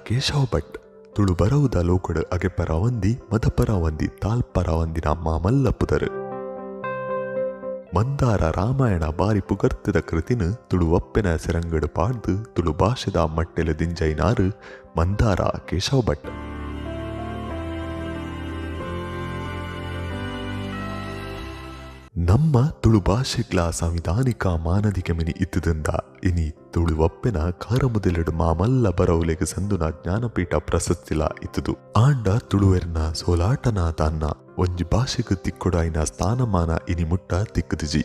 ಕೇಶವ ಭಟ್ ತುಳು ಬರವುದ ಲೋಕಡು ಅಗೆಪರಾವಂದಿ ಮದಪರಾವಂದಿ ತಾಲ್ಪರಾವಂದಿನ ಮಾಮಲ್ಲ ಪುದರು. ಮಂದಾರ ರಾಮಾಯಣ ಬಾರಿ ಪುಗರ್ತಿದ ಕೃತಿನ ತುಳುವಪ್ಪೆನ ಸೆರಂಗಡು ಪಾಡ್ದು ತುಳು ಭಾಷೆದ ಮಟ್ಟೆಲು ದಿಂಜೈನಾರು ಮಂದಾರ ಕೇಶವ ಭಟ್. ನಮ್ಮ ತುಳು ಭಾಷೆಗ್ಲ ಸಂವಿಧಾನಿಕ ಮಾನದಿಗೆ ಮಿನಿ ಇತ್ತದಿಂದ ಇನಿ ತುಳುವಪ್ಪೆನ ಕಾರಮುದೆಲೆಡು ಮಾಮಲ್ಲ ಬರವುಲೆಗ್ ಸಂದುನ ಜ್ಞಾನಪೀಠ ಪ್ರಶಸ್ತಿಲ ಇತ್ತದು. ಆಂಡ ತುಳುವೆರ್ನ ಸೋಲಾಟನ ತಾನ್ನ ಒಂಜಿ ಭಾಷೆಗ್ ತಿಕ್ಕೊಡಾಯಿನ ಸ್ಥಾನಮಾನ ಇನಿ ಮುಟ್ಟ ತಿಕ್ಕುದಿಜಿ.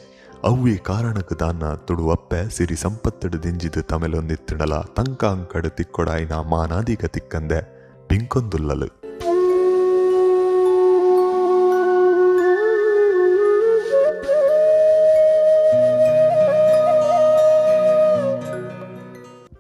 ಅವ್ವೇ ಕಾರಣಕ್ಕೆ ದಾನ್ನ ತುಳುವಪ್ಪೆ ಸಿರಿ ಸಂಪತ್ತಡು ದಿಂಜಿದು ತಮೆಲೊಂದಿತ್ತಡಲ ತಂಕ ಅಂಕಡು ತಿಕ್ಕೊಡಾಯಿನ ಮಾನಾದಿಗ ತಿಕ್ಕಂದೆ ಬಿಂಕೊಂದುಲ್ಲಲು.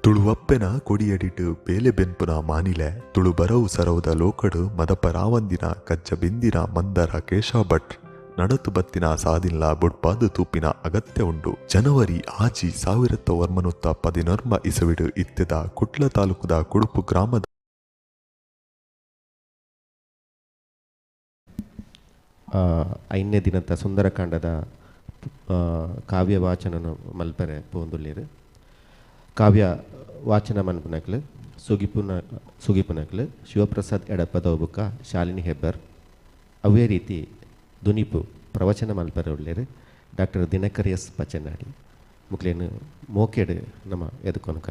ತುಳುವಪ್ಪೆನ ಕೊಡಿಯಡಿಟು ಬೇಲೆ ಬೆನ್ಪುನ ಮಾನಿಲೆ ತುಳು ಬರವು ಸರವುದ ಲೋಕಡು ಮದಪರಾವಂದಿನ ಕಜ್ಜ ಬಿಂದಿನ ಮಂದರ ಕೇಶವ ಭಟ್ ನಡತು ಬತ್ತಿನ ಸಾದಿಲ್ಲ ಬೊಡ್ಪಾದು ತೂಪಿನ ಅಗತ್ಯ ಉಂಡು. ಜನವರಿ 6, 1914 ಇಸವಿಡು ಇತ್ತೆದ ಕುಟ್ಲ ತಾಲೂಕುದ ಕುಡುಪು ಗ್ರಾಮದ ಐದನೇ ದಿನದ ಸುಂದರಕಾಂಡದ ಕಾವ್ಯ ವಾಚನ ಮಲ್ಪರೆ ಪೋಂದುಳ್ಳೇರು. ಕಾವ್ಯ ವಾಚನ ಮನ್ಪುನಕ್ಲು ಸುಗಿಪುನಕ್ಲು ಶಿವಪ್ರಸಾದ್ ಎಡಪದವಬುಕ್ಕ ಶಾಲಿನಿ ಹೆಬ್ಬರ್. ಅವೇ ರೀತಿ ದುನಿಪು ಪ್ರವಚನ ಮಲ್ಪರೆ ಉಳ್ಳೇರು ಡಾಕ್ಟರ್ ದಿನಕರ್ ಎಸ್ ಪಚನಾಡಿ. ಮುಕ್ಲೇನು ಮೋಕೆಡು ನಮ್ಮ ಎದುಕೊನಕ.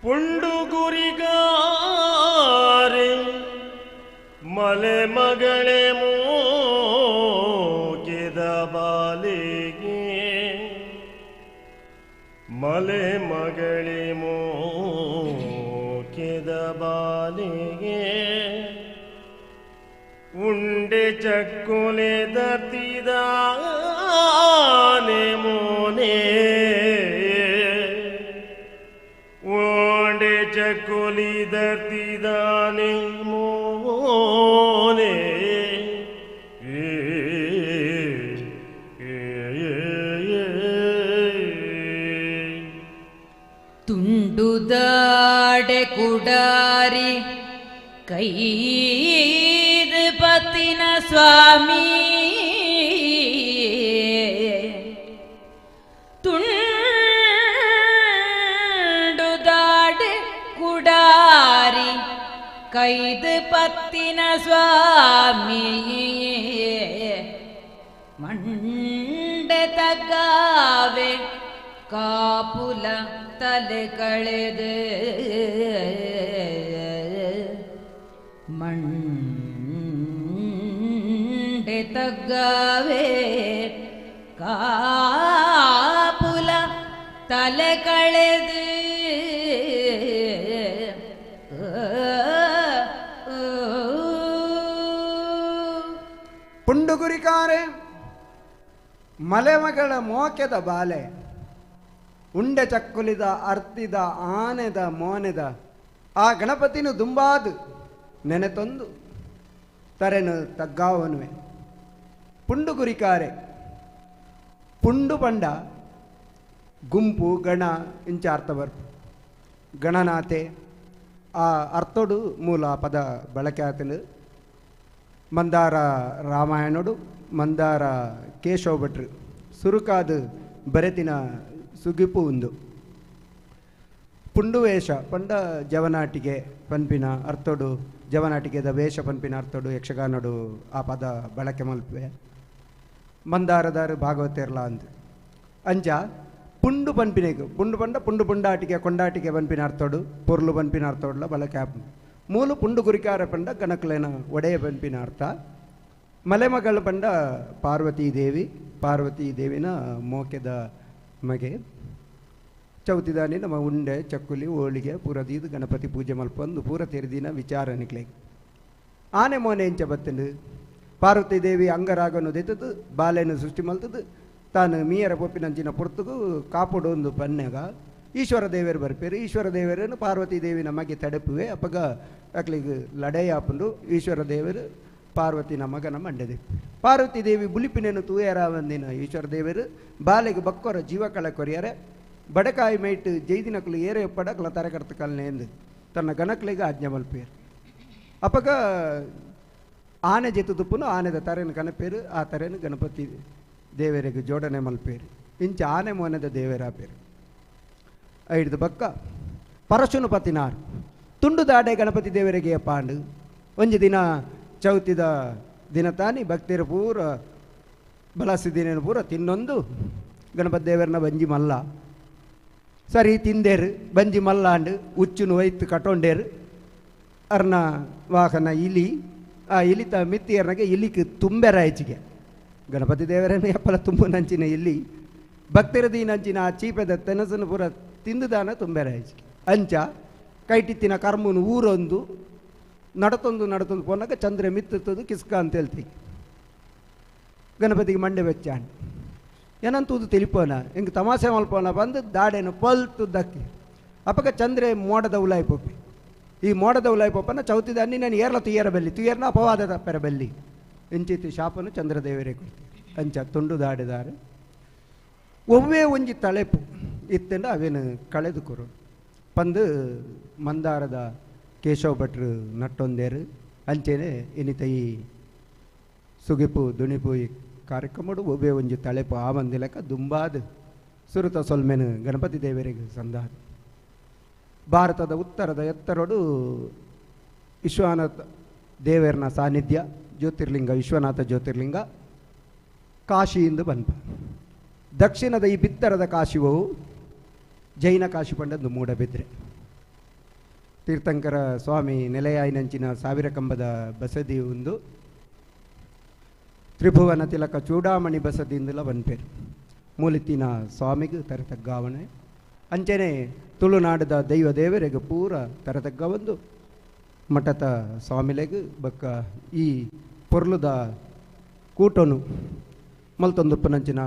ಪುಂಡುಗುರಿಗಾರೆ ಮಲೆ ಮಗಳೇ ಮೋಕೆದ ಬಾಲೆಗೆ, ಮಲೆ ಮಗಳೇ ಮೋಕೆದ ಬಾಲೆಗೆ, ಉಂಡೆ ಚಕ್ಕುಲೆ ದತ್ತಿದಾನೆ ಮೋನೆ, ಉಂಡೆ ಚಕ್ಕುಲಿ ದರ್ತಿದಾನೆ ಮೋನೆ. ತುಂಡುದಾಡೆ ಕುಡಾರಿ ಕೈದು ಪತ್ತಿನ ಸ್ವಾಮಿ, ತುಂಡುದಾಡೆ ಕುಡಾರಿ ಕೈದು ಪತ್ತಿನ ಸ್ವಾಮಿ, ಮಂಡೆ ತಗ್ಗಾವೆ ಕಾಪುಲ ತಲೆ ಕಳೆದು, ಮಂಡೆ ತಗ್ಗಾವೆ ಕಾಪುಲ ತಲೆ ಕಳೆದು. ಪುಂಡುಗುರಿಕಾರೆ ಮಲೆಮಗಳ ಮೋಕೆದ ಬಾಲೆ, ಉಂಡೆ ಚಕ್ಕುಲಿದ ಅರ್ತಿದ ಆನೆದ ಮೋನೆದ ಆ ಗಣಪತಿನು ದುಂಬಾದು ನೆನೆತೊಂದು ತರೆನು ತಗ್ಗಾವನುವೆ. ಪುಂಡುಗುರಿಕಾರೆ ಪುಂಡು ಪಂಡ ಗುಂಪು ಗಣ ಇಂಚ ಅರ್ಥ ಬರ್ಪು. ಗಣನಾಥೆ ಆ ಅರ್ಥೋಡು ಮೂಲ ಪದ ಬಳಕೆ ಆತನು. ಮಂದಾರ ರಾಮಾಯಣಡು ಮಂದಾರ ಕೇಶವ ಭಟ್ರು ಸುರುಕಾದ ಬರೆತಿನ ಸುಗಿಪು ಉಂದು. ಪುಂಡು ವೇಷ ಪಂಡ ಜವನಾಟಿಗೆ ಪನ್ಪಿನ ಅರ್ಥೋಡು, ಜವನಾಟಿಗೆದ ವೇಷ ಪನ್ಪಿನ ಅರ್ಥೋಡು ಯಕ್ಷಗಾನಡು ಆ ಪದ ಬಳಕೆ ಮಲ್ಪೆ. ಮಂದಾರದಾರು ಭಾಗವತೇರ್ಲ ಅಂದ್ ಅಂಚ ಪುಂಡು ಪನ್ಪಿನೆಗ್ ಪುಂಡು ಪಂಡ ಪುಂಡು ಪುಂಡಾಟಿಗೆ ಕೊಂಡಾಟಿಗೆ ಪನ್ಪಿನ ಅರ್ಥೋಡು, ಪೊರ್ಲು ಪನ್ಪಿನ ಅರ್ಥೋಡ್ಲ ಬಳಕೆ ಆಪುಂಡು. ಮೂಲು ಪುಂಡು ಗುರಿಕಾರ ಪಂಡ ಗಣಕುಲೆನ ಒಡೆಯ ಪನ್ಪಿನ ಅರ್ಥ. ಮಲೆಮಗಳು ಪಂಡ ಪಾರ್ವತೀ ದೇವಿ, ಪಾರ್ವತೀ ದೇವಿನ ಮೋಕೆದ ಮಗೆ. ಚೌತಿದಾನಿ ನಮ್ಮ ಉಂಡೆ ಚಕ್ಕುಲಿ ಹೋಳಿಗೆ ಪೂರ ದೀದು ಗಣಪತಿ ಪೂಜೆ ಮಲ್ಪೊಂದು ಪೂರ ತೆರೆದಿನ ವಿಚಾರ ನಿಕ್ಲೆಗ್. ಆನೆ ಮೋನೆ ಎಂಚ ಬತ್ತಂಡು ಪಾರ್ವತಿ ದೇವಿ ಅಂಗರಾಗನು ದೆತ್ತದು ಬಾಲೆನು ಸೃಷ್ಟಿ ಮಲ್ತದು ತಾನು ಮೀಯರ ಪೊಪ್ಪಿನಂಚಿನ ಪೊರ್ತುಗು ಕಾಪುಡು ಒಂದು ಪನ್ನೆಗ ಈಶ್ವರ ದೇವರು ಬರ್ಪೇರು. ಈಶ್ವರ ದೇವರನ್ನು ಪಾರ್ವತಿ ದೇವಿ ನಮಗೆ ತಡಪುವೆ. ಅಪ್ಪಗ ಅಕ್ಲಿಗೆ ಲಡೈ ಆಪುಂಡು. ಈಶ್ವರ ದೇವರು ಪಾರ್ವತಿ ಮಗನ ಮಂಡದೆ. ಪಾರ್ವತಿ ದೇವಿ ಬುಲಿಪಿನೇನು ತೂಯರಾವಂದಿನ ಈಶ್ವರ ದೇವರು ಬಾಲೆಗೆ ಬಕ್ಕೊರ ಜೀವ ಕಳ ಕೊರಿಯರೆ ಬಡಕಾಯಿ ಮೈಟ್ ಜೈದಿನಕುಲು ಏರೆ ಪಡಕಲ ತರಕರ್ತ ಕಲ್ನೆ ಎಂದು ತನ್ನ ಗಣಕ್ಲಿಗೆ ಆಜ್ಞೆ ಮಲ್ಪೇರು. ಅಪ್ಪಗ ಆನೆ ಜೆತ್ತು ತುಪ್ಪುನು ಆನೆದ ತರೆನು ಕನಪೇರು. ಆ ತರೆನು ಗಣಪತಿ ದೇವರಿಗೆ ಜೋಡಣೆ ಮಲ್ಪೇರು. ಇಂಚ ಆನೆ ಮೋನೆದ ದೇವರಾಪೇರು. ಐಡ್ದು ಬಕ್ಕ ಪರಶುನು ಪತಿನಾರು ತುಂಡು ದಾಡೆ ಗಣಪತಿ ದೇವರಿಗೆ ಪಾಂಡು. ಒಂಜಿ ದಿನ ಚೌತಿದ ದಿನ ತಾನಿ ಭಕ್ತಿಯರು ಪೂರ ಬಲಸಿದಿನೇನು ಪೂರ ತಿನ್ನೊಂದು ಗಣಪತಿ ದೇವರನ್ನ ಬಂಜಿ ಮಲ್ಲ ಸರಿ ತಿಂದೇರು. ಬಂಜಿ ಮಲ್ಲಾಂಡು ಉಚ್ಚುನು ಒಯ್ತು ಕಟೊಂಡೇರು. ಅರ್ನ ವಾಹನ ಇಲಿ, ಆ ಇಲಿತ ಮಿತ್ತಿಯರ್ನಾಗೆ ಇಲಿಗೆ ತುಂಬೆರ ಹೆಚ್ಚಿಗೆ ಗಣಪತಿ ದೇವರನ್ನು ಎಪ್ಪಲ ತುಂಬು ನಂಚಿನ ಇಲ್ಲಿ ಭಕ್ತಿರದಿ ನಂಚಿನ ಆ ಚೀಪೆದ ತೆನಸನ್ನು ಪೂರ ತಿಂದುದಾನ ತುಂಬೆರ ಹೆಚ್ಚಿಗೆ. ಅಂಚ ಕೈಟಿತ್ತಿನ ಕರ್ಮನು ಊರೊಂದು ನಡತೊಂದು ನಡತೊಂದು ಪೋನಾಗ ಚಂದ್ರ ಮಿತ್ತುತ್ತದು ಕಿಸ್ಕ ಅಂತ ಹೇಳ್ತೀವಿ. ಗಣಪತಿಗೆ ಮಂಡೆ ಬೆಚ್ಚಾಣ ಏನಂತೂದು ತಿಳಿಪೋನ ಹಿಂಗೆ ತಮಾಷೆ ಮಲ್ಪೋನ ಬಂದು ದಾಡೇನು ಪಲ್ತು ದಕ್ಕಿ. ಅಪ್ಪಗ ಚಂದ್ರೆ ಮೋಡದ ಉಲಾಯಿ ಪೊಪ್ಪಿ. ಈ ಮೋಡದ ಉಲಾಯಿ ಪೊಪ್ಪನ ಚೌತಿದಾನಿ ನಾನು ಏರ್ಲ ತುಯ್ಯರ ಬೆಲ್ಲಿ ತುಯ್ಯರ್ನ ಅಪವಾದ ತಪ್ಪರ ಬೆಲ್ಲಿ ಇಂಚಿತಿ ಶಾಪನು ಚಂದ್ರದೇವರೇ ಕೊಡ್ತೀವಿ. ಅಂಚ ತುಂಡು ದಾಡಿದಾರೆ ಒವ್ವೇ ಒಂಜಿ ತಳೆಪು ಇತ್ತೆಂಡ ಅವೇನು ಕಳೆದು ಕೊರು ಪಂದು ಮಂದಾರದ ಕೇಶವ ಭಟ್ರು ನಟ್ಟೊಂದೇರು. ಅಂಚೆನೆ ಇನಿತ ಈ ಸುಗಿಪು ದುಣಿಪು ಈ ಕಾರ್ಯಕ್ರಮಡು ಒಬ್ಬೇ ಒಂಜಿ ತಳೆಪು ಆ ಮಂದಿಲಕ ದುಂಬಾದ ಸುರುತ ಸೊಲ್ಮೆನು ಗಣಪತಿ ದೇವರಿಗೆ ಸಂದಾದ. ಭಾರತದ ಉತ್ತರದ ಎತ್ತರಡು ವಿಶ್ವನಾಥ ದೇವರನ ಸಾನ್ನಿಧ್ಯ ಜ್ಯೋತಿರ್ಲಿಂಗ ವಿಶ್ವನಾಥ ಜ್ಯೋತಿರ್ಲಿಂಗ ಕಾಶಿಯಿಂದ ಬನ್ಪ. ದಕ್ಷಿಣದ ಈ ಬಿತ್ತರದ ಕಾಶಿವು ಜೈನ ಕಾಶಿ ಪಂಡದ್ದು ಮೂಡಬಿದ್ರೆ ತೀರ್ಥಂಕರ ಸ್ವಾಮಿ ನೆಲೆಯಾಯಿನಂಚಿನ ಸಾವಿರ ಕಂಬದ ಬಸದಿ ಒಂದು ತ್ರಿಭುವನ ತಿಲಕ ಚೂಡಾಮಣಿ ಬಸದಿಂದಲ ಬನ್ಪೇರು ಮೂಲಿತಿನ ಸ್ವಾಮಿಗೆ ತರತಗ್ಗಾವಣೆ. ಅಂಚನೆ ತುಳುನಾಡದ ದೈವ ದೇವರಿಗೆ ಪೂರ ತರತಗ್ಗ ಒಂದು ಮಠದ ಸ್ವಾಮಿಲೆಗ್ ಬಕ್ಕ ಈ ಪೊರ್ಲುದ ಕೂಟನು ಮಲ್ತೊಂದುಪ್ಪನಂಚಿನ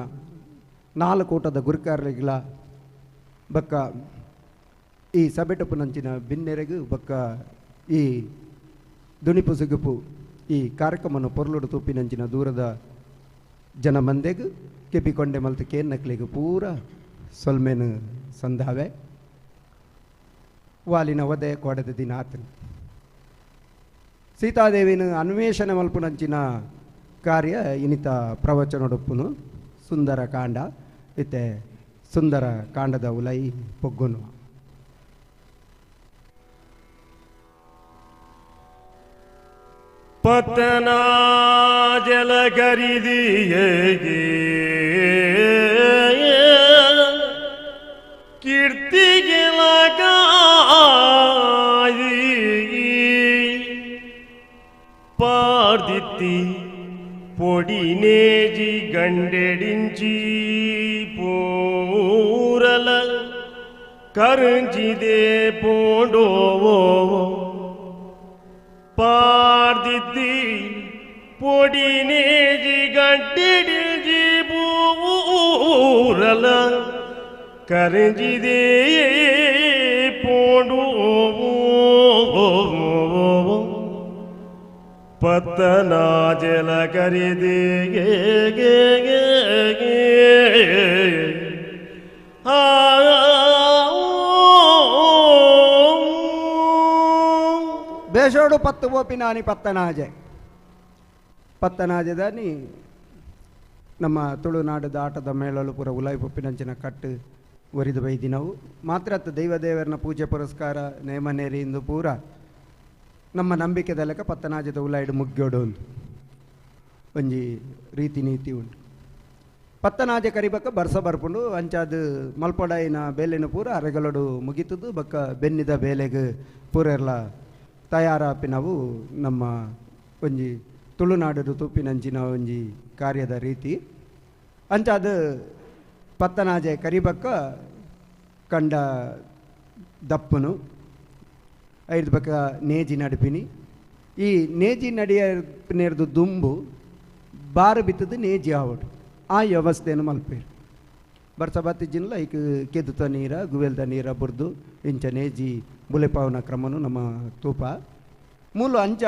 ನಾಲ್ಕು ಕೂಟದ ಗುರುಕಾರ್ಲಿಗ್ಲ ಬಕ್ಕ ಈ ಸಬೆಟಪ್ಪನಂಚಿನ ಬಿನ್ನೆರೆಗು ಬಕ್ಕ ಈ ದುಣಿಪು ಸುಗುಪು ಈ ಕಾರ್ಯಕ್ರಮವನ್ನು ಪೊರ್ಲುಡು ತೂಪಿನಂಚಿನ ದೂರದ ಜನ ಮಂದೆಗು ಕೆಪಿಕೊಂಡೆ ಮಲ್ತು ಕೇನ್ನಕ್ಲಿಗೆ ಪೂರ ಸೊಲ್ಮೆನು ಸಂಧಾವೆ. ವಾಲಿನ ಒದೆ ಕೊಡದ ದಿನ ಆತನು ಸೀತಾದೇವಿನ ಅನ್ವೇಷಣೆ ಮಲ್ಪುನಂಚಿನ ಕಾರ್ಯ ಇನಿತ ಪ್ರವಚನೊಡಪ್ಪುನು ಸುಂದರ ಕಾಂಡ ಇತ್ತೆ ಸುಂದರ ಕಾಂಡದ ಉಲೈ ಪೊಗ್ಗುನು. ಪತನ ಜಲ ಕರಿದಿಯೇ ಕೀರ್ತಿಗೆ ಲಗಾಯಿ ಪಾರ್ದಿತ್ತಿ ಪೊಡಿನೇಜಿ ಗಂಡೆಡಿಂಚಿ ಪೂರಲ ಕರಂಜಿದೆ ಪೋಂಡೋವೋ ಪಾರ್ದಿತ್ತಿ ಪೊಡಿನೇಜಿ ಗಂಡೆಡಿಂಚಿ ಪೂರಲ ಕರಂಜಿದೆ ಪೋಂಡೋವೋ ಪತ್ತನ ಜಲ ಕರಿದೆ ಗೆ ಗೆ ಗೆ ಆ ಬೇಷೋಡು ಪತ್ತು ಓಪಿನಾನಿ ಪತ್ತನಾಜೆ ಪತ್ತನಾಜೆದಾನಿ ನಮ್ಮ ತುಳುನಾಡದ ಆಟದ ಮೇಳಲು ಪೂರ ಉಲಾಯಿ ಪೊಪ್ಪಿನಂಚಿನ ಕಟ್ಟು ಒರಿದು ಬೈದಿನವು ಮಾತ್ರ ದೈವದೇವರನ ಪೂಜೆ ಪುರಸ್ಕಾರ ನೇಮನೇರಿ ಇಂದು ಪೂರ ನಮ್ಮ ನಂಬಿಕೆದ ಲೆಕ್ಕ ಪತ್ತನಾಜದ ಉಲಾಯಿಡು ಮುಗ್ಯೋಡು ಒಂದು ಒಂಜಿ ರೀತಿ ನೀತಿ ಉಂಟು. ಪತ್ತನಾಜೆ ಕರಿಬಕ್ಕ ಬರ್ಸ ಬರ್ಪುಂಡು ಅಂಚಾದ ಮಲ್ಪೊಡಾಯಿನ ಬೇಲೆನ ಪೂರ ಅರೆಗಲೊಡು ಮುಗಿತದು ಬಕ್ಕ ಬೆನ್ನಿದ ಬೇಲೆಗೆ ಪೂರೆಲ್ಲ ತಯಾರಾಪಿನವು ನಮ್ಮ ಒಂಜಿ ತುಳುನಾಡು ತೂಪಿನಂಚಿನ ಒಂಜಿ ಕಾರ್ಯದ ರೀತಿ. ಅಂಚಾದ Pattanaje ಕರಿಬಕ್ಕ ಕಂಡ ದಪ್ಪನು ಐದು ಬಕ್ಕ ನೇಜಿ ನಡಿಪಿನಿ. ಈ ನೇಜಿ ನಡಿಯನೇರ್ದು ದುಂಬು ಬಾರು ಬಿತ್ತದು ನೇಜಿ ಆವಡು ಆ ವ್ಯವಸ್ಥೆಯನ್ನು ಮಲ್ಪೇರು. ಬರ್ಸ ಬತ್ತಿಜಿನ್ಲ ಐಕ್ ಕೆದುತ ನೀರ ಗುವೆಲ್ದ ನೀರ ಬುರ್ದು ಇಂಚ ನೇಜಿ ಬುಲೆಪಾವನ ಕ್ರಮನು ನಮ್ಮ ತೂಪ ಮೂಲು ಅಂಚ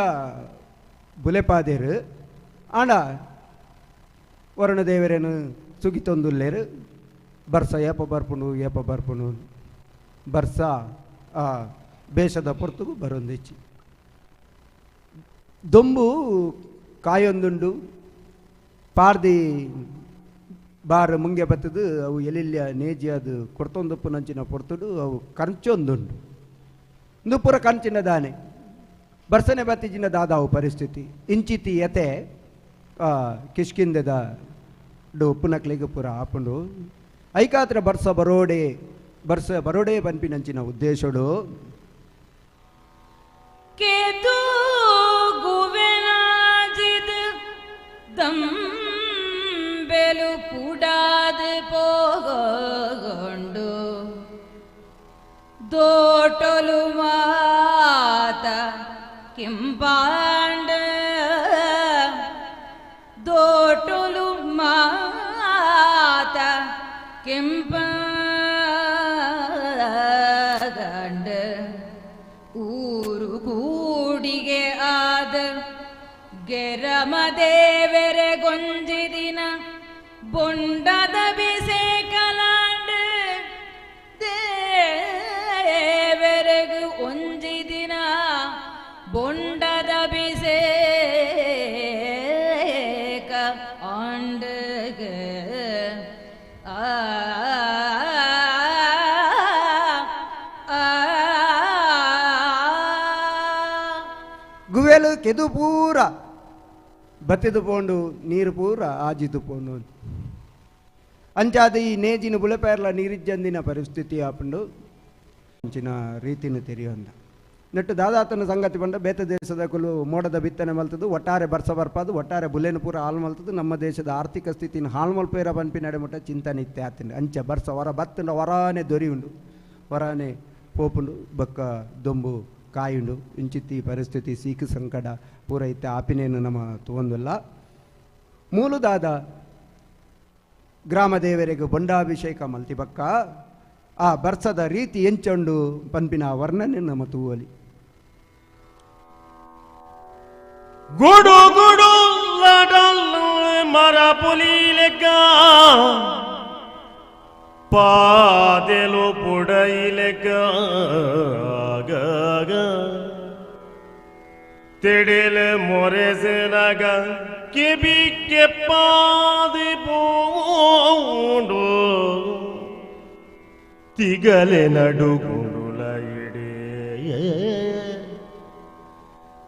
ಬುಲೆಪಾದೇರು. ಆಂಡ ವರುಣದೇವರೇನು ಸುಗಿತೊಂದುಲ್ಲೇರು ಬರ್ಸ ಏಪ ಬರ್ಪುಂಡು ಏಪ ಬರ್ಪುಂಡು ಬರ್ಸ ಆ ಬೇಷದ ಪೊರ್ತುಗು ಬರೊಂದಿಚ್ಚಿ. ದೊಂಬು ಕಾಯೊಂದುಂಡು ಪಾರ್ದಿ ಬಾರ್ ಮುಂಗೆ ಬತ್ತದು ಅವು ಎಲಿಲ್ಯ ನೇಜಿ ಅದು ಕೊಡ್ತೊಂದುಪ್ಪು ನಂಚಿನ ಪೊರ್ತುಡು ಅವು ಕಂಚೊಂದುಂಡು. ಇಂದು ಪೂರ ಕಂಚಿನ ದಾನೆ ಬರ್ಸನೆ ಬತ್ತಿಜಿನ ದಾದಾವು ಪರಿಸ್ಥಿತಿ ಇಂಚಿತಿ ಯತೆ ಕಿಷ್ಕಿಂದೆದ do ಉಪ್ಪುನಕ್ಲಿಗೆ ಪೂರ ಆಪುಂಡು. ಐಕಾತ್ರ ಬರ್ಸ ಬರೋಡೆ ಬರ್ಸ ಬರೋಡೆ ಪನ್ಪಿನಂಚಿನ ಉದ್ದೇಶಡು ಕೇತು ಗುವೆನಾಜಿದ ದಂಬೆಲು ಪುಡಾದ ಪೋಗೊಂಡು ದೋಟಲು ಮಾತ ಕಿಂಪಾಂಡ ದೋಟಲು ಮಾತ ಕೆಂಪಾಂಡ ಊರು ಕೂಡಿಗೆ ಆದ ಗೆರಮದೇವೆರೆ ಗೊಂಜಿದಿನ ಬೊಂಡದ ಬಿಸೆ ಕಲಾಂಡ ದೇವೆರೆಗು ಒಂಜಿದಿನ ಬೊಂಡದ ಬಿಸೇಕ ಆಂಡಗ ಆ ಗುವೆಲು ಕೆದು ಪೂರ ಬತ್ತಿದು ಪೋಂಡು ನೀರು ಪೂರ ಆಜಿದು ಪೋಂಡು ಅಂಚಾದ ಈ ನೇಜಿನ ಬುಲೆಪೇರ್ಲ ನೀರಿಜ್ಜಂದಿನ ಪರಿಸ್ಥಿತಿ ಆಪುಂಡು ಅಂಚಿನ ರೀತಿನ ತೆರಿಯೊಂದ ನೆಟ್ಟು ದಾದಾತನ ಸಂಗತಿ ಬಂಡ ಬೇತ ದೇಶದ ಕುಲು ಮೋಡದ ಬಿತ್ತನೆ ಮಲ್ತದು ಒಟ್ಟಾರೆ ಬರ್ಸ ಬರ್ಪಾದು ಒಟ್ಟಾರೆ ಬುಲೆನ ಪೂರ ಹಾಳು ಮಲ್ತದು ನಮ್ಮ ದೇಶದ ಆರ್ಥಿಕ ಸ್ಥಿತಿನ ಹಾಳು ಮಲ್ಪೇರ ಪನ್ಪಿ ನಡೆಮುಟ್ಟ ಚಿಂತನೆ ಇತ್ತೆ ಆತಿನ ಅಂಚ ಬರ್ಸ ಹೊರ ಬತ್ತಂಡ ಹೊರಾನೆ ದೊರಿಯುಂಡು ಹೊರಾನೆ ಪೋಪುಂಡು ಬಕ್ಕ ದೊಂಬು ಕಾಯುಂಡು ಇಂಚಿತ್ತಿ ಪರಿಸ್ಥಿತಿ ಸೀಕು ಸಂಕಟ ಪೂರ ಇತ್ತೆ ಆಪಿನೇನು ನಮ್ಮ ತುವಂದಿಲ್ಲ. ಮೂಲದಾದ ಗ್ರಾಮ ದೇವರಿಗೆ ಬೊಂಡಾಭಿಷೇಕ ಮಲ್ತಿಬಕ್ಕ ಆ ಬರ್ಸದ ರೀತಿ ಎಂಚೊಂಡು ಪನ್ಪಿನ ವರ್ಣನೆ ನಮ್ಮ ತೂವಲಿ. ಗುಡು ಗುಡು ಲಡಲ್ಲು ಮರ ಪುಲಿಲೆಕ್ಕ ಪಾದೆಲು ಪುಡೈಲೆಕ್ಕ ತಿಡಿಲ ಮೊರೆಸಿನಗ ಕಿಬಿಕ್ಕೆ ಪಾದಿ ಪೋಂಡು ತಿಗಲೆ ನಡುಗುಂಡುಲ ಇಡೇ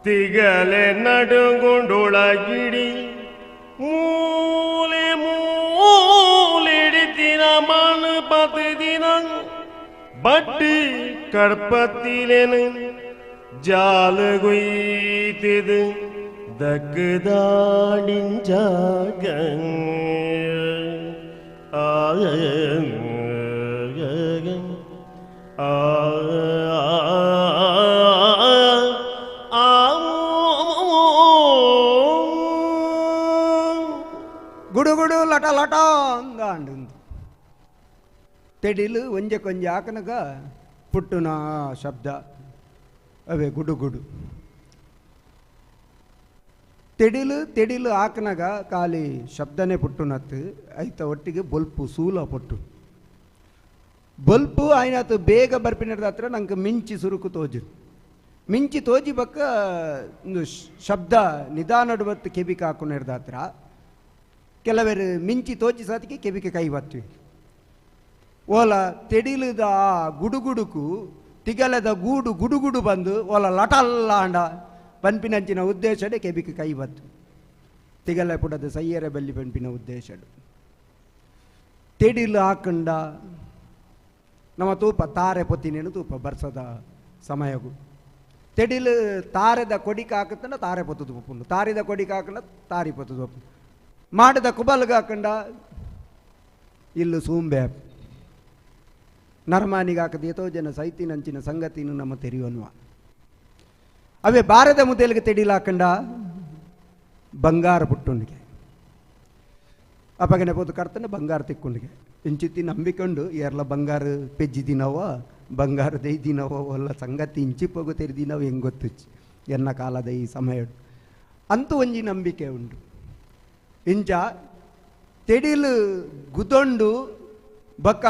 ತಿಗಲೆ ನಡುಗುಂಡುಳ ಗಿಡಿ ಮೂಲೆ ಮೂಲಿಡಿತಿನ ಮಣ್ಣು ಪತಿದಿನ ಬಟ್ಟಿ ಕಡ್ಪತ್ತಿಲೇನು ಜಾಲಗುಯ್ತಿದು ದಕ್ಕದಾಡಿಂಜಾಗ ಆ ಆ ಗುಡುಗುಡು ಲಟ ಲಟ ಅಂದ ತೆಡಿಲು ಒಂಜೆ ಕೊಂಜೆ ಆಕನಗ ಪುಟ್ಟುನ ಶಬ್ದ ಅವೇ ಗುಡುಗುಡು. ತೆಡಿಲು ತೆಡಿಲು ಆಕನಗ ಖಾಲಿ ಶಬ್ದನೇ ಪುಟ್ಟುನತ್ತು ಐತ ಒಟ್ಟಿಗೆ ಬೊಲ್ಪು ಸೂಲ ಪೊಟ್ಟು ಬೊಲ್ಪು ಆಯ್ನಾತು ಬೇಗ ಬರ್ಪಿನದ ಹತ್ರ ನಂಗೆ ಮಿಂಚಿ ಸುರುಕು ತೋಜು ಮಿಂಚಿ ತೋಜಿ ಬಕ್ಕ ಶಬ್ದ ನಿಧಾನಡು ಬತ್ತು ಕೆಬಿಕ ಹಾಕುನಿರ್ದ ಹತ್ರ ಕೆಲವರು ಮಿಂಚಿ ತೋಜಿ ಸಾತಿಗೆ ಕೆಬಿಕೆ ಕೈ ಬತ್ವಿ. ಓಲ ತೆಡಿಲದ ಆ ಗುಡುಗುಡುಕು ತಿಗಲದ ಗೂಡು ಗುಡುಗುಡು ಬಂದು ಓಲ ಲಟಲ್ಲಾಂಡ ಪನ್ಪಿನಂಚಿನ ಉದ್ದೇಶಡೆ ಕೆಬಿಕೆ ಕೈ ಬತ್ತು ತಿಗಲ ಪುಡದ ಸೈಯರ ಬಲ್ಲಿ ಪನ್ಪಿನ ಉದ್ದೇಶಡು. ತೆಡಿಲು ಹಾಕಂಡ ನಮ್ಮ ತೂಪ ತಾರೆ ಪೊತ್ತಿನೇನು ತೂಪ ಬರ್ಸದ ಸಮಯಗು ತೆಡಿಲು ತಾರೆದ ಕೊಡಿಕೆ ಹಾಕತ್ತಂಡ ತಾರೆ ಪೊತ್ತದು ಪೊಪ್ಪುಂಡು ತಾರಿದ ಕೊಡಿಕೆ ಹಾಕಂಡ ತಾರಿ ಪೊತ್ತದು ಪೊಪ್ಪು ಮಾಡದ ಕುಬಲ್ಗೆ ಹಾಕಂಡ ಇಲ್ಲು ಸೂಂಬೆ ನರಮಾನಿಗಾಕದ ಏತೋ ಜನ ಸೈತಿನಂಚಿನ ಸಂಗತಿನೂ ನಮ್ಮ ತೆರಿಯೋನ್ವ ಅವೇ ಭಾರತ ಮುದೆಲಿಗೆ ತೆಡಿಲಾಕಂಡ ಬಂಗಾರ ಪುಟ್ಟುಂಡಿಗೆ ಅಪ್ಪಗನೆ ಪೋತು ಕರ್ತನೆ ಬಂಗಾರ ತಿಕ್ಕೊಂಡಿಗೆ ಇಂಚಿತ್ತಿ ನಂಬಿಕೊಂಡು ಏರ್ಲ ಬಂಗಾರ ಪೆಜ್ಜಿದಿನವ ಬಂಗಾರ ದೈದಿನವ ಒಲ್ಲ ಸಂಗತಿ ಇಂಚಿಪ್ಪಗು ತೆರಿದಿನವ ಹೆಂಗೆ ಗೊತ್ತುಚ್ಚಿ ಎನ್ನ ಕಾಲದ ಈ ಸಮಯ ಅಂತೂ ಒಂಜಿ ನಂಬಿಕೆ ಉಂಟು. ಇಂಚ ತೆಡಿಲು ಗುದೊಂಡು ಬಕ್ಕ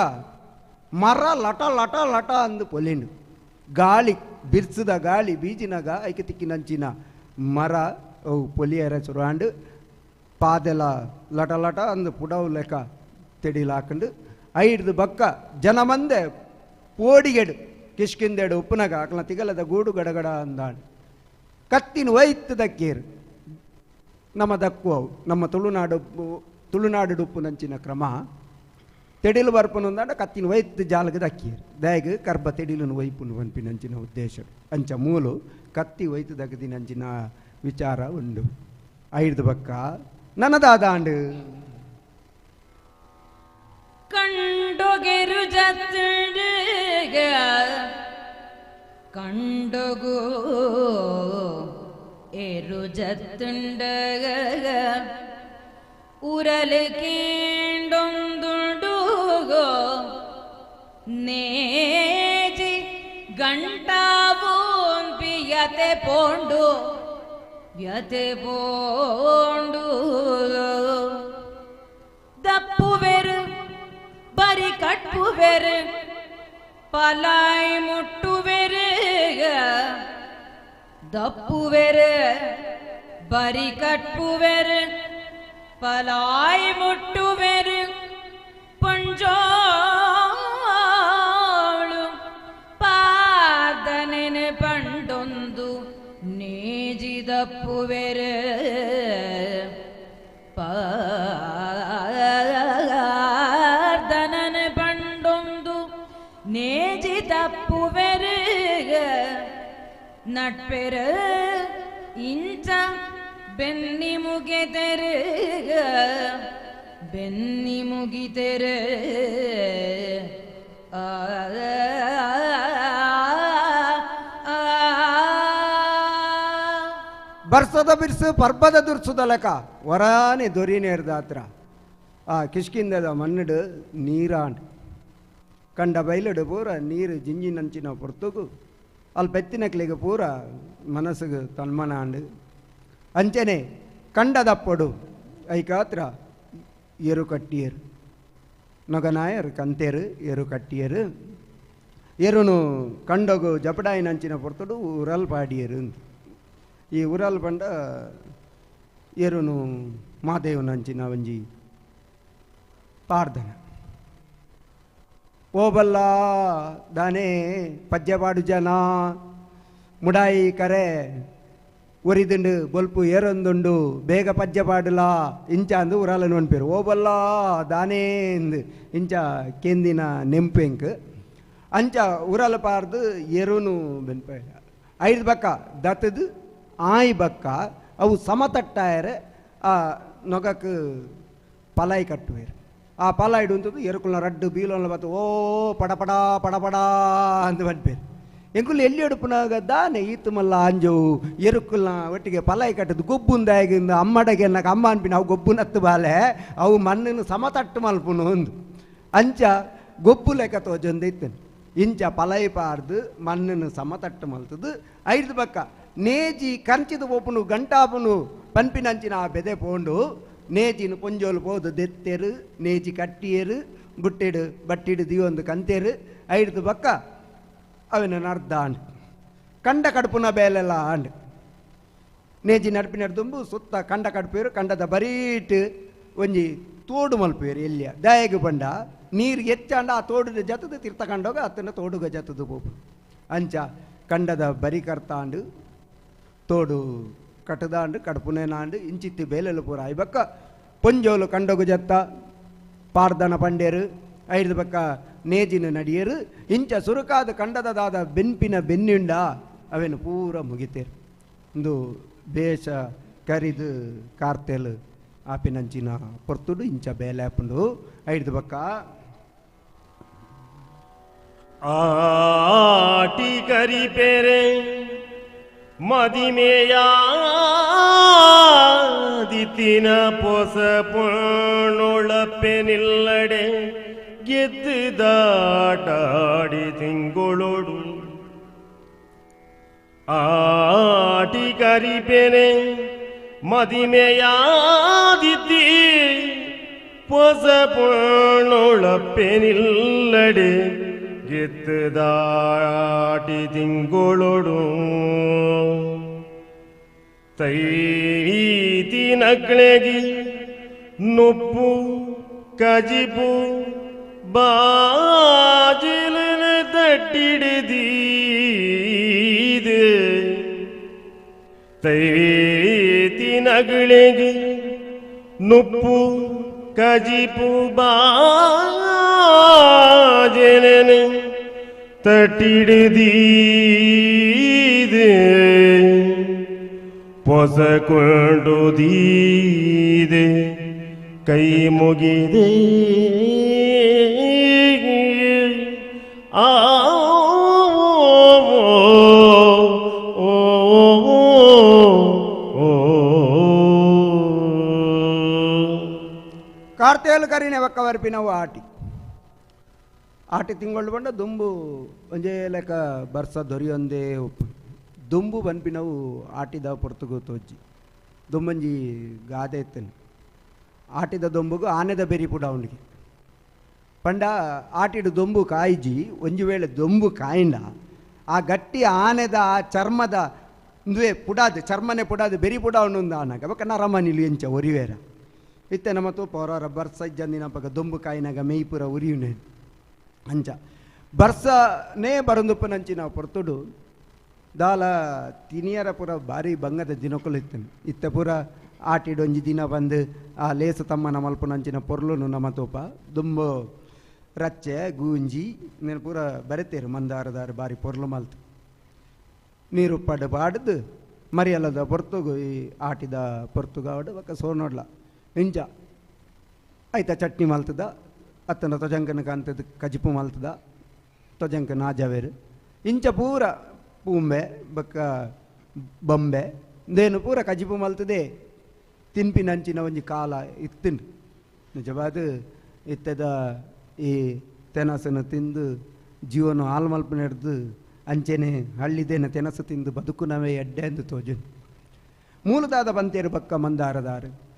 ಮರ ಲಟ ಲಟ ಲಟ ಅಂದು ಪೊಲಿಂಡು ಗಾಳಿ ಬಿರ್ಸದ ಗಾಳಿ ಬೀಜಿನಾಗ ಐಕೆ ತಿಕ್ಕಿನಂಚಿನ ಮರ ಅವು ಪೊಲಿಯರ ಸುರಾಂಡು ಪಾದೆಲ ಲಟ ಲಟ ಅಂದು ಪುಡವು ಲೆಕ್ಕ ತೆಡಿಲು ಹಾಕೊಂಡು ಐಡ್ದು ಬಕ್ಕ ಜನ ಮಂದೆ ಪೋಡಿಗೆಡು ಕಿಷ್ಕಿಂದೆಡು ಉಪ್ಪುನಗ ಆಕಲ ತಿಗಲದ ಗೂಡು ಗಡಗಡ ಅಂದಾಂಡು ಕತ್ತಿನ ಒಯ್ತದಕ್ಕೇರು ನಮ್ಮ ದಕ್ಕುವವು ನಮ್ಮ ತುಳುನಾಡು ತುಳುನಾಡು ಉಪ್ಪುನಂಚಿನ ಕ್ರಮ ತೆಡಿಲು ಬರ್ಪುನಂದಾಂಡ ಕತ್ತಿನ ಒಯ್ತು ಜಾಲಗ ದಕ್ಕಿಯರು ದಾಯಗ ಕರ್ಬ ತೆಡಿಲುನು ಒಯ್ಪುನು ಪನ್ಪಿನಂಚಿನ ಉದ್ದೇಶ ಅಂಚ ಮೂಲು ಕತ್ತಿ ಒಯ್ತು ದಗದಿನಂಚಿನ ವಿಚಾರ ಉಂಡು. ಐದು ಬಕ್ಕ ನನದಾದಾಂಡು ಕಂಡೊಗೆರು ಜತ್ತುಗ ಕಂಡೊಗು ಎರು ಜತ್ತುಂಡ ಉರಲು ಕೇಂಡೊಂದುಂಡುಗೋ ನೇಜಿ ಗಂಟಾವೋನ್ ಪಿಯತೆ ಪೋಂಡು ವ್ಯತೆ ಪೋಂಡು ದಪ್ಪುವೆರು ಬರಿ ಕಟ್ಟುವೆರು ಪಲಾಯ್ ಮುಟ್ಟುವೆರು ದಪ್ಪುವೆರು ಬರಿ ಕಟ್ಟುವೆರು ಪಲಾಯ್ ಮುಟ್ಟುವೆರು ಪಂಜೋಳು ಪಾದನೆನೆ ಪಂಡೊಂದು ನೇಜಿದಪ್ಪುವೆರು ಪಾದನನೆ ಪಂಡೊಂದು ನೇಜಿದಪ್ಪುವೆರು ನಟ್ಪೆರು ಇಂಚ ಬೆನ್ನಿ ಮುಗಿತೆರು ಬೆನ್ನಿ ಮುಗಿತೆರು ಆ ಬರ್ಸದ ಬಿರ್ಸು ಪರ್ಬದ ದುರ್ಸುದ ಲೆಕ್ಕ ವರಾನೆ ದೊರಿನೇರ್ದ ಹತ್ರ ಆ ಕಿಷ್ಕಿಂದದ ಮಣ್ಣಡು ನೀರಾಂಡ್ ಕಂಡ ಬೈಲಡು ಪೂರ ನೀರು ಜಿಂಜಿನಂಚಿನ ಪೊರ್ತುಗು ಅಲ್ಲಿ ಪೆತ್ತಿನಕ್ಲಿಗೆ ಪೂರ ಮನಸ್ಸಿಗೆ ತನ್ಮನ ಆಂಡು ಅಂಚನೆ ಕಂಡದಪ್ಪಡು ಐಕಾತ್ರ ಎರು ಕಟ್ಟಿಯರು ನೊಗನಾಯರು ಕಂತೇರು ಎರು ಕಟ್ಟಿಯರು ಎರುನು ಕಂಡೊಗು ಜಪಡಾಯಿನಂಚಿನ ಪೊರ್ತುಡು ಉರಲ್ ಪಾಡಿಯರು ಈ ಉರಲ್ ಪಂಡ ಎರುನು ಮಾದೇವನಂಚಿನ ಒಂಜಿ ಪಾರ್ದನ ಓಬಲ್ಲ ದಾನೆ ಪಜ್ಜೆಪಾಡು ಜನ ಮುಡಾಯಿ ಕರೆ ಒರಿದುಂಡು ಬೊಲ್ಪು ಏರೊಂದುಂಡು ಬೇಗ ಪಜ್ಜೆ ಪಾಡುಲಾ ಇಂಚ ಅಂದು ಉರಾಲನು ಅನ್ಪೇರು ಓಬಲ್ಲ ದಾನೇ ಇಂದು ಇಂಚ ಕೇಂದಿನ ನೆಂಪೆಂಕ್ ಅಂಚ ಉರಲ ಪಾರ್ದು ಎರುನು ಬೆನ್ಪ ಐದು ಬಕ್ಕ ದತ್ತದು ಆಯ್ ಬಕ್ಕ ಅವು ಸಮತಟ್ಟಾಯರೆ ಆ ನೊಗಕ್ಕೆ ಪಲಾಯಿ ಕಟ್ಟುವೇರು ಆ ಪಲಾಯಿಡು ಅಂತದ್ದು ಎರುಕುಲ್ನ ರಡ್ಡು ಬೀಲೊಲ್ಲ ಬತ್ತು ಓ ಪಡಪಡ ಪಡಪಡ ಅಂತ ಬನ್ಪೇರು ಎಂಕುಲು ಎಲ್ಲಿ ಎಡುಪುನಾಗ ದಾನೆ ಈತು ಮಲ್ಲ ಅಂಜವು ಎರುಕುಲ್ನ ಒಟ್ಟಿಗೆ ಪಲಾಯಿ ಕಟ್ಟದು ಗೊಬ್ಬುಂದಾಗಿಂದ ಅಮ್ಮಡಗೆ ಅನ್ನಕ ಅಮ್ಮ ಅನ್ಪಿನ ಅವು ಗೊಬ್ಬುನತ್ತು ಬಾಲೆ ಅವು ಮಣ್ಣನ್ನು ಸಮತಟ್ಟು ಮಲ್ಪುನು ಒಂದು ಅಂಚ ಗೊಬ್ಬು ಲೆಕ್ಕ ತೋಜೊಂದು ಇತ್ತನು ಇಂಚ ಪಲಾಯಿ ಪಾರ್ದು ಮಣ್ಣನ್ನು ಸಮತಟ್ಟು ಮಲ್ತದು ಐದು ಬಕ್ಕ ನೇಜಿ ಕಂಚಿದ ಪೋಪುನು ಗಂಟಾಪುನು ಪನ್ಪಿನಂಚಿನ ಆ ಬೆದೆ ಪೋಂಡು ನೇಜಿನ ಪೊಂಜೋಲು ಪೋದು ದೆತ್ತೆರು ನೇಜಿ ಕಟ್ಟಿಯರು ಬುಟ್ಟಿಡು ಬಟ್ಟಿಡು ದಿಯೊಂದು ಕಂತೇರು ಐದು ಬಕ್ಕ ಅವನ ಅರ್ಧ ಆಂಡ್ ಕಂಡ ಕಡುಪುನ ಬೇಲೆಲ್ಲ ಆಂಡ್ ನೇಜಿ ನಡ್ಪಿನ ದುಂಬು ಸುತ್ತ ಕಂಡ ಕಡುಪೇರು ಕಂಡದ ಬರೀಟ್ ಒಂಜಿ ತೋಡು ಮಲ್ಪೇರು ಎಲ್ಲಿಯ ದಾಯಗು ಬಂಡ ನೀರು ಹೆಚ್ಚಾಂಡ ಆ ತೋಡುದ ಜತದ ತೀರ್ಥ ಕಂಡೋಗ ಅತ್ತನ ತೋಡುಗ ಜತದ ಪೋಪು ಅಂಚ ಕಂಡದ ಬರಿ ಕರ್ತಾಂಡು ತೋಡು ಕಟ್ಟದಾಂಡು ಕಡುಪುನೇನಾಂಡು ಇಂಚಿತ್ತಿ ಬೇಲೆಲು ಪೂರ ಐಬಕ್ಕ ಪೊಂಜೋಲು ಕಂಡೋಗು ಜತ್ತ ಪಾರ್ದನ ಪಂಡೇರು ಐದು ಬಕ್ಕ ನೇಜಿನ ನಡಿಯರು ಇಂಚ ಸುರುಕಾದ ಕಂಡದದಾದ ಬೆನ್ಪಿನ ಬೆನ್ನಿಂಡ ಅವೇನು ಪೂರ ಮುಗಿತೇರು ಒಂದು ಬೇಷ ಕರಿದು ಕಾರ್ತೆಲು ಆಪಿನಂಚಿನ ಪೊರ್ತುಡು ಇಂಚ ಬೇಲೆ ಆಪುಂಡು ಐಡ್ದು ಬಕ್ಕ ಆಟಿ ಕರಿಪೆರೆ ಮದಿಮೆಯಾದಿತಿನ ಪೊಸ ಪೊಣ್ಣೊಳಪ್ಪೆನಿಲ್ಲಡೆ ಗೆದ್ದು ದಾಟಾಡಿ ತಿಂಗಳೊಡು ಆಟಿ ಕರಿಪೆನೆ ಮದಿಮೆಯಾದಿತಿ ಪೊಸ ಪೊಣ್ಣೊಳಪ್ಪೆನಿಲ್ಲಡೆ ಗೆತ್ತು ದಾಟಿ ತಿಂಗಳೊಡು ತೈತಿನಕ್ಲೆಗಿ ನುಪ್ಪು ಕಜಿಪು ಬಾಜಿಲನ ತಟ್ಟಿಡಿದೀದೆ ತೈತಿನಗಳಿಗೆ ನುಪ್ಪು ಕಜಿಪು ಬಾಜಲನ ತಟ್ಟಿಡಿದೀದೆ ಪೊಸಕೊಂಡು ದೀದೆ ಕೈ ಮುಗಿದೆ ಆ ಕಾರ್ತೇಲು ಕರಿನೆ ಒಕ್ಕ ವರ್ಪಿನವು ಆಟಿ ಆಟಿ ತಿಂಗಳು ಬಂಡ ದುಂಬು ಒಂಜೇ ಲೆಕ್ಕ ಬರ್ಸ ದೊರಿಯೊಂದೇ ಉಪ್ಪು ದುಂಬು ಬನ್ಪಿನವು ಆಟಿದ ಪೊರ್ತುಗು ತೋಜ್ಜಿ ದುಂಬಂಜಿ ಗಾದೆ ಇತ್ತನು ಆಟಿದ ದೊಂಬುಗು ಆನೆದ ಬೆರಿ ಪುಡ ಅವನಿಗೆ ಪಂಡ ಆಟಿಡು ದೊಂಬು ಕಾಯಿಜಿ ಒಂಜಿ ವೇಳೆ ದೊಂಬು ಕಾಯಿಂಡ ಆ ಗಟ್ಟಿ ಆನೆದ ಆ ಚರ್ಮದ ಇಂದುವೆ ಪುಡಾದು ಚರ್ಮನೆ ಪುಡಾದು ಬೆರಿ ಪುಡ ಅವನೊಂದು ಆನಾಗ ಬೊಕ್ಕ ನರಮನಿಲು ಎಂಚ ಒರಿವೇರ ಇತ್ತೆ ನಮ್ಮ ತೂಪ ಹೊರ ಬರ್ಸ ಇಜ್ಜಂದಿನ ಪಗ ದೊಂಬು ಕಾಯಿನಾಗ ಮೇಯ್ಪುರ ಉರಿಯುನೆ ಅಂಚ ಬರ್ಸನೇ ಬರಂದುಪ್ಪನಂಚಿನ ಪೊರ್ತುಡು ದಾಲ ತಿನಿಯರ ಪೂರ ಭಾರಿ ಬಂಗದ ದಿನಕುಲು ಇತ್ತನು ಇತ್ತೆ ಪೂರ ಆಟಿಡೊಂಜಿ ದಿನ ಬಂದು ಆ ಲೇಸ ತಮ್ಮನ ಮಲ್ಪುನಂಚಿನ ಪೊರ್ಲುನು ನಮ್ಮ ತೂಪ ದುಂಬು ರಚ್ಚೆ ಗೂಂಜಿ నేను ಪೂರ ಬರೆತೇರು ಮಂದಾರದಾರು ಭಾರಿ ಪೊರ್ಲು ಮಲ್ತು ನೀರು ಪಡು ಪಾಡ್ದು ಮರಿಯಲ್ಲದ ಪೊರ್ತುಗು ಈ ಆಟಿದ ಪೊರ್ತುಗಾವಡು ಬೊಕ್ಕ ಸೋನೊಡ್ಲ ಇಂಚ ಐತ ಚಟ್ನಿ ಮಲ್ತದ ಅತ್ತನ ತೊಜಂಕನ ಕಾಂತದ ಕಜಿಪು ಮಲ್ತದ ತೊಜಂಕ ನಾಜವೇರು ಇಂಚ ಪೂರ ಪೂಂಬೆ ಬೊಕ್ಕ ಬೊಂಬೆ ದೇನು ಪೂರ ಕಜಿಪು ಮಲ್ತದೆ ತಿನ್ಪಿನಂಚಿನ ಒಂಜಿ ಕಾಲ ಇತ್ತಿಂಡು ನಿಜವಾದ ಇತ್ತದ ಈ ತೆನಸನ್ನು ತಿಂದು ಜೀವನ ಹಾಲು ಮಲ್ಪು ನಡೆದು ಅಂಚೆನೆ ಹಳ್ಳಿದೇನ ತೆನಸು ತಿಂದು ಬದುಕು ನಾವೇ ಎಡ್ಡೆ ಎಂದು ತೋಜು ಮೂಲದಾದ ಬಂತೇರು ಬಕ್ಕ ಮಂದಾರದಾರು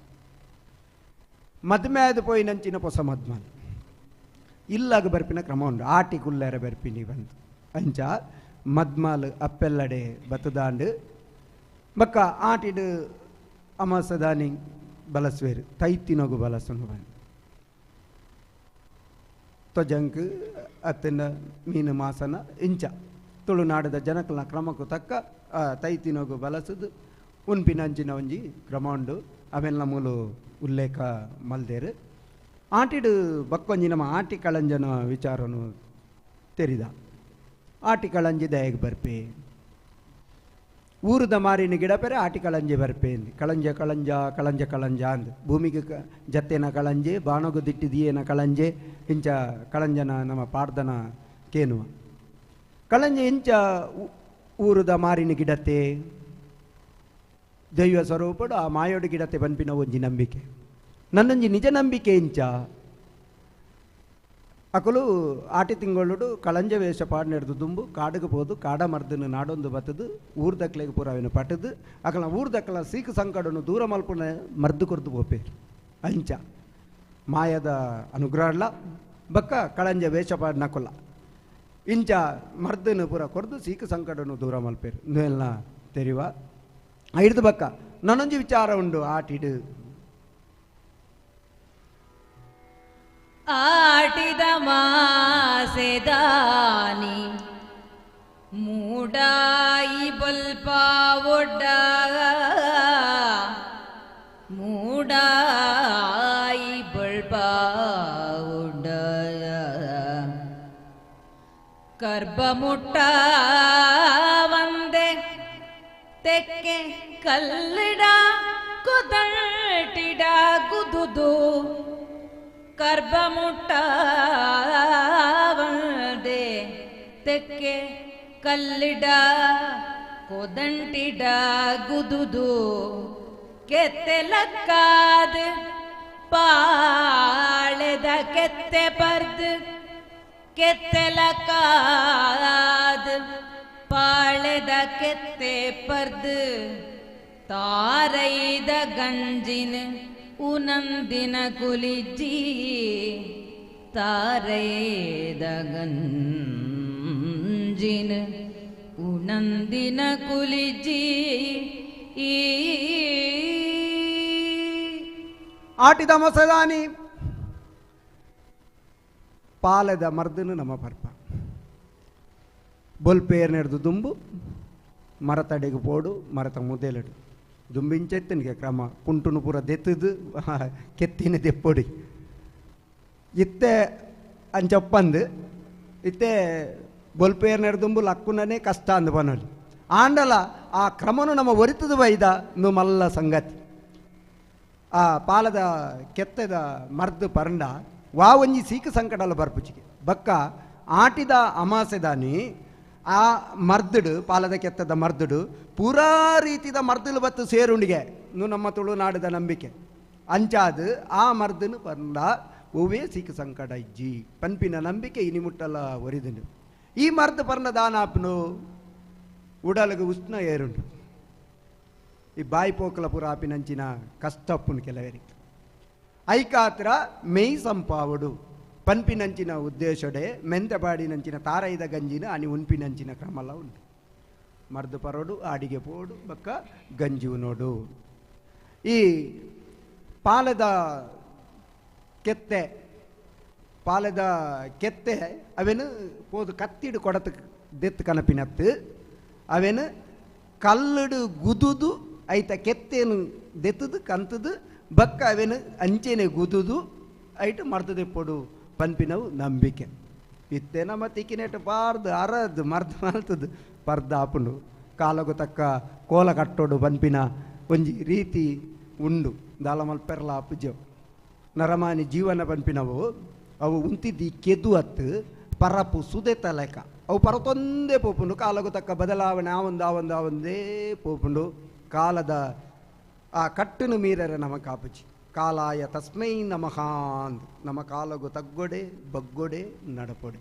ಮದ್ಮೆ ಆದ ಪೋಯಿನಂಚಿನ ಪೊಸ ಮದ್ಮಲ್ ಇಲ್ಲಾಗ ಬರ್ಪಿನ ಕ್ರಮ ಉಂಡು ಆಟಿ ಕುಲ್ಲೆರ ಬರ್ಪಿನಿ ಬಂತು ಅಂಚ ಮದ್ಮಾಲ್ ಅಪ್ಪೆಲ್ಲಡೆ ಬತ್ತದಾಂಡು ಬಕ್ಕ ಆಟಿಡು ಅಮಾಸದಾನಿ ಬಲಸ್ವೇರು ತೈತಿನೊಗು ಬಲಸುನು ಬಂದು ತೊಜಂಕ್ ಅತ್ತಿನ ಮೀನು ಮಾಸನ ಇಂಚ ತುಳುನಾಡದ ಜನಕಲ್ನ ಕ್ರಮಕ್ಕೂ ತಕ್ಕ ತೈತಿನೊಗು ಬಲಸುದು ಉನ್ಪಿನಂಚಿನ ಒಂಜಿ ಕ್ರಮ ಉಂಡು ಅವೆಲ್ಲ ಮೂಲು ಉಲ್ಲೇಖ ಮಲ್ದೇರು ಆಟಿಡು ಬಕ್ಕೊಂಜಿ ನಮ್ಮ ಆಟಿ ಕಳಂಜನ ವಿಚಾರನು ತೆರಿದ ಆಟಿ ಕಳಂಜಿ ದಯಗೆ ಬರ್ಪೆ ಊರದ ಮಾರಿನ ಗಿಡ ಪೆರೆ ಆಟಿ ಕಳಂಜಿ ಬರ್ಪೆ ಅಂದು ಕಳಂಜ ಕಳಂಜ ಕಳಂಜ ಕಳಂಜ ಅಂದು ಭೂಮಿಗೆ ಜತ್ತೇನ ಕಳಂಜೆ ಬಾಣಗು ದಿಟ್ಟಿದಿಯೇನ ಕಳಂಜೆ ಇಂಚ ಕಳಂಜನ ನಮ್ಮ ಪಾಡ್ದನ ಕೇನುವ ಕಳಂಜೆ ಇಂಚ ಊರದ ಮಾರಿನ ಗಿಡತೆ ದೈವ ಸ್ವರೂಪಡು ಆ ಮಾಯೋಡು ಗಿಡತೆ ಬನ್ಪಿನ ಒಂಜಿ ನಂಬಿಕೆ ನನ್ನೊಂಜಿ ನಿಜ ನಂಬಿಕೆ ಇಂಚ ಅಕಲು ಆಟಿ ತಿಂಗಳು ಕಳಂಜ ವೇಷ ಪಾಡ್ನೆಡ್ದು ದುಂಬು ಕಾಡುಗೆ ಪೋದು ಕಾಡ ಮರ್ದನು ನಾಡೊಂದು ಬತ್ತದು ಊರ್ದಕ್ಲೆಗೆ ಪೂರ ಅವಿನ ಪಟ್ಟದು ಅಕಲ ಊರ್ದಕ್ಕಲ ಸೀಕು ಸಂಕಡನು ದೂರ ಮಲ್ಪುನ ಮರ್ದು ಕೊರ್ದು ಪೋಪೆ ಅಂಚ ಮಾಯದ ಅನುಗ್ರಹ ಬಕ್ಕ ಕಳಂಜ ವೇಷ ಪಾಡ್ನಕೊಲ್ಲ ಇಂಚ ಮರ್ದನು ಪೂರ ಕೊರ್ದು ಸೀಕು ಸಂಕಡನು ದೂರ ಮಲ್ಪೇರು ಎಲ್ಲ ತೆರಿವ ಹಿಡ್ದು ಬಕ್ಕ ನನ್ನೊಂಜಿ ವಿಚಾರ ಉಂಡು ಆಟಿಡು ಆಟಿದ ಮಾಸೆದಾನಿ ಮೂಡಾಯಿ ಬಲ್ಪ ಒಡ್ಡ ಮೂಡಾಯಿ ಬಲ್ಪ ಒಡ್ಡ ಕರ್ಬ ಮುಟ್ಟ ವಂದೆ ತೆಕ್ಕೆ ಕಲ್ಲಿಡ ಕೊದಂಟಿಡ ಗುದುದು ಕರ್ಬ ಮುಟ್ಟಾವಂದೆ ತೆಕ್ಕೆ ಕಲ್ಲಿಡ ಕೊದಂಟಿಡ ಗುದುದು ಕೆತ್ತೆಲಕ್ಕಾದ ಪಾಳೆದ ಕೆತ್ತೆ ಪರ್ದು ಕೆತ್ತೆಲಕ್ಕಾದ ಪಾಳೆದ ಕೆತ್ತೆ ಪರ್ದು ತಾರೈದ ಗಂಜಿನ ಉನಂದಿನ ಕುಲಿಜಿ ತಾರೈದ ಗಂಜಿನ ಉನಂದಿನ ಕುಲಿಜಿ. ಆಟಿದ ಮೊಸದಾನಿ ಪಾಲದ ಮರ್ದನು ನಮ್ಮ ಪರ್ಪ ಬೊಲ್ಪೇರ್ ನೆಡ್ದು ದುಂಬು ಮರತಡೆಗೆ ಪೋಡು ಮರತ ಮುದೆಲಡು ದುಂಬಿಂಚೆತ್ತನಿಗೆ ಕ್ರಮ ಕುಂಟುನು ಪೂರ ದೆತ್ತದು ಕೆತ್ತಿನ ದೆಪ್ಪೊಡಿ ಇತ್ತೆ ಅಂಚೊಪ್ಪಂದು ಇತ್ತೆ ಬೊಲ್ಪೇರ್ ನೆಡ್ದುಂಬು ಲಕ್ಕುನನೇ ಕಷ್ಟ ಅಂದು ಪನೊಲಿ ಆಂಡಲ ಆ ಕ್ರಮನು ನಮ್ಮ ಒರಿತದು ಬೈದ ಇಂದು ಮಲ್ಲ ಸಂಗತಿ. ಆ ಪಾಲದ ಕೆತ್ತದ ಮರ್ದು ಪರಂಡ ವಾ ಒಂಜಿ ಸೀಕು ಸಂಕಟಲ ಬರ್ಪುಚಿಗೆ ಬಕ್ಕ ಆಟಿದ ಅಮಾಸೆದಾನಿ ಆ ಮರ್ದುಡು ಪಾಲದ ಕೆತ್ತದ ಮರ್ದುಡು ಪೂರಾ ರೀತಿದ ಮರ್ದುಲು ಬತ್ತು ಸೇರುಂಡಿಗೆ ಇನ್ನು ನಮ್ಮ ತುಳುನಾಡಿದ ನಂಬಿಕೆ ಅಂಚಾದು ಆ ಮರ್ದನು ಪಂಡ ಒವ್ವೇ ಸೀಕು ಸಂಕಟ ಇಜ್ಜಿ ಪನ್ಪಿನ ನಂಬಿಕೆ ಇನಿ ಮುಟ್ಟಲ ಒರಿದುಂಡು. ಈ ಮರ್ದು ಪರ್ನ ದಾನಾಪ್ನು ಉಡಲಗು ಉಷ್ಣ ಏರುಂಡು ಈ ಬಾಯಿ ಪೋಕಲ ಪೂರ ಆಪಿನಂಚಿನ ಕಷ್ಟಪ್ಪುನು ಕೆಲವರಿಗೆ ಐಕಾತ್ರ ಮೇಯ್ ಸಂಪಾವಡು ಪನ್ಪಿನಂಚಿನ ಉದ್ದೇಶಡೆ ಮೆಂತೆಪಾಡಿನಂಚಿನ ತಾರೈದ ಗಂಜಿನ ಅನಿ ಉನ್ಪಿನಂಚಿನ ಕ್ರಮಲ ಉಂಟು. ಮರ್ದು ಪರೋಡು ಆಡಿಗೆ ಪೋಡು ಬಕ್ಕ ಗಂಜಿ ಉನೋಡು. ಈ ಪಾಲದ ಕೆತ್ತೆ ಪಾಲದ ಕೆತ್ತೆ ಅವೇನು ಪೋದು ಕತ್ತಿಡು ಕೊಡತು ದೆತ್ತು ಕನಪಿನತ್ತು ಅವೇನು ಕಲ್ಲುಡು ಗುದುದು ಐತ ಕೆತ್ತೇನು ದೆತ್ತದು ಕಂತದು ಬಕ್ಕ ಅವೇನು ಅಂಚೆನೆ ಗುದುದು ಐಟು ಮರ್ದು ಪನ್ಪಿನವು ನಂಬಿಕೆ. ಇತ್ತೆ ನಮ್ಮ ತಿಕ್ಕಿನೆಟ್ಟು ಪಾರ್ದು ಅರದು ಮರ್ದು ಮಲ್ತದು ಪರ್ದ ಆಪುಂಡು ಕಾಲಗು ತಕ್ಕ ಕೋಲ ಕಟ್ಟೋಡು ಪನ್ಪಿನ ಒಂಜಿ ರೀತಿ ಉಂಡು. ದಾಲ ಮಲ್ಪೆರ್ಲ ಆಪುಜವು ನರಮಾನಿ ಜೀವನ ಪನ್ಪಿನವು ಅವು ಉಂತಿದ್ದಿ ಕೆದು ಅತ್ತು ಪರಪು ಸುದೆತ ಲೆಕ್ಕ ಅವು ಪರತೊಂದೇ ಪೋಪುಂಡು ಕಾಲಗು ತಕ್ಕ ಬದಲಾವಣೆ ಆವೊಂದು ಆವೊಂದು ಆವೊಂದೇ ಪೋಪುಂಡು. ಕಾಲದ ಆ ಕಟ್ಟುನು ಮೀರರೆ ನಮ ಕಾಪುಜಿ ಕಾಲಾಯ ತಸ್ಮೈ ನಮಃ ಅಂದ್ ನಮ್ಮ ಕಾಲಗು ತಗ್ಗೊಡೆ ಬಗ್ಗೊಡೆ ನಡಪೊಡೆ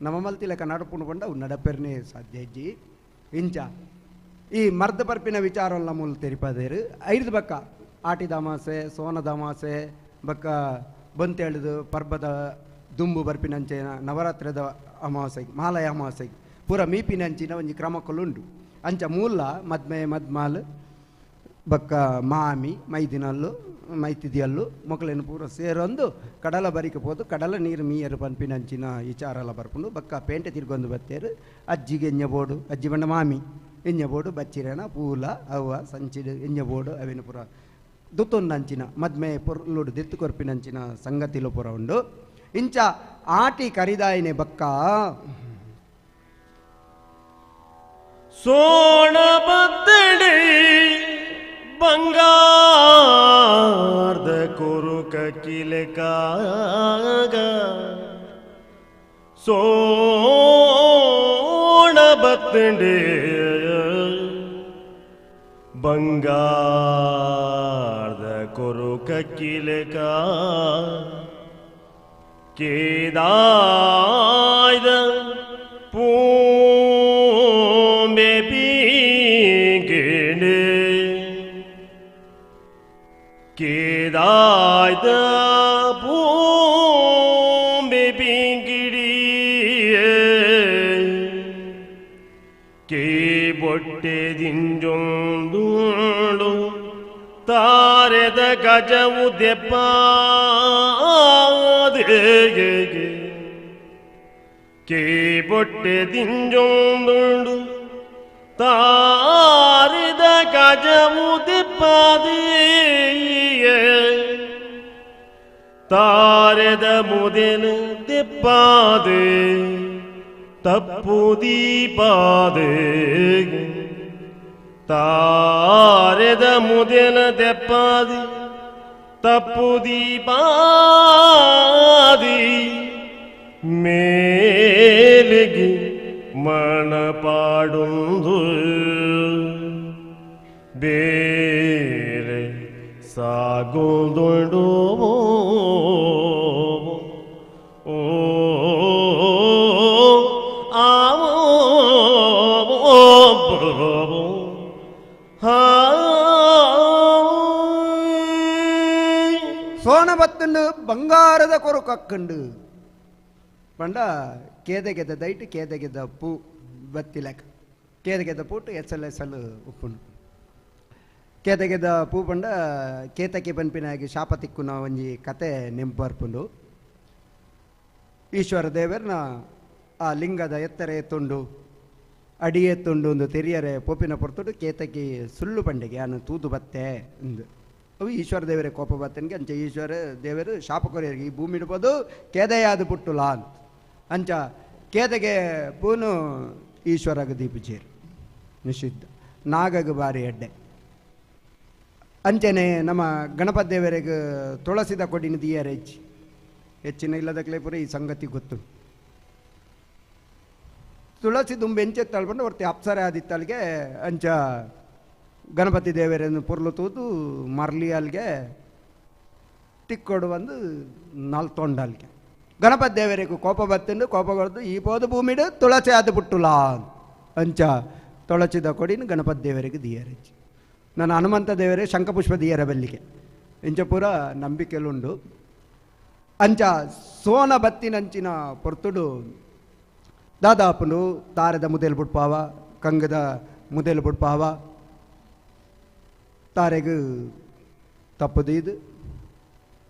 ನಮ್ಮ ಮಲ್ತಿಲಕ ನಡಪುಂಡು ಪಂಡ ಅವು ನಡಪೆರ್ನೇ ಸಾಧ್ಯ ಇಜ್ಜಿ. ಇಂಚ ಈ ಮರ್ದ ಪರ್ಪಿನ ವಿಚಾರಲ್ಲ ಮೂಲ ತೆರಿಪದೇರು ಐದು ಬಕ್ಕ ಆಟಿದ ಅಮಾಸೆ ಸೋನದ ಅಮಾಸೆ ಬಕ್ಕ ಬಂತೇಳಿದು ಪರ್ಬದ ದುಂಬು ಬರ್ಪಿನಂಚಿನ ನವರಾತ್ರಿದ ಅಮಾವಾಸ್ಯೆಗೆ ಮಾಲಯ ಅಮಾವಾಸ್ಯೆಗೆ ಪೂರ ಮೀಪಿನಂಚಿನ ಒಂಜಿ ಕ್ರಮಕ್ಕಲುಂಡು. ಅಂಚ ಮೂಲ ಮದ್ಮೆ ಮದ್ಮಾಲ್ ಬಕ್ಕ ಮಾಮಿ ಮೈದಿನಲ್ಲು ಮೈತಿದಿಯಲ್ಲು ಮೊಕಲೇನು ಪೂರ ಸೇರೊಂದು ಕಡಲ ಬರಿಕೆ ಪೋದು ಕಡಲ ನೀರು ಮೀಯರು ಪನ್ಪಿನಂಚಿನ ವಿಚಾರ ಎಲ್ಲ ಬರ್ಪುಂಡು. ಬಕ್ಕ ಪೇಂಟೆ ತಿರ್ಗೊಂದು ಬತ್ತೇರು ಅಜ್ಜಿಗೆ ಎಣ್ಣೆ ಬೋಡು ಅಜ್ಜಿ ಬಂಡ ಮಾಮಿ ಎಣ್ಣೆ ಬೋಡು ಬಚ್ಚಿರೇನ ಪೂಲ ಅವ್ವ ಸಂಚಿಡು ಎಣ್ಣೆ ಬೋಡು ಅವೇನು ಪೂರ ದುತ್ತೊಂದಂಚಿನ ಮದ್ಮೆ ಪೊರ್ಲುಡು ದೆತ್ತು ಕೊರ್ಪಿನಂಚಿನ ಸಂಗತಿಲು ಪೂರ ಉಂಡು. ಇಂಚ ಆಟಿ ಕರಿದಾಯಿನೆ ಬಕ್ಕ ಸೋಣ ಬತ್ತಡಿ ಬಂಗಾರದ ಕೊರುಕ ಕಿಲೆಕಾಗ ಸೋಣ ಬತ್ತಡಿ ಬಂಗಾರದ ಕೊರುಕ ಕಿಲೆಕ ಕೇದಾಯ್ದ ಪೂಂಬೆ ಪೀಂಗಿಣೆ ಕೇದಾಯ್ದ ಪೂಂಬೆ ಪೀಂಗಿಡಿಯೇ ಕೇ ಬೊಟ್ಟೆ ದಿಂಜೊಂದುಂಡು ತಾರೆದ ಗಜವು ದೆಪ್ಪಾದೆ ಕೇ ಬೊಟ್ಟೆ ದಿಂಜೊಂದುಂಡು ತಾರಿದ ಗಜವು ದೆಪ್ಪಾದೆ ತಾರೆದ ಮುದೆನು ದೆಪ್ಪಾದೆ ತಪ್ಪು ದೀಪಾದೆ ತಾರೆದ ತಾರೆದ ಮುದೆಲ ದೆಪ್ಪಾದಿ ತಪ್ಪು ದೀಪಾದಿ ಮೇಲಿಗೆ ಮಣಪಾಡುಂದು ಬೇರೆ ಸಾಗುಂದುಂಡು ಓ ಆವೋ ಸೋನಬತ್ತುಂಡು ಬಂಗಾರದ ಕೊರು ಕಕ್ಕಂಡು ಪಂಡ ಕೇದಗೆದ ದೈಟ್ ಕೇದಗೆದ ಪೂ ಬತ್ತಿಲೆಕ್ಕ ಕೇದಗೆದ ಪೂಟು ಎಸಲ್ ಎಸಲ್ ಉಪ್ಪುಂಡು ಕೇದಗೆದ ಪೂ ಪಂಡ ಕೇತಕಿ ಪನ್ಪಿನಾಗಿ ಶಾಪ ತಿಕ್ಕುನ ಒಂಜಿ ಕತೆ ನೆಂಪರ್ಪುಂಡು. ಈಶ್ವರ ದೇವರ್ನ ಆ ಲಿಂಗದ ಎತ್ತರ ಎತ್ತುಂಡು ಅಡಿ ಎತ್ತುಂಡು ಒಂದು ತೆರಿಯರೆ ಪೋಪಿನ ಪೊರ್ತುಡು ಕೇತಕಿ ಸುಳ್ಳು ಪಂಡಿಗೆ ಆನು ತೂದು ಬತ್ತೆ ಇಂದು ಅವು ಈಶ್ವರ ದೇವರೇ ಕೋಪ ಬತ್ತನಿಗೆ ಅಂಚ ಈಶ್ವರ ದೇವರು ಶಾಪ ಕೊರಿಯರಿಗೆ ಈ ಭೂಮಿ ಇಡ್ಬೋದು ಕೇದೆಯಾದ ಪುಟ್ಟುಲ ಅಂತ ಅಂಚ ಕೇದಗೆ ಪೂನು ಈಶ್ವರಗ ದೀಪಜೇರು ನಿಷಿದ್ಧ ನಾಗಗ ಬಾರಿ ಎಡ್ಡೆ. ಅಂಚನೆ ನಮ್ಮ ಗಣಪತಿ ದೇವರಿಗೆ ತುಳಸಿದ ಕೊಡಿನ ದಿಯರ ಹೆಚ್ಚಿ ಹೆಚ್ಚಿನ ಇಲ್ಲದ ಕ್ಲೇಪುರ ಈ ಸಂಗತಿ ಗೊತ್ತು. ತುಳಸಿ ದುಂಬೆ ಎಂಚೆ ತಳ್ಕೊಂಡು ಹೊರ್ತಿ ಅಪ್ಸರೆ ಆದಿತ್ತಲ್ಗೆ ಅಂಚ ಗಣಪತಿ ದೇವರನ್ನು ಪೊರ್ಲು ತೂದು ಮರಲಿ ಅಲ್ಲಿಗೆ ತಿಕ್ಕೊಡು ಬಂದು ನಲ್ತೊಂಡಲ್ಗೆ ಗಣಪತಿ ದೇವರಿಗೂ ಕೋಪ ಬತ್ತಂಡು ಕೋಪ ಬರೆದು ಈ ಪೋದು ಭೂಮಿಡು ತುಳಸಿ ಆದ ಪುಟ್ಟುಲ ಅಂಚ ತುಳಸಿದ ಕೊಡಿನ ಗಣಪತಿ ದೇವರಿಗೆ ದಿಯರೆಚ್ಚಿ. ನಾನು ಹನುಮಂತ ದೇವರೇ ಶಂಖಪುಷ್ಪ ದಿಯರ ಬಲ್ಲಿಗೆ ಇಂಚ ಪೂರ ನಂಬಿಕೆಲುಂಡು. ಅಂಚ ಸೋನ ಬತ್ತಿನಂಚಿನ ಪೊರ್ತುಡು ದಾದಾಪುನು ತಾರದ ಮುದೆಲ್ ಬುಡ್ಪಾವ ಕಂಗದ ಮುದೆಲ್ ಬುಡ್ಪಾವ ತಾರೆಗು ತಪ್ಪುದೀದು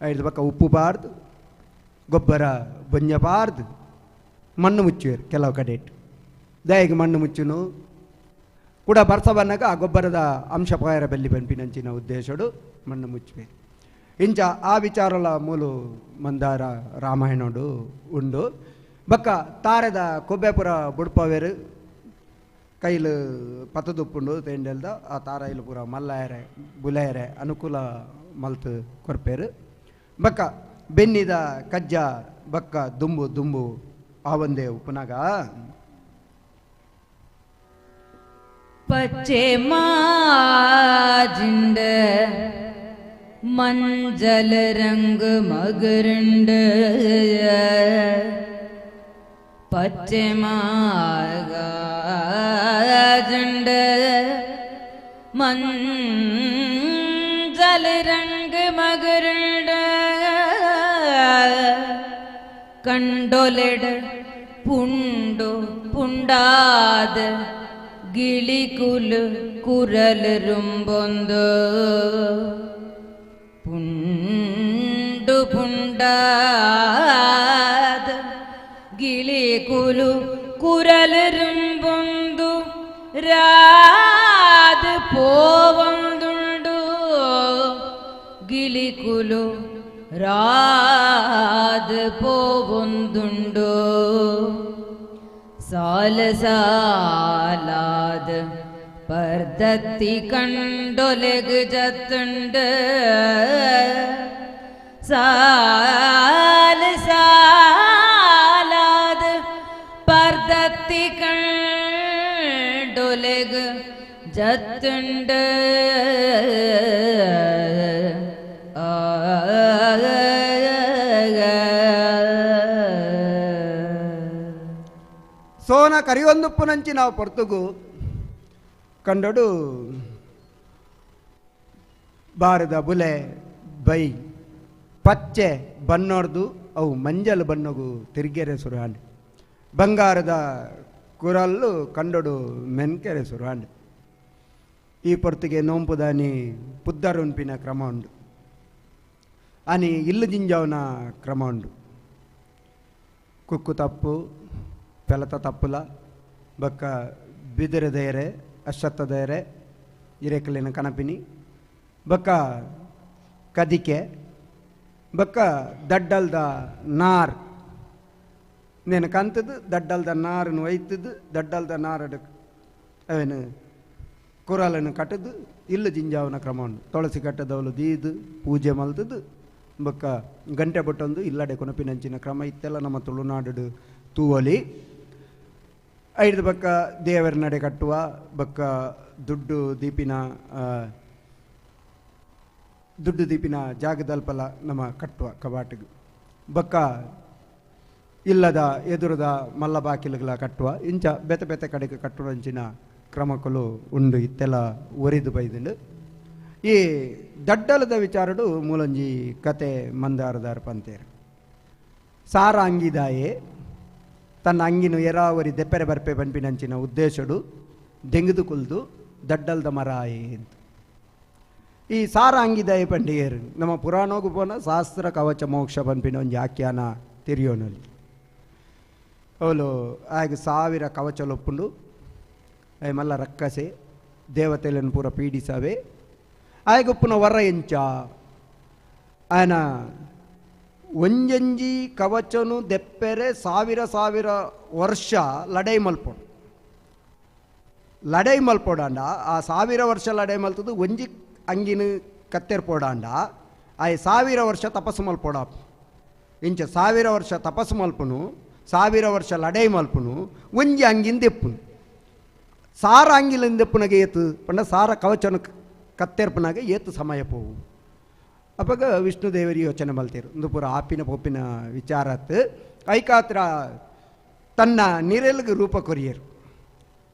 ಐದು ಪಕ್ಕ ಉಪ್ಪು ಬಾರ್ದು ಗೊಬ್ಬರ ಬೊಂಜಬಾರ್ದು ಮಣ್ಣು ಮುಚ್ಚುವರು ಕೆಲವು ಕಡೆ ಇಟ್ಟು ದಯಗೆ ಮಣ್ಣು ಮುಚ್ಚುನು ಕೂಡ ಬರ್ಸ ಬಂದಾಗ ಆ ಗೊಬ್ಬರದ ಅಂಶ ಪಾಯರ ಬೆಲ್ಲಿ ಪಂಪಿನಂಚಿನ ಉದ್ದೇಶಡು ಮಣ್ಣು ಮುಚ್ಚುವೇರು. ಇಂಚ ಆ ವಿಚಾರಲ ಮೂಲು ಮಂದಾರ ರಾಮಾಯಣಡು ಉಂಡು. ಬಕ್ಕ ತಾರೆದ ಕೊಬ್ಬೆಪುರ ಬುಡ್ಪವೇರು ಕೈಲು ಪತದುಪ್ಪುಂಡು ತೇಂಡೆಲ್ದ ಆ ತಾರೈಲು ಪೂರ ಮಲ್ಲಾಯರೆ ಬುಲೆಯರೆ ಅನುಕೂಲ ಮಲ್ತು ಕೊರ್ಪೇರು. ಬಕ್ಕ ಬೆನ್ನಿದ ಕಜ್ಜ ಬಕ್ಕ ದುಂಬು ದುಂಬು ಆವಂದೇ ಉಪ್ಪುನಾಗ ಪಚ್ಚೆ ಮಾಜಿಂಡ ಮಂಜಲ ರಂಗ ಮಗರಂಡ ಪಚ್ಚೆ ಮಾಗಂಡ ಮಂಜಲ ರಂಗ ಮಗರಂಡ ಕಂಡೊಲೆಡ ಪುಂಡು ಪುಂಡಾದ ಗಿಳಿಕುಲು ಕುರಲ್ ರುಂಬೊಂದು ಪುಂಡು ಪುಂಡಾದ ಗಿಳಿಕುಲು ಕುರಲ್ ರುಂಬೊಂದು ರಾದ ಪೋವೊಂದುಂಡು ಗಿಳಿಕುಲು ರಾದ ಪೋವೊಂದುಂಡು ಸಾಲ ಸಾಲಾದ ಪರ್ದತ್ತಿ ಕಂಡೊಲೆಗು ಜತ್ತುಂಡು ಸಾಲ ಸಾಲಾದ ಪರ್ದತ್ತಿ ಕಂಡೊಲೆಗು ಜತ್ತುಂಡು ಸೋನ ಕರಿಯೊಂದುಪ್ಪುನಂಚಿ ನಾವು ಪೊರ್ತುಗು ಕಂಡಡು ಬಾರದ ಬುಲೆ ಬೈ ಪಚ್ಚೆ ಬನ್ನೋರ್ದು ಅವು ಮಂಜಲ್ ಬಣ್ಣಗು ತಿರುಗೆರೆ ಸುರುಹಾಂಡ್ ಬಂಗಾರದ ಕುರಲ್ಲು ಕಂಡಡು ಮೆನ್ಕೆರೆ ಸುರುಹಾಂಡ್. ಈ ಪೊರ್ತುಗೆ ನೋಂಪುದಾನಿ ಪುದ್ದರುನ್ಪಿನ ಕ್ರಮ ಉಂಡು ಆನಿ ಇಲ್ಲು ಜಿಂಜಾವನ ಕ್ರಮ ಉಂಡು. ಕುಕ್ಕು ತಪ್ಪು ಪೆಲತ ತಪ್ಪುಲ ಬಕ್ಕ ಬಿದಿರ ದೇರೆ ಅಶ್ವತ್ಥ ದೇರೆ ಇರೇಕಲಿನ ಕಣಪಿನಿ ಬಕ್ಕ ಕದಿಕೆ ಬಕ್ಕ ದಡ್ಡಲ್ದ ನಾರ್ ನೇನು ಕಂತದ್ದು ದಡ್ಡಲ್ದ ನಾರನ್ನು ಒಯ್ತದ್ದು ದಡ್ಡಲ್ದ ನಾರಡು ಅವೇನು ಕುರಲನ್ನು ಕಟ್ಟದು ಇಲ್ಲು ಜಿಂಜಾವನ ಕ್ರಮ ಉಂಡು. ತುಳಸಿ ಕಟ್ಟದವಳು ದೀದು ಪೂಜೆ ಮಲ್ತದು ಬೊಕ್ಕ ಗಂಟೆ ಬೊಟ್ಟೊಂದು ಇಲ್ಲಡೆ ಕೊನಪಿನಂಚಿನ ಕ್ರಮ ಇತ್ತೆಲ್ಲ ನಮ್ಮ ತುಳುನಾಡು ತೂವಲಿ. ಐದು ಬಕ್ಕ ದೇವರ ನಡೆ ಕಟ್ಟುವ ಬೊಕ್ಕ ದುಡ್ಡು ದೀಪಿನ ದುಡ್ಡು ದೀಪಿನ ಜಾಗದಲ್ಪಲ ನಮ್ಮ ಕಟ್ಟುವ ಕಬಾಟಿಗೆ ಬೊಕ್ಕ ಇಲ್ಲದ ಎದುರದ ಮಲ್ಲ ಬಾಕಿಲುಗಳ ಕಟ್ಟುವ ಇಂಚ ಬೇತೆ ಬೇತೆ ಕಡೆಗೆ ಕಟ್ಟುವಂಚಿನ ಕ್ರಮಕ್ಕಲು ಉಂಡು ಇತ್ತೆಲ್ಲ ಒರಿದು ಬೈದುಂಡು. ಈ ದಡ್ಡಲದ ವಿಚಾರಡು ಮೂಲಂಜಿ ಕತೆ ಮಂದಾರದಾರ ಪಂತೇರು. ಸಾರ ಅಂಗಿದಾಯೆ ತನ್ನ ಅಂಗಿನ ಎರಾವರಿ ದೆಪ್ಪೆರೆ ಬರ್ಪೆ ಪನ್ಪಿನಂಚಿನ ಉದ್ದೇಶಡು ದೆಂಗುದು ಕುಲ್ದು ದಡ್ಡಲ್ದ ಮರಾಯೆ ಅಂತ. ಈ ಸಾರ ಅಂಗಿದಾಯೆ ಪಂಡಿಯರು ನಮ್ಮ ಪುರಾಣೋಗು ಪೋನ ಶಾಸ್ತ್ರ ಕವಚ ಮೋಕ್ಷ ಪನ್ಪಿನ ಒಂಜಿ ಆಖ್ಯಾನ ತಿರಿಯೋನಲ್ಲಿ. ಅವಳು ಆಗ 1000 ಕವಚಲೊಪ್ಪುಂಡು, ಅಯ್ ಮಲ್ಲ ರಕ್ಕಸೆ ದೇವತೆలను ಪೂರ ಪೀಡಿಸವೆ. ಆಯಗೊಪ್ಪುನ ವರ ಎಂಚ ಆಯನ ಒಂಜಂಜಿ ಕವಚನು ದೆಪ್ಪೆರೆ 1000 1000 ವರ್ಷ ಲಡೈ ಮಲ್ಪೊಡು. ಲಡೈ ಮಲ್ಪೊಡಾಂಡ ಆ 1000 ವರ್ಷ ಲಡೈ ಮಲ್ತದು ಒಂಜಿ ಅಂಗಿನ ಕತ್ತೆರ್ಪೋಡಾಂಡ ಆಯ್ 1000 ವರ್ಷ ತಪಸ್ಸು ಮಲ್ಪೊಡ. ಇಂಚ 1000 ವರ್ಷ ತಪಸ್ಸು ಮಲ್ಪುನು, 1000 ವರ್ಷ ಲಡೈ ಮಲ್ಪುನು, ಒಂಜಿ ಅಂಗಿನ ದೆಪ್ಪುನು. ಸಾರ ಅಂಗಿಲಿಂದ ದೆಪ್ಪುನಗೆ ಏತು ಪಂಡ ಸಾರ ಕವಚನು ಕತ್ತೆರ್ಪುನಾಗ ಏತು ಸಮಯ ಪೋವು. ಅಪ್ಪಗ ವಿಷ್ಣುದೇವರಿ ಯೋಚನೆ ಮಲ್ತೇರು ಒಂದು ಪೂರ ಆಪಿನ ಪೊಪ್ಪಿನ ವಿಚಾರತ್ ಐಕಾತ್ರ ತನ್ನ ನಿರೆಲ್ಗೆ ರೂಪ ಕೊರಿಯರು.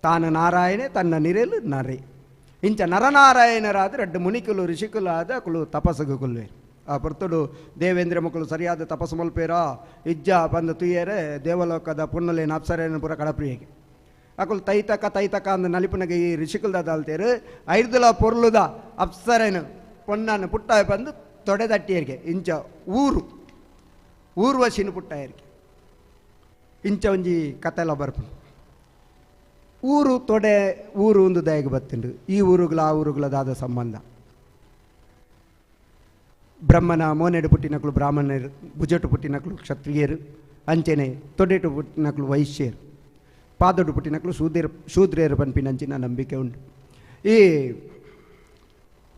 ತಾನು ನಾರಾಯಣೆ ತನ್ನ ನಿರೆಲು ನರೆ. ಇಂಚ ನರನಾರಾಯಣರಾದ ರಡ್ಡು ಮುನಿಕುಲು ಋಷಿಕುಲು ಆದ ಅಕುಲು ತಪಸ್ಸುಗು ಕೊಲ್ವೇರು. ಆ ಪೊರ್ತುಡು ದೇವೇಂದ್ರ ಮಕ್ಕಳು ಸರಿಯಾದ ತಪಸ್ಸು ಮಲ್ಪೇರ ಇಜ್ಜ ಬಂದು ತುಯ್ಯರೆ ದೇವಲೋಕದ ಪುಣ್ಣಲೇನ ಅಪ್ಸರೇನ ಪೂರ ಕಡಪ್ರಿಯಗೆ ಅಕುಲು ತೈತಕ ತೈತಕ ಅಂದ ನಲಿಪುನಗೆ ಈ ಋಷಿಕುಲ್ದ ಅಲ್ತೇರು ಐರ್ದುಲ ಪೊರ್ಲುದ ಅಪ್ಸರೇನು ಪೊಣ್ಣನ್ನು ಪುಟ್ಟಾಯ ಬಂದು ತೊಡೆದಟ್ಟಿಯರಿಗೆ ಇಂಚ ಊರು ಊರ್ವಶಿನ ಪುಟ್ಟಾಯರಿಗೆ ಇಂಚ ಒಂಜಿ ಕತೆಲ ಬರ್ಪುಂಡು. ಊರು ತೊಡೆ ಊರು ಒಂದು ದಯಗೆ ಬತ್ತುಂಡು. ಈ ಊರುಗಳ ಆ ಊರುಗಳದಾದ ಸಂಬಂಧ. ಬ್ರಹ್ಮನ ಮೋನೆಡು ಪುಟ್ಟಿನಕ್ಳು ಬ್ರಾಹ್ಮಣರು, ಭುಜಟು ಪುಟ್ಟಿನಕ್ಳು ಕ್ಷತ್ರಿಯರು, ಅಂಚೆನೆ ತೊಡೆಟು ಪುಟ್ಟಿನಕ್ಳು ವೈಶ್ಯರು, ಪಾದೊಡು ಪುಟ್ಟಿನಕ್ಳು ಶೂದ್ರೇರು ಪನ್ಪಿನಂಚಿನ ನಂಬಿಕೆ ಉಂಟು. ಈ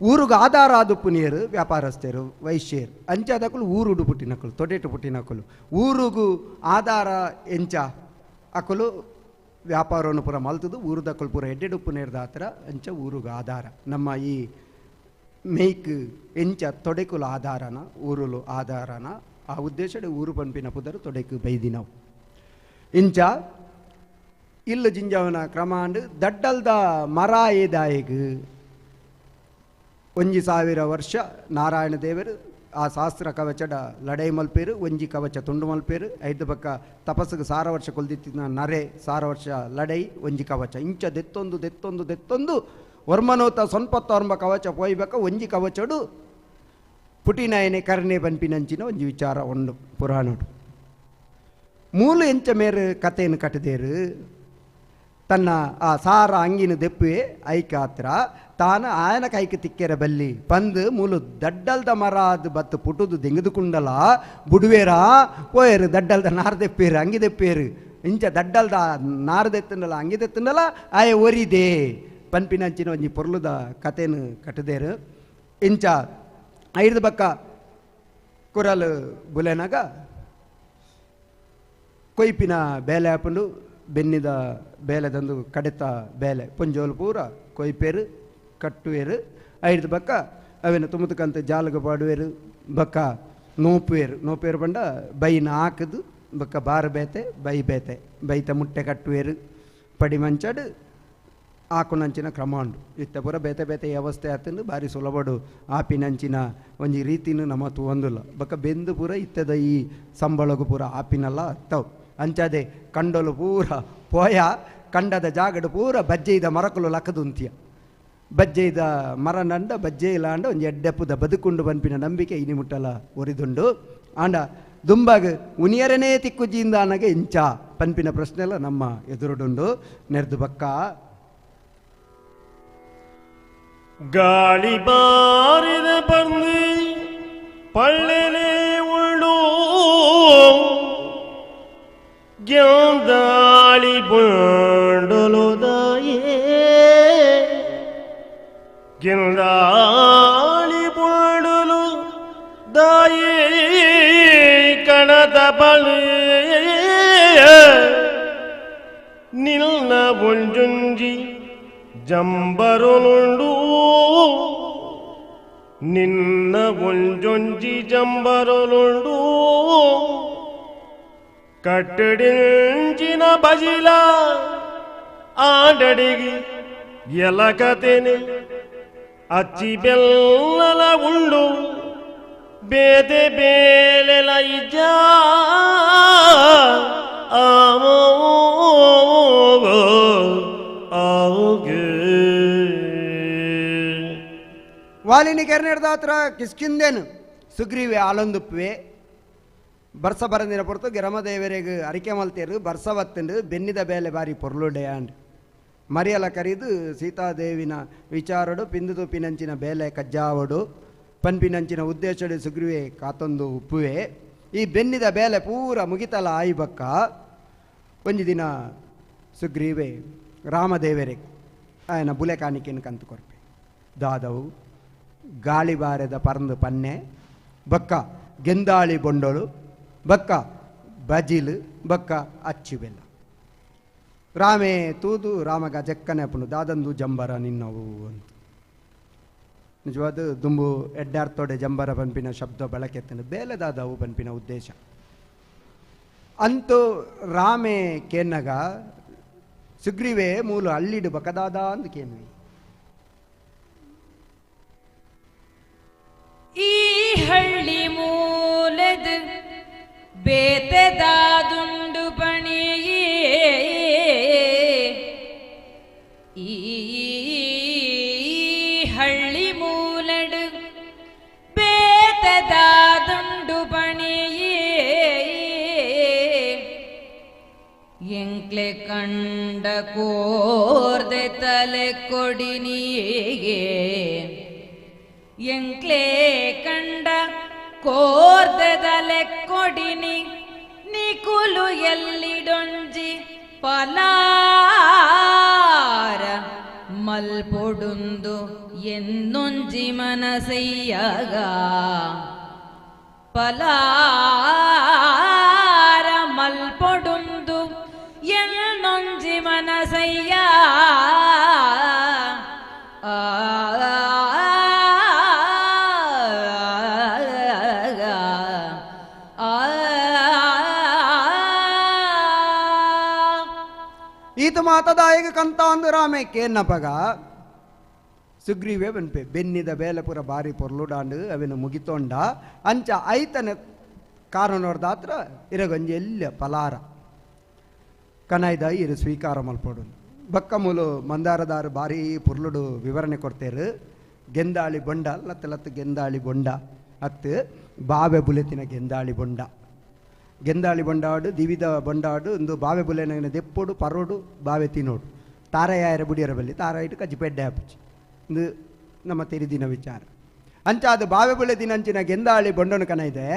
ಊರುಗ ಆಧಾರ ಆದುಪ್ಪುನಿಯರು ವ್ಯಾಪಾರಸ್ಥರು ವೈಶ್ಯರು ಅಂಚಾದಕ್ಕಳು ಊರುಡು ಪುಟ್ಟಿನಕ್ಕಳು ತೊಡೆಟು ಪುಟ್ಟಿನಕ್ಕಳು ಊರುಗು ಆಧಾರ ಎಂಚ ಅಕಲು ವ್ಯಾಪಾರವನ್ನು ಪೂರ ಮಲ್ತದು ಊರುದಕ್ಕಳು ಪೂರ ಎಡ್ಡೆಡುಪ್ಪು ನೇರ್ದಾತ್ರ ಅಂಚ ಊರುಗ ಆಧಾರ. ನಮ್ಮ ಈ ಮೇಯ್ಕ್ ಎಂಚ ತೊಡೆಕುಲು ಆಧಾರನ ಊರುಲು ಆಧಾರನ ಆ ಉದ್ದೇಶಡೆ ಊರು ಪಂಪಿನ ಪುದರು ತೊಡೆಕು ಬೈದಿನವು. ಇಂಚ ಇಲ್ಲು ಜಿಂಜವನ ಕ್ರಮಾಂಡ್ ದಡ್ಡಲ್ದ ಮರ ಏದಾಯಿಗ್ 1000 ವರ್ಷ ನಾರಾಯಣ ದೇವರು ಆ ಶಾಸ್ತ್ರ ಕವಚಡ ಲಡೈ ಮಲ್ಪೇರು, ಒಂಜಿ ಕವಚ ತುಂಡು ಮಲ್ಪೇರು. ಐದು ಪಕ್ಕ ತಪಸ್ಸಿಗೆ 1000 ವರ್ಷ ಕೊಲ್ದಿತ್ತಿನ ನರೆ 1000 ವರ್ಷ ಲಡೈ ಒಂಜಿ ಕವಚ ಇಂಚ ದೆತ್ತೊಂದು ದೆತ್ತೊಂದು ದೆತ್ತೊಂದು ವರ್ಮನೋತ ಸೊನ್ಪತ್ತೊರ್ಮ ಕವಚ ಪೋಯ್ಬೇಕ ಒಂಜಿ ಕವಚಡು ಪುಟಿನಾಯನೆ ಕರ್ಣೆ ಪನ್ಪಿನಂಚಿನ ಒಂಜಿ ವಿಚಾರ ಉಂಡು ಪುರಾಣಡು. ಮೂಲ ಎಂಚ ಮೇರು ಕಥೆಯನ್ನು ಕಟ್ಟದೇರು ತನ್ನ ಆ ಸಾರ ಅಂಗಿನ ದೆಪ್ಪುವೆ ಐಕಾತ್ರ ತಾನು ಆಯನ ಕೈಗೆ ತಿಕ್ಕೆರ ಬಲ್ಲಿ ಪಂದು ಮೂಲು ದಡ್ಡಲ್ದ ಮರ ಅದು ಬತ್ತು ಪುಟುದು ದೆಂಗದುಕುಂಡಲ ಬುಡುವೇರ ಪೋಯರು ದಡ್ಡಲ್ದ ನಾರು ದೆಪ್ಪೇರು ಅಂಗಿ ದೆಪ್ಪೇರು ಇಂಚ ದಡ್ಡಲ್ದ ನಾರು ದೆತ್ತಂಡಲ ಅಂಗಿ ದೆತ್ತಂಡಲ ಆಯ ಒರಿದೆ ಪನ್ಪಿನಂಚಿನ ಒಂಜಿ ಪೊರ್ಲುದ ಕಥೆನು ಕಟ್ಟದೇರು. ಇಂಚ ಐದು ಬಕ್ಕ ಕುರಲು ಬುಲೆನಾಗ ಕೊಯ್ಪಿನ ಬೇಲೆ ಆಪುಂಡು, ಬೆನ್ನಿದ ಬೇಲೆದಂದು ಕಡೆತ ಬೇಲೆ ಪೊಂಜೋಲು ಪೂರ ಕೊಯ್ಪೇರು ಕಟ್ಟುವೇರು. ಐದು ಬಕ್ಕ ಅವೇನು ತುಮುತಕಂತ ಜಾಲಗ ಪಾಡುವೇರು, ಬಕ್ಕ ನೋಪುವೇರು. ನೋಪೇರು ಬಂಡ ಬೈನ ಹಾಕದು ಬಕ್ಕ ಬಾರು ಬೇತೆ ಬೈ ಬೇತೆ ಬೈತ ಮುಟ್ಟೆ ಕಟ್ಟುವೇರು. ಪಡಿ ಮಂಚಡು ಆಕುನಂಚಿನ ಕ್ರಮ ಉಂಡು. ಇತ್ತ ಪೂರ ಬೇತೆ ಬೇತೆ ವ್ಯವಸ್ಥೆ ಆತಂದು ಭಾರಿ ಸುಲಭಡು ಆಪಿನಂಚಿನ ಒಂಜಿ ರೀತಿನೂ ನಮ್ಮ ತೂವೊಂದುಲ್ಲ. ಬಕ್ಕ ಬೆಂದು ಪೂರ ಇತ್ತದ ಈ ಸಂಬಳಗು ಪೂರ ಆಪಿನಲ್ಲ ಅತ್ತವು. ಅಂಚಾದೆ ಕಂಡೋಲು ಪೂರ ಪೋಯ ಕಂಡದ ಜಾಗಡು ಪೂರ ಬಜ್ಜೆಯ್ದ ಮರಕುಲು ಲಕ್ಕದುಂತಿಯ ಬಜ್ಜೆಯ್ದ ಮರ ನಂಡ ಬಜ್ಜೆ ಇಲ್ಲ ಅಂಡ ಒಂಜಿ ಎಡ್ಡೆಪ್ಪುದ ಬದುಕುಂಡು ಪನ್ಪಿನ ನಂಬಿಕೆ ಇನಿ ಮುಟ್ಟಲ ಒರಿದುಂಡು. ಆಂಡ ದುಂಬಾಗ ಉನಿಯರನೇ ತಿಕ್ಕುಜಿಯಿಂದ ಅನಗೆ ಇಂಚ ಪನ್ಪಿನ ಪ್ರಶ್ನೆಲ್ಲ ನಮ್ಮ ಎದುರುಡುಂಡು. ನೆರ್ದು ಬಕ್ಕ ಗಾಳಿ ಬಾರಿದ ಬಂದು ಪಳ್ಳೆಲೆ ಉಳ್ಳು ಜ್ಞಾಂದಾಳಿ ಬಂಡಲುದಾಯೇ ಗಿಂದಾಳಿ ಬುಡುಲು ದಾಯಿ ಕಣದ ಬಳಿ ನಿಲ್ನ ಬುಂಜುಂಜಿ ಜಂಬರುನುಂಡು ನಿನ್ನ ಒಂಜೊಂಜಿ ಜಂಬರುನುಂಡು ಕಟ್ಟಡಿಂಚಿನ ಬಜಿಲ ಆಡಡಿಗಿ ಎಲಕತೇನೆ ಅಚ್ಚಿ ಬೆಲ್ಲಲ ಉಂಡು ಬೇದೆ ಬೇಲೆಲ ಇಜ್ಜ ವಾಲಿನಿ ಕೆರ್ನೆಡ್ದಾತ್ರ ಕಿಸ್ಕಿಂದೇನು ಸುಗ್ರೀವೆ ಆಲೊಂದುಪ್ಪುವೆ ಬರ್ಸ ಬರಂದಿನ ಪೊರ್ತು ಗಿರಮದೇವರಿಗೆ ಅರಿಕೆ ಮಲ್ತೇರು ಬರ್ಸವತ್ತಂಡು ಬೆನ್ನಿದ ಬೇಲೆ ಬಾರಿ ಪೊರ್ಲುಡೆ ಅಂಡ್ ಮರಿಯಲ ಕರಿದು ಸೀತಾದೇವಿನ ವಿಚಾರಡು ಪಿಂದು ತುಪ್ಪಿನಂಚಿನ ಬೇಲೆ ಕಜ್ಜಾವಡು ಪನ್ಪಿನಂಚಿನ ಉದ್ದೇಶಡು ಸುಗ್ರೀವೆ ಕಾತೊಂದು ಉಪ್ಪುವೆ ಈ ಬೆನ್ನಿದ ಬೇಲೆ ಪೂರ ಮುಗಿತಲ ಆಯಿ ಬಕ್ಕ ಒಂಜಿ ದಿನ ಸುಗ್ರೀವೆ ರಾಮದೇವರಿಗೆ ಆಯನ ಬುಲೆ ಕಾಣಿಕೆಯನ್ನು ಕಂತು ಕೊರ್ಪೆ ದಾದವು ಗಾಳಿಬಾರದ ಪರಂದು ಪನ್ನೆ ಬಕ್ಕ ಗೆಂದಾಳಿ ಬೊಂಡೋಳು ಬಕ್ಕ ಬಜಿಲು ಬಕ್ಕ ಅಚ್ಚು ಬೆಲ್ಲ ರಾಮೇ ತೂದು ರಾಮಗ ಜಕ್ಕನೆ ಅಪ್ಪನು ದಾದಂದು ಜಂಬರ ನಿನ್ನವು ಅಂತ ನಿಜವಾದ ದುಂಬು ಎಡ್ಡಾರ್ತೋಡೆ ಜಂಬರ ಪಂಪಿನ ಶಬ್ದ ಬಳಕೆತ್ತನು ಬೇಲೆ ದಾದವು ಪಂಪಿನ ಉದ್ದೇಶ ಅಂತೂ ರಾಮೇ ಕೇನ್ನಗ ಸುಗ್ರೀವೇ ಮೂಲು ಅಳ್ಳಿಡು ಬಕದಾದ ಅಂದು ಕೇನ್ವಿ ಈ ಹಳ್ಳಿ ಮೂಲದ ಬೇತೆದಾದುಂಡು ಪಣಿಯೇ ಈ ಹಳ್ಳಿ ಮೂಲಡು ಬೇತೆದಾದುಂಡು ಪಣಿಯೇ ಎಂಕ್ಲೆ ಕಂಡ ಕೋರ್ದೆ ತಲೆ ಕೊಡಿನಿಯೇ ಎಂಕ್ಲೇ ಕಂಡ ಕೋರ್ದಲೆ ಕೊಡಿನಿ ನಿಕುಲು ಎಲ್ಲಿಡೊಂಜಿ ಪಲಾರ ಮಲ್ಪೊಡುಂದು ಎನ್ನೊಂಜಿ ಮನಸೆಯ್ಯಗ ಪಲಾರ ಮಲ್ಪೊಡುಂದು ಎನ್ನೊಂಜಿ ಮನಸಯ್ಯ ಆ ಈತ ಮಾತದಾಯಗ ಕಂತ ಅಂದು ರಾಮೆ ಕೇನ್ನಪಗ ಸುಗ್ರೀವೆ ಬನ್ಪೆ ಬೆನ್ನಿದ ಬೇಲಪುರ ಬಾರಿ ಪೊರ್ಲುಡಾಂಡು ಅವಿನ ಮುಗಿತೊಂಡ ಅಂಚ ಐತನ ಕಾರಣೋರ್ದಾತ್ರ ಇರಗೊಂಜಿ ಎಲ್ಲ ಪಲಾರ ಕನಾಯ್ದ ಇರು ಸ್ವೀಕಾರ ಮಲ್ಪೊಡು ಬಕ್ಕ ಮೂಲು ಮಂದಾರದಾರು ಬಾರಿ ಪೊರ್ಲುಡು ವಿವರಣೆ ಕೊಡ್ತೇರು ಗೆಂದಾಳಿ ಬೊಂಡ ಲತ್ತ ಲತ್ತ ಗೆಂದಾಳಿ ಬೊಂಡ ಅತ್ತು ಬಾವೆ ಬುಲೆತಿನ ಗೆಂದಾಳಿ ಬೊಂಡ ಗೆಂದಾಳಿ ಬೊಂಡಾಡು ದಿವಿದ ಬೊಂಡಾಡು ಒಂದು ಬಾವೆ ಬುಲೆನ ದೆಪ್ಪೋಡು ಪರೋಡು ಬಾವೆ ತಿನ್ನೋಡು ತಾರಯಾಯರ ಬುಡಿಯರ ಬಲ್ಲಿ ತಾರ ಇಟ್ಟು ಕಜ್ಜಿ ಪೆಡ್ಡೆ ಹಾಪುಚಿ ಇದು ನಮ್ಮ ತೆರಿದಿನ ವಿಚಾರ ಅಂಚ ಅದು ಬಾವೆ ಬುಲೆ ದಿನಂಚಿನ ಗೆಂದಾಳಿ ಬೊಂಡನ ಕನ ಇದೆ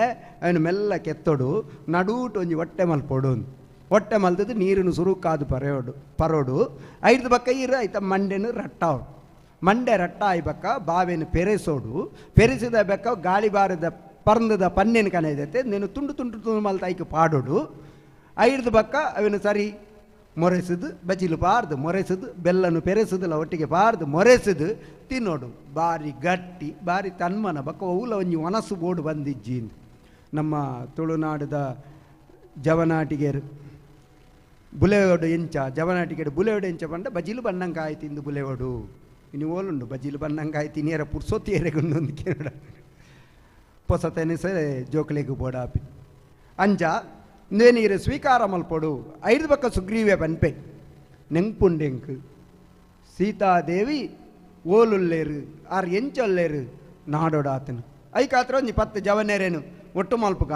ಅವನು ಮೆಲ್ಲ ಕೆತ್ತೋಡು ನಡೂಟು ಒಂಜಿ ಹೊಟ್ಟೆ ಮಲ್ಪೋಡು ಹೊಟ್ಟೆ ಮಲ್ತದ್ದು ನೀರನ್ನು ಸುರುಕಾದು ಪರೋಡು ಪರೋಡು ಐದು ಬಕ್ಕ ಈರು ಐತ ಮಂಡೆನು ರಟ್ಟಾವಡು ಮಂಡೆ ರಟ್ಟ ಆಯ್ ಬಕ್ಕ ಬಾವೆನು ಪೆರೆಸೋಡು ಪೆರೆಸಿದ ಬೆಕ್ಕ ಗಾಳಿ ಬಾರದ ಪರ್ಂದದ ಪನ್ನೆನು ಕನ ಇದೈತೆ ನೀನು ತುಂಡು ತುಂಡು ತುಂಡು ಮಲ್ತ ಐಕ್ ಪಾಡೋಡು ಐದು ಬಕ್ಕ ಅವನು ಸರಿ ಮೊರೆಸಿದು ಬಜಿಲು ಪಾರ್ದು ಮೊರೆಸಿದು ಬೆಲ್ಲನು ಪೆರೆಸಿದಲ್ಲ ಒಟ್ಟಿಗೆ ಪಾರ್ದು ಮೊರೆಸಿದು ತಿನ್ನೋಡು ಬಾರಿ ಗಟ್ಟಿ ಬಾರಿ ತನ್ಮನ ಬಕ್ಕ ಓಲ ಒಂಜಿ ಒನಸು ಬೋಡು ಬಂದಿಜ್ಜಿ ನಮ್ಮ ತುಳುನಾಡದ ಜವನಾಟಿಗೆರು ಬುಲೆಯೋಡು ಎಂಚ ಜವನಾಟಿಗೆಡು ಬುಲೆಯೋಡು ಎಂಚ ಪಂಡ ಬಜಿಲು ಬಣ್ಣಂಕಾಯಿ ತಿಂದು ಬುಲೆಯೋಡು ಇನ್ನು ಓಲುಂಡು ಬಜಿಲು ಬಣ್ಣಂಕಾಯಿ ತಿನ್ನಿಯರ ಪುರ್ಸೊತ್ತಿಯರೆಗುಂಡು ಒಂದು ಕೇಳ ಪೊಸ ತೆನಿಸೆ ಜೋಕ್ಲೆಗು ಬೋಡಾಪಿ ಅಂಚ ನೀರು ಸ್ವೀಕಾರ ಮಲ್ಪೊಡು ಐದು ಪಕ್ಕ ಸುಗ್ರೀವೆ ಪನ್ಪೆ ನೆಂಪುಂಡೆಂಕ್ ಸೀತಾದೇವಿ ಓಲುಲ್ಲೇರು ಆರ್ ಎಂಚೊಲ್ಲೇರು ನಾಡೋಡಾತನು ಐಕಾತ್ರ ಒಂಜಿ ಪತ್ತು ಜವನೇರೇನು ಒಟ್ಟು ಮಲ್ಪುಗ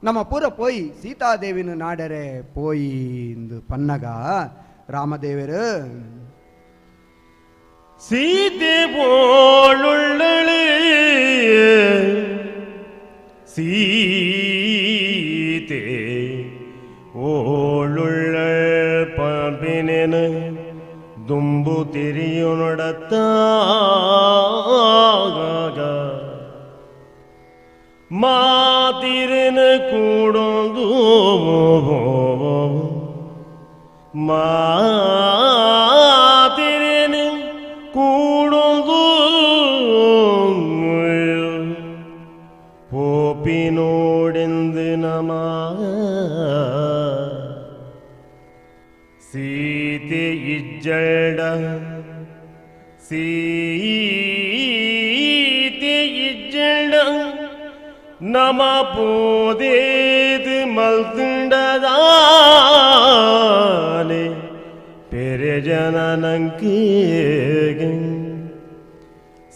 ನಮ್ಮ ಪೂರ ಪೋಯಿ ಸೀತಾದೇವಿನ ನಾಡರೆ ಪೋಯಿ ಇಂದು ಪನ್ನಗ ರಾಮದೇವರು ಸೀತೆ ಬೋಳುಳ್ಳಳೆ ಸೀತೆ ಓಳುಳ್ಳ ಪಾಪಿನೆನ ದುಂಬು ತಿರಿಯು ನೊಡತ್ತ ಮಾತಿರನ ಕೂಡೊಂದು ಮಾತಿರನ ಕೂಡೊಂದು ಪೋಪಿನೋಡೆಂದು ನಮ ಸೀತೆ ಇಜ್ಜಡ ಸೀತೆ ಇಜ್ಜಡ ನಮ ಪೋದೇದು ಮಲ್ತುಂಡದಾನೆ ಪೆರೆ ಜನನಂಕೆ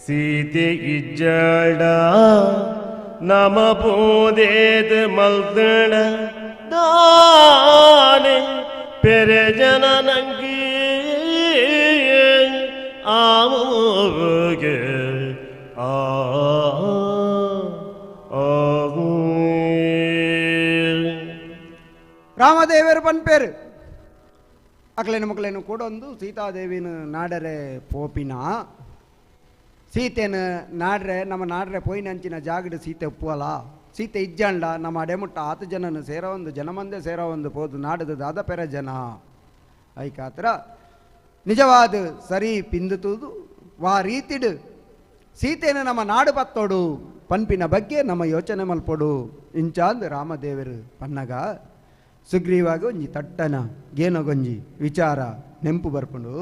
ಸೀತೆ ಇಜ್ಜಡ ನಮ ಪೋದೇದು ಮಲ್ತುಂಡ ದಾನೆ ಪೆರೆ ಜನನಂಗೆ ಆಮೋಗೆ ಆ ರಾಮದೇವರು ಪನ್ಪೇರು ಅಕ್ಲೇನು ಮಕ್ಕಳೇನು ಕೂಡೊಂದು ಸೀತಾದೇವಿನ ನಾಡರೆ ಪೋಪಿನ ಸೀತೆನ ನಾಡ್ರೆ ನಮ್ಮ ನಾಡ್ರೆ ಪೋಯಿನಂಚಿನ ಜಾಗಡು ಸೀತೆ ಒಪ್ಪುವಲ್ಲ ಸೀತೆ ಇಜ್ಜಂಡ ನಮ್ಮ ಅಡೆಮುಟ್ಟ ಆತು ಜನನ ಸೇರೋ ಒಂದು ಜನಮಂದೆ ಸೇರೋ ಒಂದು ಪೋದು ನಾಡದು ದಾದ ಪೆರ ಜನ ಐಕಾತ್ರ ನಿಜವಾದ ಸರಿ ಪಿಂದುತುದು ವಾ ರೀತಿಡು ಸೀತೆನ ನಮ್ಮ ನಾಡು ಪತ್ತೋಡು ಪನ್ಪಿನ ಬಗ್ಗೆ ನಮ್ಮ ಯೋಚನೆ ಮಲ್ಪೊಡು ಇಂಚಾಂದ್ ರಾಮದೇವರು ಪನ್ನಗ ಸುಗ್ರೀವಾಗ ಒಂಜಿ ತಟ್ಟನ ಗೇನಗೊಂಜಿ ವಿಚಾರ ನೆಂಪು ಬರ್ಪುಂಡು.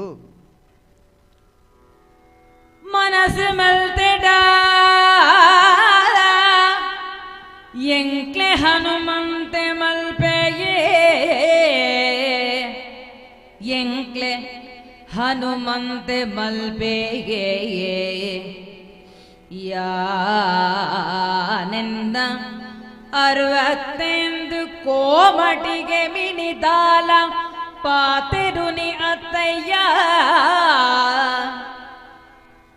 ಮನಸ್ಸು ಮಲ್ತೆಡ ಎಂಕ್ಲೆ ಹನುಮಂತೆ ಮಲ್ಪೆಯೇ ಎಂಕ್ಲೆ ಹನುಮಂತೆ ಮಲ್ಪೆಯೇ ಯಾನೆಂದ 65 ಕೋಮಟಿಗೆ ಮಿನಿದಾಲ ಪಾತೆರುನಿ ಅತ್ತಯ್ಯ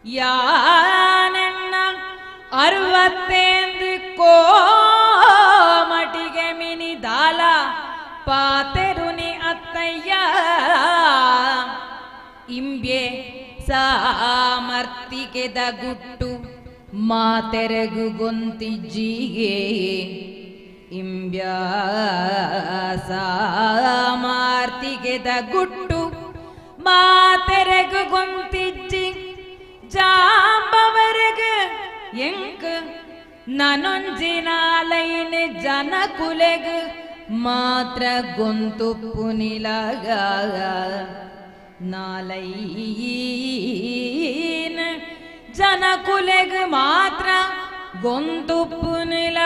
ಯಾನೆನ್ನ 65 ಕೋಮಟಿಗೆ ಮಿನಿದಾಲ ಪಾತೆರುನಿ ಅತ್ತಯ್ಯ ಇಂಬ್ಯೆ ಸಾಮರ್ತಿಕೆದ ಗುಟ್ಟು ಮಾತೆರಗು ಗೊಂತಿಜ್ಜಿಗೆ ಇಂಬ್ಯ ಸಾಮಾರ್ತಿಗೆದ ಗುಟ್ಟು ಮಾತೆರಗು ಗೊಂತಿಜ್ಜಿ ಜಾಂಬವರೆಗೆ ಎಂಕ್ ನನೊಂಜಿನಾಲೈನ ಜನಕುಲೆಗ್ ಮಾತ್ರ ಗೊಂತುಪ್ಪು ನಿಲಗ ನಾಲೈನ ಜನಕುಲೆಗ್ ಮಾತ್ರ ಗೊಂತುಪ್ಪು ನಿಲ.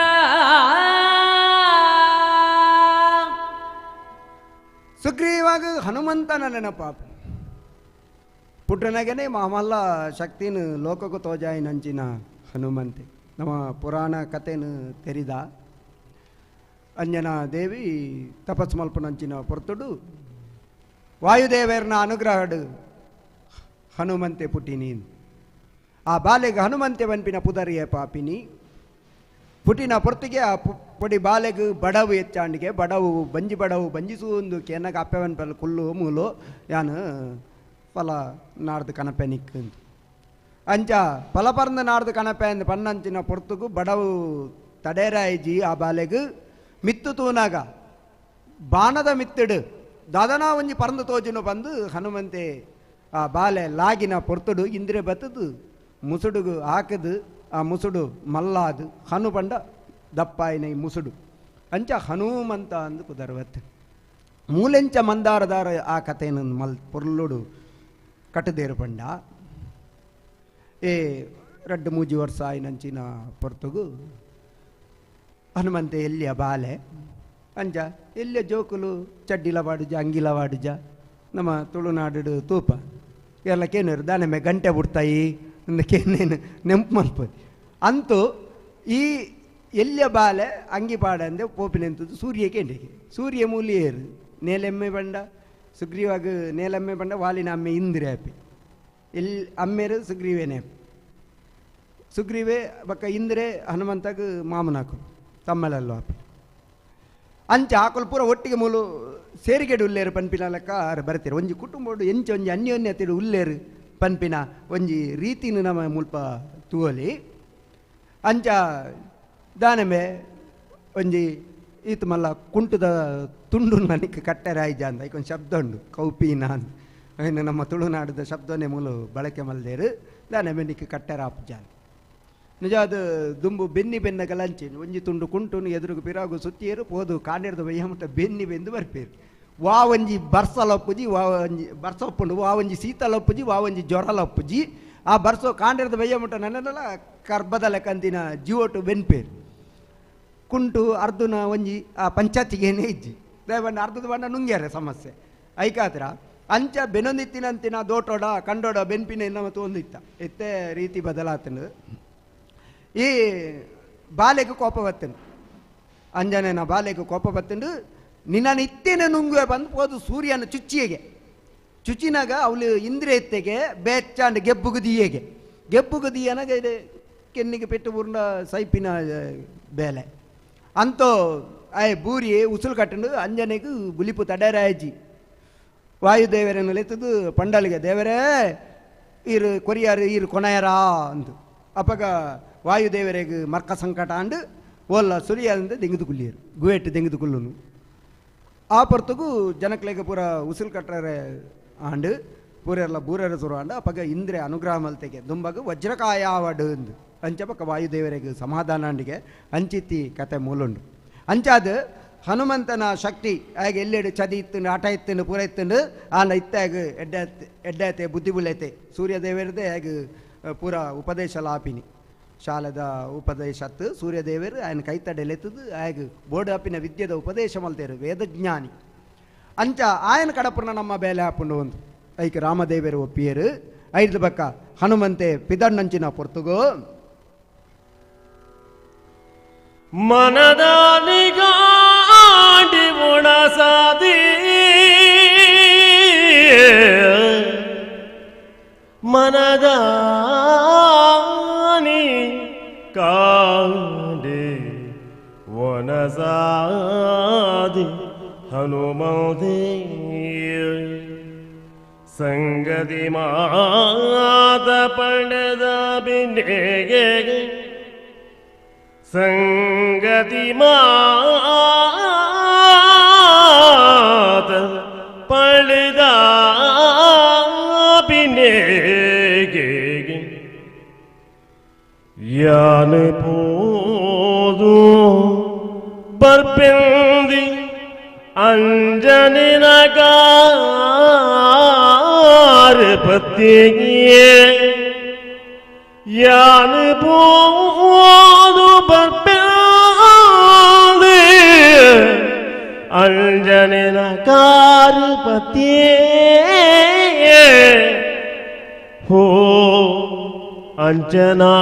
ಸುಗ್ರೀವಾಗ ಹನುಮಂತನ ನೆನಪಾಪ ಪುಟ್ಟನಗನೆ ಮಾಮಲ್ಲ ಶಕ್ತಿನ ಲೋಕಕ್ಕೂ ತೋಜಾಯಿನಂಚಿನ ಹನುಮಂತೆ ನಮ್ಮ ಪುರಾಣ ಕಥೆನು ತೆರಿದ ಅಂಜನಾ ದೇವಿ ತಪಸ್ ಮಲ್ಪನಂಚಿನ ಪೊರ್ತುಡು ವಾಯುದೇವರ್ನ ಅನುಗ್ರಹಡು ಹನುಮಂತೆ ಪುಟ್ಟಿನಿ. ಆ ಬಾಲೆಗೆ ಹನುಮಂತೆ ವನ್ಪಿನ ಪುದರಿಯ ಪಾಪಿನಿ ಪುಟಿನ ಪೊರ್ತಿಗೆ ಆ ಪೊಡಿ ಬಾಲೆಗೆ ಬಡವು ಹೆಚ್ಚಾಂಡಿಗೆ ಬಡವು ಬಂಜಿ ಬಡವು ಬಂಜಿಸೂಂದು ಕೇನಗ ಅಪ್ಪೆವನ್ ಪಲ್ ಕುಲ್ಲು ಮೂಲು ಯಾನು ಫಲ ನಾಡ್ದು ಕನಪೆ ನಿಕ್ಕಂದು ಅಂಚ ಫಲ ಪರ್ಂದ ನಾಡ್ದು ಕನಪೆ ಅಂದ್ ಪನ್ನಂಚಿನ ಪೊರ್ತುಗು ಬಡವು ತಡೇರಾಯಿಜಿ ಆ ಬಾಲೆಗೆ ಮಿತ್ತು ತೂನಾಗ ಬಾಣದ ಮಿತ್ತಿಡು ದಾದನಾ ಒಂಜಿ ಪರಂದು ತೋಜುನು ಬಂದು ಹನುಮಂತೆ ಆ ಬಾಲೆ ಲಾಗಿನ ಪೊರ್ತುಡು ಇಂದ್ರೆ ಬತ್ತದು ಮುಸುಡುಗು ಹಾಕದು ಆ ಮುಸುಡು ಮಲ್ಲಾದು ಹನು ಪಂಡ ದಪ್ಪಾಯಿನ ಈ ಮುಸುಡು ಅಂಚ ಹನುಮಂತ ಅಂದು ಕುದರ್ವತ್ತು ಮೂಲೆಂಚ ಮಂದಾರದಾರ ಆ ಕಥೆಯನ್ನು ಮಲ್ ಪೊರ್ಲುಡು ಕಟ್ಟದೇರು ಪಂಡ ಏ ರಡ್ಡು ಮೂಜಿ ವರ್ಷ ಆಯಿನಂಚಿನ ಪೊರ್ತುಗು ಹನುಮಂತೆ ಎಲ್ಲಿಯ ಬಾಲೆ ಅಂಚ ಎಲ್ಲಿಯ ಜೋಕುಲು ಚಡ್ಡಿಲ ವಾಡುಜ ಅಂಗಿಲ ವಾಡುಜ ನಮ್ಮ ತುಳುನಾಡು ತೂಪ ಎಲ್ಲ ಕೇನೇರು ದಾನೆಮ್ಮೆ ಗಂಟೆ ಬಿಡ್ತಾಯಿ ಕೇನೇನು ನೆಂಪು ಮಲ್ಪದು ಅಂತೂ ಈ ಎಲ್ಲಿಯ ಬಾಲೆ ಅಂಗಿ ಪಾಡ ಅಂದೆ ಪೋಪಿನೆಂತದ್ದು ಸೂರ್ಯ ಕೇಂಡಿಗೆ ಸೂರ್ಯ ಮೂಲಿಯೇರು ನೇಲೆಮ್ಮೆ ಬಂಡ ಸುಗ್ರೀವಾಗ ನೇಲಮ್ಮೆ ಬಂಡ ವಾಲಿನ ಅಮ್ಮೆ ಇಂದಿರೆ ಅಪ್ಪಿ ಎಲ್ಲಿ ಅಮ್ಮೇರು ಸುಗ್ರೀವೇನೆ ಸುಗ್ರೀವೆ ಬಕ್ಕ ಇಂದ್ರೆ ಹನುಮಂತಗ ಮಾಮನಾಕು ತಮ್ಮಲಲ್ಲೋ ಅಪ್ಪಿ ಅಂಚ ಆಕುಲು ಪೂರ ಒಟ್ಟಿಗೆ ಮೂಲು ಸೇರಿಗೆಡು ಉಲ್ಲೇರು ಪನ್ಪಿನ ಲೆಕ್ಕ ಆರು ಬರ್ತೀರು ಒಂಜಿ ಕುಟುಂಬಡು ಎಂಚ ಒಂಜಿ ಅನ್ಯೋನ್ಯತೆಡು ಉಲ್ಲೇರು ಪನ್ಪಿನ ಒಂಜಿ ರೀತಿನ ನಮ್ಮ ಮುಲ್ಪ ತೂವಲಿ. ಅಂಚ ದಾನಮೆ ಒಂಜಿ ಈತ ಮಲ್ಲ ಕುಂಟುದ ತುಂಡು ನನಗೆ ಕಟ್ಟೆರಾಯ್ಜ ಅಂತ ಐಕೊಂದು ಶಬ್ದ ಉಂಡು ಕೌಪಿನ ಅಂತ, ಇನ್ನು ನಮ್ಮ ತುಳುನಾಡದ ಶಬ್ದನೇ ಮೂಲ ಬಳಕೆ ಮಲ್ದೇರು ದಾನಮೆ ನಿಕ್ಕೆ ಕಟ್ಟೆರಾಪುಜ. ನಿಜ ಅದು ದುಂಬು ಬೆನ್ನಿ ಬೆನ್ನಗ ಲಂಚಿ ಒಂಜಿ ತುಂಡು ಕುಂಟುನು ಎದುರುಗು ಪಿರಾಗು ಸುತ್ತಿಯರು ಪೋದು ಕಾಂಡಿರ್ದ ಬಯ್ಯಮುಟ್ಟ ಬೆನ್ನಿ ಬೆಂದು ಬರ್ಪೇರು. ವಾ ಒಂಜಿ ಬರ್ಸಲೊಪ್ಪುಜಿ, ವಾ ಒಂಜಿ ಬರ್ಸ ಒಪ್ಪುಂಡು, ವಾ ಒಂಜಿ ಶೀತಲೊಪ್ಪುಜಿ, ವಾ ಒಂಜಿ ಜ್ವರಲೊಪ್ಪುಜಿ. ಆ ಬರ್ಸೋ ಕಾಂಡಿರ್ದ ಬಯ್ಯಮುಟ್ಟ ನನ್ನೆಲ್ಲ ಕರ್ಬದ ಲೆಕ್ಕಂತಿನ ಜೀವೋಟು ಬೆನ್ಪೇರು. ಕುಂಟು ಅರ್ಧನ ಒಂಜಿ ಆ ಪಂಚಾಯತಿಗೇನೆ ಇಜ್ಜಿ ದಯಬಂಡ ಅರ್ಧದ ಬಂಡ ನುಂಗ್ಯಾರೆ ಸಮಸ್ಯೆ ಐಕಾತ್ರ. ಅಂಚ ಬೆನೊಂದಿತ್ತಿನಂತಿನ ದೋಟೋಡ ಕಂಡೋಡ ಬೆನ್ಪಿನ ನಮ್ಮ ತೋಂದಿತ್ತ ಇತ್ತೆ ರೀತಿ ಬದಲಾತನು. ಈ ಬಾಲೆಗೆ ಕೋಪ ಬತ್ತನು, ಅಂಜನೇನ ಬಾಲೆಗೆ ಕೋಪ ಬತ್ತಂಡು ನಿನ್ನ ಇತ್ತೇನೆ ನುಂಗುವೆ ಬಂದು ಹೋದು ಸೂರ್ಯನ ಚುಚ್ಚಿಗೆ ಚುಚ್ಚಿನಾಗ ಅವಳು ಇಂದ್ರೆ ಇತ್ತೆಗೆ ಬೆಚ್ಚಾಂಡ್ ಗೆಬ್ಬುಗುದಿಯೇಗೆ ಗೆಬ್ಬುಗುದಿಯನಾಗ ಇದು ಕೆನ್ನಿಗೆ ಪೆಟ್ಟು ಬೂರ್ನ ಸೈಪಿನ ಬೇಲೆ ಅಂತೋ ಆಯ್ ಬೂರಿ ಉಸುಲು ಕಟ್ಟಂಡು ಅಂಜನೆಗೆ ಬುಲಿಪು ತಡರಾಯಜಿ. ವಾಯುದೇವರನ್ನು ಲೆತ್ತದು ಪಂಡಲಿಗೆ ದೇವರೇ ಈರು ಕೊರಿಯಾರು ಈರು ಕೊನೆಯರಾ ಅಂದು. ಅಪ್ಪಗ ವಾಯುದೇವರಿಗೆ ಮರ್ಕ ಸಂಕಟ ಅಂಡು ಓಲ್ಲ ಸುರಿಯಾದಂತೆ ದೆಂಗದು ಕುಲ್ಲಿಯರು ಗುವೆಟ್ಟು ದೆಂಗದು ಕುಲ್ಲುನು. ಆ ಪೊರ್ತುಗು ಜನಕ್ಲೆಗೆ ಪೂರ ಉಸುಲು ಕಟ್ಟರೆ ಆಂಡು ಪೂರೆಲ್ಲ ಬೂರೆರ ಸುರು ಆಂಡು. ಅಪ್ಪಗ ಇಂದ್ರೆ ಅನುಗ್ರಹ ಮಲ್ತೆಗೆ ದುಂಬಗು ವಜ್ರಕಾಯಾವಡು ಅಂದು ಅಂಚ ಪಕ್ಕ ವಾಯುದೇವರಿಗೆ ಸಮಾಧಾನ ಅಂಡಿಗೆ ಅಂಚಿತ್ತಿ ಕತೆ ಮೂಲುಂಡು. ಅಂಚಾದ ಹನುಮಂತನ ಶಕ್ತಿ ಹಾಗೆ ಎಲ್ಲೆಡು ಚದಿ ಇತ್ತುಂಡು ಆಟ ಇತ್ತುಂಡು ಪೂರ ಇತ್ತುಂಡು ಆಂಡ ಇತ್ತಾಗ ಎಡ್ಡೆ ಎಡ್ಡಾತೆ ಬುದ್ಧಿ ಬುಲೈತೆ ಸೂರ್ಯದೇವರದೇ ಹಾಗೆ ಪೂರ ಉಪದೇಶ ಲಾಪಿನಿ ಶಾಲೆದ ಉಪದೇಶತ್ತು ಸೂರ್ಯದೇವರು ఆయన ಕೈತಡೆಲೆತ್ತದು ಹಾಗೆ ಬೋರ್ಡ್ ಆಪಿನ ವಿದ್ಯೆದ ಉಪದೇಶ ಮಲ್ತೇರು ವೇದಜ್ಞಾನಿ. ಅಂಚ ಆಯನ ಕಡಪುರ್ನ ನಮ್ಮ ಬೇಲೆ ಹಾಪುಂಡು ಒಂದು ಐಕ್ ರಾಮದೇವರು ಒಪ್ಪಿಯರು. ಐದು ಬಕ್ಕ ಹನುಮಂತೆ ಪಿದಣ್ಣಂಚಿನ ಪೊರ್ತುಗು ಮನದಾನಿಗಾಂಡಿ ಒಣಸಾದಿ ಮನದಾನಿ ಕಾಂಡಿ ಒಣಸಾದಿ ಹನುಮಂತೆ ಸಂಗತಿ ಮಾತ ಪಡೆದ ಬಿನ್ನೆಗೆ ಸಂಗತಿ ಮಾತ ಪಡೆದ ಬಿನ್ನೆಗೆ ಯಾನು ಪೋದು ಬರ್ಪೆಂದಿ ಅಂಜನಿನ ಪತ್ತಿಗೆ ಯಾನು ಪೋದು ಬರ್ಪೆಂದಿ ಅಂಜನಿನ ಕಾರುಪತಿಯೇ ಹೋ ಅಂಜನಾ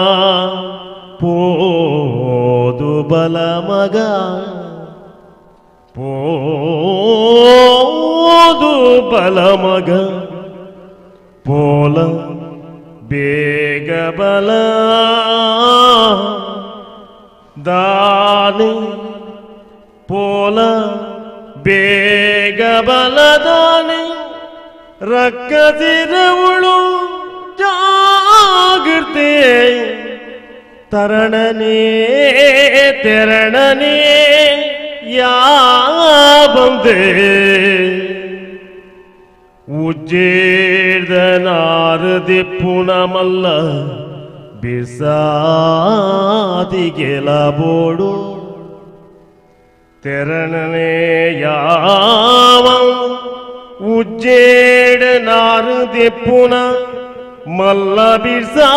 ಪೋದು ಬಲ ಮಗ ಪೋದು ಬಲ ಮಗ ಪೋಲ ಬೇಗ ಬಲ ದಾನೆ ಪೋಲ ಬೇಗ ಬಲದಾನೆ ರಕ್ಕಸಿರವಳು ಜಾಗೃತೆ ತರಣನೇ ತೆರಣನೇ ಯಾ ಬಂದೆ ಉಜ್ಜೇರ್ದನಾರದಿ ಪುಣಮಲ್ಲ ಬಿಸಾದಿಗೆಲ ಬೋಡು ತೆರಣನೇ ಯಾವ ಉಜ್ಜೇಡನಾರದಿ ಪುಣ ಮಲ್ಲ ಬಿಸಾದಿಗೆಲ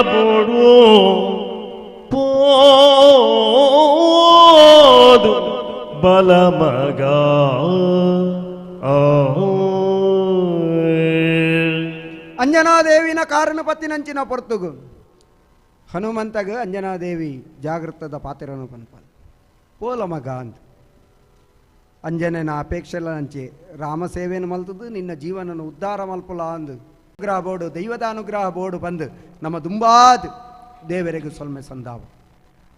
ಬೋಡು ಪೋದು ಬಲ ಮಗ. ಅಂಜನಾದೇವಿನ ಕಾರಣ ಪತ್ತಿನಂಚಿನ ಪೊರ್ತುಗು ಹನುಮಂತಗ ಅಂಜನಾದೇವಿ ಜಾಗೃತದ ಪಾತ್ರನು ಪನ್ಪಲ್ ಪೋಲ ಮಗ ಅಂತ ಅಂಜನನ ಅಪೇಕ್ಷೆಲ ಅಂಚೆ ರಾಮ ಸೇವೆಯನ್ನು ಮಲ್ತದು ನಿನ್ನ ಜೀವನನ್ನು ಉದ್ಧಾರ ಮಲ್ಪುಲ ಅಂದು ಅನುಗ್ರಹ ಬೋರ್ಡು ದೈವದ ಅನುಗ್ರಹ ಬೋರ್ಡು ಬಂದು ನಮ್ಮ ದುಂಬಾದ್ ದೇವರೆಗೂ ಸೊಲ್ಮೆ ಸಂದಾವ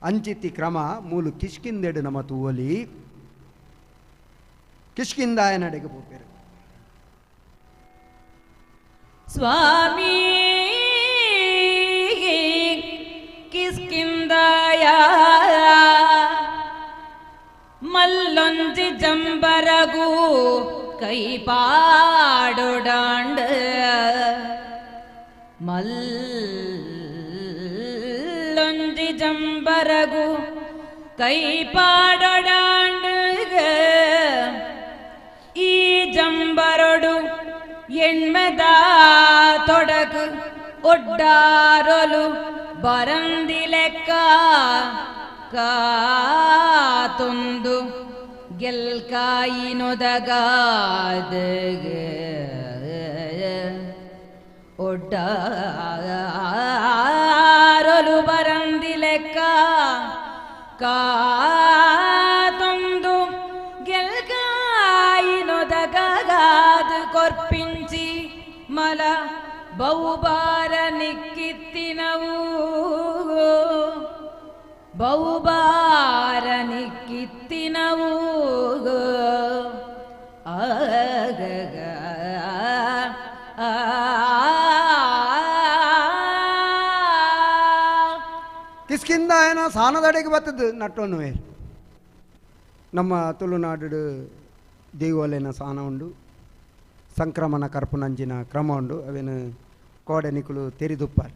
ಅಂಚಿತಿ ಕ್ರಮ ಮೂಲು ಕಿಷ್ಕಿಂದೆಡು ನಮ್ಮ ತೂವಲಿ ಕಿಷ್ಕಿಂದಾಯ ನಡೆಗೆ ಪೋಪೇರು. ಸ್ವಾಮಿ ಕಿಸ್ಕಿಂದಾಯ ಮಲ್ಲೊಂಜಿ ಜಂಬರಗೂ ಕೈ ಪಾಡೊಡಾಂಡ ಮಲ್ಲೊಂಜಿ ಜಂಬರಗು ಕೈ ಪಾಡೊಡಾಂಡ ಈ ಜಂಬರೊಡು ಎಣ್ಮೆದ ತೊಡಕು ಒಡ್ಡಾರೊಲು ಬರಂದಿಲೆಕ್ಕ ಕಾತೊಂದು ಗೆಲ್ಕಾಯಿನೊದಗಾದ ಒಡ್ಡಾರೊಲು ಬರಂದಿಲೆಕ್ಕ ಕಾತೊಂದು ಗೆಲ್ಕಾಯಿನೊದಗಾದ ಕೊರ್ಪಿಂಚಿ ಮಲ ಬಹುಬಾರ ನಿಕ್ಕಿತ್ತಿನವು ಬಹುಬಾರ ನಿಕ್ಕಿತ್ತಿನವು ಆಗ ಕಿಸ್ಕಿಂದ ಏನೋ ಸಾನದಡೆಗೆ ಬರ್ತದ್ದು ನಟ್ಟೊನ್ನು ನಮ್ಮ ತುಳುನಾಡು ದೈವೋಲೆನ ಸಾನ ಉಂಡು, ಸಂಕ್ರಮಣ ಕರ್ಪುನಂಜಿನ ಕ್ರಮ ಉಂಡು. ಅವೇನು ಕೋಡೆ ನಿಕುಲು ತೆರಿದುಪ್ಪಾರ್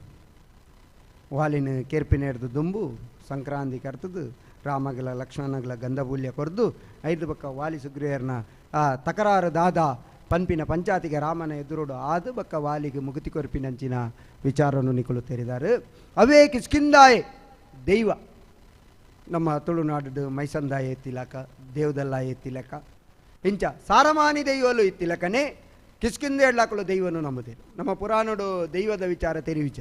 ವಾಲಿನ ಕೆರ್ಪಿನ ಹಿಡ್ದು ದುಂಬು ಸಂಕ್ರಾಂತಿ ಕರ್ತದು ರಾಮಗಲ ಲಕ್ಷ್ಮಣಗಳ ಗಂಧಬೂಲ್ಯ ಕೊರ್ದು ಐದು ಬಕ್ಕ ವಾಲಿ ಸುಗ್ರೀವರ್ನ ಆ ತಕರಾರು ದಾದ ಪನ್ಪಿನ ಪಂಚಾತಿಗೆ ರಾಮನ ಎದುರುಡು ಆದು ಬಕ್ಕ ವಾಲಿಗೆ ಮುಗುತಿ ಕೊರ್ಪಿನಂಚಿನ ವಿಚಾರವನ್ನು ನಿಕುಲು ತೆರಿದಾರು. ಅವೇ ಕಿಷ್ಕಿಂದಾಯೆ ದೈವ ನಮ್ಮ ತುಳುನಾಡು ಮೈಸಂದಾಯ ಎತ್ತಿಲಕ ದೇವದಲ್ಲಾಯ ಎತ್ತಿಲಕ ಇಂಚ ಸಾರಮಾನಿ ದೈವಲು ಇತ್ತಿಲಕನೇ ಕಿಷ್ಕಿಂದೇಡ್ಲಾಕಲು ದೈವನು ನಂಬುದೇರು. ನಮ್ಮ ಪುರಾಣಡು ದೈವದ ವಿಚಾರ ತೆರಿವಿಚ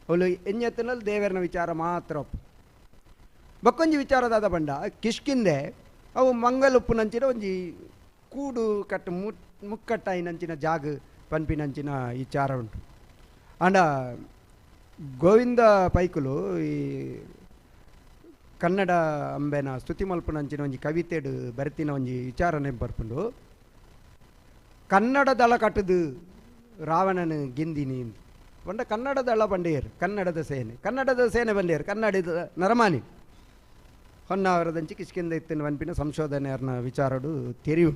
ಅವಳು ಎಂಜತ್ತಿನಲ್ಲಿ ದೇವರನ ವಿಚಾರ ಮಾತ್ರ ಒಪ್ಪು. ಬಕ್ಕೊಂಜಿ ವಿಚಾರದಾದ ಬಂಡ ಕಿಷ್ಕಿಂದೆ ಅವು ಮಂಗಲುಪ್ಪುನಂಚಿನ ಒಂಜಿ ಕೂಡು ಕಟ್ಟು ಮುಕ್ಕಟ್ಟಾಯಿನಂಚಿನ ಜಾಗ ಪನ್ಪಿನಂಚಿನ ವಿಚಾರ ಉಂಟು. ಆಂಡ ಗೋವಿಂದ ಪೈಕುಲು ಈ ಕನ್ನಡ ಅಂಬೆನ ಸ್ತುತಿ ಮಲ್ಪುನಂಚಿನ ಒಂಜಿ ಕವಿತೆಡು ಬರೆತಿನ ಒಂಜಿ ವಿಚಾರನೆ ಬರ್ಪುಂಡು. ಕನ್ನಡ ದಳ ಕಟ್ಟದು ರಾವಣನ ಗೆಂದಿನಿ ಪಂಡ ಕನ್ನಡ ದಳ ಬಂಡೇರು, ಕನ್ನಡದ ಸೇನೆ, ಕನ್ನಡದ ಸೇನೆ ಬಂಡೇರು, ಕನ್ನಡದ ನರಮಾನಿ ಹೊನ್ನಾವರದಂಚಿ ಕಿಷ್ಕಿಂದ ಇತ್ತಿನ ವನ್ಪಿನ ಸಂಶೋಧನೆಯರ್ನ ವಿಚಾರಡು ತೆರಿವು.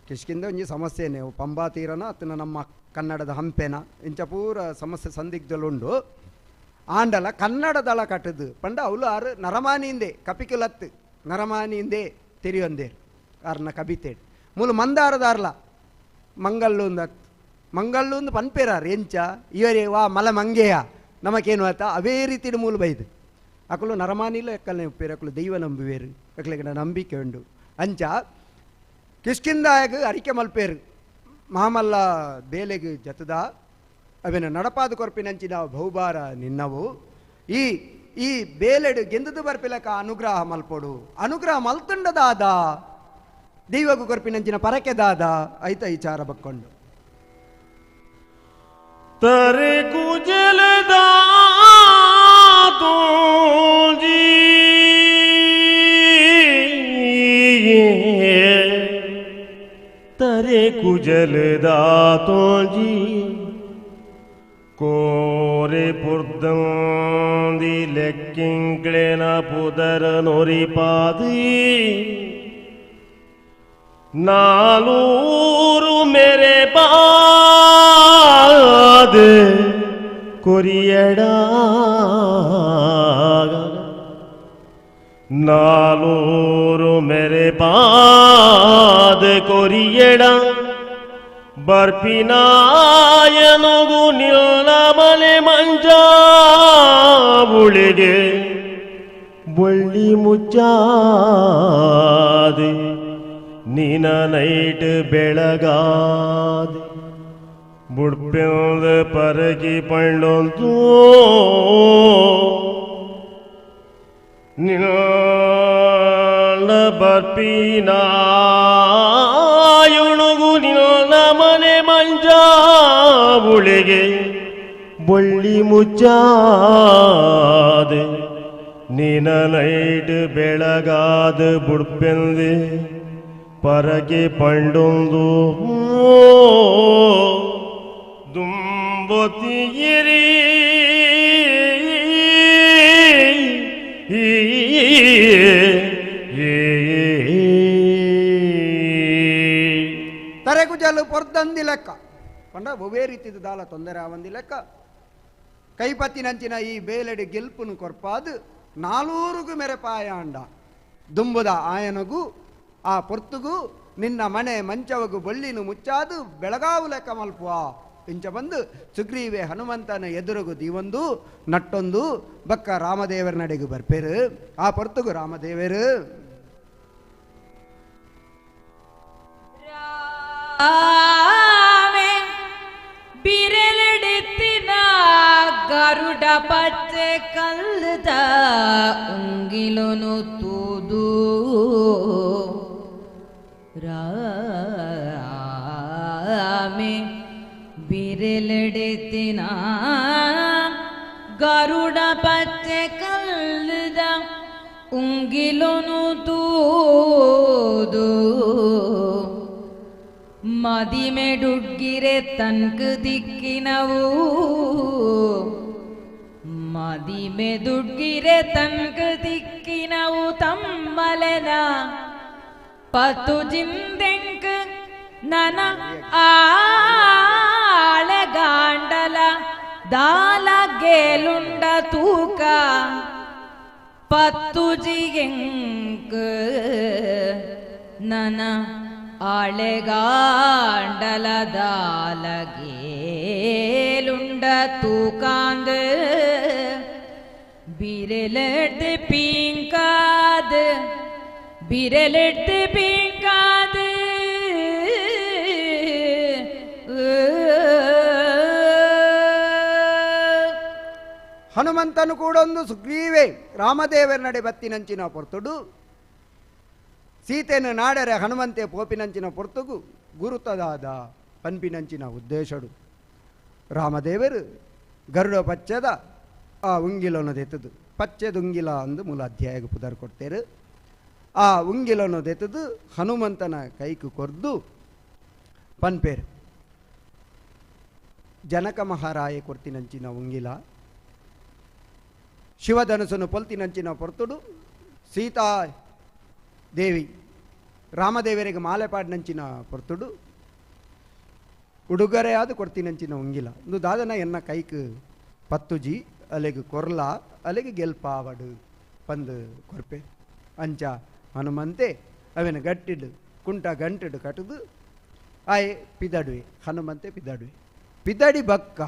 ಕಿಷ್ಕಿಂದ ಒಂಜಿ ಸಮಸ್ಯೆನೆ ಪಂಬಾ ತೀರನ ಅತ್ತನ ನಮ್ಮ ಕನ್ನಡದ ಹಂಪೆನ ಇಂಚ ಪೂರ ಸಮಸ್ಯೆ ಸಂದಿಗ್ಧಲುಂಡು. ಆಂಡಲ ಕನ್ನಡ ದಳ ಕಟ್ಟದು ಪಂಡ ಅವಳು ಆರು ನರಮಾನಿಂದೆ ಕಪಿಕುಲತ್ತು ನರಮಾನಿಂದೆ ತೆರಿಯೊಂದೇರು ಆರ್ನ ಕಬಿತೇಡು ಮೂಲು ಮಂದಾರದಾರ್ಲ ಮಂಗಲ್ಲೂಂದು ಅತ್ತು ಮಂಗಲ್ಲೂಂದು ಪನ್ಪೇರಾರು ಎಂಚ ಇವರೇ ವಾ ಮಲ ಮಂಗೆಯ ನಮಕೇನು ಆತ ಅವೇ ರೀತಿಯ ಮೂಲು ಬೈದು ಅಕಲು ನರಮಾನಿಲ್ಲ ಎಕ್ಕಲ್ನೆ ಉಪ್ಪೇರು ಅಕಲು ದೈವ ನಂಬುವೇರು ಅಕ್ಲೆಗಡ ನಂಬಿಕೆ ಉಂಡು. ಅಂಚ ಕಿಷ್ಕಿಂದಾಯಗ ಅರಿಕೆ ಮಲ್ಪೇರು ಮಾಮಲ್ಲ ಬೇಲೆಗೆ ಜತದ ಅವೇನು ನಡಪಾದ ಕೊರ್ಪಿನಂಚಿನ ಬಹುಬಾರ ನಿನ್ನವು ಈ ಈ ಬೇಲೆಡು ಗೆಂದದು ಬರ್ಪಿಲಕ ಅನುಗ್ರಹ ಮಲ್ಪೊಡು ಅನುಗ್ರಹ ಮಲ್ತುಂಡದಾದ ದೈವಗು ಕೊರ್ಪಿನಂಚಿನ ಪರಕೆದಾದ ಐತ ವಿಚಾರ ಬಕ್ಕೊಂಡು ತರೆ ಕುಜಲದ ತೋಜಿ ತರೆ ಕುಜಲದ ತೋಜಿ ಕೋರೆ ಪುರ್ದಂದಿ ಲೆಕ್ಕಿಂಕ್ಳೆನ ಪುದರ ನೊರಿಪಾದಿ ನಾಲೂರು ಮೇರೆ ಪಾದ ಕೊರಿಯಡ ನಾಲೂರು ಮೇರೆ ಪಾದ ಕೊರಿಯಡ ಬರ್ಪಿನಾಯನುಗು ನಿಲ್ಲ ಮನೆ ಮಂಜಾವುಳಿಗೆ ಬೊಳ್ಳಿ ಮುಚ್ಚಾದೆ ನಿನ ನೈಟ್ ಬೆಳಗಾದೆ ಬುಡ್ಪೆಂದ ಪರಗಿ ಪಂಡೊಂದು ನಿನ್ನ ಬರ್ಪಿನಾಯುಣುಗು ನಿನ್ನ ಮನೆ ಮಂಜಾವುಳಿಗೆ ಬೊಳ್ಳಿ ಮುಚ್ಚಾದೆ ನಿನ ನೈಟ್ ಬೆಳಗಾದ ಬುಡ್ಪೆಂದೆ ಪರಗೆ ಪಂಡೊಂದು ದುಂಬು. ದುಂಬೊತ್ತಿಯಿರಿ ತರೆಗುಜಲು ಪೊರ್ದಂದಿ ಲೆಕ್ಕ ಪಂಡ ಒವ್ವೇ ರೀತಿದ ದಾಲ ತೊಂದರೆ ಆವಂದಿ ಲೆಕ್ಕ ಕೈಪತ್ತಿನಂಚಿನ ಈ ಬೇಲೆಡೆ ಗೆಲ್ಪುನು ಕೊರ್ಪಾದು ನಾಲೂರುಗು ಮೆರೆಪಾಯಾಂಡ ದುಂಬುದ ಆಯನಗು ಆ ಪೊರ್ತುಗು ನಿನ್ನ ಮನೆ ಮಂಚವಗು ಬೊಳ್ಳಿನು ಮುಚ್ಚಾದು ಬೆಳಗಾವು ಲೆಕ್ಕ ಮಲ್ಪುವ ಇಂಚ ಬಂದು ಸುಗ್ರೀವೆ ಹನುಮಂತನ ಎದುರುಗು ದೀವೊಂದು ನಟ್ಟೊಂದು ಬಕ್ಕ ರಾಮದೇವರ ನಡೆಗು ಬರ್ಪೇರು ಆ ಪೊರ್ತುಗು ರಾಮದೇವರು ರಾಮೆ ಬಿರಲೆಡೆತ್ತಿನ ಗರುಡ ಪಚ್ಚೆ ಕಲ್ಲದ ಉಂಗಿಲನು ತೂದು ರಾಮೆ ಬಿರಲೆಡೆತ್ತಿನ ಗರುಡ ಪಚ್ಚೆ ಕಲ್ಲದ ಉಂಗಿಲನು ತೂದು ಮದಿಮೆಡುಗ್ಗಿರೆ ತನ್ಕ ದಿಕ್ಕಿನವು ಮದಿಮೆದುಡ್ಗಿರೆ ತನ್ಕ ದಿಕ್ಕಿನವು ತಮ್ಮಲೆನ ಪತು ಜಿಂದೆಂಕ್ ನನ ಆಳೆಗಾಂಡಲ ದಾಲ ಗೇಲುಂಡ ತೂಕ ಪತ್ತು ಜಿಗೆಂಕ್ ನನ ಆಳೆಗಾಂಡಲ ದಾಲಗೇಲುಂಡ ತೂಕಾಂದ ಬಿರೆಲೆಡ್ದು ಪೀಂಕಾದ ಬಿರೆಲೆಡ್ದು ಪೀಂಕಾದ ಹನುಮಂತನು ಕೂಡ ಒಂದು ಸುಗ್ರೀವೆ ರಾಮದೇವರ ನಡೆ ಬತ್ತಿನಂಚಿನ ಪೊರ್ತುಡು ಸೀತೆಯನ್ನು ನಾಡರೆ ಹನುಮಂತೆ ಪೋಪಿನಂಚಿನ ಪೊರ್ತುಗು ಗುರುತದಾದ ಪನ್ಪಿನಂಚಿನ ಉದ್ದೇಶಡು ರಾಮದೇವರು ಗರುಡ ಪಚ್ಚದ ಆ ಉಂಗಿಲನ್ನು ದೆತ್ತದು ಪಚ್ಚೆದುಂಗಿಲ ಅಂದು ಮೂಲ ಅಧ್ಯಾಯಕ್ಕೆ ಪುದರ್ ಕೊಡ್ತೇರು. ಆ ಉಂಗಿಲನ್ನು ದೆತ್ತದು ಹನುಮಂತನ ಕೈಕು ಕೊರ್ದು ಪನ್ಪೇರು ಜನಕ ಮಹಾರಾಯ ಕೊರ್ತಿನಂಚಿನ ಉಂಗಿಲ ಶಿವಧನುಸನ್ನು ಪೊಲ್ತಿನಂಚಿನ ಪೊರ್ತುಡು ಸೀತಾ ದೇವಿ ರಾಮದೇವರಿಗೆ ಮಾಲೆಪಾಡಿನಂಚಿನ ಪೊರ್ತುಡು ಉಡುಗೊರೆಯಾದ ಕೊಡ್ತಿನಂಚಿನ ಉಂಗಿಲ ಇಂದು ದಾದನ ಎನ್ನ ಕೈಕ್ ಪತ್ತುಜಿ ಅಲೆಗ್ ಕೊರ್ಲ ಅಲೆಗ್ ಗೆಲ್ಪಾವಡು ಪಂದು ಕೊರ್ಪೆ ಅಂಚ ಹನುಮಂತೆ ಅವೆನ ಗಟ್ಟಿಡು ಕುಂಟ ಗಂಟಿಡು ಕಟ್ಟದು ಆಯೆ ಪಿದಡುವೆ ಹನುಮಂತೆ ಪಿದಡುವೆ ಪಿದಡಿ ಬಕ್ಕ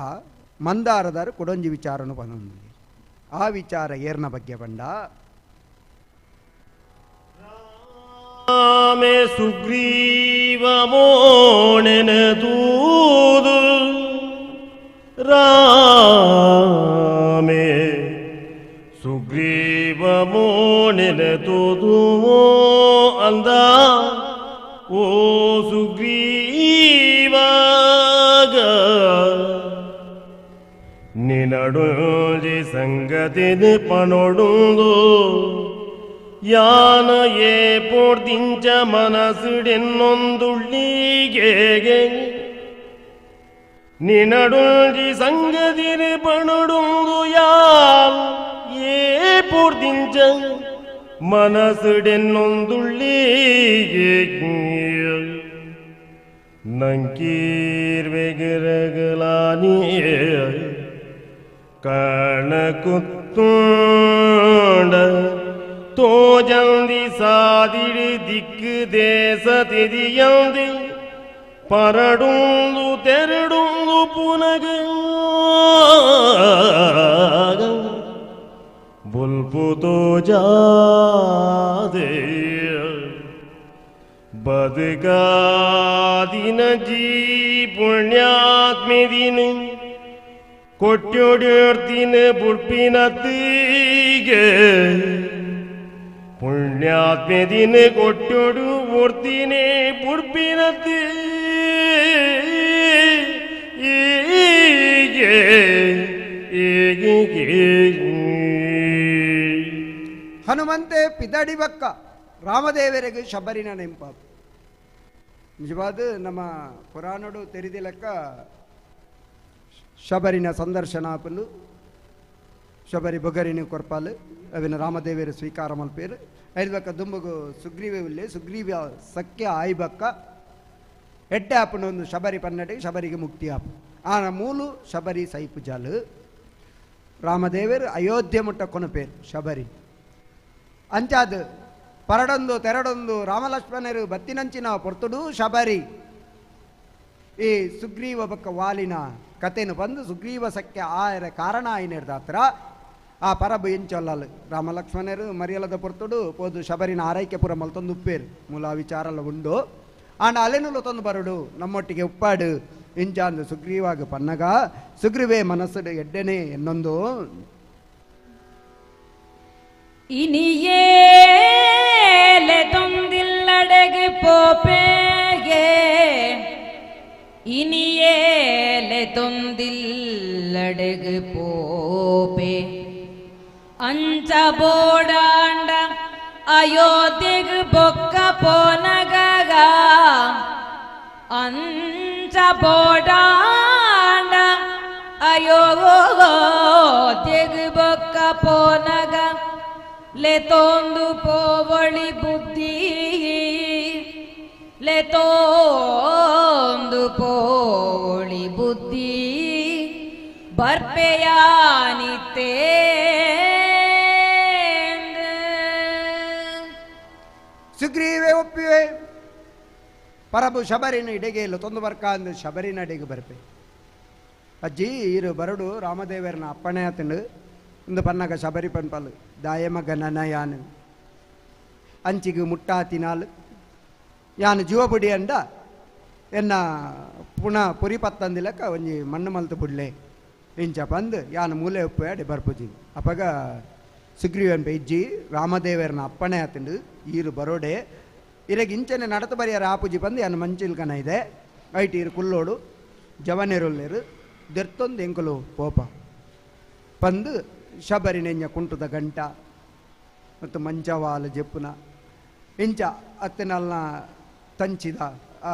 ಮಂದಾರದಾರು ಕೊಡೊಂಜಿ ವಿಚಾರನು ಪನೊಂದು ಆ ವಿಚಾರ ಏರ್ನ ಬಗ್ಗೆ ಬಂಡ ರಾಮೆ ಸುಗ್ರೀವ ಮೋಣೆನ ದೂದು ರಾಮೆ ಸುಗ್ರೀವ ಮೋಣೆನ ತೂದು ಅಂದ ಓ ಸುಗ್ರೀವಾಗ ನಿನಡೊಂಜಿ ಸಂಗತಿನ ಪನೊಡುಂದು ಯಾನ ಏ ಪೋರ್ದಿಂಚ ಮನಸ್ಸುಡೆನ್ನೊಂದುಳ್ಳಿಗೆ ನಿನಡೊಂಜಿ ಸಂಗತಿನ ಪನೊಡುಂದು ಯಾಲ್ ಏ ಪೋರ್ದಿಂಚ ಮನಸ್ಸುಡೆನ್ನೊಂದುಳ್ಳಿಗೆ ನಂಕೀರ್ವೆಗಿರಗಲಾನಿಯೇ ಕಣಕುತ್ತುಂಡ ತೋಜಂದಿ ಸಾದಿಡಿ ದಿಕ್ಕು ದೇಶ ತಿದಿಯಂದಿ ಪರಡುಂದು ತೆರಡುಂದು ಪುನಗ ಬುಲ್ಪು ತೋಜಾದೆ ಬದುಕಾದಿನ ಜೀ ಪುಣ್ಯಾತ್ಮಿದಿನ ಕೊಟ್ಯೊಡ್ತಿನ ಬುಡ್ಪಿನತ್ತೀಗೆ ಪುಣ್ಯಾತ್ಮೆದಿನ ಕೊಟ್ಟೊಡು ಓರ್ತಿನೇ ಬುಡ್ಪಿನತ್ತಿ ಹನುಮಂತೆ ಪಿದಡಿ ಬಕ್ಕ ರಾಮದೇವರಿಗೆ ಶಬರಿನ ನೆಂಪಾಪು. ನಿಜವಾದ ನಮ್ಮ ಪುರಾಣಡು ತೆರಿದಿಲಕ್ಕ ಶಬರಿನ ಸಂದರ್ಶನ ಆಪುಂಡು. ಶಬರಿ ಬೊಗರಿನ ಕೊರ್ಪಾಲು ಅವಿನ ರಾಮದೇವಿಯರು ಸ್ವೀಕಾರ ಮಲ್ಪೇರು. ಐದು ದುಂಬಗು ಸುಗ್ರೀವೆ ಉಲ್ಲೆ ಸುಗ್ರೀವ ಸಖ್ಯ ಆಯ್ಬಕ್ಕ ಎಡ್ಡೆ ಆಪುಂಡು ಒಂದು ಶಬರಿ ಪನ್ನಟಿಗೆ ಶಬರಿಗೆ ಮುಕ್ತಿ ಆಪು. ಆನ ಮೂಲು ಶಬರಿ ಸೈಪು ಜಾಲು ರಾಮದೇವರು ಅಯೋಧ್ಯೆ ಮುಟ್ಟ ಕೊನಪೇರು ಶಬರಿ. ಅಂಚಾದ ಪರಡೊಂದು ತೆರಡೊಂದು ರಾಮಲಕ್ಷ್ಮಣರು ಬತ್ತಿನಂಚಿನ ಪೊರ್ತುಡು ಶಬರಿ ಈ ಸುಗ್ರೀವ ಬಕ್ಕ ವಾಲಿನ ಕತೆನು ಬಂದು ಸುಗ್ರೀವ ಸಖ್ಯ ಆಯರ ಕಾರಣ ಆಯ್ನೇರ್ದಾತ್ರ ಆ ಪರಬು ಎಂಚೊಲ್ಲಲು ರಾಮಲಕ್ಷ್ಮಣರು ಮರಿಯಲದ ಪೊರ್ತುಡು ಪೋದು ಶಬರಿನ ಆರೈಕೆಪುರ ಮಲ್ತೊಂದು ಉಪ್ಪೇರು ಮೂಲ ವಿಚಾರಲ್ಲ ಉಂಡು. ಆಂಡ ಅಲೆನುಲು ತಂದು ಬರುಡು ನಮ್ಮೊಟ್ಟಿಗೆ ಉಪ್ಪಾಡು ಇಂಚಾಂದು ಸುಗ್ರೀವಾಗ ಪನ್ನಗ ಸುಗ್ರೀವೇ ಮನಸ್ಸುಡು ಎಡ್ಡೆನೆ ಎನ್ನೊಂದು ಇನಿಯೇಲೆ ತೊಂದಿಲ್ಲಡೆಗೆ ಪೋಪೆಗೆ ಇನಿಯೇಲೆ ತೊಂದಿಲ್ಲಡೆಗೆ ಪೋಪೆ ಅಂಚ ಬೋಡಾಂಡ ಅಯೋಧ್ಯೆಗೆ ಬೊಕ್ಕ ಪೋನಗ ಅಂಚ ಬೋಡಾಂಡ ಅಯೋಧ್ಯೆಗೆ ಬೊಕ್ಕ ಪೋನಗ ಲೆತೋಂದು ಪೋವಳಿ ಬುದ್ಧಿ ಲೆತೋಂದು ಪೋವಳಿ ಬುದ್ಧಿ ಬರ್ಪೆಯಾನಿತೇ. ಸುಗ್ರೀವೇ ಒಪ್ಪಿವೆ ಪರಬು ಶಬರಿನ ಇಡೆಗೆ ತೊಂದು ಬರ್ಕ ಅಂದು ಶಬರಿನ ಅಡೆಗೆ ಬರ್ಪೆ. ಅಜ್ಜಿ ಇರು ಬರಡು ರಾಮದೇವರನ ಅಪ್ಪಣೆ ಆತಂಡು ಇಂದು ಪನ್ನಗ ಶಬರಿ ಪನ್ಪಲು ದಾಯಮಗ ನನಯಾನು ಅಂಚಿಗೆ ಮುಟ್ಟಾತಿನಾಲು ಯಾನು ಜೀವಪುಡಿ ಅಂಡ ಎನ್ನ ಪುನಃ ಪುರಿ ಪತ್ತಂದಿಲಕ್ಕ ಒಂಜಿ ಮಣ್ಣು ಮಲ್ತು ಬುಡ್ಲೆ ಇಂಚ ಪಂದು ಯಾನು ಮೂಲೆ ಉಪ್ಪು ಅಡೆ ಬರ್ಪುಜಿ. ಅಪಗ ಸುಗ್ರೀವನ್ ಇಜ್ಜಿ ರಾಮದೇವರನ ಅಪ್ಪಣೆ ಆತಂಡು ಈರು ಬರೋಡೆ ಇರಗೆ ಇಂಚನೆ ನಡತು ಬರಿಯಾರ ಆಪುಜಿ ಬಂದು ಯಾನು ಮಂಚಿಲ್ಕನ ಇದೆ ಐಟ್ ಇರು ಕುಲ್ಲೋಡು ಜವನೆರುಲ್ಲೇರು ದೆರ್ತೊಂದು ಎಂಕುಲು ಪೋಪ ಪಂದು ಶಬರಿ ನೆಂಜ ಕುಂಟುದ ಗಂಟ ಮತ್ತು ಮಂಚವಾಲ ಜೆಪ್ಪುನ ಇಂಚ ಅತ್ತಿನಲ್ನ ತಂಚಿದ ಆ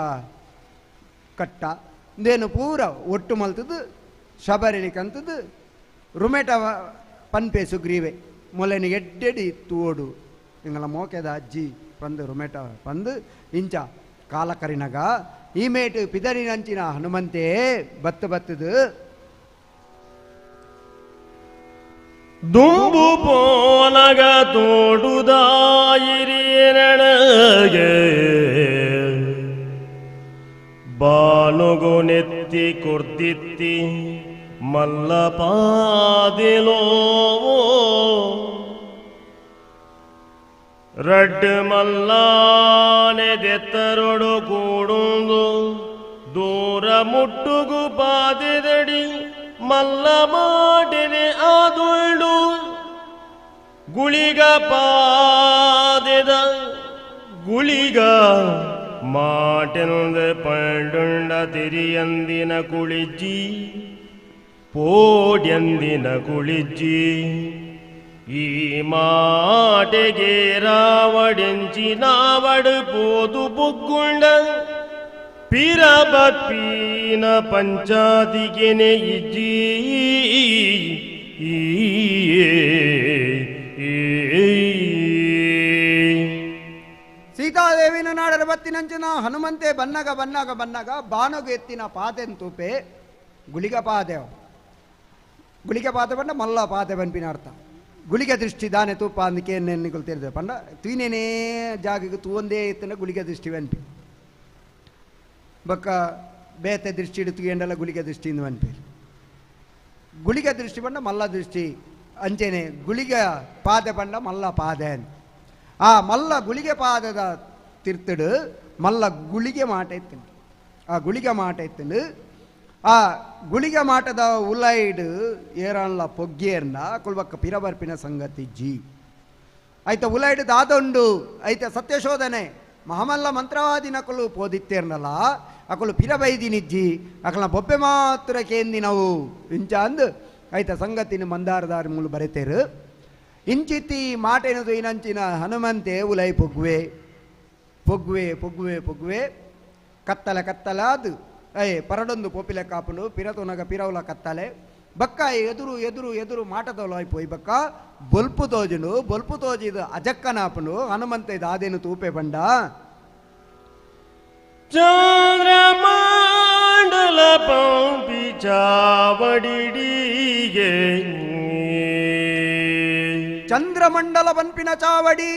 ಕಟ್ಟ ಇಂದೇನು ಪೂರ ಒಟ್ಟು ಮಲ್ತದ್ದು ಶಬರಿನಿಕಂತದ್ದು ರುಮೇಟ ಪನ್ಪೆ ಸುಗ್ರೀವೆ ಮೊಲೆನ ಎಡ್ಡೆಡಿ ತೋಡು ಎಂಗಳ ಮೋಕೆದ ಅಜ್ಜಿ ಪಂದು ರುಮೇಟ ಪಂದು ಇಂಚ ಕಾಲಕರಿನಗ ಈ ಮೇಟು ಪಿದರಿನಂಚಿನ ಹನುಮಂತೆ ಬತ್ತು ಬತ್ತದು ದುಂಬು ಪೋನಗ ತೋಡುದಾಯಿರಿಯನಗೆ ಬಾನುಗು ನೆತ್ತಿ ಕೊರ್ದಿತ್ತಿ ಮಲ್ಲಪಾದಿಲೋ ರಡ್ಡು ಮಲ್ಲಾನೆ ದೆತ್ತರೊಡು ಕೂಡುಂದು ದೂರ ಮುಟ್ಟುಗು ಪಾದೆದಡಿ ಮಲ್ಲ ಮಾಡಿದೆ ಆದುಳ್ಳು ಗುಳಿಗ ಪಾದೆದ ಗುಳಿಗ ಮಾಟೆಂದ ಪಂಡುಂಡ ತಿರಿಯಂದಿನ ಕುಳಿಜ್ಜಿ ಪೋಡ್ಯಂದಿನ ಕುಳಿಜ್ಜಿ ಈ ಮಾಟೆಗೆ ರಾವಡೆಂಚಿ ನಾವಡು ಪೋದು ಬುಗ್ಗುಂಡ ಪಿರಬತ್ಪೀನ ಪಂಚಾತಿಗೆನೆ ಇಜ್ಜಿ. ಸೀತಾದೇವಿನ ನಾಡರ ಬತ್ತಿನಂಚಿನ ಹನುಮಂತೆ ಬನ್ನಗ ಬನ್ನಗ ಬನ್ನಗ ಬಾನಗು ಎತ್ತಿನ ಪಾದೆನ್ ತೂಪೆ ಗುಳಿಗ ಪಾದೆವ ಗುಳಿಗೆ ಪಾತೆ ಪಂಡ ಮಲ್ಲ ಪಾತೆ ಬನ್ಪಿನ ಅರ್ಥ. ಗುಳಿಗೆ ದೃಷ್ಟಿ ದಾನೆ ತೂಪ ಅಂದಕ್ಕೆ ನೆನ್ನಿಗಳು ತಿಳಿದೆ ಪಂಡ ತೂನೇನೇ ಜಾಗಕ್ಕೆ ತೂವಂದೇ ಇತ್ತನ ಗುಳಿಗೆ ದೃಷ್ಟಿ ಬನ್ಪಿ ಬಕ್ಕ ಬೇತೆ ದೃಷ್ಟಿ ಇಡು ತೂಯಂಡಲ್ಲ ಗುಳಿಗೆ ದೃಷ್ಟಿಯಿಂದ ಬನ್ಪಿ. ಗುಳಿಗೆ ದೃಷ್ಟಿ ಪಂಡ ಮಲ್ಲ ದೃಷ್ಟಿ ಅಂಚೆನೆ ಗುಳಿಗೆ ಪಾದೆ ಪಂಡ ಮಲ್ಲ ಪಾದೆ ಅಂತ. ಆ ಮಲ್ಲ ಗುಳಿಗೆ ಪಾದದ ತಿರ್ತಡು ಮಲ್ಲ ಗುಳಿಗೆ ಮಾಟ ಇತ್ತಂಡು ಆ ಗುಳಿಗೆ ಮಾಟ ಇತ್ತಂಡು ಆ ಗುಳಿಗೆ ಮಾಟದ ಉಲೈಡು ಏರನ್ಲ ಪೊಗ್ಗೇರ್ನ ಕುಲ್ಬಕ್ಕ ಪಿರಬರ್ಪಿನ ಸಂಗತಿ ಜಿ ಐತ ಉಲೈಡು ದಾದೊಂಡು ಐತ ಸತ್ಯಶೋಧನೆ ಮಹಮಲ್ಲ ಮಂತ್ರವಾದಿ ನಕಲು ಪೋದಿತ್ತೇರ್ನಲ್ಲ ಅಕಲು ಪಿರಬೈದಿನಿಜ್ಜಿ ಅಕಲ ಬೊಬ್ಬೆ ಮಾತ್ರ ಕೇಂದಿನವು ಇಂಚ ಅಂದು ಐತ ಸಂಗತಿನ ಮಂದಾರದಾರಿ ಮೂಲು ಬರೆತೇರು. ಇಂಚಿತಿ ಮಾಟೇನದು ಇನಂಚಿನ ಹನುಮಂತೆ ಉಲೈ ಪೊಗ್ಗುವೆ ಪೊಗ್ಗುವೆ ಪೊಗ್ಗುವೆ ಪೊಗ್ಗುವೆ ಕತ್ತಲ ಕತ್ತಲಾದು ಅಯ್ಯ ಪರಡೊಂದು ಪೋಪಿಲೆ ಕಾಪುಂಡು ಪಿರತುನಗ ಪಿರವುಲ ಕತ್ತಾಲೆ ಬಕ್ಕ ಎದುರು ಎದುರು ಎದುರು ಮಾಟದೋಲು ಪೋಯಿ ಬಕ್ಕ ಬೊಲ್ಪು ತೋಜುಂಡು ಬೊಲ್ಪು ತೋಜಿದು ಅಜಕ್ಕನಾಪುಂಡು ಹನುಮಂತ ಇದು ಆದೇನು ತೂಪೆ ಬಂಡ ಚಂದ್ರಮಂಡಲ ಪಂಪಿ ಚಾವಡಿಗೆ ಚಂದ್ರಮಂಡಲ ಪಂಪಿನ ಚಾವಡಿ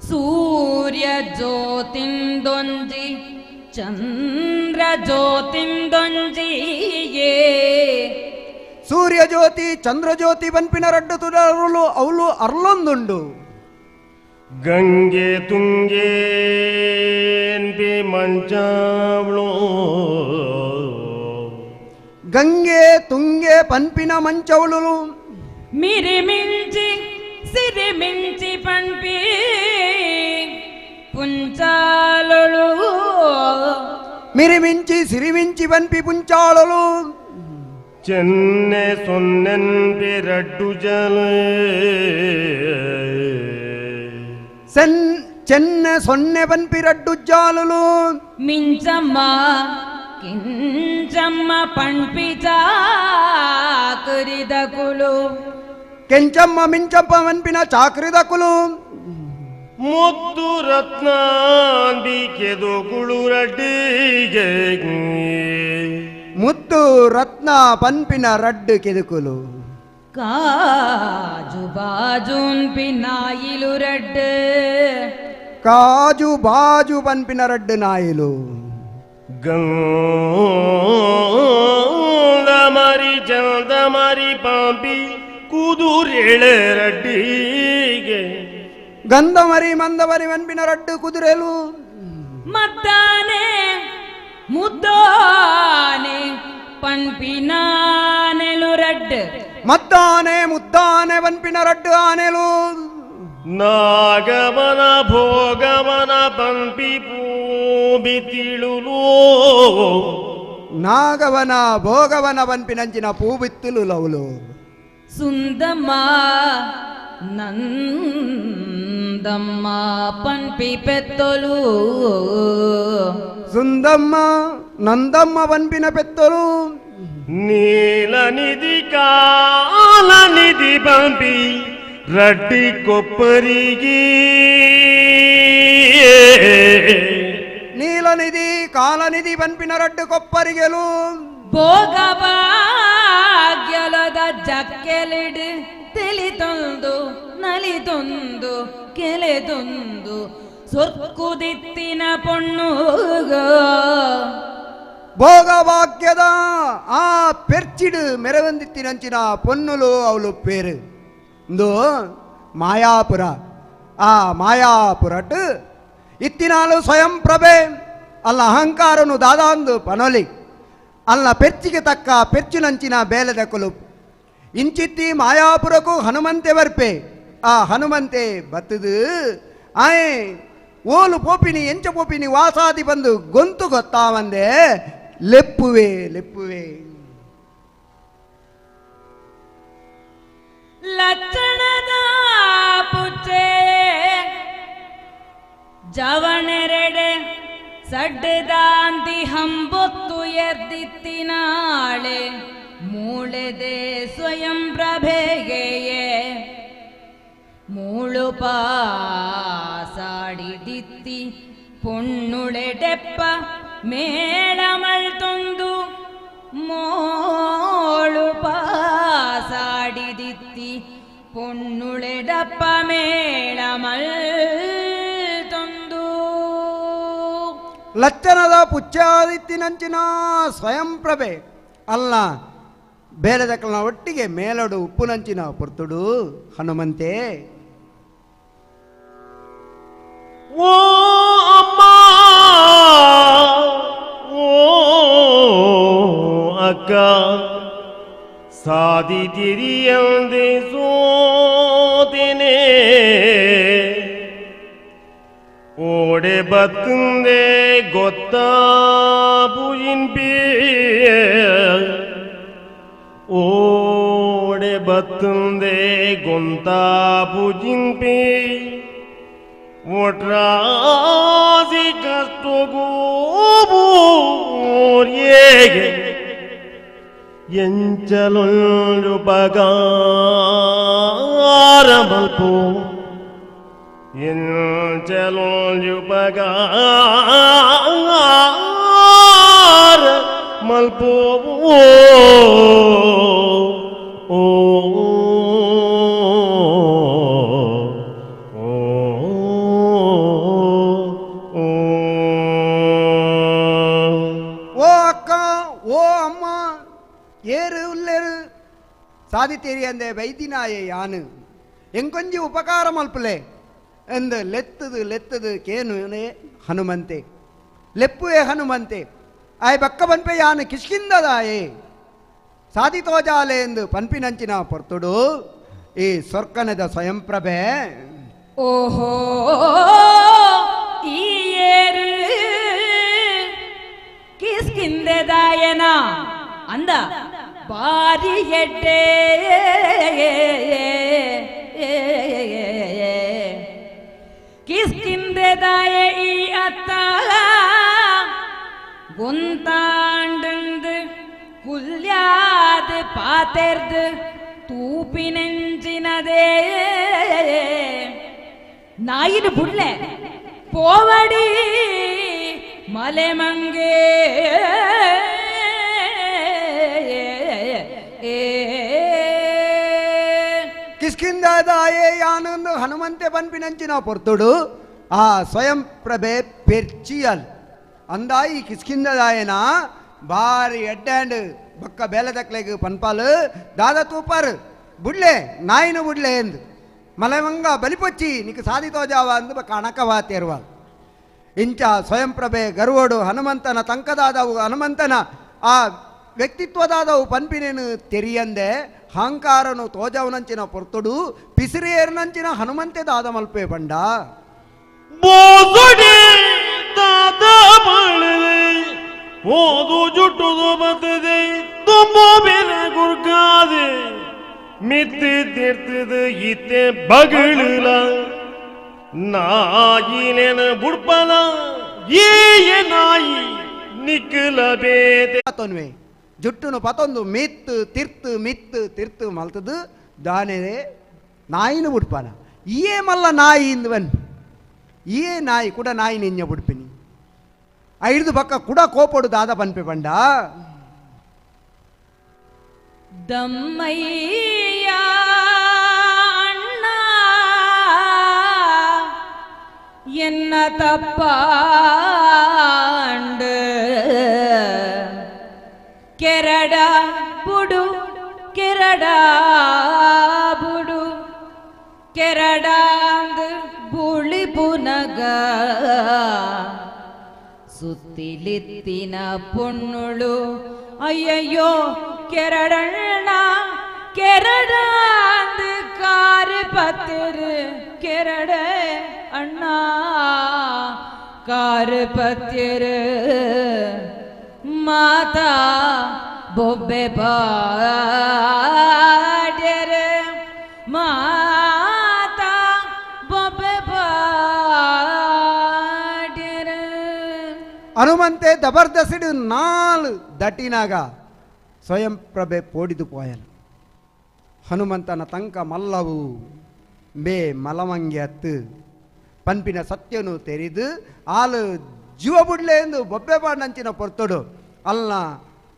ಸೂರ್ಯ ಜ್ಯೋತಿಂದೊಂಜಿ ಚಂದ್ರ ಜ್ಯೋತಿಂದೊಂಜಿಯೇ ಸೂರ್ಯ ಜ್ಯೋತಿ ಚಂದ್ರ ಜ್ಯೋತಿ ಪನ್ಪಿನ ರಡ್ಡು ತುಡರುಲು ಅವಳು ಅರ್ಲೊಂದುಂಡು ಗಂಗೆ ತುಂಗೆ ಮಂಚಾವಳು ಗಂಗೆ ತುಂಗೆ ಪನ್ಪಿನ ಮಂಚವಳು ಮಿರಿ ಮಿಂಚಿ ಸಿರಿ ಮಿಂಚಿ ಪನ್ಪಿ ಪುಂಚಾಲೊಳು ಮಿರಿಮಿಂಚಿ ಸಿರಿಮಿಂಚಿ ಪನ್ಪಿ ಪುಂಚಾಳಲು ಚೆನ್ನೆ ಸೊನ್ನೆನ್ಪಿ ರಡ್ಡು ಜಲ ಸೆನ್ ಚೆನ್ನೆ ಸೊನ್ನೆ ಪನ್ಪಿ ರಡ್ಡು ಜಾಲುಲು ಮಿಂಚಮ್ಮ ಕಿಂಚಮ್ಮ ಪಣ್ಪಿ ಚಾಕರಿದ ಕುಲು ಕೆಂಚಮ್ಮ ಮಿಂಚಪ್ಪ ಪನ್ಪಿನ ಚಾಕ್ರಿದ ಕುಲು ಮುತ್ತು ರತ್ನಾಂಬಿಕೆದು ಕುಳು ರಡ್ಡಿಗೆ ಮುತ್ತು ರತ್ನ ಪನ್ಪಿನ ರಡ್ಡು ಕೆದುಕುಲು ಕಾಜು ಬಾಜುನ್ಪಿ ನಾಯಿಲು ರಡ್ಡು ಕಾಜು ಬಾಜು ಪನ್ಪಿನ ರಡ್ಡು ನಾಯಿಲು ಗಂಧಮರಿ ಚಂದಮರಿ ಪಾಂಪಿ ಕುದುರೆಳೆ ರಡ್ಡಿಗೆ ಗಂಧಮರಿ ಮಂದಮರಿ ಪನ್ಪಿನ ರಡ್ಡು ಕುದುರೆಲು ಮದ್ದಾನೆ ಮುದ್ದಾನೆ ಪಣ್ಪಿನಾನೆಲು ರಡ್ಡು ಮದ್ದಾನೆ ಮುದ್ದಾನೆ ಪನ್ಪಿನ ರಡ್ಡು ಆನೆಲು ನಾಗಮನ ಭೋಗಮನ ಪಂಪಿ ಪೂಬಿ ತಿಳುಲು ನಾಗವನ ಭೋಗವನ ಪನ್ಪಿನಂಚಿನ ಪೂ ಬಿತ್ತಲು ಲವಲು ಸುಂದಮ್ಮ ನಂದಮ್ಮ ಪನ್ಪಿ ಪೆತ್ತೊಲು ಸುಂದಮ್ಮ ನಂದಮ್ಮ ಪನ್ಪಿನ ಪೆತ್ತಲು ನೀಲನಿಧಿ ಕಾಲನಿಧಿ ಪಂಪಿ ರಡ್ಡಿ ಕೊಪ್ಪರಿಗೆ ನೀಲನಿಧಿ ಕಾಲನಿಧಿ ಪನ್ಪಿನ ರಡ್ಡು ಕೊಪ್ಪರಿಗೆಲು ಭೋಗ ಭಾಗ್ಯಲದ ಜಕ್ಕೆಲಿಡ್ ತಿಳಿತೊಂದು ನಲಿತೊಂದು ಕೆಲೆತೊಂದು ಸೊರ್ಕುದಿತ್ತಿನ ಪೊಣ್ಣು ಭೋಗವಾಕ್ಯದ ಆ ಪೆರ್ಚಿಡು ಮೆರವಂದಿತ್ತಿನಂಚಿನ ಪೊನ್ನುಲು ಅವಳು ಪೇರು ಇಂದು ಮಾಯಾಪುರ ಆ ಮಾಯಾಪುರಟ್ ಇತ್ತಿನಾಲು ಸ್ವಯಂ ಪ್ರಭೆ ಅಲ್ಲ ಅಹಂಕಾರನು ದಾದಾಂದು ಪನೊಲಿ ಅಲ್ಲ ಪೆರ್ಚಿಗೆ ತಕ್ಕ ಪೆರ್ಚಿನಂಚಿನ ಬೇಲದ ಕೊಲು ಇಂಚಿತ್ತಿ ಮಾಯಾಪುರಕ್ಕೂ ಹನುಮಂತೆ ಬರ್ಪೆ ಆ ಹನುಮಂತೆ ಬತ್ತದು ಆಯ್ ಓಲು ಪೋಪಿನಿ ಎಂಚ ಪೋಪಿನಿ ವಾಸಾದಿ ಬಂದು ಗೊಂತು ಗೊತ್ತಾವಂದೆ ಲೆಪ್ಪುವೆ ಲೆಪ್ಪುವೆ ಲಕ್ಷಣದ ಪುಚ್ಚೆ ಜವಣೆರೆಡೆ ಸಡ್ಡದಾಂತಿ ಹಂಬೊತ್ತು ಎದ್ದಿತ್ತಿನಾಳೆ ಮೂಳೆದೆ ಸ್ವಯಂ ಪ್ರಭೆಗೆಯೇ ಮೂಳು ಪಾಸಾಡಿದಿತ್ತಿ ಪೊಣ್ಣುಳೆಡೆಪ್ಪ ಮೇಳಮಳ್ತೊಂದು ಮೋಳು ಪಾಸಾಡಿದಿತ್ತಿ ಪೊಣ್ಣುಳೆಡಪ್ಪ ಮೇಳಮಳ್ತೊಂದು ಲಚ್ಚನದ ಪುಚ್ಚಾದಿತ್ತಿನಂಚಿನ ಸ್ವಯಂ ಪ್ರಭೆ ಅಲ್ಲ ಬೇರೆದಕ್ಕನ ಒಟ್ಟಿಗೆ ಮೇಲಡು ಉಪ್ಪುನಂಚಿನ ಪೊರ್ತುಡು ಹನುಮಂತೆ ಓ ಅಮ್ಮ ಓ ಅಕ್ಕ ಸಾದಿ ತಿರಿಯಂದೆ ಸೋತಿನೇ ಓಡೆ ಬತ್ತುಂದೆ ಗೊತ್ತಾ ಪುಜಿನ್ಪಿ ಓಡೆ ಬತ್ತುಂದೆ ಗೊಂತಾ ಪುಜಿನ್ಪಿ ಒಟ್ರಾಸಿ ಕಷ್ಟಗೂ ಓರ್ಯೇಗೆ ಎಂಚಲೊಂದು ಬಗಾರ ಮಲ್ಪು ಎಂಚಲೊಂದು ಬಗಾರ ಮಲ್ಪು ಓ ಓ ಅಕ್ಕ ಓ ಅಮ್ಮ ಏರು ಉಲ್ಲೇರು ಸಾದಿತೇರಿ ಅಂದೆ ವೈದ್ಯನಾಯೆ ಯಾನು ಎಂಕೊಂಜಿ ಉಪಕಾರ ಮಲ್ಪುಲೆ ಎಂದು ಲೆತ್ತದು ಲೆತ್ತದು ಕೇನುನೇ ಹನುಮಂತೆ ಲೆಪ್ಪುವೆ ಹನುಮಂತೆ ಆಯ್ ಬಕ್ಕ ಪನ್ಪೆ ಯಾನು ಕಿಷ್ಕಿಂದದಾಯೆ ಸಾದಿ ತೋಜಾಲೆ ಎಂದು ಪನ್ಪಿನಂಚಿನ ಪೊರ್ತುಡು ಈ ಸೊರ್ಕನದ ಸ್ವಯಂಪ್ರಭೆ ಓಹೋ ಈ ಏರು ಕಿಷ್ಕಿಂದದಾಯನ ಅಂದ ಬಾರಿ ಎಡ್ಡೆ ಕಿಷ್ಕಿಂದದಾಯ ಈ ಅತ್ತ ಗೊಂತಾಂಡಂದು ಕುಲ್ಯಾದ ಪಾತೆರ್ದು ತೂಪಿನೆಂಚಿನದೇ ನಾಯಿನ ಬುಡ್ಲೆ ಪೋವಡಿ ಮಲೆಮಂಗೆ ಕಿಷ್ಕಿಂದದಾಯೆ ಯಾನೊಂದು ಹನುಮಂತೆ ಪನ್ಪಿನಂಚಿನ ಪೊರ್ತುಡು ಆ ಸ್ವಯಂ ಪ್ರಭೆ ಪೆರ್ಚಿಯಲ್ ಅಂದಾಯಿ ಕಿಷ್ಕಿಂದದಾಯನ ಬಾರಿ ಎಡ್ಡ್ಯಾಂಡ್ ಬಕ್ಕ ಬೇಲದಕ್ಲೆಗ್ ಪನ್ಪಾಲು ದಾದ ತೂಪಾರು ಬುಡ್ಲೆ ನಾಯಿನ ಬುಡ್ಲೆ ಎಂದು ಮಲೆಮಂಗ ಬಲಿಪೊಚ್ಚಿ ನಿಕ್ ಸಾದಿ ತೋಜಾವ ಅಂದು ಬಕ್ಕ ಅಣಕವಾ ತೇರ್ವಾಲ್ ಇಂಚ ಸ್ವಯಂಪ್ರಭೆ ಗರ್ವೋಡು ಹನುಮಂತನ ತಂಕದಾದವು ಹನುಮಂತನ ಆ ವ್ಯಕ್ತಿತ್ವದಾದವು ಪನ್ಪಿನೇನು ತೆರಿಯಂದೆ ಅಹಂಕಾರನು ತೋಜವನಂಚಿನ ಪೊರ್ತುಡು ಪಿಸಿರಿಯರ್ನಂಚಿನ ಹನುಮಂತೆ ದಾದ ಮಲ್ಪೆ ಬಂಡ ಬೋಸಡಿ ದಾದ ಬಳಿದೆ ಓದು ಜುಟ್ಟುದು ಬತ್ತದೆ ತುಂಬು ಬೆಲೆ ಗುರ್ಕಾದೆ ಮಿತ್ತು ತಿರ್ತದು ಇತ್ತೆ ಬಗಳಲ ನಾಯಿನೆನ ಬುಡ್ಪಲ ಏಯ ನಾಯಿ ನಿಕ್ಕಲ ಬೇತೆ ಪತೊನ್ವೆ ಜುಟ್ಟುನು ಪತೊಂದು ಮಿತ್ತು ತಿರ್ತು ಮಿತ್ತು ತಿರ್ತು ಮಲ್ತದು ದಾನೆ ನಾಯಿನ ಬುಡ್ಪನ ಏ ಮಲ್ಲ ನಾಯಿ ಇಂದ್ವನ್ ಏ ನಾಯಿ ಕೂಡ ನಾಯಿ ನಿಂಜ ಬುಡ್ಪಿನಿ ಐದು ಪಕ್ಕ ಕೂಡ ಕೋಪೊಡು ದಾದ ಪನ್ಪೆ ಪಂಡ ದಮ್ಮಯ್ಯ ಅಣ್ಣ ಎನ್ನ ತಪ್ಪಾಂಡು ಕೆರಡ ಬುಡು ಕೆರಡ ಬುಡು ಕೆರಡಾಂದು ಬುಳಿ ಪುನಗ ಸುತ್ತಿಲಿತ್ತಿನ ಪೊಣ್ಣುಳು ಅಯ್ಯಯ್ಯೋ ಕೆರಡಣ್ಣ ಕೆರಡಾಂದು ಕಾರು ಪತ್ತಿರು ಕೆರಡ ಅಣ್ಣ ಕಾರು ಪತ್ತಿರು ಮಾತಾ ಬೊಬ್ಬೆ ಪಾಡ್ಯರು ಮಾತಾ ಬೊಬ್ಬೆ ಪಾಡ್ಯರು ಹನುಮಂತೆ ದಬರ್ದಸಿಡು ನಾಲ್ ದಟಿನಾಗ ಸ್ವಯಂ ಪ್ರಭೆ ಪೋಡಿದು ಪೋಯಲು ಹನುಮಂತನ ತಂಕ ಮಲ್ಲವು ಬೇ ಮಲವಂಗೆ ಅತ್ತು ಪನ್ಪಿನ ಸತ್ಯನು ತೆರಿದು ಆಲು ಜೀವ ಬುಡ್ಲೆ ಎಂದು ಬೊಬ್ಬೆ ಪಾಡಂಚಿನ ಪೊರ್ತುಡು ಅಲ್ಲ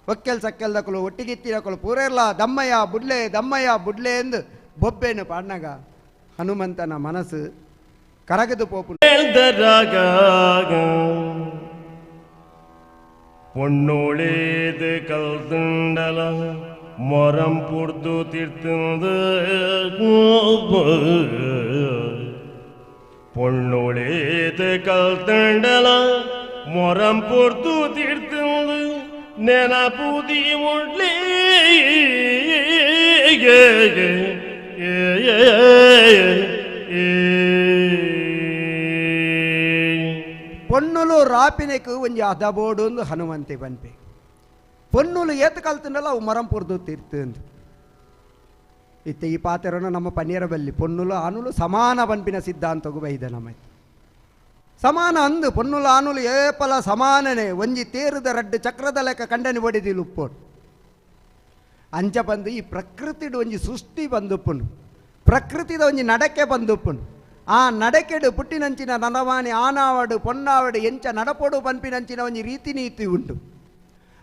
ಒಕ್ಕೆಲ್ ಸಕ್ಕೆಲ್ದಕಲು ಒಟ್ಟಿಗಿತ್ತಿರಕಲು ಪೂರೆಲ್ಲ ದಮ್ಮಯ್ಯ ಬುಡ್ಲೆ ದಮ್ಮಯ್ಯ ಬುಡ್ಲೆ ಎಂದು ಬೊಬ್ಬೆನು ಪಾಡ್ನಾಗ ಹನುಮಂತನ ಮನಸ್ಸು ಕರಗದು ಪೋಪು பொன்னோளேது கல்துண்டல மரம் பொறுத்து தீர்த்துந்து பொன்னோளேது கல்துண்டல மரம் பொறுத்து தீர்த்துந்து நெனபூதி உள்ளே ಪೊನ್ನುಲು ರಾಪಿನೆಕ್ ಒಂಜಿ ಅದಬೋಡು ಒಂದು ಹನುಮಂತೆ ಪನ್ಪೆ ಪೊನ್ನುಲು ಏತ್ ಕಲ್ತಂಡಲ್ಲ ಅವು ಮರಂ ಪೊರ್ದು ತೀರ್ತು ಅಂದು ಇತ್ತೆ ಈ ಪಾತೆರನ ನಮ್ಮ ಪನ್ನೀರ ಬಲ್ಲಿ ಪೊನ್ನುಲು ಆನುಲು ಸಮಾನ ಪನ್ಪಿನ ಸಿದ್ಧಾಂತಗೂ ಬೈದ ನಮ್ಮ ಸಮಾನ ಅಂದು ಪೊನ್ನುಲ ಆನುಲು ಏಪಲ ಸಮಾನನೆ ಒಂಜಿ ತೇರುದ ರಡ್ಡು ಚಕ್ರದ ಲೆಕ್ಕ ಕಂಡನಿ ಬಡಿದಿಲು ಉಪ್ಪೋಡು ಅಂಚ ಬಂದು ಈ ಪ್ರಕೃತಿಡು ಒಂಜಿ ಸೃಷ್ಟಿ ಬಂದುಪ್ಪುನು ಪ್ರಕೃತಿದ ಒಂಜಿ ನಡಕೆ ಬಂದುಪ್ಪುನು ಆ ನಡಕೆಡು ಪುಟ್ಟಿನಂಚಿನ ನನವಾಣಿ ಆನಾವಡು ಪೊನ್ನಾವಡು ಎಂಚ ನಡಪೊಡು ಪನ್ಪಿನಂಚಿನ ಒಂಜಿ ರೀತಿ ನೀತಿ ಉಂಟು.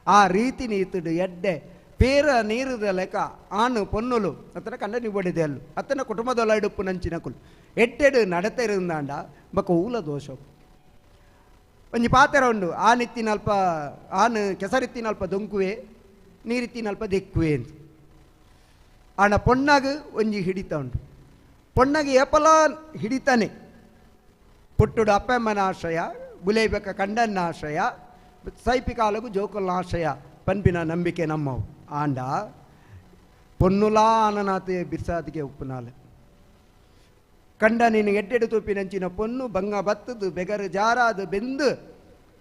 ಆ ರೀತಿ ನೀತಿಡು ಎಡ್ಡೆ ಪೇರ ನೀರುದ ಲೆಕ್ಕ ಆನು ಪೊನ್ನುಲು ಅತ್ತನ ಕಂಡನಿ ಬಡಿದೆ ಅಲ್ಲು ಅತ್ತನ ಕುಟುಂಬದೊಲ ಇಡುಪ್ಪು ನಂಚಿನ ಕುಲು ಎಡ್ಡೆಡು ನಡತೆರುಂದಾಂಡ ಬೊಕ್ಕ ಊಲ ದೋಷ ಒಂಜಿ ಪಾತೆರ ಉಂಡು ಆನಿತ್ತಿನಲ್ಪ ಆನು ಕೆಸರಿತ್ತಿನಲ್ಪ ದೊಂಕುವೆ ನೀರಿತ್ತಿನಲ್ಪ ದೆಕ್ಕುವೆ ಅಂತ. ಆಂಡ ಪೊಣ್ಣಾಗ ಒಂಜಿ ಹಿಡಿತ ಉಂಟು. ಪೊಣ್ಣಗೆ ಏಪಲ ಹಿಡಿತಾನೆ ಪುಟ್ಟುಡು ಅಪ್ಪಮ್ಮನ ಆಶ್ರಯ ಬುಲೇಬೇಕ ಕಂಡನ್ನ ಆಶ್ರಯ ಸೈಪಿ ಕಾಲಗು ಜೋಕುಲ್ನ ಆಶ್ರಯ ಪನ್ಪಿನ ನಂಬಿಕೆ ನಮ್ಮವು. ಆಂಡ ಪೊನ್ನುಲಾ ಆನನಾತೆ ಬಿರ್ಸಾದಿಗೆ ಉಪ್ಪುನಾಲೆ ಕಂಡ ನೀನು ಎಡ್ಡೆಡು ತೂಪಿನಂಚಿನ ಪೊನ್ನು ಬಂಗ ಬತ್ತದು ಬೆಗರು ಜಾರಾದು ಬೆಂದು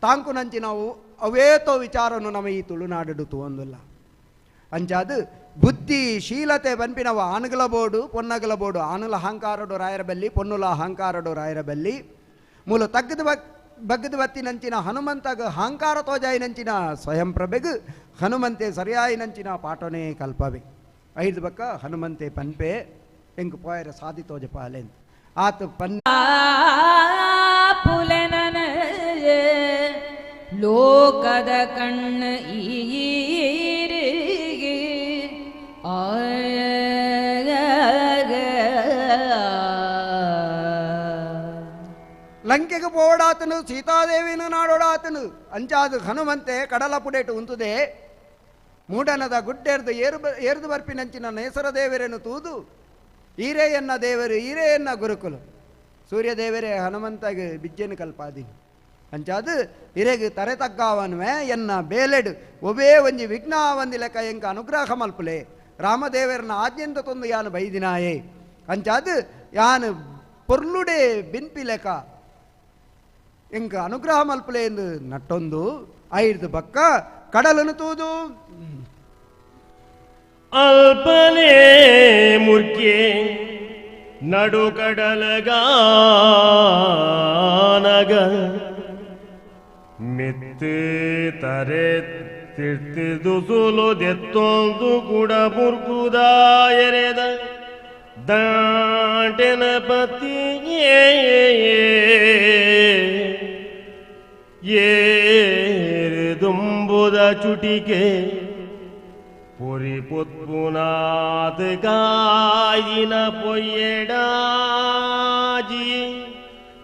ತಾಂಕುನಂಚಿನವು ಅವೇತೋ ವಿಚಾರನು ನಮ್ಮ ಈ ತುಳುನಾಡು ತೂವೊಂದುಲ್ಲ. ಅಂಚಾದು ಬುದ್ಧಿ ಶೀಲತೆ ಪನ್ಪಿನವು ಆನುಗಳ ಬೋಡು ಪೊನ್ನಗಲ ಬೋಡು ಆನುಲ ಅಹಂಕಾರಡು ರಾಯರ ಬಲ್ಲಿ ಪೊನ್ನುಲ ಅಹಂಕಾರಡು ರಾಯರ ಬಲ್ಲಿ ಮೂಲ ತಗ್ಗದ ಬಗ್ಗದ ಬತ್ತಿನಂಚಿನ ಹನುಮಂತಗ ಅಹಂಕಾರ ತೋಜಾಯಿನಂಚಿನ ಸ್ವಯಂ ಪ್ರಭೆಗು ಹನುಮಂತೆ ಸರಿಯಾಯಿನಂಚಿನ ಪಾಠನೇ ಕಲ್ಪವೆ ಐದು ಬಕ್ಕ ಹನುಮಂತೆ ಪನ್ಪೆ ಎಂಕ್ ಪೋಯರ ಸಾಧಿ ತೋಜ ಪಾಲೆ ಆತ ಪನ್ ಪುಲನನ ಲೋಕದ ಕಣ್ಣು ಈರಿಗೆ ಲಂಕೆಗೆ ಪೋಡಾತನು ಸೀತಾದೇವಿನ ನಾಡೋಡಾತನು ಅಂಚಾದು ಹನುಮಂತೆ ಕಡಲ ಪುಡೇಟು ಉಂತುದೆ ಮೂಡನದ ಗುಡ್ಡೆರ್ದು ಏರ್ದು ಬರ್ಪಿನಂಚಿನ ನೇಸರ ದೇವರನ್ನು ತೂದು ಈರೇಯನ್ನ ದೇವರು ಈರೇಯನ್ನ ಗುರುಕುಲು ಸೂರ್ಯದೇವರೇ ಹನುಮಂತಗೆ ಬಿಜ್ಜೆನು ಕಲ್ಪಾದಿ ಅಂಚಾದು ಇರೆಗ್ ತರೆ ತಗ್ಗಾವನ್ವೆ ಎನ್ನ ಬೇಲೆಡು ಒಬೇ ಒಂಜಿ ವಿಘ್ನ ಒಂದಿ ಲೆಕ್ಕ ಎಂಕ ಅನುಗ್ರಹ ಮಲ್ಪುಲೆ ರಾಮದೇವರನ ಆಜ್ಞೆಂತ ತೊಂದು ಯಾನು ಬೈದಿನಾಯೇ ಅಂಚಾದು ಯಾನು ಪೊರ್ಲುಡೆ ಬಿನ್ಪಿ ಲೆಕ್ಕ ಎಂಕ ಅನುಗ್ರಹ ಮಲ್ಪುಲೆ ಎಂದು ನಟ್ಟೊಂದು ಐದು ಬಕ್ಕ ಕಡಲನ್ನು ತೂದು ಅಲ್ಪನೇ ಮುರ್ಕೆ ನಡು ಕಡಲಗಾನಗ ಮಿತ್ತು ತರೆ ತಿರ್ತಿದು ಸುಲುದೆತ್ತೊಂದು ಕೂಡ ಮುರ್ಗುದ ಎರೆದ ದಾಂಟೆನ ಪತಿಯೇ ಏರಿದುಂಬುದ ಚುಟಿಕೆ ಪುರಿ ಪುತ್ಪುನಾಥ ಗಾಯಿನ ಪೊಯ್ಯಡಾಜಿ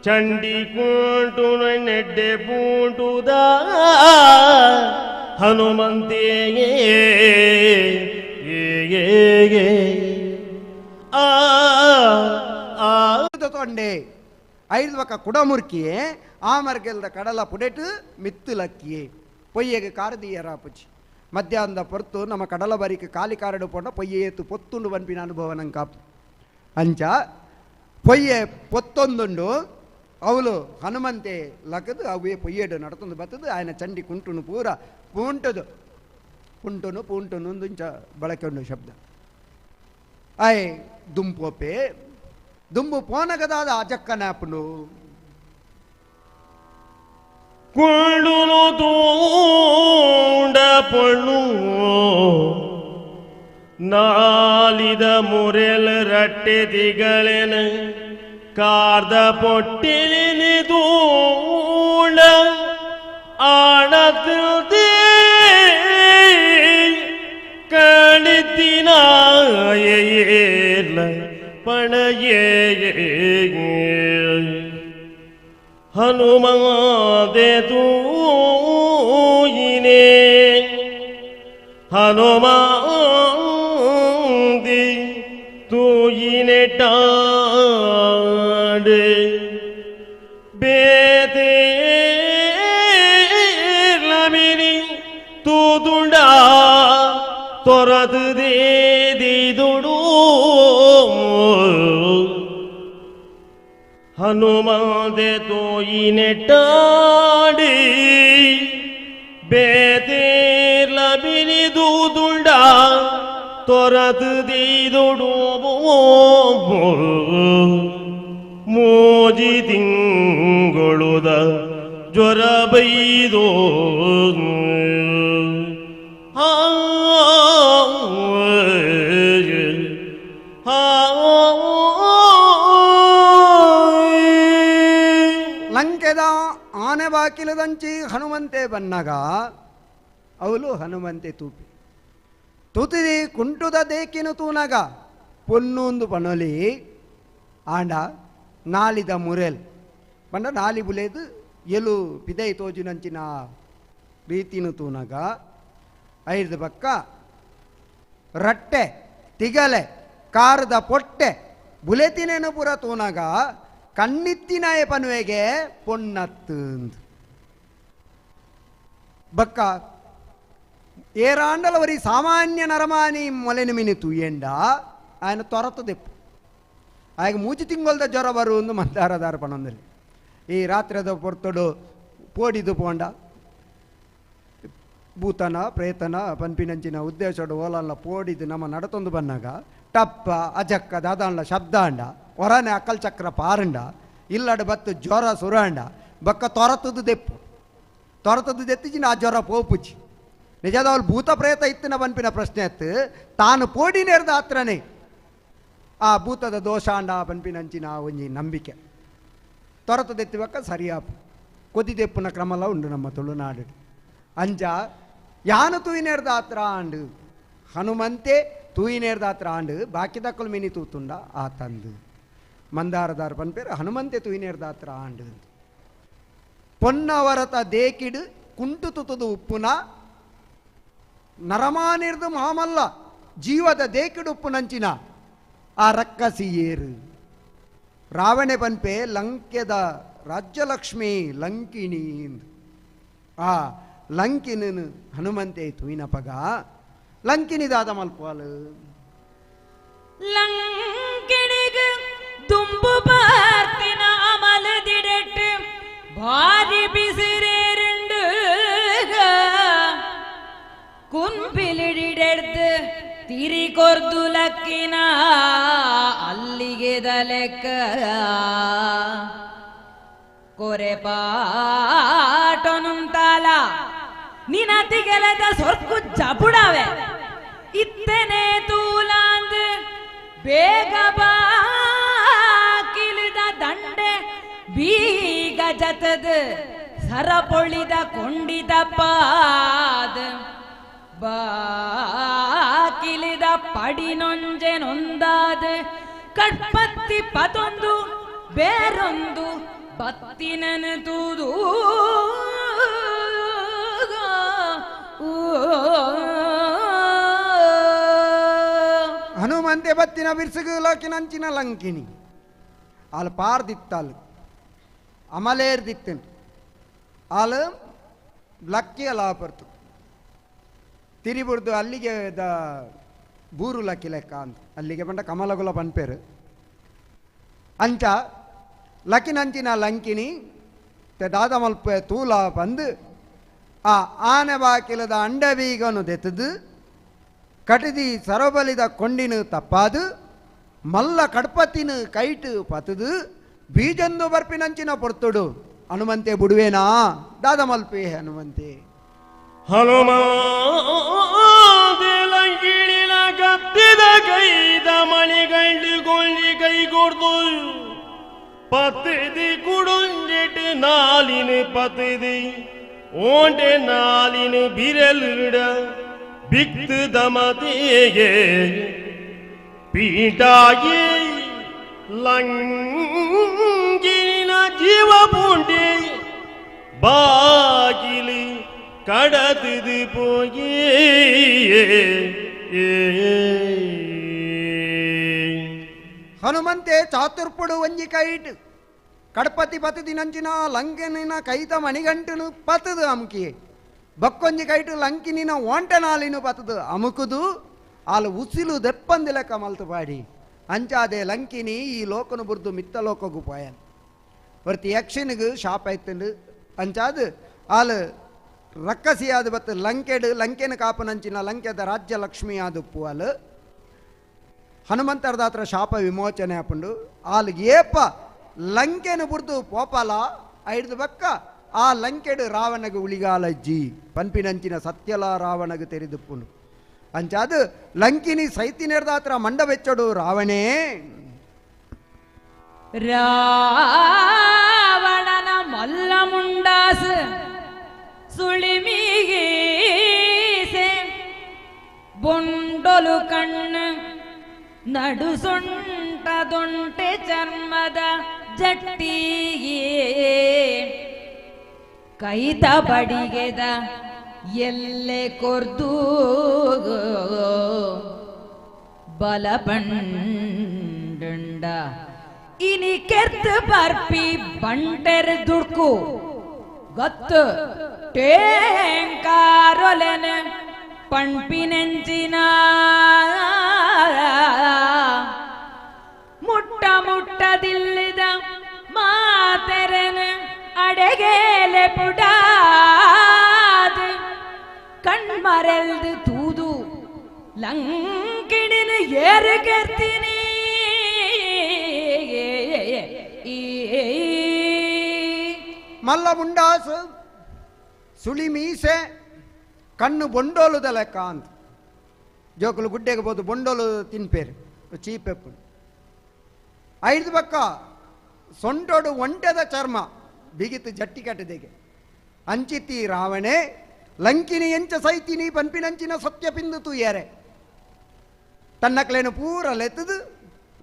ಚಂಡಿ ಕುಂಟು ನೆಡ್ಡೆ ಪೂಂಟುದ ಹನುಮಂತೆಯೇ ಆ ತೊಂಡೆ ಐದು ಬಕ್ಕ ಕುಡಮುರ್ಕಿಯೇ ಆ ಮರ್ಗೆಲ್ದ ಕಡಲ ಪುಡೆಟು ಮಿತ್ತು ಲಕ್ಕಿಯೇ ಪೊಯ್ಯಗೆ ಕಾರದೀಯರ ಪುಚ್ಚಿ ಮಧ್ಯಾಹ್ನದ ಪೊರ್ತು ನಮ್ಮ ಕಡಲ ಬರಿಕೆ ಕಾಲಿ ಕಾರಡು ಪೊಂಡ ಪೊಯ್ಯೆ ಏತು ಪೊತ್ತುಂಡು ಪನ್ಪಿನ ಅನುಭವ ನಂಗೆ ಕಾಪು. ಅಂಚ ಪೊಯ್ಯೆ ಪೊತ್ತೊಂದುಂಡು ಅವಳು ಹನುಮಂತೆ ಲಕದು ಅವೇ ಪೊಯ್ಯೆಡು ನಡತೊಂದು ಬತ್ತದು ಆಯನ ಚಂಡಿ ಕುಂಟುನು ಪೂರ ಪೂಂಟದು ಪುಂಟುನು ಪೂಂಟುನು ಇಂಚ ಬಳಕೆ ಉಂಡು ಶಬ್ದ. ಆಯ್ ದುಂಪೋಪೆ ದುಂಬು ಪೋನಗದಾದ ಅಜಕ್ಕನಾಪುನು ಕುಳ್ಳುನು ತೂಂಡ ಪೊಣ್ಣು ನಾಲಿದ ಮುರೆಲ್ ರಟ್ಟೆ ತಿಗಳೆನ ಕಾರ್ದ ಪೊಟ್ಟಿಲಿ ತೂಂಡ ಆಣತಿಲ್ದೇ ಕಣಿತಿನಾಯೇಲ ಪಣಯೇ ಹನುಮಾದೆ ತೂಯಿನೇ ಹನುಮಾಂದಿ ತೂಯಿನೆ ಟಾಡೆ ಬೇತೇರ್ಲಮಿನಿ ತೂದುಂಡ ತೊರದು ದೇದಿದುಡು ಹನುಮಾದೆ ತೋಯಿನೆಟ್ಟಾಡಿ ಬೇತೇರ್ಲಮಿನಿ ದೂದುಂಡ ತೊರದು ದೇದುಡು ಮೋಜಿ ತಿಂಗೊಳುದ ಬೈದೋ ಆ ಲಂಕೆದ ಆನೆ ಬಾಕಿಲದಂಚಿ ಹನುಮಂತೆ ಬನ್ನಗ ಅವಳು ಹನುಮಂತೆ ತೂಪಿ ತುತಿದಿ ಕುಂಟುದ ದೇಕಿನು ತೂನಗ ಪೊನ್ನೊಂದು ಪನೊಲಿ ಆಂಡ ನಾಲಿದ ಮುರೆಲ್ ಪಂಡ ನಾಲಿ ಬುಲೇದು ಎಲು ಪಿದೈ ತೋಜುನಂಚಿನ ರೀತಿನು ತೂನಗ ಐದು ಪಕ್ಕ ರಟ್ಟೆ ತಿಗಲೆ ಕಾರದ ಪೊಟ್ಟೆ ಬುಲೆತಿನೇನು ಪುರ ತೂನಗ ಕಣ್ಣಿತ್ತಿನಾಯ ಪನುವೆಗೆ ಪೊನ್ನತ್ತು ಬಕ್ಕ ಏರಾಂಡಲವರಿ ಸಾಮಾನ್ಯ ನರಮಾನಿ ಮೊಲೆನು ಮಿನಿ ತುಯ್ಯಂಡ ఆయన ತೊರತದೆಪ್ಪು ಆಗ ಮೂಜಿ ತಿಂಗೊಲ್ದ ಜ್ವರ ಬರು ಒಂದು ಮಂದಾರದಾರ ಪಣೊಂದಲ್ಲಿ ಈ ರಾತ್ರಿದ ಪೊರ್ತೊಡು ಪೋಡಿದು ಪೋಂಡ ಭೂತನ ಪ್ರೇತನ ಪನ್ಪಿನಂಚಿನ ಉದ್ದೇಶಡು ಓಲಲ್ಲ ಪೋಡಿದು ನಮ್ಮ ನಡತೊಂದು ಬನ್ನಾಗ ಟಪ್ಪ ಅಜಕ್ಕ ದಾದಾಂಡ ಶಬ್ದಾಂಡ ಹೊರನೆ ಅಕ್ಕಲ್ ಚಕ್ರ ಪಾರಂಡ ಇಲ್ಲಡ ಬತ್ತು ಜ್ವರ ಸುರಾಂಡ ಬಕ್ಕ ತೊರತದ್ದು ದೆಪ್ಪು ತೊರತದ್ದು ದೆತ್ತಿಜಿನ ಆ ಜ್ವರ ಪೋಪುಚಿ ನಿಜದವಳು ಭೂತ ಪ್ರೇತ ಇತ್ತಿನ ಬನ್ಪಿನ ಪ್ರಶ್ನೆ ಅತ್ತು ತಾನು ಪೋಡಿ ನೇರ್ದ ಹತ್ರನೇ ಆ ಭೂತದ ದೋಷಾಂಡ ಪನ್ಪಿನಂಚಿನ ಒಂಜಿ ನಂಬಿಕೆ ತೊರತದೆತ್ತಿ ಬಕ್ಕ ಸರಿಯಾಪು ಕೊದಿದೆಪ್ಪುನ ಕ್ರಮಲ ಉಂಡು ನಮ್ಮ ತುಳುನಾಡು ಅಂಚ ಯಾನು ತೂಯಿನೇರ್ದ ಹತ್ರ ಆಂಡು ಹನುಮಂತೆ ತೂಯಿನೇರ್ದ ಹತ್ರ ಆಂಡು ಬಾಕಿದಕ್ಕಲು ಮಿನಿ ತೂತುಂಡ ಆ ತಂದು ಮಂದಾರದಾರ ಪನ್ಪೇರು ಹನುಮಂತೆ ತೂಯಿನೇರ್ದ ಹತ್ರ ಆಂಡು ಪೊನ್ನವರತ ದೇಕಿಡು ಕುಂಟು ತುತುದು ಉಪ್ಪುನ ನರಮಾನಿರ್ದು ಮಾಮಲ್ಲ ಜೀವದ ದೇಕಿಡು ಉಪ್ಪುನಂಚಿನ ಆ ರಕ್ಕಸಿ ಏರು ರಾವಣೆ ಪನ್ಪೆ ಲಂಕೆದ ರಾಜ್ಯಲಕ್ಷ್ಮಿ ಲಂಕಿಣಿ ಆ ಲಂಕಿನ ಹನುಮಂತೆ ತೂಯಿನ ಪಗ ಲಂಕಿನಿದಾದ ಮಲ್ಪಾಲು ಲಂಕಿಣಿಗ ದುಂಬು ಬಾರ್ತಿನ ಅಮಲದಿಡೆಟ್ಟು ಭಾರಿ ಬಿಸಿರೇರುಂಡು ಕುಂಪಿಲಿಡಿಡೆಡ್ದು ತಿರಿಕೊರ್ದು ಲಕ್ಕಿನ ಅಲ್ಲಿಗೆ ದಲೆಕ್ಕ ಕೊರೆ ಪಾಟೊನುಂತಾಲ ನಿನತಿಗೆಲದ ಸೊರ್ಕು ಜಬುಡವೆ ಇತ್ತನೆ ತೂಲಾಂದ್ ಬೇಗ ಬಾಕಿಲಿದ ದಂಡೆ ಬೀಗ ಜತದ ಸರಪೊಳಿದ ಕೊಂಡಿದ ಪಾದ ಬಾಕಿಲಿದ ಪಡಿನೊಂಜೆ ನೊಂದಾದ ಕಟ್ಪತ್ತಿ ಪತೊಂದು ಬೇರೊಂದು ಬತ್ತಿನನ ತೂದು ಹನುಮಂತೆ ಬತ್ತಿನ ಬಿರ್ಸುಗು ಲಕಿನಂಚಿನ ಲಂಕಿಣಿ ಆಲ್ ಪಾರ್ದಿತ್ತಾಲ್ ಅಮಲೇರ್ದಿತ್ತನ್ ಆಲ್ ಲಕ್ಕಿಯ ಲಾಪರ್ತು ತಿರಿಬುರ್ದು ಅಲ್ಲಿಗೆ the ಬೂರು ಲಕ್ಕಿ ಲೆಕ್ಕ ಅಂತ ಅಲ್ಲಿಗೆ ಬಂಡ ಕಮಲಗುಲ ಪನ್ಪೇರು ಅಂಚ ಲಕಿನಂಚಿನ ಲಂಕಿಣಿ ದಾದ ಮಲ್ಪೆ ತೂಲ ಬಂದು ಆ ಆನೆ ಬಾಕಿಲದ ಅಂಡಬೀಗನು ದೆತ್ತದು ಕಟಿದಿ ಸರೋಬಲಿದ ಕೊಂಡಿನ ತಪ್ಪಾದು ಮಲ್ಲ ಕಡ್ಪತ್ತಿನ ಕೈಟು ಪತದು ಬೀಜಂದು ಬರ್ಪಿನಂಚಿನ ಪೊರ್ತುಡು ಹನುಮಂತೆ ಬುಡುವೇನಾ ದಾದ ಮಲ್ಪೆ ಹನುಮಂತೆ ಹನುಮಾಂಗಿಳಿನ ಕತ್ತಿದ ಕೈದ ಮಣಿಗಂಡು ಗೊಂಜಿ ಕೈ ಕೊಡ್ದು ಪತ್ತಿದಿ ಕುಡುಂಜಿಟ್ಟು ನಾಲಿನ ಪತ್ತಿದಿ ಓಂಟೆ ನಾಲಿನ ಬಿರಲಿಡ ಬಿಕ್ತು ದಮತಿಗೆ ಪೀಟಾಗಿ ಲಂಗಿನ ಜೀವ ಪೂಂಡಿ ಬಾಗಿಲಿ கடத்துது போயே. ಹನುಮಂತೆ ಚಾತುರ್ಪುಡು ಒಂಜಿ ಕೈಟ್ ಕಡಪತಿ ಪತದಿ ನಂಚಿನ ಲಂಕನಿನ ಕೈತ ಮಣಿಗಂಟನು ಪತದು ಅಮುಕಿಯೆ ಬಕ್ಕೊಂಜಿ ಕೈಟು ಲಂಕಿನಿನ ಓಂಟನಾಲಿನು ಪತದು ಅಮುಕುದು ಆಲು ಉಸಿಲು ದೆಪ್ಪಂದಿಲ ಕಮಲ್ತು ಪಾಡಿ ಅಂಚಾದೆ ಲಂಕಿನಿ ಈ ಲೋಕನು ಬುರ್ದು ಮಿತ್ತ ಲೋಕಗು ಪೋಯನ್ ಒರ್ತಿ ಯಕ್ಷನಿಗು ಶಾಪ ಐತಂಡು ಅಂಚಾದು ಆಲು ರಕ್ಕಸಿಯಾದ ಬತ್ತು ಲಂಕೆಡು ಲಂಕೆನ ಕಾಪನಂಚಿನ ಲಂಕೆದ ರಾಜ್ಯ ಲಕ್ಷ್ಮಿ ಆದುಪ್ಪು ಆಲು ಹನುಮಂತರದಾತ್ರ ಶಾಪ ವಿಮೋಚನೆ ಆಪುಂಡು ಆಲು ಏಪ ಲಂಕೆನ ಬುರ್ದು ಪೋಪಾಲ ಐಡ್ದು ಬಕ್ಕ ಆ ಲಂಕೆಡು ರಾವಣಗೆ ಉಳಿಗಾಲಜ್ಜಿ ಪನ್ಪಿನಂಚಿನ ಸತ್ಯಲ ರಾವಣಗೆ ತೆರೆದುಪ್ಪುನು ಅಂಚಾದು ಲಂಕಿನಿ ಸೈತಿನೆರ್ದಾತ್ರ ಮಂಡ ಬೆಚ್ಚಡು ರಾವಣೇ ರಾವಣನ ಮಲ್ಲ ಮುಂಡಾಸ ಸುಳಿಮೀಸೆ ಬೊಂಡೊಲು ಕಣ್ಣು ನಡುಸೊಂಟ ದೊಂಟೆ ಚರ್ಮದ ಜಟ್ಟಿಯೇ ಕೈತ ಬಡಿಗೆದ ಎಲ್ಲೆ ಕೊರ್ದು ಬಲ ಬಂಡ ಇನಿ ಕೆರ್ತು ಬರ್ಪಿ ಬಂಟೆರ್ ದುಡ್ಕು ಗತ್ತು ಟೇಂಕಾರೊಲೆನ ಪಣ್ಪಿನೆಂಚಿನ ಮುಟ್ಟ ಮುಟ್ಟದಿಲ್ಲದ ಮಾತೆರನ ಅಡಗೇಲೆ ಪುಡಾದು ಕಣ್ಮರೆಲ್ದು ತೂದು ಲಂಕಿಣಿನ ಏರು ಕೆರ್ತೀನಿ ಮಲ್ಲ ಮುಂಡಾಸು ಸುಳಿ ಮೀಸೆ ಕಣ್ಣು ಬೊಂಡೋಲುದ ಲೆಕ್ಕ ಅಂತ ಜೋಕುಲು ಗುಡ್ಡೆಗೆ ಬೋದು ಬೊಂಡೋಲು ತಿನ್ಪೇರು ಚೀಪೆಪ್ಪು ಐದು ಪಕ್ಕ ಸೊಂಟೋಡು ಒಂಟೆದ ಚರ್ಮ ಬಿಗಿತು ಜಟ್ಟಿ ಕಟ್ಟದೆಗೆ ಅಂಚಿತಿ ರಾವಣೆ ಲಂಕಿನಿ ಎಂಚ ಸೈತಿನಿ ಪನ್ಪಿನಂಚಿನ ಸತ್ಯ ಪಿಂದು ತೂಯರೆ ತನ್ನಕ್ಲೇನು ಪೂರ ಲೆತ್ತದು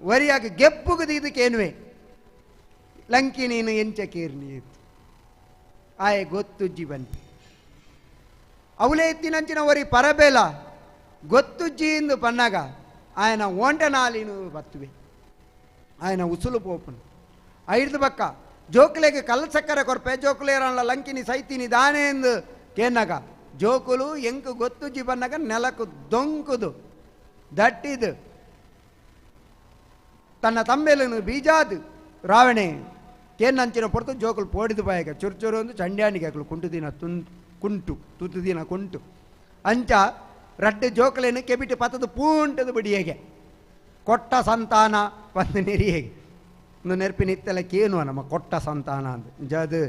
ವರಿಯಾಗಿ ಗೆಪ್ಪುಗುದು ಇದಕ್ಕೇನುವೆ ಲಂಕಿನೀನು ಎಂಚ ಕೇರ್ನಿ ಇತ್ತು ಆಯೆ ಗೊತ್ತುಜ್ಜಿ ಬನ್ಪಿ ಅವಲೇ ಎತ್ತಿನಂಚಿನ ವರಿ ಪರಬೇಲ ಗೊತ್ತುಜ್ಜಿ ಎಂದು ಪನ್ನಾಗ ఆయన ಓಂಟನಾಲಿನು ಬತ್ತುವೆ ఆయన ಉಸುಲು ಪೋಪುನು ಐದು ಪಕ್ಕ ಜೋಕುಲೆಗೆ ಕಲ್ಲ ಸಕ್ಕರೆ ಕೊರ್ಪೆ ಜೋಕುಲೇರಲ್ಲ ಲಂಕಿನಿ ಸೈತಿನಿ ದಾನೆ ಎಂದು ಕೇನಾಗ ಜೋಕುಲು ಎಂಕು ಗೊತ್ತುಜ್ಜಿ ಬನ್ನಾಗ ನೆಲಕು ದೊಂಕುದು ದಟ್ಟಿದು ತನ್ನ ತಮ್ಮೆಲನು ಬೀಜಾದು ರಾವಣೆ ಕೇನಂಚಿನ ಪೊರ್ತು ಜೋಕುಲು ಪೋಡಿದು ಬಾಯಕ ಚುರು ಚುರು ಒಂದು ಚಂಡ್ಯಾಣಿಗೆ ಹಾಕಲು ಕುಂಟು ದಿನ ತುನ್ ಕುಂಟು ತುತ್ತು ದಿನ ಕುಂಟು ಅಂಚ ರಡ್ಡು ಜೋಕುಲೇನು ಕೆಬಿಟ್ಟು ಪತ್ತದು ಪೂಂಟದು ಬಿಡಿಯೇಗೆ ಕೊಟ್ಟ ಸಂತಾನ ಪಂದು ನೆರಿಯೇಗೆ ಒಂದು ನೆರ್ಪಿನ ಇತ್ತೆಲ್ಲ ಕೇನುವ ನಮ್ಮ ಕೊಟ್ಟ ಸಂತಾನ ಅಂತ ಜದು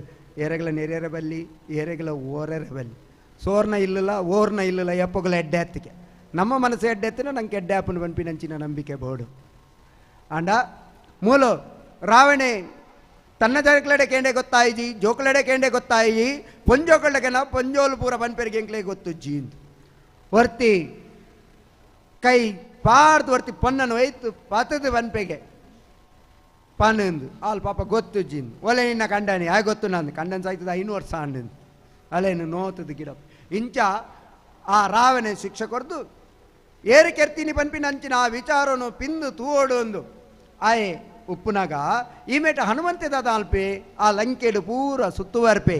ಏರೆಗಳ ನೆರೆಯರ ಬಲ್ಲಿ ಏರೆಗಳ ಓರೆರ ಬಲ್ಲಿ ಸೋರ್ನ ಇಲ್ಲಲ್ಲ ಓರ್ನ ಇಲ್ಲಲ್ಲ ಎಪ್ಪಗಳ ಎಡ್ಡೆ ಎತ್ತಿಗೆ ನಮ್ಮ ಮನಸ್ಸು ಎಡ್ಡೆ ಎತ್ತಿನ ನಂಗೆ ಎಡ್ಡೆ ಆಪನ ಬನ್ಪಿನಂಚಿನ ನಂಬಿಕೆ ಬೋಡು ಅಂಡ ಮೂಲ ರಾವಣೆ ತನ್ನ ಜರಕ್ಲಡೆ ಕೇಂಡೆ ಗೊತ್ತಾಯಿಜಿ ಜೋಕುಲಡೆ ಕೇಂಡೆ ಗೊತ್ತಾಯಿಜಿ ಪೊಂಜೋಕಳಗೆನ ಪೊಂಜೋಲು ಪೂರ ಬನ್ಪೆರಿಗೆ ಎಂಕ್ಲೆ ಗೊತ್ತುಜ್ಜಿ ಅಂತ ವರ್ತಿ ಕೈ ಪಾರ್ದು ವರ್ತಿ ಪೊನ್ನನು ಒಯ್ತು ಪಾತದು ಬನ್ಪೆಗೆ ಪನ್ನಂದು ಆಲ್ ಪಾಪ ಗೊತ್ತುಜ್ಜಿಂದು ಒಲೆ ನಿನ್ನ ಕಂಡನಿ ಆಯ್ ಗೊತ್ತು ನಾನು ಕಂಡನ್ ಸಾಯ್ತದ 5 ವರ್ಷ ಅಂಡು ಅಲೇನು ನೋತದ ಗಿಡ ಇಂಚ ಆ ರಾವಣೆ ಶಿಕ್ಷೆ ಕೊರ್ದು ಏರು ಕೆರ್ತೀನಿ ಪನ್ಪಿನ ಅಂಚಿನ ಆ ವಿಚಾರನು ಪಿಂದು ತೂವೋಡು ಒಂದು ಆಯೆ ಉಪ್ಪುನಾಗ ಈಮೇಟ ಹನುಮಂತೆ ದಾದ ಅಲ್ಪೆ ಆ ಲಂಕೆಡು ಪೂರ ಸುತ್ತುವರ್ಪೆ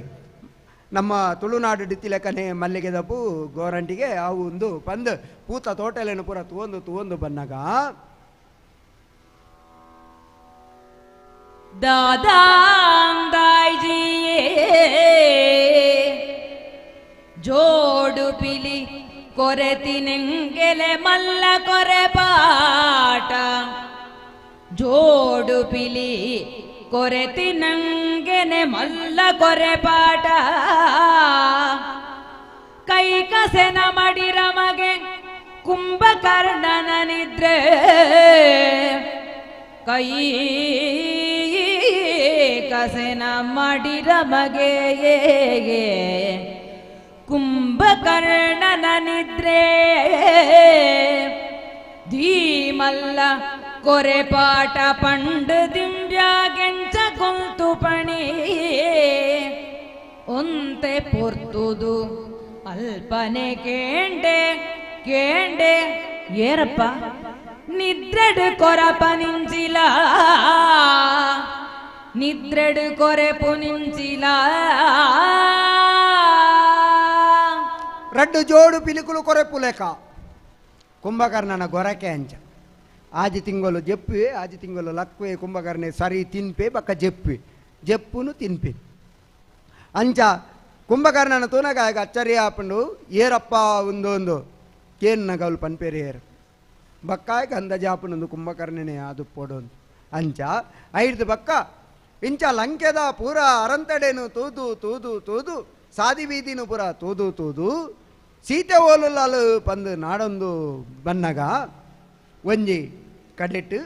ನಮ್ಮ ತುಳುನಾಡು ಡಿತ್ತಿಲೆಕ್ಕನೆ ಮಲ್ಲಿಗೆ ದಪ್ಪು ಗೋರಂಟಿಗೆ ಅವು ಒಂದು ಪಂದು ಪೂತ ತೋಟಲೇನು ಪೂರ ತೂವೊಂದು ತೂವೊಂದು ಬನ್ನಾಗ ದಾದಾಂದಾಯ್ಜಿಯೇ ಜೋಡು ಪಿಲಿ ಕೊರೆತಿನೆಂಗೆಲೆ ಮಲ್ಲ ಕೊರೆ ಪಾಟ ಜೋಡು ಪಿಲಿ ಕೊರೆತಿನಂಗೆನೆ ಮಲ್ಲ ಕೊರೆ ಪಾಟ ಕೈಕಸೆನ ಮಡಿರ ಮಗೆ ಕುಂಭಕರ್ಣನ ನಿದ್ರೆ ಕೈ ಕಸೆನ ಮಡಿರ ಮಗೆ ಕುಂಭಕರ್ಣನ ನಿದ್ರೆ ಧೀಮಲ್ಲ ಕೊರೆ ಪಾಟ ಪಂಡು ದಿಂಬ್ಯಾಗೆಂಚ ಗೊಂತು ಪಣಿ ಒಂತೆ ಪೊರ್ತುದು ಅಲ್ಪನೆ ಕೇಂಡೆ ಕೇಂಡೆ ಏರಪ್ಪ ನಿದ್ರೆಡು ಕೊರಪ ನಿಂಚಿಲ ನಿದ್ರೆಡು ಕೊರೆಪು ನಿಂಚಿಲ ರಡ್ಡು ಜೋಡು ಪಿಲಿಕುಲು ಕೊರೆಪು ಲೇಖ ಕುಂಭಕರ್ಣನ ಗೊರಕೆ ಅಂಚ ಆಜಿ ತಿಂಗಳು ಜಪ್ಪುವೆ ಆಜಿ ತಿಂಗಳು ಲಕ್ವೆ ಕುಂಭಕರ್ಣೆ ಸರಿ ತಿನ್ಪೆ ಬಕ್ಕ ಜಪ್ಪೆ ಜಪ್ಪುನು ತಿನ್ಪೆ ಅಂಚ ಕುಂಭಕರ್ಣನ ತೂನಗ ಆಗ ಅಚ್ಚರಿ ಆಪಂಡು ಏರಪ್ಪ ಒಂದೊಂದು ಕೇನ್ನ ಗೌಲ್ ಪನ್ಪೇರಿ ಏರು ಬಕ್ಕಾಯ್ ಗಂಧ ಜಾಪನೊಂದು ಕುಂಭಕರ್ಣನೆ ಅದು ಪೊಡೊಂದು ಅಂಚ ಐದು ಬಕ್ಕ ಇಂಚ ಲಂಕೆದ ಪೂರ ಅರಂತಡೆನು ತೂದು ತೂದು ತೂದು ಸಾದಿ ಬೀದಿನು ಪೂರ ತೂದು ತೂದು ಸೀತೆ ಓಲುಲ್ಲಾಲು ಪಂದು ನಾಡೊಂದು ಬನ್ನಗ ಒಂಜಿ ಕಡೆಟ್ಟು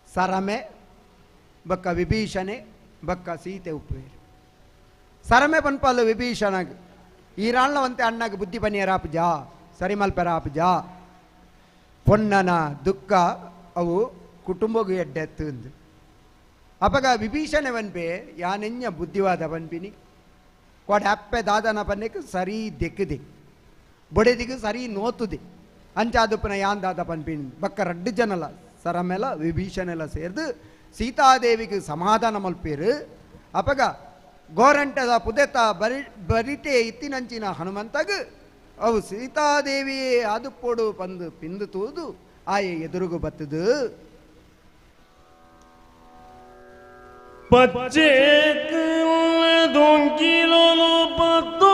ಸರಮೆ ಬಕ್ಕ ವಿಭೀಷಣೆ ಬಕ್ಕ ಸೀತೆ ಉಪ್ಪುವೇರು. ಸರಮೆ ಪನ್ಪಲ್ಲು ವಿಭೀಷಣಗ್ ಈ ರಾಣ್ಲವಂತೆ ಅಣ್ಣಗೆ ಬುದ್ಧಿ ಪನಿಯರಾಪುಜಾ ಸರಿಮಲ್ಪರಾಪುಜ ಪೊನ್ನನ ದುಃಖ ಅವು ಕುಟುಂಬಗೂ ಎಡ್ಡೆತ್ತು. ಅಪಗ ವಿಭೀಷಣೆ ವನ್ಪೆ ಯಾನೆಂಜ ಬುದ್ಧಿವಾದ ಪನ್ಪಿನಿ ಕೊಡೆ ಅಪ್ಪೆ ದಾದನ ಪನ್ನೆಕ್ ಸರಿ ದೆಕ್ಕದೆ ಬೊಡೆದಿಗೆ ಸರಿ ನೋತುದೆ ಅಂಚಾದುಪ್ಪನ ಯಾನ್ ದಾದ ಪನ್ಪಿನಿ ಬಕ್ಕ ರಡ್ಡು ಜನಲ ಸರಮೆಲ ವಿಭೀಷಣೆಲ್ಲ ಸೇರ್ದು ಸೀತಾದೇವಿಗೆ ಸಮಾಧಾನ ಮಲ್ಪೇರು. ಅಪಗ ಗೋರಂಟದ ಪುದೆತ ಬರಿ ಬರಿಟೆ ಇತ್ತಿನಂಚಿನ ಹನುಮಂತಗ ಅವು ಸೀತಾದೇವಿಯೇ ಆದುಪ್ಪೋಡು ಪಂದು ಪಿಂದು ತೂದು ಆಯೆ ಎದುರುಗು ಬತ್ತದು. ಪಚ್ಚೆ ದೊಂಕಿಲೋನು ಪತ್ತೋ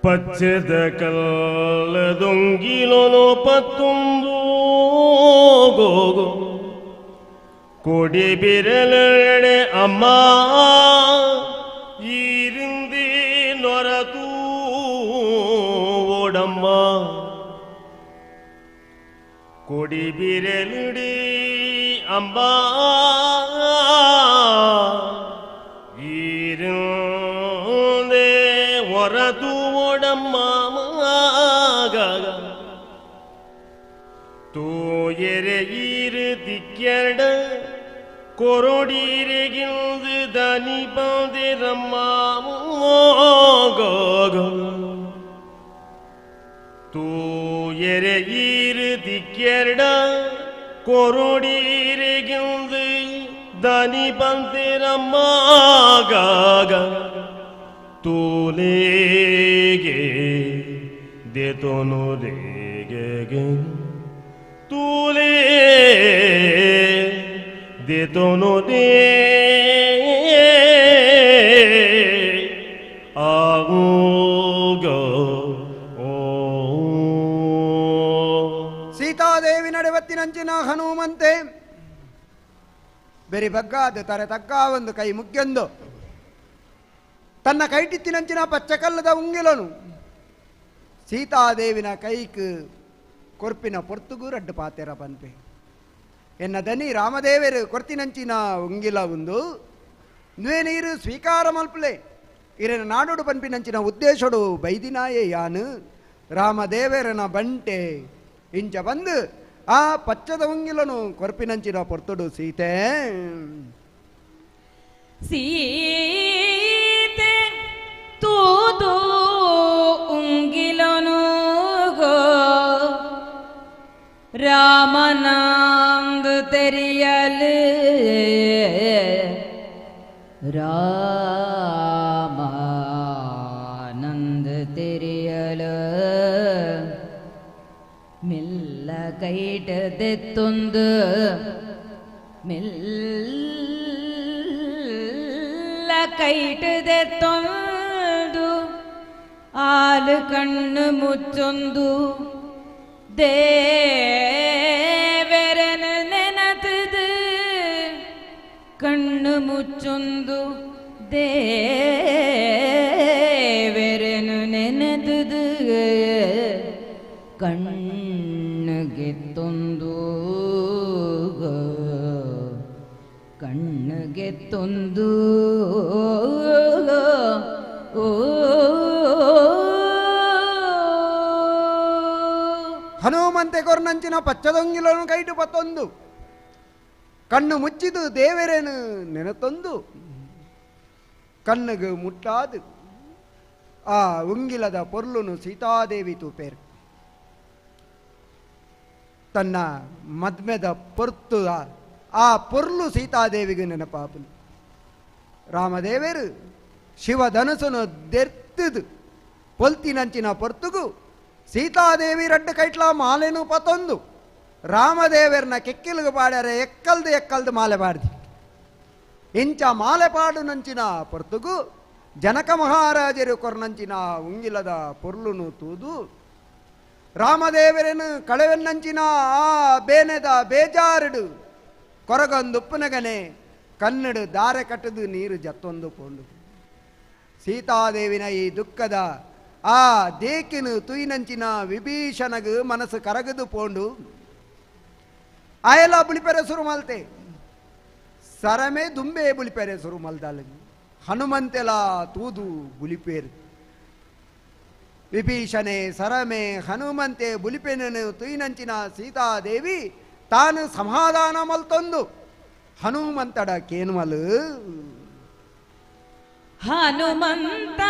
ಪಚ್ಚೆದ ಕಲ್ಲ ದೊಂಗಿಲೋನು ಪತ್ತೊಂದು ಗೋಗೋ ಕೊಡಿ ಬಿರಲೆಡೆ ಅಮ್ಮ ಈರಿಂದಿ ನೊರತೂ ಓಡಮ್ಮ ಕೊಡಿ ಬಿರಲಿಡಿ ಅಮ್ಮ ಈರಿಂದೆ ಹೊರತು ಓಡಮ್ಮ ತೋಯೆರೆ ಈರು ದಿಕ್ಕೆರಡ ಕೊರೊಡೀರೆಗಿಂದು ದನಿ ಬಂದಿರಮ್ಮ ತೋಯೆರೆ ಈರು ದಿಕ್ಕೆರಡ ಕೊರೊಡೀರೆಗಿಂದು ದನಿ ಬಂದಿರಮ್ಮ ತೋಲೇಗೆ ದೇತೋನು ರೇಗೆ ತೂಲೆ ದೇತೋನು they ಆಗೋಗ ಓ. ಸೀತಾದೇವಿ ನಡೆವತ್ತಿನಂಚಿನ ಹನುಮಂತೆ ಬೆರಿ ಬಗ್ಗಾದ ತರೆ ತಗ್ಗ ಒಂದು ಕೈ ಮುಗ್ಗೆಂದು ತನ್ನ ಕೈಟಿತ್ತಿನಂಚಿನ ಪಚ್ಚಕಲ್ಲದ ಉಂಗಿಲನು ಸೀತಾದೇವಿನ ಕೈಕ್ ಕೊರ್ಪಿನ ಪೊರ್ತುಗು ರಡ್ಡು ಪಾತೆರ ಪನ್ಪೆ ಎನ್ನ ದನಿ ರಾಮದೇವರು ಕೊರ್ತಿನಂಚಿನ ಉಂಗಿಲ ಉಂದು ನುವೆ ನೀರು ಸ್ವೀಕಾರ ಮಲ್ಪಲೆ ಇರನ ನಾಡೋಡು ಪನ್ಪಿನಂಚಿನ ಉದ್ದೇಶಡು ಬೈದಿನಾಯೇ ಯಾನು ರಾಮದೇವರನ ಬಂಟೆ ಇಂಚ ಬಂದು ಆ ಪಚ್ಚದ ಉಂಗಿಲನು ಕೊರ್ಪಿನಂಚಿನ ಪೊರ್ತುಡು ಸೀತೆ ಸೀತೆ ತೂದು ಉಂಗಿಲನು ರಾಮನಾಂದು ತೆರಿಯಲು ರಾಮಾನಂದ ತೆರಿಯಲು ಮೆಲ್ಲ ಕೈಟದೆತ್ತೊಂದು ಮೆಲ್ಲ ಕೈಟದೆತ್ತೊಂದು ಆಲು ಕಣ್ಣು ಮುಚ್ಚೊಂದು ದೇವರನ ನೆನತದು ಕಣ್ಣು ಮುಚ್ಚೊಂದು ದೇವರನು ನೆನತದು ಕಣ್ಣುಗೆತ್ತೊಂದು ಕಣ್ಣುಗೆತ್ತೊಂದು ಓ. ಹನುಮಂತೆ ಕೊರ್ನಂಚಿನ ಪಚ್ಚದೊಂಗಿಲನು ಕೈಟು ಪತ್ತೊಂದು ಕಣ್ಣು ಮುಚ್ಚಿದು ದೇವರೇನು ನೆನತೊಂದು ಕಣ್ಣುಗು ಮುಟ್ಟಾದು ಆ ಉಂಗಿಲದ ಪೊರ್ಲುನು ಸೀತಾದೇವಿ ತೂಪೇರು ತನ್ನ ಮದ್ಮೆದ ಪೊರ್ತು ಆ ಪೊರ್ಲು ಸೀತಾದೇವಿಗೆ ನೆನಪಾಪನು. ರಾಮದೇವರು ಶಿವಧನುಸುನು ದೆರ್ತದು ಪೊಲ್ತಿನಂಚಿನ ಪೊರ್ತುಗು ಸೀತಾದೇವಿ ರಡ್ಡು ಕೈಟ್ಲ ಮಾಲೆನು ಪತೊಂದು ರಾಮದೇವರನ ಕೆಕ್ಕಿಲ್ಗು ಪಾಡ್ಯಾರೆ ಎಕ್ಕಲ್ದು ಎಕ್ಕಲ್ದು ಮಾಲೆ ಪಾಡ್ದಿ ಇಂಚ ಮಾಲೆ ಪಾಡು ನಂಚಿನ ಪೊರ್ತುಗು ಜನಕ ಮಹಾರಾಜರು ಕೊರ್ನಂಚಿನ ಉಂಗಿಲದ ಪೊರ್ಲುನು ತೂದು ರಾಮದೇವರನು ಕಳೆವೆನ್ನಂಚಿನ ಆ ಬೇನೆದ ಬೇಜಾರುಡು ಕೊರಗೊಂದುಪ್ಪನಗನೆ ಕನ್ನಡು ದಾರೆ ಕಟ್ಟದು ನೀರು ಜತ್ತೊಂದು ಪೋಂಡು. ಸೀತಾದೇವಿನ ಈ ದುಃಖದ ಆ ದೇಕಿನ ತುಯಿನಂಚಿನ ವಿಭೀಷಣಗು ಮನಸ್ಸು ಕರಗದು ಪೋಂಡು. ಆಯಲ ಬುಳಿಪೆರೆ ಸುರು ಮಲ್ತೆ ಸರಮೆ ದುಂಬೆ ಬುಳಿಪೆರೆ ಸುರು ಮಲ್ದಾಲ ಹನುಮಂತೆಲ ತೂದು ಬುಲಿಪೇರು. ವಿಭೀಷಣೆ ಸರಮೆ ಹನುಮಂತೆ ಬುಲಿಪೆನನು ತುಯಿನಂಚಿನ ಸೀತಾದೇವಿ ತಾನು ಸಮಾಧಾನ ಮಲ್ತೊಂದು ಹನುಮಂತಡ ಕೇನುಮಲು ಹನುಮಂತ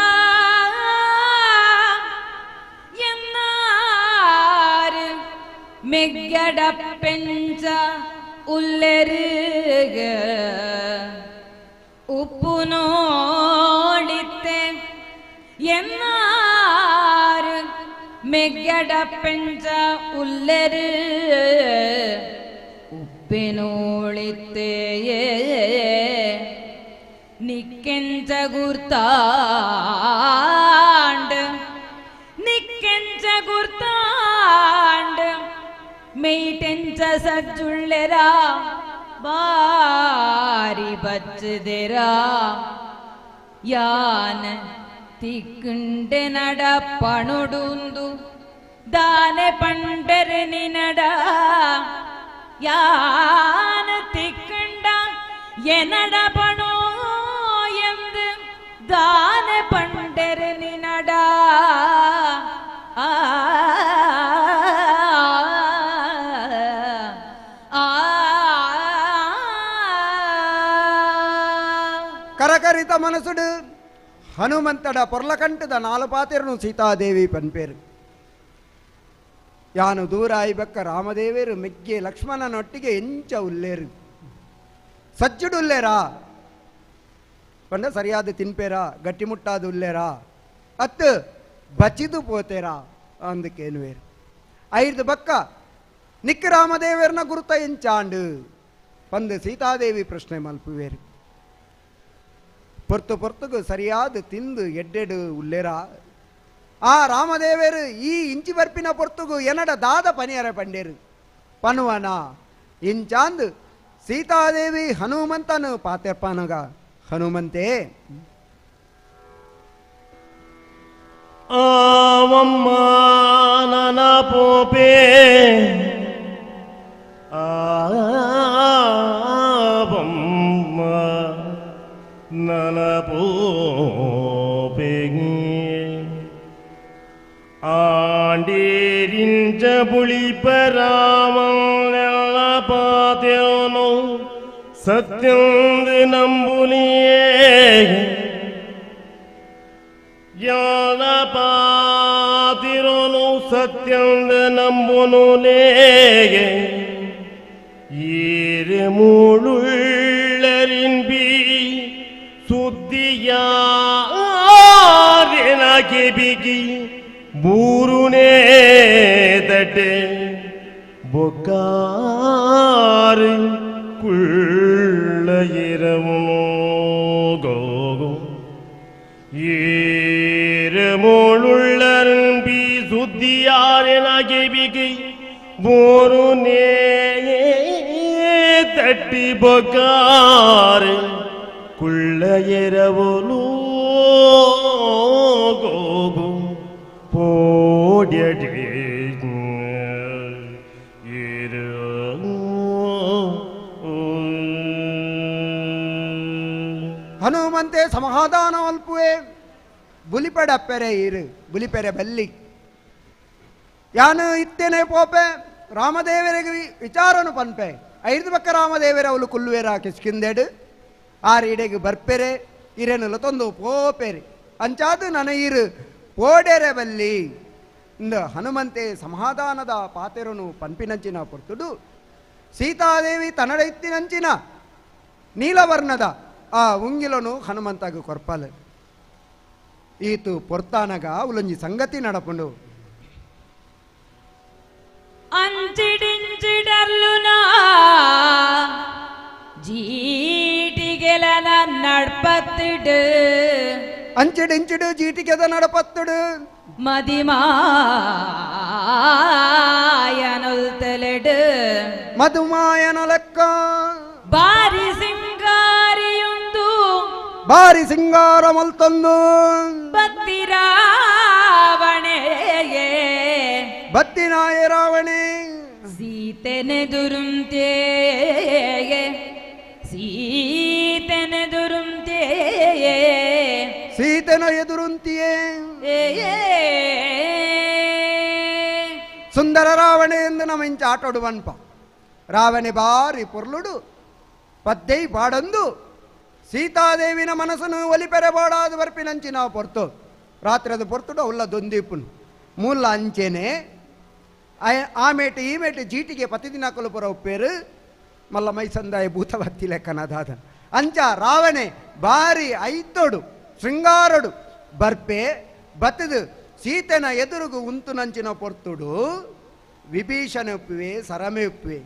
ಎನ್ನಾರು ಮೆಗ್ಗಡ ಪೆಂಚ ಉಲ್ಲೆರುಗ ಉಪ್ಪು ನೋಡಿತ್ತೆ ಎನ್ನಾರು ಮೆಗ್ಗಡ ಪೆಂಚ ಉಲ್ಲೆರು ಉಪ್ಪಿನೋಳಿತ್ತೆಯೇ ನಿಕ್ಕೆಂಚ ಗುರ್ತಾಂಡ್ ನಿಕ್ಕೆಂಚ ಗುರ್ತಾಂಡ್ ಮೇಯ್ಟೆಂಚ ಸಜ್ಜುಳ್ಳೆರ ಬಾರಿ ಬಚ್ಚದೆರ ಯಾನ ತಿಕ್ಕುಂಡೆ ನಡ ಪಣುಡುಂದು ದಾನೆ ಪಂಡರೆ ನಿನಡ ಯಾನ ತಿಕ್ಕುಂಡ ಎನಡ ಪಣೋ ಎಂದು ದಾನೆ ಪಂಡರೆ ನಿನಡ ಆ ಕರಕರಿತ ಮನಸ್ಸುಡು ಹನುಮಂತಡ ಪೊರ್ಲಕಂಟದ ನಾಲ್ಪಾತಿರನು ಸೀತಾದೇವಿ ಪನ್ಪೇರು. ಯಾನು ದೂರ ಆಯ್ಬಕ್ಕ ರಾಮದೇವೇರು ಮೆಗ್ಗೆ ಲಕ್ಷ್ಮಣನೊಟ್ಟಿಗೆ ಎಂಚ ಉಲ್ಲೇರು ಸಜ್ಜುಡು ಉಲ್ಲೇರಾ ಪಂಡ ಸರಿಯಾದ ತಿನ್ಪೇರಾ ಗಟ್ಟಿಮುಟ್ಟಾದ ಉಲ್ಲೇರಾ ಅತ್ತು ಬಚಿದು ಪೋತೇರಾ ಅಂದಕ್ಕೇನುವೇರು. ಐದು ಬಕ್ಕ ನಿಕ್ಕ ರಾಮದೇವರನ ಗುರುತ ಎಂಚಾಂಡು ಪಂದು ಸೀತಾದೇವಿ ಪ್ರಶ್ನೆ ಮಲ್ಪುವೇರು. ಪೊರ್ತು ಪೊರ್ತುಗು ಸರಿಯಾದ ತಿಂದು ಎಡ್ಡೆಡು ಉಲ್ಲೇರಾ ಆ ರಾಮದೇವರು ಈ ಇಂಚಿ ಬರ್ಪಿನ ಪೊರ್ತುಗು ಎನಡ ದಾದ ಪನಿಯರ ಪಂಡೇರು ಪನುವನ ಇಂಚಾಂದು ಸೀತಾದೇವಿ ಹನುಮಂತನು ಪಾತೆರ್ಪನಗ ಹನುಮಂತೆ ಆವಮ್ಮ ನನ ಪೋಪೆ ಆವಮ್ಮ ನನ ಪೋಪೆ ಆಂಡೇರಿಂಚ ಬುಳಿಪರಾಮನೆಲ್ಲ ಪಾತೆನು ಸತ್ಯಂದು ನಂಬುನಿಯೇ ಯಾನ ಪಾತಿರೋನು ಸತ್ಯಂದು ನಂಬುನು ಲೇಗೆ ಏರು ಮೂಳುಳ್ಳರಿನ್ಬಿ ಸುದ್ದಿಯಾರಿನ ಕೆಬಿಗಿ ಬೂರುನೇ ತಟ್ಟೆ ಬೊಕ್ಕಾರು ಕುಳ್ಳ இரவுனோ கோகோ ஏறுமோளுள்ளன்பி சுத்தியாரெனகிபிகை போருனே தட்டி பொக்காரு குள்ள இரவுனோ கோகோ போடியடி ಹನುಮಂತೆ ಸಮಾಧಾನ ಅಲ್ಪುವೆ ಬುಲಿಪಡಪ್ಪೆರೆ ಇರು ಬುಲಿಪೆರೆ ಬಲ್ಲಿ ಯಾನು ಇತ್ತೇನೆ ಪೋಪೆ ರಾಮದೇವರಿಗೆ ವಿಚಾರನು ಪನ್ಪೆ ಐದು ಪಕ್ಕ ರಾಮದೇವರ ಅವಳು ಕುಲ್ಲುವೇರ ಕಿಸ್ಕಿಂದೆಡು ಆರು ಇಡೆಗೆ ಬರ್ಪೆರೆ ಇರೇನು ತಂದು ಪೋಪೆರೆ ಅಂಚಾದು ನನ ಇರು ಪೋಡೆರೆ ಬಲ್ಲಿ ಇಂದ ಹನುಮಂತೆ ಸಮಾಧಾನದ ಪಾತೆರನು ಪನ್ಪಿನಂಚಿನ ಪೊರ್ತುಡು ಸೀತಾದೇವಿ ತನ್ನಡ ಇತ್ತಿನಂಚಿನ ನೀಲವರ್ಣದ ಆ ಉಂಗಿಲನು ಹನುಮಂತಾಗ ಕೊರ್ಪಾಲ ಈತು ಪೊರ್ತಾನಗ ಉಲಂಜಿ ಸಂಗತಿ ನಡಪುಂಡು ಅಂಚಿಡಿಂಚಿಡರ್ಲುನಾ ಜೀಟಿಗೆಲನ ನಡ್ಪತ್ತಿಡು ಅಂಚಿಡಿಂಚಿಡು ಜೀಟಿಗೆದ ನಡಪತ್ತುಡು ಮದಿಮಾಯನೊಲ್ತಲೆಡು ಮಧುಮಾಯನ ಲೆಕ್ಕ ಬಾರಿ ಸಿಂಗಾರಿಯೊಂದು ಬಾರಿ ಸಿಂಗಾರ ಮಲ್ತೊಂದು ಬತ್ತಿರಾವಣೆಯೇ ಬತ್ತಿನಾಯ ರಾವಣೆ ಸೀತೆನೆದುರುಂತೇಯೇ ಸೀತೆನೆದುರುಂತೇಯೇ ಸೀತೆನ ಎದುರುಂತಿಯೇ ಸುಂದರ ರಾವಣೆ ಎಂದು ನಮ್ಮ ಇಂಚ ಆಟೋಡು ಬನ್ಪ ರಾವಣೆ ಬಾರಿ ಪೊರ್ಲುಡು ಪದ್ದೈ ಪಾಡಂದು ಸೀತಾದೇವಿನ ಮನಸ್ಸನ್ನು ಒಲಿಪೆರೆ ಬೋಡಾದ ಬರ್ಪಿನಂಚಿನ ಪೊರ್ತು ರಾತ್ರಿದ ಪೊರ್ತುಡು ಉಲ್ಲ ದೊಂದೀಪುನು ಮೂಲ ಅಂಚೆನೆ ಆಮೇಟು ಈ ಮೇಟು ಜೀಟಿಗೆ ಪತಿದಿನ ಕೊಲುಪುರ ಉಪ್ಪೇರು ಮಲ್ಲ ಮೈಸಂದಾಯ ಭೂತಭಕ್ತಿ ಲೆಕ್ಕನದಾದ ಅಂಚ ರಾವಣೆ ಬಾರಿ ಐತೋಡು ಶೃಂಗಾರಡು ಬರ್ಪೆ ಬತ್ತದು ಸೀತೆನ ಎದುರುಗು ಉಂತು ನಂಚಿನ ಪೊರ್ತುಡು ವಿಭೀಷಣ ಉಪ್ಪುವೆ ಸರಮೆ ಉಪ್ಪುವೆ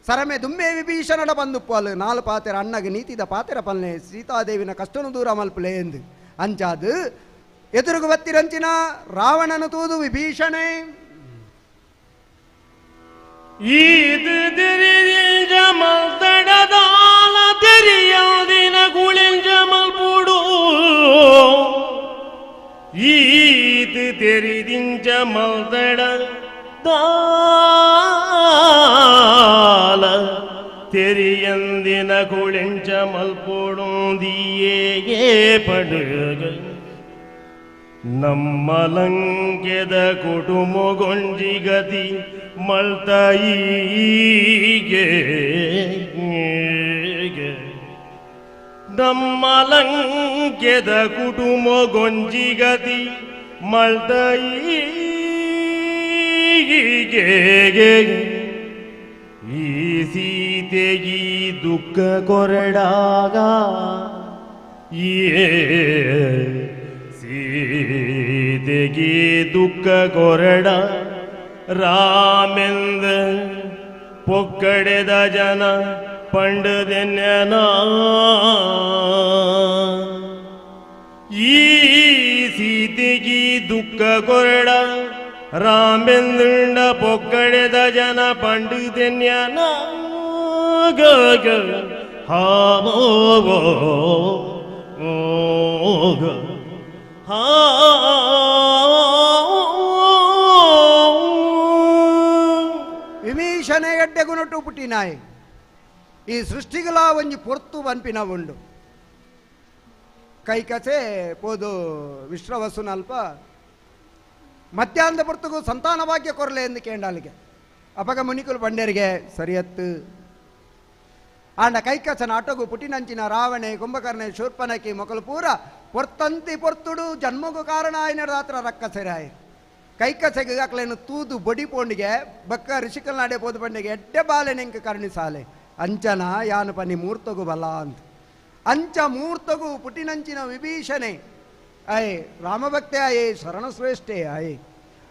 ಸರಮೆ ದುಮ್ಮೆ ವಿಭೀಷಣಡ ಬಂದುಪ್ಪಲು ನಾಲು ಪಾತೆರ ಅಣ್ಣಗೆ ನೀತಿದ ಪಾತೆರ ಪಲ್ನೆ ಸೀತಾದೇವಿನ ಕಷ್ಟನು ದೂರ ಮಲ್ಪಲೆ ಎಂದು ಅಂಚಾದು ಎದುರುಗು ಬತ್ತಿರಂಚಿನ ರಾವಣನು ತೂದು ವಿಭೀಷಣೆ ಇದು ತೆರಿಜಮಲ್ ತಡದಾಲ ತೆರಿಯದಿನ ಗುಳಿಂಜಮಲ್ ಪುಡು ಈದು ತೆರಿದಿಂಜಮಲ್ ತಡ ದಾಲ ತೆರಿಯಂದಿನ ಗುಳಿಂಜಮಲ್ ಪುಡುಂದಿಯೇ ಪಡುಗ ನಮ್ಮ ಲಂಕೆದ ಕುಟುಂಬಗೊಂಜಿಗತಿ ಮಲ್ತಯಿಗೆ ನಮ್ಮ ಲಂಕೆದ ಕುಟುಂಬಗೊಂಜಿಗತಿ ಮಲ್ತಯಿಗೆ ಈ ಸೀತೆಗಿ ದುಃಖ ಕೊರಡಾಗ ಏ ಸೀತೆಗೆ ದುಃಖ ಕೊರಡ ರಾಮೆಂದ ಪೊಕ್ಕಡೆದ ಜನ ಪಂಡದೆನ್ಯನ ಈ ಸೀತೆಗೆ ದುಃಖ ಕೊರಡ ರಾಮೆಂದ ಪೊಕ್ಕಡೆದ ಜನ ಪಂಡದೆನ್ಯನ ಹಾಮೋ ವಿಭೀಷಣೆ ಎಡ್ಡೆ ಗುಣಟು ಪುಟ್ಟಿನಾಯಿ ಈ ಸೃಷ್ಟಿಗಳ ಒಂಜಿ ಪೊರ್ತು ಬನ್ಪಿನ ಉಂಡು ಕೈಕಸೆ ಪೋದು ವಿಶ್ರವಸುನಲ್ಪ ಮಧ್ಯಾಹ್ನದ ಪೊರ್ತುಗು ಸಂತಾನ ಭಾಗ್ಯ ಕೊರಲೆ ಎಂದು ಕೇಂಡಾಲಿಗೆ ಅಪಗ ಮುನಿಕುಲು ಬಂಡೇರಿಗೆ ಸರಿಯತ್ತು ಆಂಡ ಕೈಕಸನ ಆಟೋಗು ಪುಟಿನಂಚಿನ ರಾವಣೆ ಕುಂಭಕರ್ಣೆ ಶೂರ್ಪನಕಿ ಮೊಕಲು ಪೂರ ಪೊರ್ತಂತಿ ಪೊರ್ತುಡು ಜನ್ಮಗೂ ಕಾರಣ ಆಯ್ನ ರಾತ್ರ ರಕ್ಕಸೆರಾಯ್ ಕೈಕಸೆಗೆ ಅಕ್ಲೇನು ತೂದು ಬೊಡಿ ಪೋಂಡಿಗೆ ಬಕ್ಕ ಋಷಿಕಲ್ ನಾಡೆ ಪೋದು ಪಂಡಿಗೆ ಎಡ್ಡೆ ಬಾಲೆ ನೆಂಕ ಕರುಣಿಸಾಲೆ ಅಂಚನ ಯಾನು ಪನಿ ಮೂರ್ತಗು ಬಲ ಅಂತ ಅಂಚ ಮೂರ್ತಗು ಪುಟಿನಂಚಿನ ವಿಭೀಷಣೆ ಅಯ್ ರಾಮಭಕ್ತೆ ಆಯೇ ಶರಣಶ್ರೇಷ್ಠೆ ಆಯ್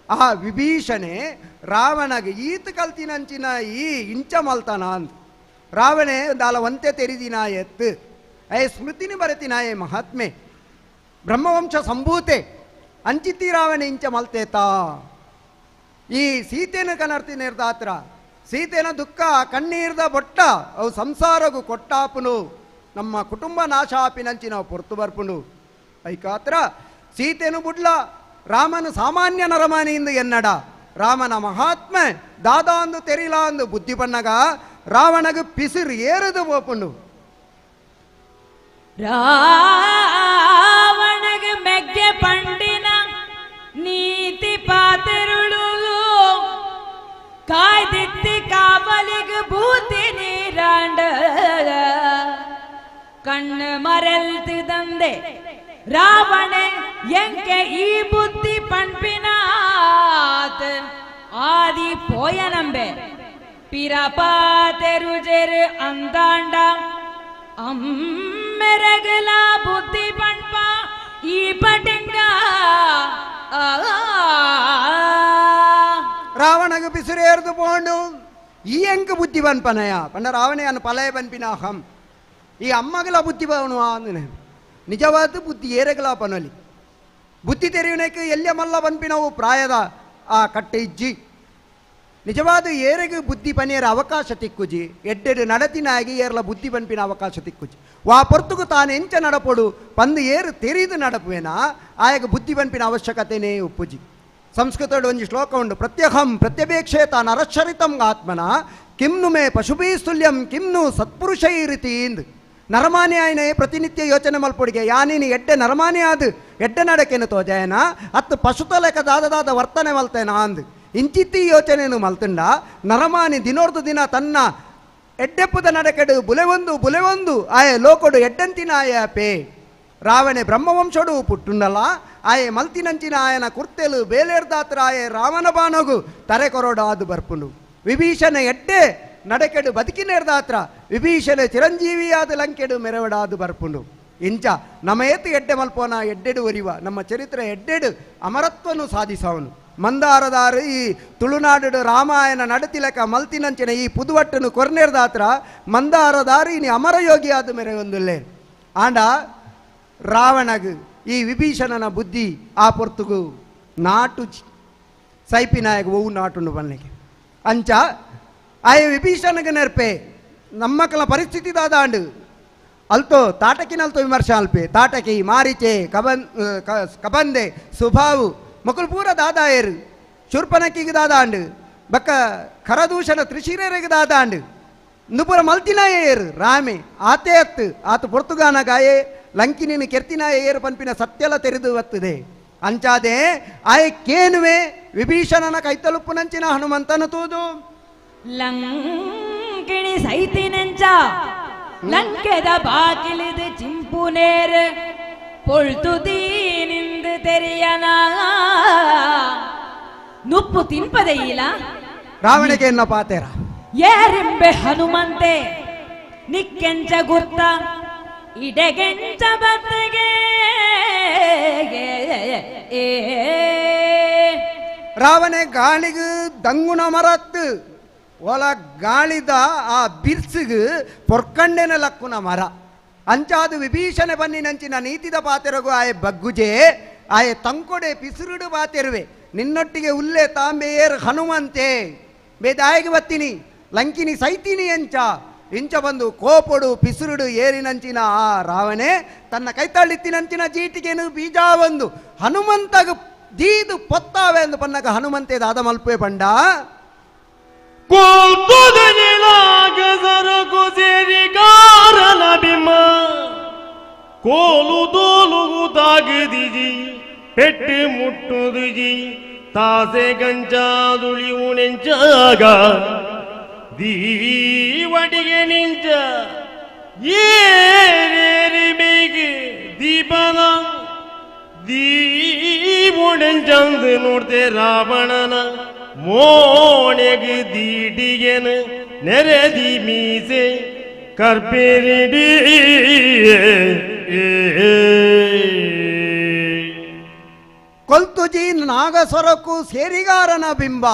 ಆ ವಿಭೀಷಣೆ ರಾವಣಗೆ ಈತ ಕಲ್ತಿನಂಚಿನ ಈ ಇಂಚ ಮಲ್ತಾನ ಅಂತ ರಾವಣೆ ದಾಲ ಒಂತೆ ತೆರಿದಿನ ಎತ್ತು ಅಯ್ ಸ್ಮೃತಿನಿ ಬರತಿನಾಯೇ ಮಹಾತ್ಮೆ ಬ್ರಹ್ಮವಂಶ ಸಂಭೂತೆ ಅಂಚಿತಿ ರಾವಣೆ ಇಂಚ ಮಲ್ತೇತಾ ಈ ಸೀತೆನ ಕನರ್ತಿ ನಿರ್ದಾತ್ರ ಸೀತೆನ ದುಃಖ ಕಣ್ಣೀರ್ದ ಬೊಟ್ಟ ಅವು ಸಂಸಾರಗು ಕೊಟ್ಟಾಪುನು ನಮ್ಮ ಕುಟುಂಬ ನಾಶ ಆಪಿನಂಚಿನ ಪೊರ್ತು ಬರ್ಪುನು ಐಕಾತ್ರ ಸೀತೆನು ಬುಡ್ಲ ರಾಮನು ಸಾಮಾನ್ಯ ನರಮಾನಿಯಿಂದ ಎನ್ನಡ ರಾಮನ ಮಹಾತ್ಮೆ ದಾದಾ ಅಂದು ತೆರಿಲ ಅಂದು ಬುದ್ಧಿ ಬಣ್ಣಗ ರಾವಣಗ ಪಿಸಿರು ಏರದು ಪೋಪುಂಡು ರಾವಣಗ ಮೆಗ್ಗೆ ಪಂಡಿನ ನೀತಿ ಪಾತೆರುಳು ಕಾಯ್ದಿತ್ತಿ ಕಾವಲಿಗೆ ಭೂತಿ ನೀರಾಂಡ ಕಣ್ಣು ಮರೆಲ್ತಿದಂದೆ ರಾವಣೆ ಎಂಕೆ ಈ ಬುದ್ಧಿ ಪಂಪಿನಾತ್ ಆದಿ ಪೋಯನಂಬೆ ಪಿರಪಾತೆರುಜೆರು ಅಂದಾಂಡ ಅಮ್ಮೆರಗಲ ಬುದ್ಧಿ ಪಂಪ ಈ ಪಟಿಂಗ ರಾವಣಗ ಬಿಸಿರೇರ್ದು ಪೋಂಡು ಈ ಎಂಕ ಬುದ್ಧಿ ಬನ್ಪನಯ ಪಂಡ ರಾವಣೆಯನ್ನು ಪಲಯ ಬನ್ಪಿನ ಅಹಂ ಈ ಅಮ್ಮಗಲ ಬುದ್ಧಿ ಬವನು ಅಂದನೆ ನಿಜವಾದ ಬುದ್ಧಿ ಏರಗಲ ಪನಲಿ. ಬುದ್ಧಿ ತೆರೆಯುನಕ್ಕೆ ಎಲ್ಯ ಮಲ್ಲ ಪನ್ಪಿನವು ಪ್ರಾಯದ ಆ ಕಟ್ಟೆ ಇಜ್ಜಿ. ನಿಜವಾದ ಏರೆಗೆ ಬುದ್ಧಿ ಪನಿಯರ ಅವಕಾಶ ತಿಕ್ಕುಜಿ, ಎಡ್ಡೆಡು ನಡತಿನಾಗಿ ಏರ್ಲ ಬುದ್ಧಿ ಪನ್ಪಿನ ಅವಕಾಶ ತಿಕ್ಕುಜಿ. ವಾ ಪೊರ್ತುಗು ತಾನು ಎಂಚ ನಡಪೊಡು ಪಂದು ಏರು ತೆರಿದು ನಡಪುವೇನಾ ಆಯಗ ಬುದ್ಧಿ ಪನ್ಪಿನ ಅವಶ್ಯಕತೆನೇ ಉಪ್ಪುಜಿ. ಸಂಸ್ಕೃತಡು ಒಂಜಿ ಶ್ಲೋಕ ಉಂಡು, ಪ್ರತ್ಯಹಂ ಪ್ರತ್ಯಪೇಕ್ಷೇತ ನರಶರಿತಂ ಆತ್ಮನ ಕಿಮ್ನು ಮೇ ಪಶುಭೀಸ್ತುಲ್ಯಂ ಕಿಮ್ನು ಸತ್ಪುರುಷೈರಿತಿ ಇಂದು. ನರಮಾನಿ ಆಯ್ನೆ ಪ್ರತಿನಿತ್ಯ ಯೋಚನೆ ಮಲ್ಪೊಡಿಗೆ ಯಾನೀನು ಎಡ್ಡೆ ನರಮಾನಿ ಆದು ಎಡ್ಡೆ ನಡಕೇನು ತೋಜಾಯನ ಅತ್ತು ಪಶುತಲೆಕ ದಾದದಾದ ವರ್ತನೆ ಮಲ್ತೇನ ಅಂದು ಇಂಚಿತ್ತಿ ಯೋಚನೆಯನ್ನು ಮಲ್ತುಂಡ ನರಮಾನಿ ದಿನೋರ್ದು ದಿನ ತನ್ನ ಎಡ್ಡೆಪ್ಪದ ನಡಕೆಡು ಬುಲೆವೊಂದು ಬುಲೆವೊಂದು ಆಯೆ ಲೋಕೊಡು ಎಡ್ಡಂತಿನ ಆಯ ಪೇ. ರಾವಣೆ ಬ್ರಹ್ಮವಂಶಡು ಪುಟ್ಟುಂಡಲ ಆಯೆ ಮಲ್ತಿನಂಚಿನ ಆಯನ ಕುರ್ತೆಲು ಬೇಲೇರ್ದಾತ್ರ ಆಯೆ ರಾವಣ ಬಾನಗು ತರೆ ಕೊರೋಡು ಆದು ಬರ್ಪುಂಡು. ವಿಭೀಷಣ ಎಡ್ಡೆ ನಡಕೆಡು ಬದುಕಿನೇರ್ದಾತ್ರ ವಿಭೀಷಣ ಚಿರಂಜೀವಿಯಾದ ಲಂಕೆಡು ಮೆರವಡಾದು ಬರ್ಪುಂಡು. ಇಂಚ ನಮ್ಮ ಏತು ಎಡ್ಡೆ ಮಲ್ಪೋನ ಎಡ್ಡೆಡು ಒರಿವ ನಮ್ಮ ಚರಿತ್ರೆ ಎಡ್ಡೆಡು ಅಮರತ್ವನು ಸಾಧಿಸವನು. ಮಂದಾರದಾರು ಈ ತುಳುನಾಡು ರಾಮಾಯಣ ನಡತಿಲಕ ಮಲ್ತಿನಂಚಿನ ಈ ಪುದುವಟ್ಟನು ಕೊರ್ನೇರ್ದಾತ್ರ ಮಂದಾರದಾರು ಇನಿ ಅಮರಯೋಗಿ ಆದ ಮೇರೆ ಒಂದುಲ್ಲೆ. ಆಂಡ ರಾವಣಗು ಈ ವಿಭೀಷಣನ ಬುದ್ಧಿ ಆ ಪೊರ್ತುಗು ನಾಟು ಸೈಪಿನಾಯಗ ಒವು ನಾಟುಂಡು ಬನ್ನಿಗೆ ಅಂಚ ಆಯ ವಿಭೀಷಣಗೆ ನೆರ್ಪೆ ನಮ್ಮಕಲ ಪರಿಸ್ಥಿತಿ ದಾದಾಂಡು ಅಲ್ತೋ ತಾಟಕಿನಲ್ತೋ ವಿಮರ್ಶೆ ಅಲ್ಪೆ ತಾಟಕಿ ಮಾರಿಚೆ ಕಬನ್ ಕಬಂದೆ ಸುಭಾವು ಮಕ್ಕಳು ಪೂರ ದಾದಾಯರು ಶೂರ್ಪನಕ್ಕಿಗೆ ದಾದಾಂಡು ಬಕ್ಕ ಖರದೂಷಣ ತ್ರಿಶಿರರಿಗೆ ದಾದಾಂಡು ನುಪುರ ಮಲ್ತಿನಾಯೇರು ರಾಮೆ ಆತೆ ಅತ್ತು ಆತ ಪೊರ್ತುಗಾನ ಗಾಯೆ ಲಂಕಿನಿನ ಕೆರ್ತಿನಾಯ ಏರು ಪನ್ಪಿನ ಸತ್ಯಲ ತೆರೆದು ಬತ್ತದೆ. ಅಂಚಾದೆ ಆಯೆ ಕೇನುವೆ ವಿಭೀಷಣನ ಕೈತಲುಪ್ಪುನಂಚಿನ ಹನುಮಂತನ ತೂದು ಲಂಕಿಣಿ ಸೈತಿನೆಂಚ ಲಂಕೆದ ಬಾಕಿಲಿದು ಚಿಂಪುನೇರು ಪೊಳ್ತು ದೀನಿಂದು ತೆರೆಯನ ನುಪ್ಪು ತಿನ್ಪದೆಯಿಲ್ಲ ರಾವಣಗೆ ಎನ್ನ ಪಾತೇರ ಏರಿಂಬೆ ಹನುಮಂತೆ ನಿಕ್ಕೆಂಚ ಗುರ್ತ ಇಡೆಗೆಂಚ ಬತ್ತಿಗೆ. ರಾವಣೆ ಗಾಳಿಗು ದಂಗುಣ ಮರತ್ತು ಒಲ ಗಾಳಿದ ಆ ಬಿರ್ಸಿಗು ಪೊರ್ಕಂಡೆನ ಲಕ್ಕುನ ಮರ ಅಂಚಾದು ವಿಭೀಷಣೆ ಬನ್ನಿನಂಚಿನ ನೀತಿದ ಪಾತೆರಗು ಆಯೆ ಬಗ್ಗುಜೆ ಆಯೆ ತಂಕೊಡೆ ಪಿಸುರುಡು ಪಾತೆರುವೆ ನಿನ್ನೊಟ್ಟಿಗೆ ಉಲ್ಲೆ ತಾಂಬೆಯೇರ್ ಹನುಮಂತೆ ಬೇದಾಯಿಗೆ ಬತ್ತೀನಿ ಲಂಕಿನಿ ಸೈತೀನಿ ಅಂಚ ಇಂಚ ಬಂದು ಕೋಪೊಡು ಪಿಸುರುಡು ಏರಿನಂಚಿನ ಆ ರಾವಣೆ ತನ್ನ ಕೈತಾಳಿತ್ತಿನಂಚಿನ ಜೀಟಿಗೆನು ಬೀಜ ಬಂದು ಹನುಮಂತಗ ದೀದು ಪೊತ್ತಾವೆ ಎಂದು ಪನ್ನಗ ಹನುಮಂತೆ ದಾದ ಮಲ್ಪೆ ಪಂಡ ಕೋಲು ದೋಲುಗು ತಾಗದಿಜಿ ಪೆಟ್ಟು ಮುಟ್ಟುದುಜಿ ತಾಸೆ ಗಂಚಾದುಳಿವು ನೆಂಚಾಗ ದೀವಡಿಗೆ ನಿಂಚ ಏರೇರಿ ಮೇಗೆ ದೀಪನ ದೀವುಡೆಂಚಂದು ನೋಡ್ತೆ ರಾವಣನ ಮೋಣೆಗೆ ದೀಡಿಗೆನು ನೆರೆದಿ ಮೀಸೆ ಕರ್ಪಿರಿಡಿ. ಕೊಲ್ತುಜಿ ನಾಗಸ್ವರಕ್ಕೂ ಸೇರಿಗಾರನ ಬಿಂಬ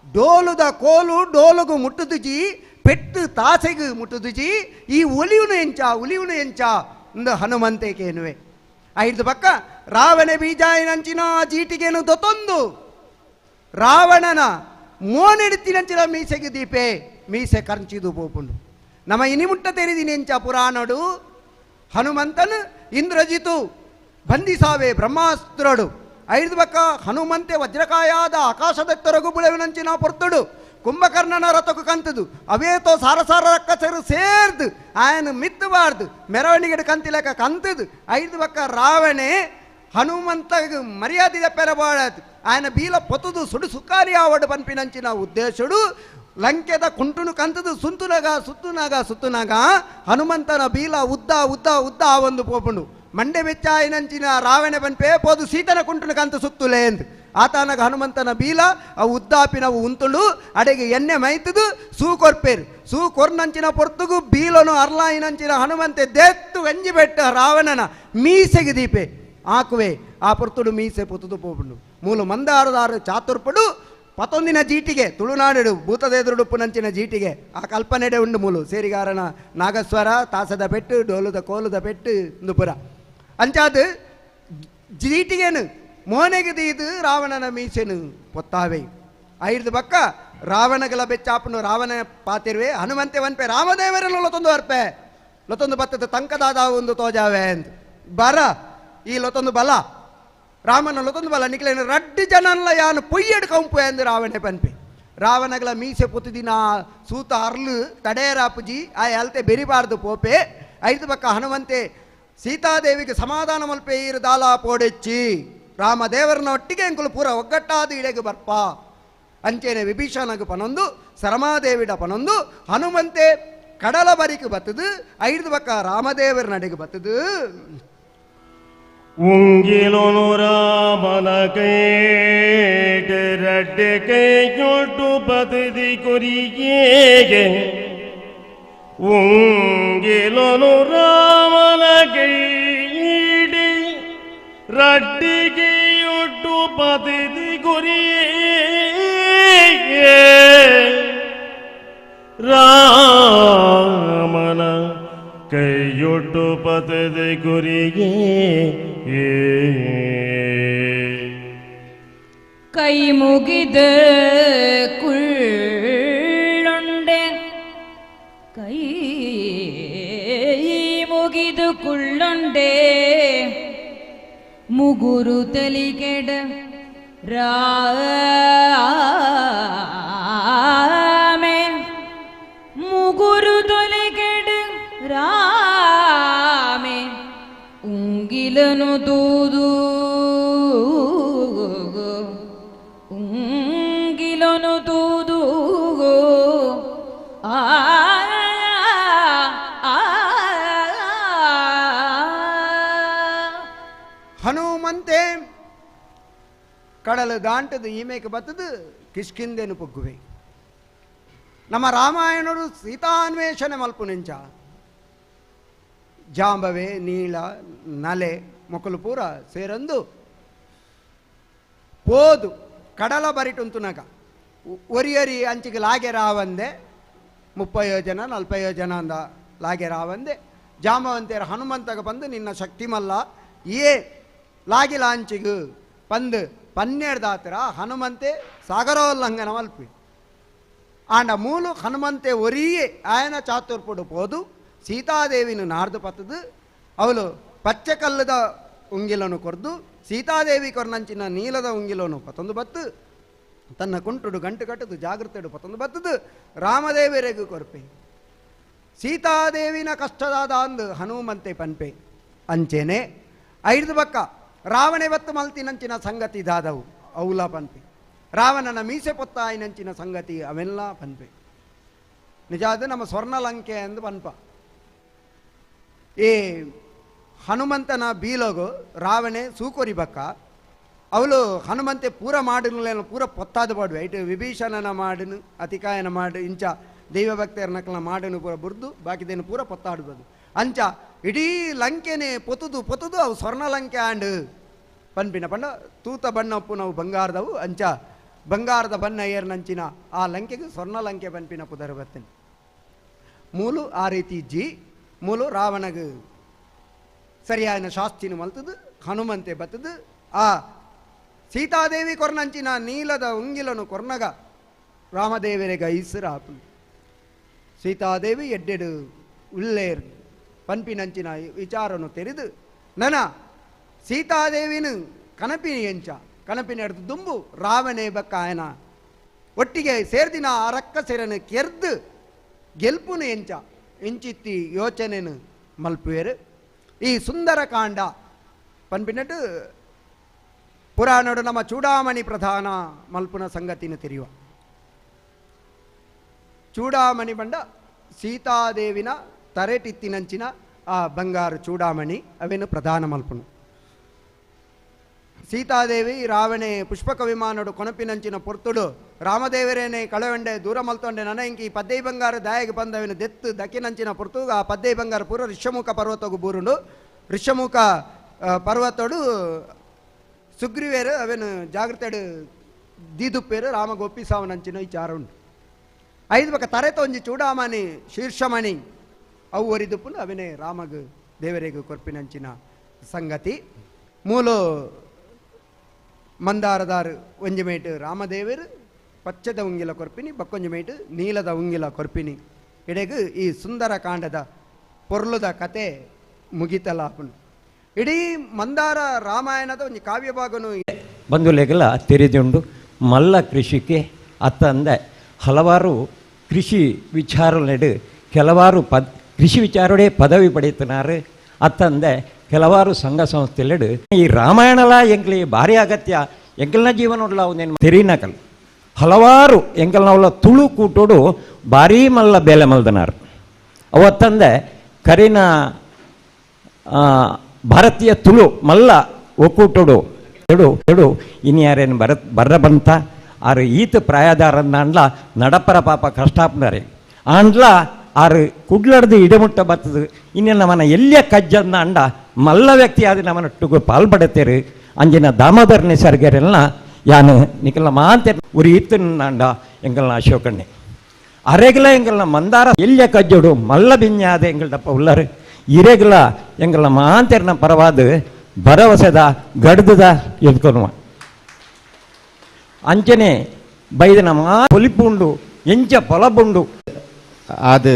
ಡೋಲುದ ಕೋಲು ಡೋಲುಗು ಮುಟ್ಟುದುಜಿ ಪೆಟ್ಟು ತಾಸೆಗು ಮುಟ್ಟುದುಜಿ ಈ ಒಲಿಯುನು ಎಂಚ ಉಲಿಯುನು ಎಂಚ ಇಂದು ಹನುಮಂತೇಕೇನುವೆ. ಐದು ಪಕ್ಕ ರಾವಣೆ ಬೀಜಾಯಿನಂಚಿನ ಜೀಟಿಗೇನು ದೊತ್ತೊಂದು ರಾವಣನ ಮೋನೆಡುತ್ತಿನಂಚಿನ ಮೀಸೆಗೆ ದೀಪೆ ಮೀಸೆ ಕಂಚಿದು ಪೋಪುಂಡು. ನಮ್ಮ ಇನಿಮುಟ್ಟ ತೆರಿದಿನೆಂಚ ಪುರಾಣಡು ಹನುಮಂತನು ಇಂದ್ರಜಿತು ಬಂಧಿಸಾವೆ ಬ್ರಹ್ಮಾಸ್ತ್ರಡು ಐದು ಪಕ್ಕ ಹನುಮಂತೆ ವಜ್ರಕಾಯಾದ ಆಕಾಶದೆತ್ತರಗು ಬುಳೆವಿನಂಚಿನ ಪೊರ್ತುಡು ಕುಂಭಕರ್ಣನ ರಥకు ಕಂತದು ಅವೇತೋ ಸಾರಸಾರ ರಕ್ಕಸರು ಸೇರ್ದು ಆಯನ ಮಿತ್ತಬಾರ್ದು ಮೆರವಣಿಗೆ ಕಂತಿಲಕ ಕಂತದು. ಐದು ಪಕ್ಕ ರಾವಣೆ ಹನುಮಂತ ಮರ್ಯಾದೆ ಪೆರಬಾಳದು ఆయన ಬೀಲ ಪೊತದು ಸುಡು ಸುಕಾರಿ ಆವಡು ಪನ್ಪಿನಂಚಿನ ಉದ್ದೇಶಡು ಲಂಕೆದ ಕುಂಟುನು ಕಂತದು ಸುಂತುನಗ ಸುತ್ತುನಗ ಸುತ್ತುನಗ ಹನುಮಂತನ ಬೀಲ ಉದ್ದ ಉದ್ದ ಉದ್ದ ಆ ಒಂದು ಪೋಪುಂಡು. ಮಂಡೆ ಬೆಚ್ಚಾಯಿನಂಚಿನ ರಾವಣೆ ಪನ್ಪೆ ಪೋದು ಸೀತನ ಕುಂಟುನು ಕಂತ ಸುತ್ತುಲೆ ಎಂದು ಆತನಗ ಹನುಮಂತನ ಬೀಲ ಅವು ಉದ್ದಾಪಿನವು ಉಂತುಂಡು ಅಡೆಗೆ ಎಣ್ಣೆ ಮೈತದು ಸೂ ಕೊರ್ಪೇರು ಸೂ ಕೊರ್ನಂಚಿನ ಪೊರ್ತುಗು ಬೀಲನು ಅರ್ಲಾಯಿನಂಚಿನ ಹನುಮಂತೆ ದೇತ್ತು ವೆಂಜಿ ಬೆಟ್ಟ ರಾವಣನ ಮೀಸೆಗೆ ದೀಪೆ ಆಕುವೆ ಆ ಪೊರ್ತುಡು ಮೀಸೆ ಪೊತ್ತುದು ಪೋಪುಂಡು. ಮೂಲು ಮಂದಾರದಾರು ಚಾತುರ್ಪಡು ಪತ್ತೊಂದಿನ ಜೀಟಿಗೆ ತುಳುನಾಡು ಭೂತದೇದುಡುಪ್ಪುನಂಚಿನ ಜೀಟಿಗೆ ಆ ಕಲ್ಪನೆಡೆ ಉಂಡು ಮೂಲು ಸೇರಿಗಾರನ ನಾಗಸ್ವರ ತಾಸದ ಪೆಟ್ಟು ಡೋಲುದ ಕೋಲುದ ಪೆಟ್ಟು ಇಂದುಪುರ ಅಂಚಾದು ಜೀಟಿಗೆನು ಮೋನೆಗೆ ದೀದು ರಾವಣನ ಮೀಸೆನು ಪೊತ್ತಾವೆ. ಐದು ಬಕ್ಕ ರಾವಣಗಳ ಬೆಚ್ಚಾಪನು ರಾವಣ ಪಾತಿರುವೆ ಹನುಮಂತೆ ವನ್ಪೆ ರಾಮದೇವರನ್ನು ಲೊತೊಂದು ಅರ್ಪೆ ಲೊತೊಂದು ಬತ್ತದ ತಂಕದಾದ ಒಂದು ತೋಜಾವೆ ಅಂತ ಬರ ಈ ಲೊತೊಂದು ಬಲ ರಾಮನ ಲೊತೊಂದು ಬಲ ನಿಕ್ಲೇನು ರಡ್ಡು ಜನನ್ಲ ಯಾನು ಪೊಯ್ಯಡು ಕಂಪು ಎಂದು ರಾವಣೆ ಪನ್ಪೆ. ರಾವಣಗಳ ಮೀಸೆ ಪೊತ್ತುದಿನ ಸೂತ ಅರ್ಲು ತಡೆಯರಾಪುಜಿ ಆ ಅಲ್ತೆ ಬೆರಿಬಾರ್ದು ಪೋಪೆ. ಐದು ಪಕ್ಕ ಹನುಮಂತೆ ಸೀತಾದೇವಿಗೆ ಸಮಾಧಾನ ಮಲ್ಪೆ ಈರು ದಾಲ ಪೋಡೆಚ್ಚಿ ರಾಮದೇವರನ ಒಟ್ಟಿಗೆ ಅಂಕುಲು ಪೂರ ಒಗ್ಗಟ್ಟಾದ ಇಡೆಗೆ ಬರ್ಪ ಅಂಚೇನೆ ವಿಭೀಷಣಗೆ ಪನೊಂದು ಸರಮಾದೇವಿಡ ಪನೊಂದು ಹನುಮಂತೆ ಕಡಲ ಬರಿக்கு ಬತ್ತದು ಐದು ಪಕ್ಕ ರಾಮದೇವರ ನಡೆಗೆ ಬತ್ತದು. ಉಂಗಿಲೋನು ರಾಮನ ಕೈಟ ರಡ್ಡೆ ಕೈಯೊಟ್ಟು ಬದದಿ ಕೊರಿಯೇಗೆ ಉಂಗಿಲೋನು ರಾಮನ ಕೈಡಿ ರಡ್ಡಿಗೆಯೊಟ್ಟು ಬದದಿ ಕೊರಿಯೇ ರಾಮನ ಕೈಯೊಟ್ಟು ಪತದೆ ಗುರಿಗೆ ಕೈ ಮುಗಿದ ಕುಳ್ಳೊಂಡೆ ಕೈ ಮುಗಿದು ಕುಳ್ಳೊಂಡೆ ಮುಗುರು ತಲಿಕೆಡ ರಾಮೆ ಮುಗುರು ತೊಲೆಗೆಡ ರಾಮೆ ಉಂಗಿಲನು ತೂದು ಉಂಗಿಲನು ತೂದು ಆ ಹನುಮಂತೆ ಕಡಲು ದಾಂಟದು ಈಮೇಕೆ ಬತ್ತದು ಕಿಷ್ಕಿಂದೇನು ಪೊಗ್ಗುವೆ. ನಮ್ಮ ರಾಮಾಯಣರು ಸೀತಾನ್ವೇಷಣೆ ಮಲ್ಪು ನೆಂಚ ಜಾಂಬವೆ ನೀಳ ನಲೆ ಮೊಕಲು ಪೂರ ಸೇರಂದು ಪೋದು ಕಡಲ ಬರಿಟುಂತುನಗ ಒರಿಯರಿ ಅಂಚಿಗೆ ಲಾಗೆ ರಾವಂದೆ 30 ಜನ 40 ಜನ ಅಂದ ಲಾಗೆ ರಾವಂದೆ ಜಾಂಬವಂತೆಯರ ಹನುಮಂತಗ ಬಂದು ನಿನ್ನ ಶಕ್ತಿ ಮಲ್ಲ ಏ ಲಾಗಿಲ ಅಂಚಿಗು ಪಂದು ಪನ್ನೆಡ್ದಾತ್ರ ಹನುಮಂತೆ ಸಾಗರೋಲ್ಲಂಘನ ಮಲ್ಪಿ ಆಂಡ ಮೂಲು ಹನುಮಂತೆ ಒರಿಯೇ ಆಯನ ಚಾತುರ್ಪುಡು ಪೋದು ಸೀತಾದೇವಿನ ನಾರ್ದು ಪತ್ತದು ಅವಳು ಪಚ್ಚೆ ಕಲ್ಲದ ಉಂಗಿಲನು ಕೊರ್ದು ಸೀತಾದೇವಿ ಕೊರ್ನಂಚಿನ ನೀಲದ ಉಂಗಿಲನು ಪತ್ತೊಂದು ಬತ್ತು ತನ್ನ ಕುಂಟುಡು ಗಂಟು ಕಟ್ಟದು ಜಾಗೃತೆಡು ಪತ್ತೊಂದು ಬತ್ತದು ರಾಮದೇವರೆಗೂ ಕೊರ್ಪೆ. ಸೀತಾದೇವಿನ ಕಷ್ಟದಾದ ಅಂದು ಹನುಮಂತೆ ಪನ್ಪೆ. ಅಂಚೇನೆ ಐದು ಬಕ್ಕ ರಾವಣೆ ಬತ್ತು ಮಲ್ತಿನಂಚಿನ ಸಂಗತಿ ದಾದವು ಔಲ ಪನ್ಪೆ. ರಾವಣನ ಮೀಸೆ ಪೊತ್ತಾಯಿನಂಚಿನ ಸಂಗತಿ ಅವೆಲ್ಲ ಪನ್ಪೆ. ನಿಜಾದ ನಮ್ಮ ಸ್ವರ್ಣಲಂಕೆ ಎಂದು ಪನ್ಪ. ಈ ಹನುಮಂತನ ಬೀಲಗು ರಾವಣೆ ಸೂಕೊರಿ ಬಕ್ಕ ಅವಳು ಹನುಮಂತೆ ಪೂರ ಮಾಡನು ಪೂರ ಪೊತ್ತಾದ ಪಾಡುವೆ ಇಟ್ಟು ವಿಭೀಷಣನ ಮಾಡನು ಅತಿಕಾಯನ ಮಾಡು ಇಂಚ ದೈವಭಕ್ತರ ನಕಲ ಮಾಡನು ಪೂರ ಬುರ್ದು ಬಾಕಿದೇನು ಪೂರ ಪೊತ್ತಾಡ್ಬೋದು ಅಂಚ ಇಡೀ ಲಂಕೆನೆ ಪೊತ್ತುದು ಪೊತ್ತುದು ಅವು ಸ್ವರ್ಣಲಂಕೆ ಆಂಡು ಪನ್ಪಿನ ಪಂಡ ತೂತ ಬಣ್ಣಪ್ಪು ನಾವು ಬಂಗಾರದವು ಅಂಚ ಬಂಗಾರದ ಬಣ್ಣ ಏರ್ನಂಚಿನ ಆ ಲಂಕೆಗೆ ಸ್ವರ್ಣಲಂಕೆ ಪನ್ಪಿನ ಪುದರ್ ಬರ್ತೇನೆ. ಮೂಲು ಆ ರೀತಿ ಜಿ ಮೂಲು ರಾವಣಗ ಸರಿಯಾದ ಶಾಸ್ತಿನ ಮಲ್ತದು ಹನುಮಂತೆ ಬತ್ತದು ಆ ಸೀತಾದೇವಿ ಕೊರ್ನಂಚಿನ ನೀಲದ ಉಂಗಿಲನು ಕೊರ್ನಗ ರಾಮದೇವರಿಗೆ ಐಸರಾಪು ಸೀತಾದೇವಿ ಎಡ್ಡೆಡು ಉಳ್ಳೇರ್ ಪನ್ಪಿನಂಚಿನ ವಿಚಾರನು ತೆರೆದು ನನ ಸೀತಾದೇವಿನ ಕನಪಿನ ಎಂಚ ಕನಪಿನ ಎಡ್ದು ದುಂಬು ರಾವಣೆ ಬಕ್ಕ ಆಯನ ಒಟ್ಟಿಗೆ ಸೇರ್ದಿನ ಆ ರಕ್ಕಸೆರನು ಕೆರ್ದು ಗೆಲ್ಪುನು ಎಂಚ ಇಂಚಿತ್ತಿ ಯೋಚನೆನು ಮಲ್ಪುವೇರು. ಈ ಸುಂದರಕಾಂಡ ಪನ್ಪಿನಟ್ಟು ಪುರಾಣಡು ನಮ್ಮ ಚೂಡಾಮಣಿ ಪ್ರಧಾನ ಮಲ್ಪುನ ಸಂಗತಿನ ತೆರೆಯುವ. ಚೂಡಾಮಣಿ ಬಂಡ ಸೀತಾದೇವಿನ ತರೆಟಿತ್ತಿನಂಚಿನ ಆ ಬಂಗಾರು ಚೂಡಾಮಣಿ ಅವೇನು ಪ್ರಧಾನ ಮಲ್ಪುನು. ಸೀತಾದೇವಿ ರಾವಣೆ ಪುಷ್ಪಕ ವಿಮಾನಡು ಕೊನಪಿನಂಚಿನ ಪೊರ್ತುಡು ರಾಮದೇವರೇನೆ ಕಳವಂಡೆ ದೂರ ಮಲ್ತೊಂಡೆ ನನ ಇಂಕಿ ಪದ್ದೈ ಬಂಗಾರ ದಾಯಗೆ ಬಂದವಿನ ದೆತ್ತು ದಕ್ಕಿನಂಚಿನ ಪೊರ್ತು ಆ ಪದ್ದೈ ಬಂಗಾರ ಪೂರ ಋಷ್ಯಮುಖ ಪರ್ವತಗು ಬೂರುಂಡು. ಋಷ್ಯಮುಖ ಪರ್ವತಡು ಸುಗ್ರೀವೇರು ಅವೇನು ಜಾಗೃತೆಡು ದೀದುಪ್ಪೇರು ರಾಮಗೋಪಿ ಸಾವನಂಚಿನ ವಿಚಾರ ಉಂಟು. ಐದು ಬಕ ತರೆ ತೊಂಜಿ ಚೂಡಾಮಣಿ ಶೀರ್ಷಮಣಿ ಅವು ಒರಿದುಪ್ಪುನು ಅವೇನೆ ರಾಮಗು ದೇವರಿಗೂ ಕೊರ್ಪಿನಂಚಿನ ಸಂಗತಿ. ಮೂಲು ಮಂದಾರದಾರು ಒಂಜಿ ಮೇಟ್ ರಾಮದೇವರು ಪಚ್ಚದ ಉಂಗಿಲ ಕೊರ್ಪಿನಿ ಬಕ್ಕೊಂಜಿ ಮೇಟ್ ನೀಲದ ಉಂಗಿಲ ಕೊರ್ಪಿನಿ ಇಡೆಗ್ ಈ ಸುಂದರ ಕಾಂಡದ ಪೊರ್ಲುದ ಕತೆ ಮುಗಿತಲಾಪುನು. ಇಡೀ ಮಂದಾರ ರಾಮಾಯಣದ ಒಂಜಿ ಕಾವ್ಯ ಭಾಗನು ಬಂಧುಲೆಗೆಲ್ಲ ತೆರೆದುಂಡು. ಮಲ್ಲ ಕೃಷಿಗೆ ಅತ್ತಂದೆ ಹಲವಾರು ಕೃಷಿ ವಿಚಾರಲೆಡು ಕೆಲವಾರು ಕೃಷಿ ವಿಚಾರಡೆ ಪದವಿ ಪಡೆಯುತ್ತಿದ್ದಾರೆ. ಅತ್ತಂದೆ ಕೆಲವಾರು ಸಂಘ ಸಂಸ್ಥೆಲೆಡು ಈ ರಾಮಾಯಣಲ ಎಂಕ್ಲಿ ಭಾರಿ ಅಗತ್ಯ ಎಂಕಲ್ನ ಜೀವನೋಡ್ಲ ಒಂದೇನು ತೆರಿನಕಲ್ ಹಲವಾರು ಎಂಕಲ್ನವಲ್ಲ ತುಳು ಕೂಟೋಡು ಭಾರೀ ಮಲ್ಲ ಬೇಲೆ ಮಲ್ದನಾರು. ಅವತ್ತಂದೆ ಕರಿನ ಭಾರತೀಯ ತುಳು ಮಲ್ಲ ಒಕ್ಕೂಟೋಡು ಎಡು ಎಡು ಇನ್ಯಾರೇನು ಬರ್ರ ಬಂತ ಆರು ಈತ ಪ್ರಾಯದಾರನ್ನ ಅಂಡ್ಲ ನಡಪರ ಪಾಪ ಕಷ್ಟಾಪ್ನಾರೆ ಆಂಡ್ಲ ಆರು ಕುಡ್ಲಡ್ದು ಇಡಮುಟ್ಟ ಬರ್ತದೆ. ಇನ್ನೆ ನಮ್ಮನ ಎಲ್ಲಿಯ ಕಜ್ಜನ್ನ ಅಂಡ ಮಲ್ಲ ವ್ಯಕ್ತಿಯಾದ ನಮ್ಮನೊಟ್ಟಿಗೂ ಪಾಲ್ಪಡತ್ತೇರು. ಅಂಜಿನ ದಾಮೋದರ ನಿಸರ್ಗರೆಲ್ಲ ಯಾನು ನಿಕಲ್ನ ಮಾಂತೆ ಉರಿ ಇತ್ತಂಡ ಎಂಕಲ್ನ ಅಶೋಕಣ್ಣೆ ಅರೆಗಲ ಎಂಕಲ್ನ ಮಂದಾರ ಎಲ್ಲಿಯ ಕಜ್ಜೋಡು ಮಲ್ಲ ಬಿನ್ಯಾದ ಎಂಗಲ್ಡಪ್ಪ ಉಲ್ಲರು ಇರೆಗಲ ಎಂಕಲ್ನ ಮಾಂತೆರ್ನ ಪರವಾದ ಭರವಸೆದ ಗಡ್ದದ ಎದ್ಕೊನುವ ಅಂಚನೆ ಬೈದನ ಮಾ ಪೊಲಿಪುಂಡು ಎಂಚ ಪೊಲಬುಂಡು. ಅದು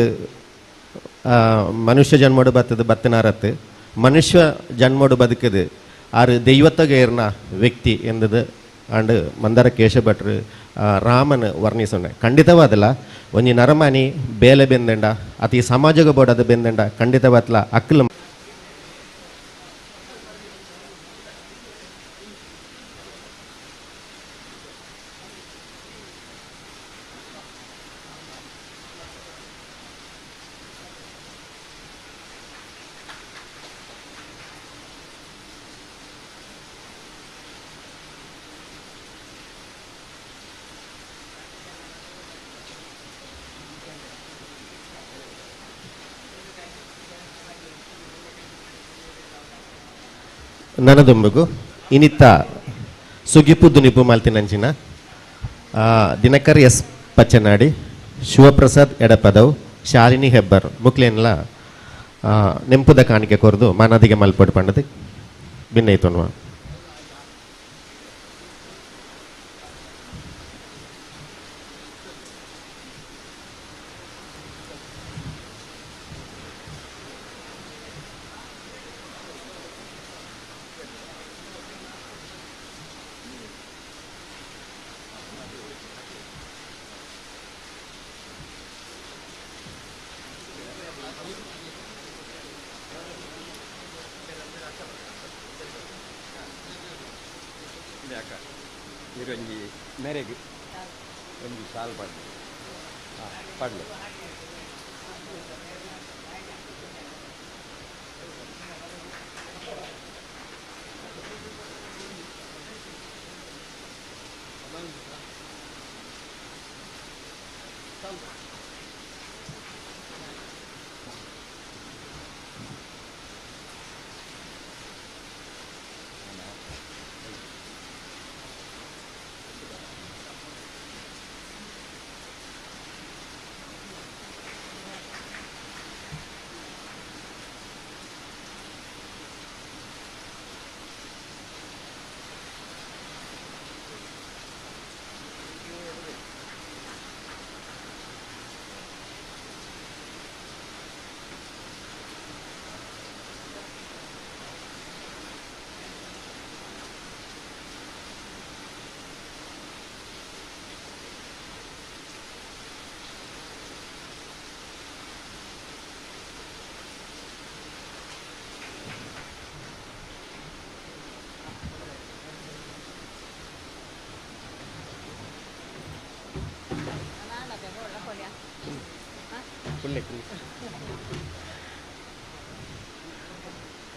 ಮನುಷ್ಯ ಜನ್ಮಡು ಬತ್ತದು ಬತ್ತನಾರತ್ತು ಮನುಷ್ಯ ಜನ್ಮಡು ಬದುಕದು ಆರು ದೈವತ್ತಗೇರ್ನ ವ್ಯಕ್ತಿ ಎಂದದು ಅಂಡ್ ಮಂದಾರ ಕೇಶಭಟ್ರು ರಾಮನ್ ವರ್ಣಿಸೋಣ. ಖಂಡಿತವಾದಲ್ಲ ಒಂಜಿ ನರಮಾನಿ ಬೇಲೆ ಬೆಂದಂಡ ಅತಿ ಸಮಾಜಕ್ಕೆ ಬೋಡದು ಬೆಂದಂಡ ಖಂಡಿತವಾದಲ ಅಕ್ಕಲು ನನದೊಂಬಗು ಇನಿತ್ತ ಸುಗಿಪು ದುನಿಪು ಮಾಲ್ತಿನಂಚಿನ ದಿನಕರ್ ಎಸ್ ಪಚ್ಚನಾಡಿ, ಶಿವಪ್ರಸಾದ್ ಎಡಪದವ್, ಶಾಲಿನಿ ಹೆಬ್ಬರ್ ಮುಕ್ಲೇನ್ಲ ನೆಂಪುದ ಕಾಣಿಕೆ ಕೊರದು ಮಾನದಿಗೆ ಮಲ್ಪಡು ಪಂಡದು ಭಿನ್ನೈತೊನ್ವ. ಒಂಜಿ ಮೇರೆಗೆ ಒಂಜಿ ಸಾಲ್ ಪಾಡ್ಲೆ ಪಾಡ್ಲೆ.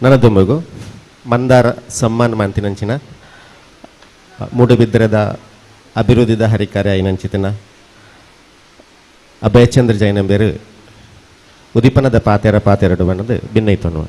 ನನದೊಂಬಗು ಮಂದಾರ ಸಮ್ಮಾನ್ ಮಾಂತಿನಂಚಿನ ಮೂಡುಬಿದ್ರದ ಅಭಿವೃದ್ಧಿದ ಹರಿಕಾರ್ಯ ಐನಂಚಿತನ ಅಭಯಚಂದ್ರ ಜೈನಂಬೇರು ಉದಿಪನದ ಪಾತೆರ ಪಾತೆರಡು ಬಣ್ಣದ ಭಿನ್ನೈತೊನ್ನುವ.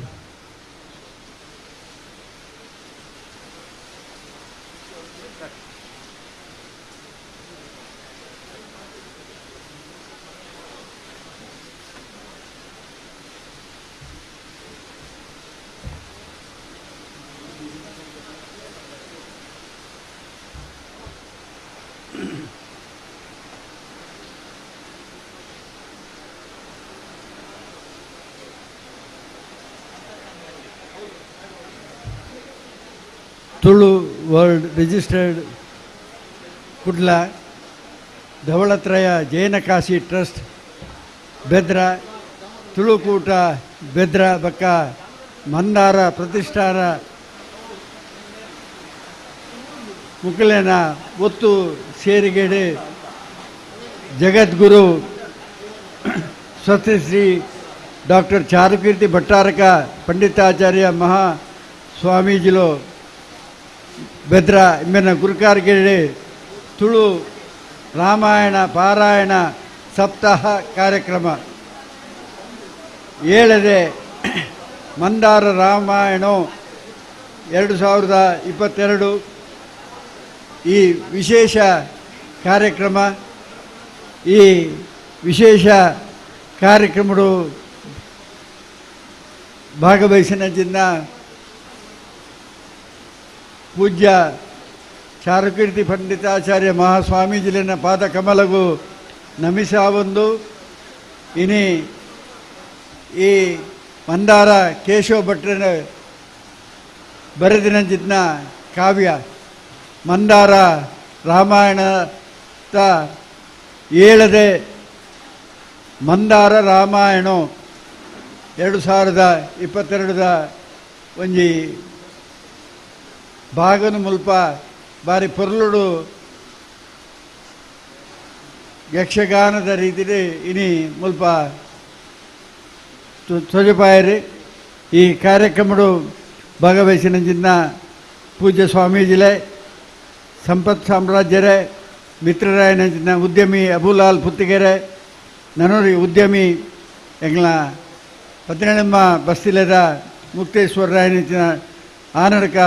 Tulu world registered Kudla, Dhavalatraya Jainakashi trust Bedra, Tulukoota Bedra ಬಕ್ಕ ಮಂದಾರ ಪ್ರತಿಷ್ಠಾನ ಮುಕುಲೆನ ಒತ್ತು ಸೇರಿಗೆಡೆ ಜಗದ್ಗುರು ಸ್ವಸ್ತಿ ಶ್ರೀ ಡಾಕ್ಟರ್ ಚಾರುಕೀರ್ತಿ ಭಟ್ಟಾರಕ ಪಂಡಿತಾಚಾರ್ಯ ಮಹಾ ಸ್ವಾಮೀಜಿಲು ಬೆದ್ರ ಇಮ್ಮೆನ ಗುರುಕಾರ್ಗೆಡೆ ತುಳು ರಾಮಾಯಣ ಪಾರಾಯಣ ಸಪ್ತಾಹ ಕಾರ್ಯಕ್ರಮ ಏಳದೆ ಮಂದಾರ ರಾಮಾಯಣ 2022 ಈ ವಿಶೇಷ ಕಾರ್ಯಕ್ರಮ. ಈ ವಿಶೇಷ ಕಾರ್ಯಕ್ರಮಡು ಭಾಗವಹಿಸಿನ ಪೂಜ್ಯ ಚಾರುಕೀರ್ತಿ ಪಂಡಿತಾಚಾರ್ಯ ಮಹಾಸ್ವಾಮೀಜಿಲಿನ ಪಾದಕಮಲಗು ನಮಿಸಾವೊಂದು ಇನಿ ಈ ಮಂದಾರ ಕೇಶವ ಭಟ್ರನ ಬರೆದಿನಂಚಿತ್ನ ಕಾವ್ಯ ಮಂದಾರ ರಾಮಾಯಣದ ಏಳದೆ ಮಂದಾರ ರಾಮಾಯಣ 2022 ಒಂಜಿ ಭಾಗನು ಮುಲ್ಪ ಬಾರಿ ಪೊರ್ಲುಡು ಯಕ್ಷಗಾನದ ರೀತಿಲಿ ಇನಿ ಮುಲ್ಪ ತೊಜಪಾಯರಿ. ಈ ಕಾರ್ಯಕ್ರಮಡು ಭಾಗವಹಿಸಿನ ಪೂಜ್ಯ ಸ್ವಾಮೀಜಿಲೆ, ಸಂಪತ್ ಸಾಮ್ರಾಜ್ಯರೇ, ಮಿತ್ರರಾಯನ ಉದ್ಯಮಿ ಅಬುಲಾಲ್ ಪುತ್ತಿಗೆರೆ, ನನೂರಿ ಉದ್ಯಮಿ ಎಂಗ್ಲ ಪತ್ನೇಳಮ್ಮ ಬಸ್ತಿಲೆದ ಮುಕ್ತೇಶ್ವರರಾಯನ ಆನಡಕ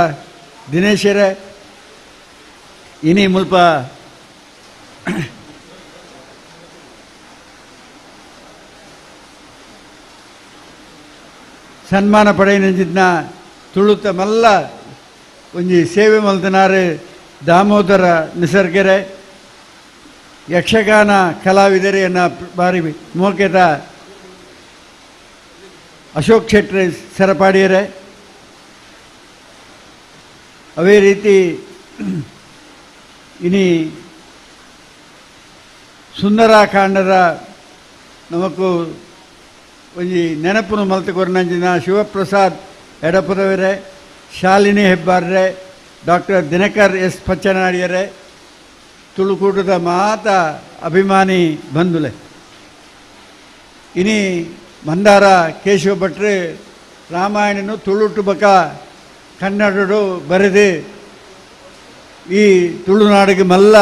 ದಿನೇಶರೇ, ಇನಿ ಮುಲ್ಪ ಸನ್ಮಾನ ಪಡೆಯಿನ ತುಳುತ ಮಲ್ಲ ಒಂಜಿ ಸೇವೆ ಮಲ್ತನಾರು ದಾಮೋದರ ನಿಸರ್ಗೆರೆ, ಯಕ್ಷಗಾನ ಕಲಾವಿದರೆ ಎನ್ನ ಬಾರಿ ಮೋಕೆದ ಅಶೋಕ್ ಶೆಟ್ಟಿ ಸರಪಾಡಿಯರೆ. ಅದೇ ರೀತಿ ಇನಿ ಸುಂದರಾಕಾಂಡದ ನಮಕು ಒಂಜಿ ನೆನಪುನು ಮಲ್ತು ಕೊರ್ನಂಚಿನ ಶಿವಪ್ರಸಾದ್ ಎಡಪದವರೆ, ಶಾಲಿನಿ ಹೆಬ್ಬಾರ್ರೆ, ಡಾಕ್ಟರ್ ದಿನಕರ್ ಎಸ್ ಪಚ್ಚನಾಡಿಯರೆ, ತುಳುಕೂಟದ ಮಾತ ಅಭಿಮಾನಿ ಬಂಧುಲೆ. ಇನಿ ಮಂದಾರ ಕೇಶವ ಭಟ್ರು ರಾಮಾಯಣನು ತುಳುಟು ಬಕ ಕನ್ನಡಡು ಬರೆದು ಈ ತುಳುನಾಡಿಗೆ ಮಲ್ಲ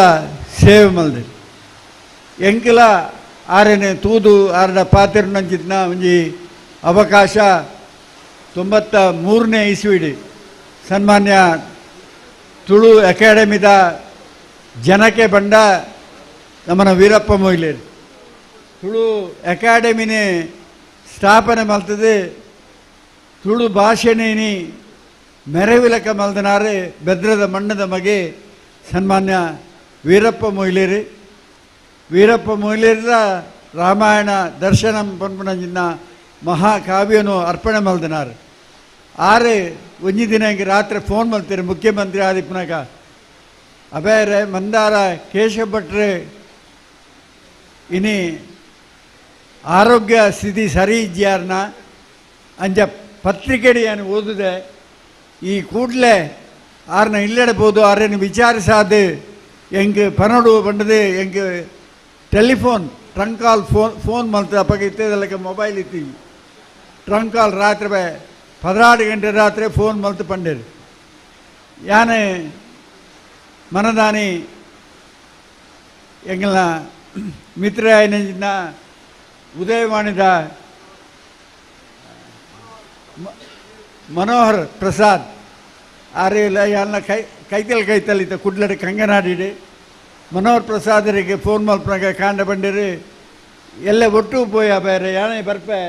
ಸೇವೆ ಮಲ್ದೆ. ಎಂಕಿಲ ಆರನೆ ತೂದು ಆರಡ ಪಾತಿರ್ನಂಚಿತ್ನ ಒಂಜಿ ಅವಕಾಶ 93ನೇ ಇಸ್ವಿಡಿ ಸನ್ಮಾನ್ಯ ತುಳು ಅಕಾಡೆಮಿದ ಜನಕ್ಕೆ ಬಂಡ ನಮ್ಮನ ವೀರಪ್ಪ ಮೊಯ್ಲೇರು ತುಳು ಅಕಾಡೆಮಿನೇ ಸ್ಥಾಪನೆ ಮಲ್ತದೆ. ತುಳು ಭಾಷೆನೇನಿ ಮೆರವಿಲಕ ಮಲ್ದನಾರೆ ಬೆದ್ರದ ಮಣ್ಣದ ಮಗೆ ಸನ್ಮಾನ್ಯ ವೀರಪ್ಪ ಮೊಯ್ಲೇರಿ. ವೀರಪ್ಪ ಮೊಯ್ಲೇರ ರಾಮಾಯಣ ದರ್ಶನಂ ಪನ್ಪುನಂಜಿನ ಮಹಾಕಾವ್ಯನು ಅರ್ಪಣೆ ಮಲ್ದನಾರು. ಆರೆ ಒಂಜಿ ದಿನ ಹಿಂಗೆ ರಾತ್ರಿ ಫೋನ್ ಮಲ್ತೀರಿ ಮುಖ್ಯಮಂತ್ರಿ ಆದಿಪ್ಪನಾಗ ಅಬೇರೆ ಮಂದಾರ ಕೇಶವ ಭಟ್ರೆ ಇನಿ ಆರೋಗ್ಯ ಸ್ಥಿತಿ ಸರಿ ಇಜ್ಜಿಯಾರನ ಅಂಜ ಪತ್ರಿಕೆಡಿಯನ್ನು ಓದಿದೆ. ಈ ಕೂಡಲೇ ಆರನ್ನ ಇಲ್ಲಡಬಹುದು ಆರೇನು ವಿಚಾರಿಸಾದು ಎಂಗೆ ಪನಡು ಬಂಡದೆ ಎಂಗೆ telephone trunk call phone ಮಲ್ತ ಅಪ್ಪಗೆ ಇತ್ತದಲ್ಲಕ್ಕೆ ಮೊಬೈಲ್ ಇತ್ತಿ ಟ್ರಂಕ್ ಕಾಲ್ ರಾತ್ರಿ 16 ಗಂಟೆ ರಾತ್ರಿ ಫೋನ್ ಮಲ್ತು ಪಂಡೇರು. ಯಾನೆ ಮನದಾನಿ ಎಂಗಲ್ನ ಮಿತ್ರ ಉದಯವಾಣಿದ ಮನೋಹರ್ ಪ್ರಸಾದ್ ಆರೇಲ ಯಾನ ಕೈ ಕೈತಲ್ ಕೈತಲ್ ಇತ್ತ ಕುಡ್ಲಡಿ ಕಂಗನಾಡಿಡಿ ಮನೋಹರ್ ಪ್ರಸಾದರಿಗೆ ಫೋನ್ ಮಲ್ಪನಾಗ ಕಾಂಡ ಬಂಡಿರಿ ಎಲ್ಲ ಒಟ್ಟು ಪೋಯ ಬೇರೆ ಯಾನೆ ಬರ್ಪೆ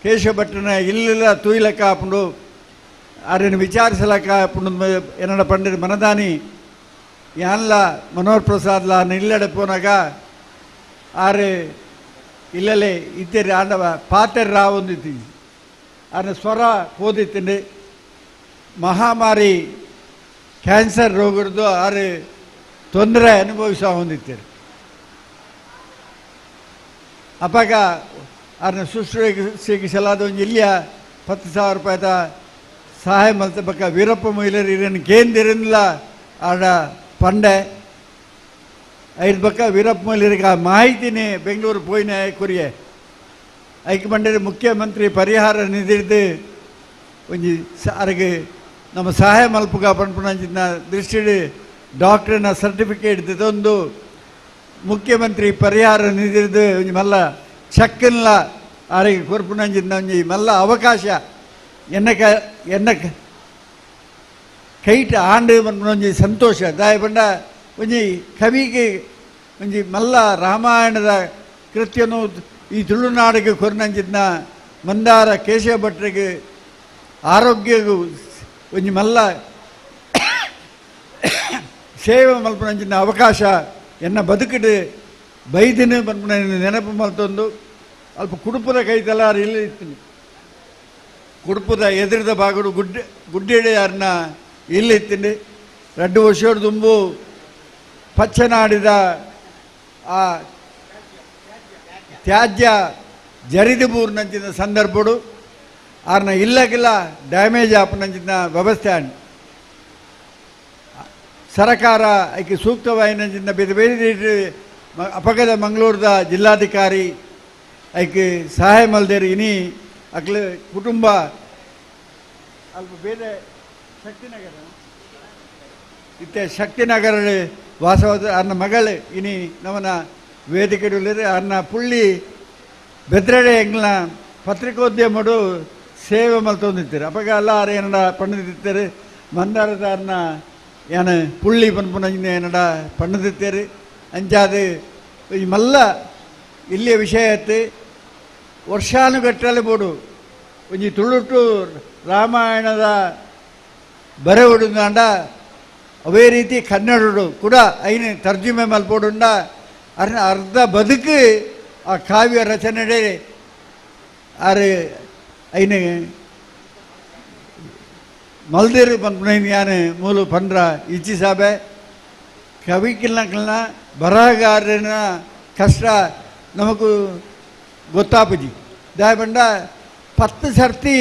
ಕೇಶವ ಭಟ್ರನ ಇಲ್ಲಿಲ್ಲ ತೂಯ್ಲಕ್ಕ ಹಾಪುಂಡು ಆರೇನು ವಿಚಾರಿಸಲಕ್ಕ ಹಾಪುಂಡು ಏನಡ ಪಂಡಿರಿ ಮನದಾನಿ ಯಾನ್ಲ ಮನೋಹರ್ ಪ್ರಸಾದ್ಲ ಇಲ್ಲಡೆ ಪೋನಾಗ ಆರೆ ಇಲ್ಲಲೇ ಇತ್ತೇರಿ ಆಂಡವ ಪಾತೆರ್ ರಾವೊಂದಿತ್ತಿ ಆನ ಸ್ವರ ಪೋದಿತ್ತಿಂಡು ಮಹಾಮಾರಿ Cancer ರೋಗದ್ದು ಆರು ತೊಂದರೆ ಅನುಭವಿಸ ಹೊಂದಿತ್ತಾರೆ. ಅಪಾಗ ಆರನ್ನ ಶುಶ್ರೂಷೆಗೆ ಒಂಜಿ ಇಲ್ಲಿಯ 10,000 ರೂಪಾಯಿದ ಸಹಾಯ ಮಲ್ತ ಬಕ್ಕ ವೀರಪ್ಪ ಮೊಯ್ಲರು ಇರನ್ನು ಕೇಂದ್ರಿಂದ ಆಡ ಪಂಡೆ ಐದು ಬಕ್ಕ ವೀರಪ್ಪ ಮೊಯ್ಲರಿಗೆ ಆ ಮಾಹಿತಿನೇ ಬೆಂಗಳೂರು ಪೋಯಿನ ಕುರಿಯೆ ಐಕೆ ಬಂದರೆ ಮುಖ್ಯಮಂತ್ರಿ ಪರಿಹಾರ ನಿಧಿಡ್ದು ಒಂಜಿ ಅರಗೆ ನಮ್ಮ ಸಹಾಯ ಮಲ್ಪುಗ ಪನ್ಪುನಂಚಿನ ದೃಷ್ಟಿಡ್ ಡಾಕ್ಟ್ರನ ಸರ್ಟಿಫಿಕೇಟ್ ತಂದು ಮುಖ್ಯಮಂತ್ರಿ ಪರಿಹಾರ ನಿಧಿಡ್ದು ಒಂಜಿ ಮಲ್ಲ ಚಕ್ಕನ್ಲ ಆರಿಗೆ ಕೊರ್ಪುನಂಚಿನ ಒಂಜಿ ಮಲ್ಲ ಅವಕಾಶ ಎನ್ನ ಎನ್ನ ಕೈಟ್ ಆಂಡು ಪನ್ಪುನ ಸಂತೋಷ. ದಾಯ ಪಂಡ ಒಂಜಿ ಕವಿಗೆ ಒಂಜಿ ಮಲ್ಲ ರಾಮಾಯಣದ ಕೃತ್ಯನು ಈ ತುಳುನಾಡಿಗೆ ಕೊರ್ನಂಚಿನ ಮಂದಾರ ಕೇಶವ ಭಟ್ರಿಗೆ ಆರೋಗ್ಯಗೂ ಒಂಜಿ ಮಲ್ಲ ಸೇವೆ ಮಲ್ಪುನಂಚಿನ ಅವಕಾಶ ಎನ್ನ ಬದುಕಿಡು ಬೈದಿನ ಪನ್ಪುನ ನೆನಪು ಮಲ್ತೊಂದು ಅಲ್ಪ ಕುಡುಪದ ಕೈತಲಾರು ಇಲ್ಲಿ ಇತ್ತೀನಿ. ಕುಡುಪದ ಎದುರಿದ ಬಾಗುಡು ಗುಡ್ಡೆ ಗುಡ್ಡೆಡೆಯಾರನ್ನ ಇಲ್ಲಿ ಇತ್ತೀನಿ. 2 ವರ್ಷದ ತುಂಬು ಪಚ್ಚನಾಡಿದ ಆ ತ್ಯಾಜ್ಯ ಜರಿದು ಬೂರ್ನಂಚಿನ ಸಂದರ್ಭಡು ಆರ್ನ ಇಲ್ಲಗಿಲ್ಲ ಡ್ಯಾಮೇಜ್ ಆಪನಂಚಿನ ವ್ಯವಸ್ಥೆ ಆಂಡ್ ಸರಕಾರ ಐಕೆ ಸೂಕ್ತವಾಯಿನಂಚಿನ ಬೇರೆ ಬೇರೆ ಅಪಗದ ಮಂಗಳೂರದ ಜಿಲ್ಲಾಧಿಕಾರಿ ಐಕೆ ಸಹಾಯ ಮಲ್ದೇರು ಇನಿ ಅಕ್ಲ ಕುಟುಂಬ ಅಲ್ಪ ಬೇರೆ ಶಕ್ತಿನಗರ ಇತ್ತೆ ಶಕ್ತಿನಗರ ವಾಸವಾದ ಅನ್ನ ಮಗಳು ಇನಿ ನಮ್ಮನ ವೇದಿಕೆ ಅನ್ನ ಪುಳ್ಳಿ ಬೆದ್ರಡೆ ಎಂಗ್ಲ ಪತ್ರಿಕೋದ್ಯಮಡು ಸೇವೆ ಮಲ್ತೊಂದಿತ್ತಾರೆ. ಅಪಗ ಅಲ್ಲ ಆರು ಏನಡ ಪಣ್ಣದಿತ್ತಾರೆ ಮಂದಾರದ ಅನ್ನ ಏನ ಪುಳ್ಳಿ ಪನ್ಪುನ ಏನಡ ಪಣ್ಣದಿತ್ತಾರೆ. ಅಂಚಾದ ಈ ಮಲ್ಲ ಇಲ್ಲಿಯ ವಿಷಯತ್ತೆ ವರ್ಷಾನುಗಟ್ಟಲೆ ಬೋಡು ಒಂಜಿ ತುಳುಟು ರಾಮಾಯಣದ ಬರೆವುಡುಂಡ ಅವೇ ರೀತಿ ಕನ್ನಡಡು ಕೂಡ ಐನು ತರ್ಜುಮೆ ಮಲ್ಪೋಡುಂಡ ಅರ್ನ ಅರ್ಧ ಬದುಕು ಆ ಕಾವ್ಯ ರಚನೆ ಆರು ಐನು ಮಲ್ದಿರು ಪನ್ಪುನ ಯಾನು ಮೂಲು ಪಂಡ್ರ ಇಚ್ಛಿ ಸಾಬೆ ಕವಿಕಿಲ್ನಕಲ್ನ ಬರಹಗಾರನ ಕಷ್ಟ ನಮಗೂ ಗೊತ್ತಾಪುಜಿ. ದಾಯ ಪಂಡ 10 ಸರ್ತಿ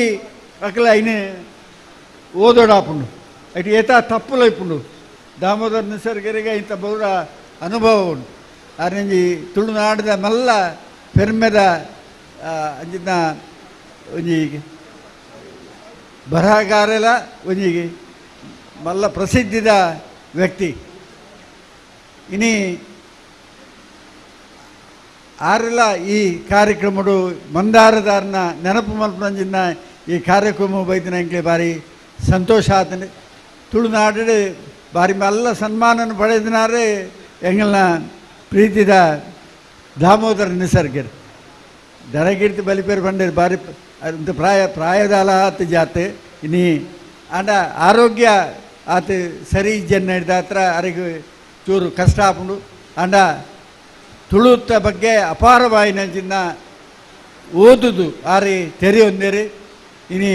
ಅಕಲ ಐನು ಓದೋಡಾಪುಂಡು ಅటు ಏತ ತಪ್ಪುಲ ಇಪ್ಪುಂಡು. ದಾಮೋದರ ನಿಸರ್ಗರಿಗೆ ಇಂಥ ಬಹು ಅನುಭವ ಉಂಟು. ಆರಿಂಜಿ ತುಳುನಾಡಿದ ಮಲ್ಲ ಪೆರ್ಮೆದ ಅಂಚಿನ ಒಂಜಿ ಬರಹಗಾರೆಲ ಒಂಜಿ ಮಲ್ಲ ಪ್ರಸಿದ್ಧಿದ ವ್ಯಕ್ತಿ. ಇನಿ ಆರೆಲ್ಲ ಈ ಕಾರ್ಯಕ್ರಮಡು ಮಂದಾರದಾರನ ನೆನಪು ಮಲ್ಪನಂಚಿನ ಈ ಕಾರ್ಯಕ್ರಮ ಬೈದಿನ ಎಂಕ್ಲೆ ಭಾರಿ ಸಂತೋಷ ಆತನೆ. ತುಳುನಾಡು ಭಾರಿ ಮಲ್ಲ ಸನ್ಮಾನನ ಪಡೆದಿನಾರೆ ಎಂಗಲ್ನ ಪ್ರೀತಿದ ದಾಮೋದರ ನಿಸರ್ಗರ್ ದರಗಿರ್ತಿ ಬಲಿಪೇರು ಬಂಡೇರು ಭಾರಿ ಅಂತ ಪ್ರಾಯ ಪ್ರಾಯದಾಲ ಆತ ಜಾತೆ ಇನಿ ಆಂಡ ಆರೋಗ್ಯ ಆತ ಸರಿ ಜನ ಹಿಡ್ದ ಹತ್ರ ಅರಿಗೆ ಚೂರು ಕಷ್ಟ ಆಪುಂಡು. ಆಂಡ ತುಳುತ್ತ ಬಗ್ಗೆ ಅಪಾರವಾಯಿನಂಚಿನ ಓದುದು ಆರಿ ತೆರೆಯೊಂದೇರಿ ಇನಿ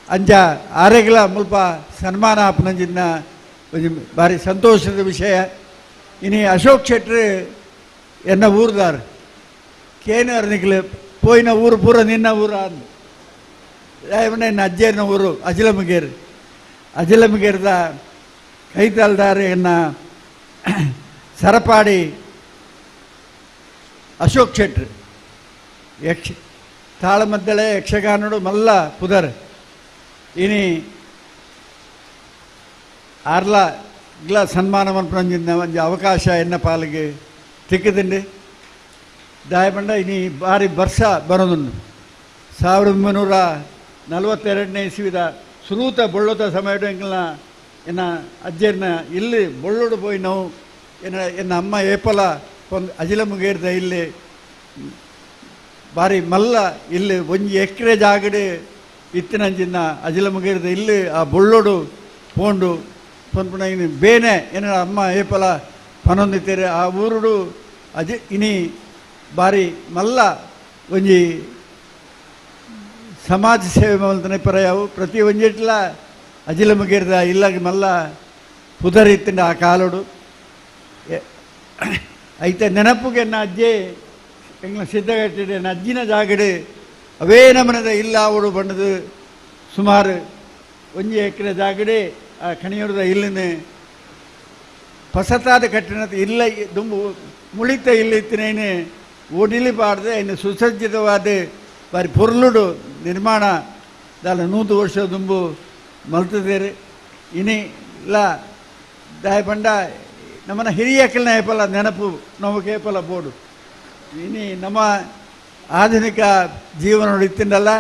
ಅಂಚ ಆರೆಗಳ ಮುಲ್ಪ ಸನ್ಮಾನ ಆಪನಂಚಿನ ಒಂಜಿ ಭಾರಿ ಸಂತೋಷದ ವಿಷಯ. ಇನಿ ಅಶೋಕ್ ಶೆಟ್ರು ಎನ್ನ ಊರ್ದಾರ್ ಕೇನರ್ ನಿಕ್ಲೆ ಪೋಯಿನ ಊರು ಪೂರ ನಿನ್ನ ಊರು ಅಂದು ಎನ್ನ ಅಜ್ಜನ ಊರು ಅಜಿಲಮಗೇರು ಅಜಿಲಮಗೇರ್ದ ಕೈತಾಲ್ದಾರ್ ಎನ್ನ ಸರಪಾಡಿ ಅಶೋಕ್ ಶೆಟ್ರು ಯಕ್ಷ ತಾಳಮದ್ದಳೆ ಯಕ್ಷಗಾನಡು ಮಲ್ಲ ಪುದರ್. ಇನಿ ಆರ್ಲ ಗ್ಲ ಸನ್ಮಾನ ಮನ್ಪುನಂಚಿನ ಒಂಜಿ ಅವಕಾಶ ಎನ್ನ ಪಾಲಿಗೆ ತಿಕ್ಕದಿಂಡು. ದಾಯಪಂಡ ಇನಿ ಭಾರಿ ವರ್ಷ ಬರೋದುಂಡು. 1942ನೇ ಇಸ್ವಿದ ಸುರೂತ ಬೊಳ್ಳೋತ ಸಮಯಡು ಎಂಕಲ್ನ ಎನ್ನ ಅಜ್ಜೆರ್ನ ಇಲ್ಲಿ ಬೊಳ್ಳೋಡು ಪೋಯಿ ನಾವು ಎನ್ನ ಎನ್ನ ಅಮ್ಮ ಏಪಲ ಒಂದು ಅಜಿಲಮುಗೇರ್ದ ಇಲ್ಲಿ ಭಾರಿ ಮಲ್ಲ ಇಲ್ಲಿ ಒಂಜಿ ಎಕರೆ ಜಾಗಡೆ ಇತ್ತಿನಂಚಿನ ಅಜಿಲಮುಗೇರ್ದ ಇಲ್ಲಿ ಆ ಬೊಳ್ಳೋಡು ಪೋಂಡು ಪನ್ಪುನ ಇನಿ ಬೇನೆ ಎನ್ನ ಅಮ್ಮ ಏಪಲ ಪನೊಂದಿತ್ತೇರೆ ಆ ಊರುಡು ಅಜಿ ಇನಿ ಭಾರಿ ಮಲ್ಲ ಒಂಜಿ ಸಮಾಜ ಸೇವೆ ಮಲ್ತನೆ ಪರಯಾವು ಪ್ರತಿ ಒಂಜಿಟ್ಲ ಅಜಿಲ ಮುಗೇರ್ದ ಇಲ್ಲಾಗ ಮಲ್ಲ ಪುದರಿತ್ತಿಂಡ ಆ ಕಾಲೋಡು ಐತೆ ನೆನಪುಗೆ ಎನ್ನ ಅಜ್ಜೆ ಎಂಗ್ಲ ಸಿದ್ಧಗಟ್ಟಿಡೆ ಎನ್ನ ಅಜ್ಜಿನ ಜಾಗಡೆ ಅವೇ ನಮನದ ಇಲ್ಲ ಅವಳು ಬಣ್ಣದು ಸುಮಾರು 1 ಎಕರೆ ಜಾಗಡೆ ಆ ಕಣಿಯೂರದ ಇಲ್ಲಿನ ಪಸತಾದ ಕಟ್ಟಿನ ಇಲ್ಲ ದುಂಬು ಮುಳಿತ ಇಲ್ಲಿತ್ತಿನೇನೆ ಓಡಿಲಿ ಪಾಡದೆ ಇನ್ನು ಸುಸಜ್ಜಿತವಾದ ಬಾರಿ ಪೊರ್ಲುಡು ನಿರ್ಮಾಣ ದಾಲ 100 ವರ್ಷ ದುಂಬು ಮಲ್ತದೇರು ಇನಿ ಇಲ್ಲ ದಾಯ ಪಂಡ ನಮ್ಮನ್ನ ಹಿರಿಯಕಲ್ನ ಏಪಲ ನೆನಪು ನಮಗೆ ಏಪಲ ಬೋಡು ಇನಿ ನಮ್ಮ ಆಧುನಿಕ ಜೀವನ ಇತ್ತಿಂಡಲ್ಲ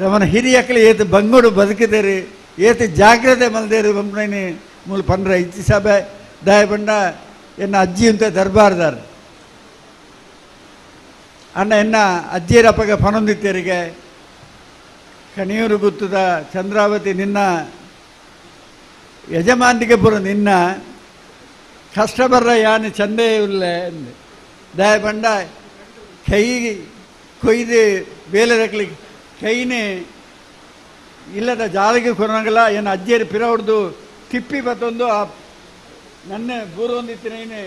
ನಮ್ಮನ್ನ ಹಿರಿಯಕಲು ಏತು ಬಂಗೋಡು ಬದುಕಿದೇರಿ ಏತು ಜಾಗ್ರತೆ ಮಲ್ದೇರಿ ಬಂಪನಿ ಮೂಲ ಪಂಡ್ರ ಇಚ್ಚಿ ಸಭೆ ದಾಯ ಪಂಡ ಎನ್ನ ಅಜ್ಜಿ ಅಂತ ದರ್ಬಾರ್ದಾರ್ ಅಣ್ಣ ಎನ್ನ ಅಜ್ಜಿಯರಪ್ಪಗೆ ಪನೊಂದಿತ್ತೇರಿಗೆ ಕಣಿಯೂರು ಗುತ್ತದ ಚಂದ್ರಾವತಿ ನಿನ್ನ ಯಜಮಾನಿಗೆ ಪುರ ನಿನ್ನ ಕಷ್ಟ ಬರ್ರ ಯಾನು ಚಂದೇ ಇಲ್ಲ ದಾಯ ಪಂಡ ಕೈ ಕೊಯ್ದು ಬೇಲೆ ರಕ್ಲಿಕ್ಕೆ ಕೈನೇ ಇಲ್ಲದ ಜಾಲಿಗೆ ಕೊರಂಗಲ್ಲ ಏನು ಅಜ್ಜಿಯರು ಪಿರ ಹೊಡೆದು ತಿಪ್ಪಿ ಬತ್ತೊಂದು ಆ ನನ್ನ ಬೂರೊಂದಿತ್ತಿನೇನೆ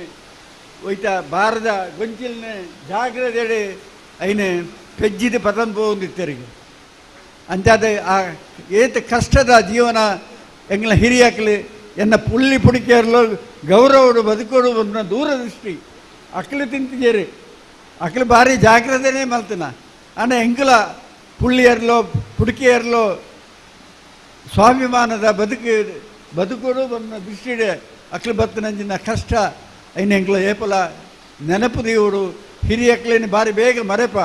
ಒಯ್ತ ಬಾರದ ಗೊಂಚಿಲ್ನೆ ಜಾಗ್ರತೆ ಐನೆ ಪೆಜ್ಜಿದ ಪತನ್ ಪೋಂದಿತ್ತರಿಗೆ ಅಂತಾದ ಆ ಏತ ಕಷ್ಟದ ಜೀವನ ಎಂಗ್ಲ ಹಿರಿಯಾಕಲಿ ಎನ್ನ ಪುಳ್ಳಿ ಪುಡಿಕೇರಲು ಗೌರವಡು ಬದುಕೋಡು ಬಂದ ದೂರದೃಷ್ಟಿ ಅಕ್ಲು ತಿಂತಿಜೇರಿ ಅಕ್ಲು ಭಾರಿ ಜಾಗ್ರತೆನೇ ಮಲ್ತನ ಅಣ್ಣ ಎಂಕಲ ಪುಳ್ಳಿಯರ್ಲೋ ಪುಡಿಕೆಯರ್ಲೋ ಸ್ವಾಭಿಮಾನದ ಬದುಕು ಬದುಕೋಡು ಬಂದ ದೃಷ್ಟಿಡೆ ಅಕ್ಲು ಬತ್ತನಂಜಿನ ಕಷ್ಟ ಐನ ಎಂಕ್ಲ ಏಪಲ ನೆನಪು ದೇವರು ಹಿರಿಯಕ್ಲೇನು ಭಾರಿ ಬೇಗ ಮರೆಪ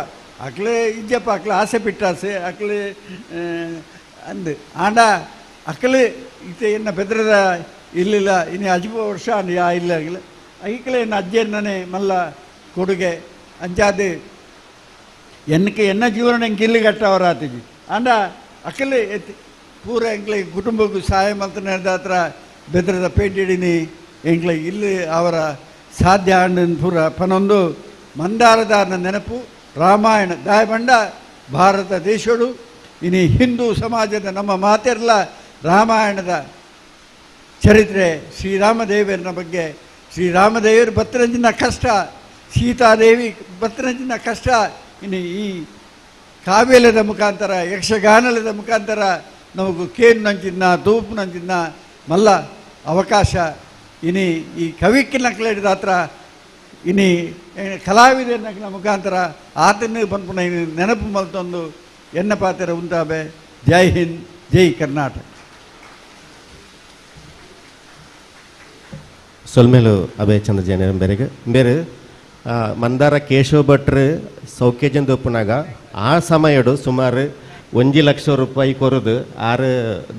ಅಕ್ಲೆ ಇಜ್ಜಪ್ಪ ಅಕ್ಲೆ ಆಸೆ ಪಿಟ್ಟಾಸೆ ಅಕ್ಲೆ ಅಂದು ಆಂಡ ಅಕ್ಲೆ ಇತ್ತೆ ಎನ್ನ ಬೆದ್ರದ ಇಲ್ಲಿಲ್ಲ ಇನ್ನು ಅಜ್ಬ ವರ್ಷ ಯಾ ಇಲ್ಲ ಆಗಿಲ್ಲ ಐಕ್ಲೆ ಎನ್ನ ಅಜ್ಜೆನ್ನನೆ ಮಲ್ಲ ಕೊಡುಗೆ ಅಂಚಾದ ಎನ್ನಕ್ಕೆ ಎನ್ನ ಜೀವನ ಎಂಕ್ ಇಲ್ಲಿ ಕಟ್ಟವರಾತಿಜಿ ಆಂಡ ಅಕ್ಲೆ ಪೂರ ಎಂಕ್ಲೆ ಕುಟುಂಬಕ್ಕೂ ಸಹಾಯ ಮಲ್ತನ ಹತ್ರ ಬೆದ್ರದ ಪೇಟಿಡಿನಿ ಎಂಕ್ಲೆ ಇಲ್ಲಿ ಅವರ ಸಾಧ್ಯ ಆಂಡನ್ ಪೂರ ಪನೊಂದು ಮಂದಾರದಾರನ ನೆನಪು ರಾಮಾಯಣ ದಾಯಬಂಡ ಭಾರತ ದೇಶಡು ಇನಿ ಹಿಂದೂ ಸಮಾಜದ ನಮ್ಮ ಮಾತೆಲ್ಲ ರಾಮಾಯಣದ ಚರಿತ್ರೆ ಶ್ರೀರಾಮದೇವರನ ಬಗ್ಗೆ ಶ್ರೀರಾಮದೇವರು ಬತ್ತರಂಜಿನ ಕಷ್ಟ ಸೀತಾದೇವಿ ಬತ್ತರಂಜಿನ ಕಷ್ಟ ಇನ್ನು ಈ ಕಾವ್ಯಲದ ಮುಖಾಂತರ ಯಕ್ಷಗಾನಲದ ಮುಖಾಂತರ ನಮಗೂ ಕೇನು ನಂಚಿನ ತೂಪು ನಂಚಿನ ಮಲ್ಲ ಅವಕಾಶ ಇನಿ ಈ ಕವಿಕ್ಕಿನ ಕ್ಲೇಡಿದ ಹತ್ರ ಇನಿ ಕಲಾವಿದನ ಮುಖಾಂತರ ಆತನ ಪನ್ಪುನ ನೆನಪು ಮಲ್ತೊಂದು ಎನ್ನ ಪಾತ್ರ ಉಂಟಾಬೆ. ಜೈ ಹಿಂದ್, ಜೈ ಕರ್ನಾಟಕ. ಸೊಲ್ಮೇಲು ಅಭಯ ಚಂದ್ರ ಜೈನ ಬೇರೆಗೆ ಬೇರೆ ಮಂದಾರ ಕೇಶವ ಭಟ್ರು ಸೌಖ್ಯಜನ್ ದೊಪ್ಪುನಾಗ ಆ ಸಮಯಡು ಸುಮಾರು 1 ಲಕ್ಷ ರೂಪಾಯಿ ಕೊರದು ಆರು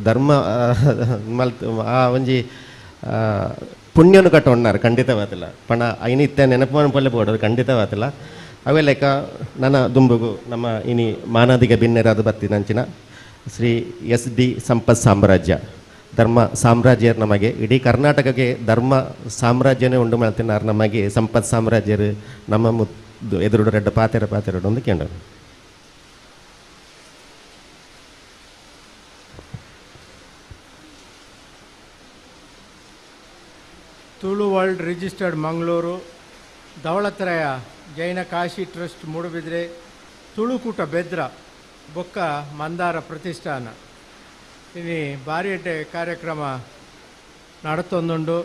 ಧರ್ಮ ಮಲ್ತ್ ಆ ಒಂಜಿ ಪುಣ್ಯನು ಕಟ್ಟೊಂಡಾರು ಖಂಡಿತವಾತಿಲ್ಲ ಪಣ ಐನ ಇತ್ತೆ ನೆನಪು ಪಲ್ಲೆ ಬೋಡೋರು ಖಂಡಿತವಾತಿಲ್ಲ. ಅವೇ ಲೆಕ್ಕ ನನ್ನ ದುಂಬುಗು ನಮ್ಮ ಇನಿ ಮಾನಾದಿಗೆ ಬಿನ್ನೆರಾದ ಬತ್ತಿನಂಚಿನ ಶ್ರೀ ಎಸ್ ಡಿ ಸಂಪತ್ ಸಾಮ್ರಾಜ್ಯ ಧರ್ಮ ಸಾಮ್ರಾಜ್ಯರು ನಮಗೆ ಇಡೀ ಕರ್ನಾಟಕಕ್ಕೆ ಧರ್ಮ ಸಾಮ್ರಾಜ್ಯನೇ ಉಂಡು ಮಾಡ್ತಿನಾರು ನಮಗೆ ಸಂಪತ್ ಸಾಮ್ರಾಜ್ಯರು ನಮ್ಮ ಮುದ್ದು ಎದುರುಡು ರೆಡ್ಡ ಪಾತೆರ ಪಾತೆರಡು ಒಂದು ಕೇಂದ್ರ. Tulu world registered Mangaluru, Davalatharaya Jaina Kashi trust Moodbidri, Tulukoota Bedra, ಬೊಕ್ಕ ಮಂದಾರ ಪ್ರತಿಷ್ಠಾನ ಇನಿ ಭಾರಿ ಎಡ್ಡೆ ಕಾರ್ಯಕ್ರಮ ನಡತೊಂದುಂಡು.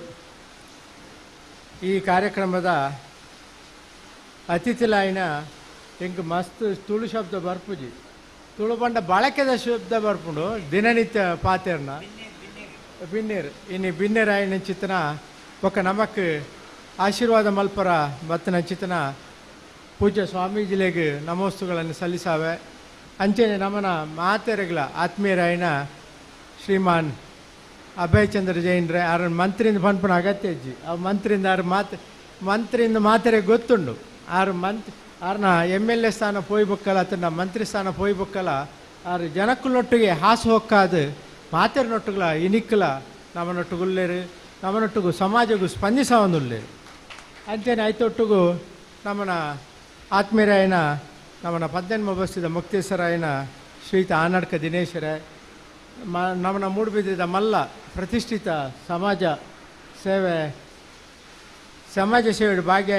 ಈ ಕಾರ್ಯಕ್ರಮದ ಅತಿಥಿಲಾಯಿನ ಎಂಕ್ ಮಸ್ತ್ ತುಳು ಶಬ್ದ ಬರ್ಪುಜಿ, ತುಳು ಪಂಡ ಬಳಕೆದ ಶಬ್ದ ಬರ್ಪುಂಡು ದಿನನಿತ್ಯ ಪಾತೆರ್ನ ಬಿನ್ನೇರು ಇನಿ ಬಿನ್ನೇರಾಯಿನ ಚಿತ್ತನ ಬೊಕ್ಕ ನಮಕ್ ಆಶೀರ್ವಾದ ಮಲ್ಪರ ಬತ್ತನ ಚಿತ್ತನ ಪೂಜ್ಯ ಸ್ವಾಮೀಜಿಲೆಗ್ ನಮೋಸ್ತುಗಳನ್ನು ಸಲ್ಲಿಸಾವೆ. ಅಂಚನೆ ನಮನ ಮಾತೆರೆಗಳ ಆತ್ಮೀಯರಾಯಿನ ಶ್ರೀಮಾನ್ ಅಭಯ್ ಚಂದ್ರ ಜೈನ್ರೆ ಆರ ಮಂತ್ರಿಯಿಂದ ಪನ್ಪುನ ಅಗತ್ಯ ಇಜ್ಜಿ. ಆ ಮಂತ್ರಿಯಿಂದ ಆರು ಮಾತು ಮಂತ್ರಿಯಿಂದ ಮಾತೆರೆ ಗೊತ್ತುಂಡು. ಆರು ಮಂತ್ರಿ ಆರ್ನ M L A ಸ್ಥಾನ ಪೋಯ್ ಬೊಕ್ಕಲ ಅಥವಾ ಮಂತ್ರಿ ಸ್ಥಾನ ಪೋಯ್ ಬೊಕ್ಕಲ ಆರು ಜನಕ್ಕುಲೊಟ್ಟಿಗೆ ಹಾಸು ಹೊಕ್ಕಾದು ಮಾತೆರನೊಟ್ಟುಗಳ ಇನಿಕ್ಕಲ ನಮ್ಮನೊಟ್ಟುಗುಲ್ಲೇರು ನಮ್ಮನೊಟ್ಟಿಗೂ ಸಮಾಜಗೂ ಸ್ಪಂದಿಸವೊಂದುಲ್ಲೇರು. ಅಂಚನೆ ಐತೊಟ್ಟಿಗೂ ನಮ್ಮನ ಆತ್ಮೀಯರಾಯನ ನಮ್ಮನ ಪದ್ದೆನ್ಮ ಬಸ್ತಿದ ಮುಕ್ತೇಶ್ವರಾಯನ ಶ್ರೀತ ಆನಡ್ಕ ದಿನೇಶರೇ ನಮ್ಮನ ಮೂಡುಬಿದ್ರಿದ ಮಲ್ಲ ಪ್ರತಿಷ್ಠಿತ ಸಮಾಜ ಸೇವೆ ಭಾಗ್ಯ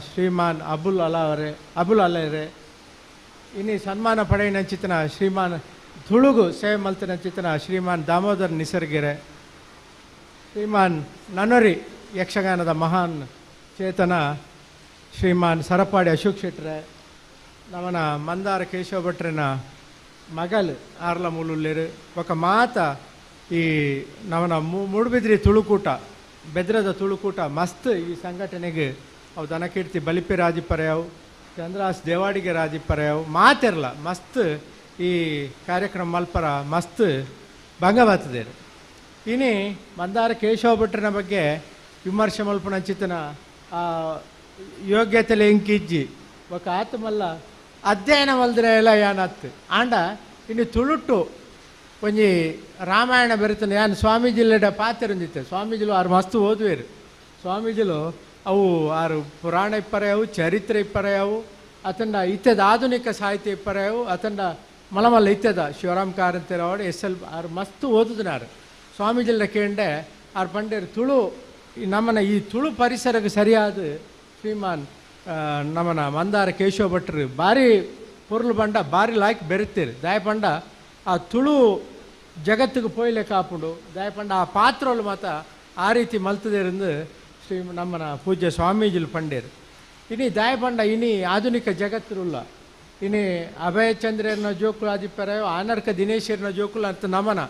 ಶ್ರೀಮಾನ್ ಅಬುಲ್ ಅಲಾವರೆ ಅಬುಲ್ ಅಲರೆ ಇನ್ನು ಸನ್ಮಾನ ಪಡೆಯಿನಂಚಿತನ ಶ್ರೀಮಾನ್ ತುಳುಗು ಸೇವೆ ಮಲ್ತನಂಚಿತನ ಶ್ರೀಮಾನ್ ದಾಮೋದರ್ ನಿಸರ್ಗೆರೆ ಶ್ರೀಮಾನ್ ನನೊರಿ ಯಕ್ಷಗಾನದ ಮಹಾನ್ ಚೇತನ ಶ್ರೀಮಾನ್ ಸರಪಾಡಿ ಅಶೋಕ್ ಶೆಟ್ರೆ ನಮನ ಮಂದಾರ ಕೇಶವ ಭಟ್ರನ ಮಗಲ್ ಆರ್ಲ ಮೂಲುಲ್ಲೇರು ఒక ಮಾತ ಈ ನಮನ ಮೂಡುಬಿದ್ರಿ ತುಳುಕೂಟ ಬೆದ್ರದ ತುಳುಕೂಟ ಮಸ್ತ್ ಈ ಸಂಘಟನೆಗೆ ಅವು ದನಕೀರ್ತಿ ಬಲಿಪೆ ರಾಜಿಪರೆಯವು ಚಂದ್ರಾಸ್ ದೇವಾಡಿಗೆ ರಾಜಿಪರೆಯವು ಮಾತಿರಲ್ಲ ಮಸ್ತ್ ಈ ಕಾರ್ಯಕ್ರಮ ಮಲ್ಪರ ಮಸ್ತ್ ಭಂಗವಾತದೇರು. ಇನಿ ಮಂದಾರ ಕೇಶವ ಭಟ್ರನ ಬಗ್ಗೆ ವಿಮರ್ಶೆ ಮಲ್ಪನಂಚಿತನ ಆ ಯೋಗ್ಯತೆಲೆ ಇಂಕಿಜ್ಜಿ ఒక ಆತ್ಮಲ್ಲ ಅಧ್ಯಯನ ಮಲ್ದ್ರೆ ಎಲ್ಲ ಯಾನತ್ತು ಆಂಡ ಇನ್ನು ತುಳುಟು ಒಂಜಿ ರಾಮಾಯಣ ಬೆರೆತನ ಯಾನ್ ಸ್ವಾಮೀಜಿಲೆಡ ಪಾತೆರೊಂದಿತ್ತೆ ಸ್ವಾಮೀಜಿಲು ಆರು ಮಸ್ತ್ ಓದುವೇರು ಸ್ವಾಮೀಜಿಲು ಅವು ಆರು ಪುರಾಣ ಇಪ್ಪರೆಯವು ಚರಿತ್ರೆ ಇಪ್ಪರೆಯವು ಅತಂಡ ಇತ್ಯದ ಆಧುನಿಕ ಸಾಹಿತ್ಯ ಇಪ್ಪರೆಯವು ಅತಂಡ ಮಲಮಲ್ಲ ಇತ್ಯದ ಶಿವರಾಮ್ ಕಾರಂತರವಡು ಎಸ್ ಎಲ್ ಆರು ಮಸ್ತ್ ಓದುದನಾರು ಸ್ವಾಮೀಜಿಲ ಕೇಂಡೆ ಆರು ಪಂಡೇರು ತುಳು ನಮ್ಮನ ಈ ತುಳು ಪರಿಸರಕ್ಕೆ ಸರಿಯಾದ ಶ್ರೀಮಾನ್ ನಮ್ಮನ ಮಂದಾರ ಕೇಶವ ಭಟ್ರು ಭಾರಿ ಪೊರ್ಲು ಬಂಡ ಭಾರಿ ಲಾಯ್ಕ್ ಬೆರಿತೀರಿ ದಯಪಂಡ ಆ ತುಳು ಜಗತ್ತಿಗೆ ಪೋಯ್ಲೆ ಕಾಪುಂಡು ದಯಪಂಡ ಆ ಪಾತ್ರಗಳು ಮಾತ ಆ ರೀತಿ ಮಲ್ತದೇರೆಂದು ಶ್ರೀ ನಮ್ಮನ ಪೂಜ್ಯ ಸ್ವಾಮೀಜಿಲು ಪಂಡೇರು. ಇನಿ ದಯಪಂಡ ಇನಿ ಆಧುನಿಕ ಜಗತ್ತಿರುಲ್ಲ ಇನಿ ಅಭಯಚಂದ್ರನ ಜೋಕುಲು ಆದಿಪ್ಪರ ಆನರ್ಕ ದಿನೇಶರ್ನ ಜೋಕುಲು ಅಂತ ನಮನ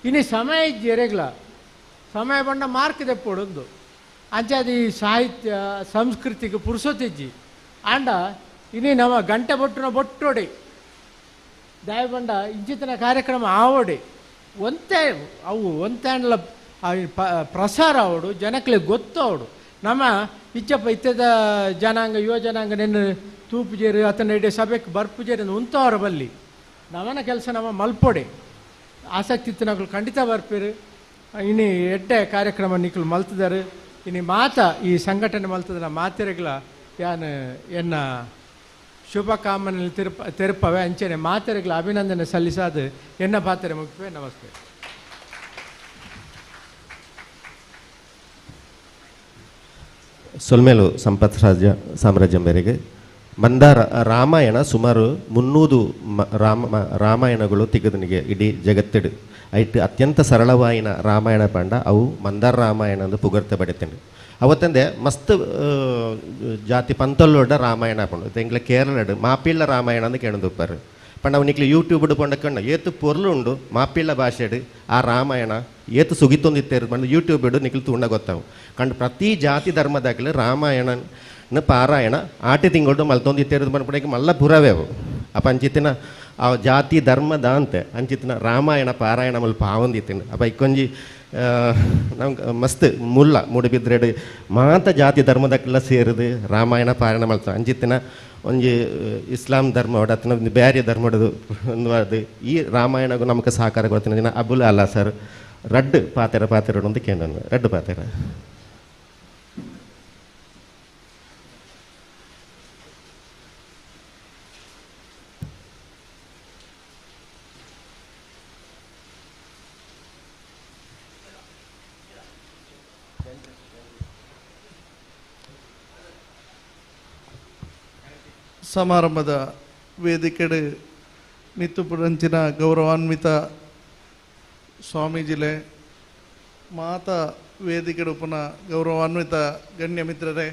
ಇನಿ ಸಮಯ ಎರೆಗ್ಲ ಸಮಯ ಬಂಡ ಮಾರ್ಕ್ ದೆಪ್ಪೊಡೊಂದು ಅಂಚಾದ ಈ ಸಾಹಿತ್ಯ ಸಂಸ್ಕೃತಿಗೆ ಪುರುಸೊತ್ತಿಜ್ಜಿ ಆಂಡ ಇನಿ ನಮ್ಮ ಗಂಟೆ ಬೊಟ್ಟುನ ಬೊಟ್ಟೋಡಿ ದಯಬಂಡ ಇಂಚಿತನ ಕಾರ್ಯಕ್ರಮ ಆವಡಿ ಒಂತೆ ಅವು ಒಂತೆ ಪ್ರಸಾರ ಅವಡು ಜನಕ್ಲೆ ಗೊತ್ತು ಅವಡು ನಮ್ಮ ಇಚ್ಚಪ್ಪ ಇತ್ತದ ಜನಾಂಗ ಯುವ ಜನಾಂಗ ನೆನ್ನು ತೂಪುಜೇರು ಅತನ ಇಡೀ ಸಭೆಗೆ ಬರ್ಪುಜೇರು ಉಂತವರ ಬಲ್ಲಿ ನಮ್ಮನ ಕೆಲಸ ನಮ್ಮ ಮಲ್ಪೊಡೆ ಆಸಕ್ತಿ ಇತ್ತು ಖಂಡಿತ ಬರ್ಪೇರು. ಇನಿ ಎಡ್ಡೆ ಕಾರ್ಯಕ್ರಮ ನಿಕ್ಲು ಮಲ್ತದಾರು ಇನಿ ಮಾತ ಈ ಸಂಘಟನೆ ಮಲ್ತದನ ಮಾತೆರೆಗ್ಲ ಯಾನ್ ಎನ್ನ ಶುಭಕಾಮನೆ ತೆರಪವೆ ಅಂಚನೆ ಮಾತೆರೆಗ್ಲ ಅಭಿನಂದನೆ ಸಲ್ಲಿಸಾದ ಎನ್ನ ಪಾತ್ರೆ ಮುಗಿಪೆ. ನಮಸ್ತೆ. ಸೊಲ್ಮೇಲು ಸಂಪತ್ ರಾಜ್ಯ ಸಾಮ್ರಾಜ್ಯ ಮೇರೆಗೆ ಮಂದಾರ ರಾಮಾಯಣ ಸುಮಾರು 300 ರಾಮಾಯಣಗಳು ತಿಗದನಿಗೆ ಇಡೀ ಜಗತ್ತಿಡು ಐಟ್ ಅತ್ಯಂತ ಸರಳವಾಯಿನ ರಾಮಾಯಣ ಪಂಡ ಅವು ಮಂದಾರ ರಾಮಾಯಣ ಅಂದು ಪುಗರ್ತೆ ಪಡೆತೇನೆ. ಅವತ್ತಂದೆ ಮಸ್ತ್ ಜಾತಿ ಪಂತಲ್ಲೊಡ್ಡ ರಾಮಾಯಣ ಪಂಡು ಎಂಗ್ಲ ಕೇರಳಡು ಮಾಪಿಳ್ಳ ರಾಮಾಯಣ ಅಂದು ಕೇಳದುಪ್ಪಾರು ಪಂಡ ಅವನಿಕ್ಲೆ ಯೂಟ್ಯೂಬ್ ಪಂಡಕಣ್ಣ ಏತು ಪೊರ್ಲು ಉಂಡು ಮಾಪಿಳ್ಳ ಭಾಷೆಡು ಆ ರಾಮಾಯಣ ಏತು ಸುಗಿತೊಂದಿತ್ತೇರು ಪಂಡ ಯೂಟ್ಯೂಬ್ ಇಡು ನಿಕ್ಲು ತೂಂಡ ಗೊತ್ತಾವು ಕಂಡು ಪ್ರತಿ ಜಾತಿ ಧರ್ಮದಾಗಲಿ ರಾಮಾಯಣ ಪಾರಾಯಣ ಆಟಿ ತಿಂಗಳು ಮಲ್ತೊಂದಿತ್ತೇರು ಪಂಡ ಮಲ್ಲ ಪುರವೇವು ಅಪ್ಪ ಅಂಚಿತ್ತಿನ ಆ ಜಾತಿ ಧರ್ಮದ ಅಂತೆ ಅಂಚಿತ್ತಿನ ರಾಮಾಯಣ ಪಾರಾಯಣ ಮಲ್ಪ ಆವೊಂದಿತ್ತಿನ ಅಪ್ಪ ಇಕ್ಕೊಂಜಿ ನಮ್ಗೆ ಮಸ್ತ್ ಮುಲ್ಲ ಮೂಡುಬಿದ್ರೆಡು ಮಾತ ಜಾತಿ ಧರ್ಮದಕ್ಕೆಲ್ಲ ಸೇರಿದು ರಾಮಾಯಣ ಪಾರಾಯಣ ಮಲ್ತ ಅಂಚಿತ್ತಿನ ಒಂಜಿ ಇಸ್ಲಾಂ ಧರ್ಮ ಹೊಡತ್ತಿನ ಒಂದು ಬೇರೆ ಧರ್ಮ ಹೊಡೆದು ಒಂದು ಅದು ಈ ರಾಮಾಯಣಗೂ ನಮಗೆ ಸಹಕಾರ ಕೊಡ್ತೀನಿ ದಿನ ಅಬುಲ್ ಅಲ್ಲ ಸರ್ ರಡ್ಡು ಪಾತೆರ ಪಾತೆರ ಒಂದು ಕೇಂದ್ರ ರಡ್ಡು ಪಾತೆರ. ಸಮಾರಂಭದ ವೇದಿಕೆಡೆ ಮಿತ್ತುಪುರಂಚಿನ ಗೌರವಾನ್ವಿತ ಸ್ವಾಮೀಜಿಲೆ ಮಾತಾ ವೇದಿಕೆಡು ಪುನಃ ಗೌರವಾನ್ವಿತ ಗಣ್ಯ ಮಿತ್ರರೇ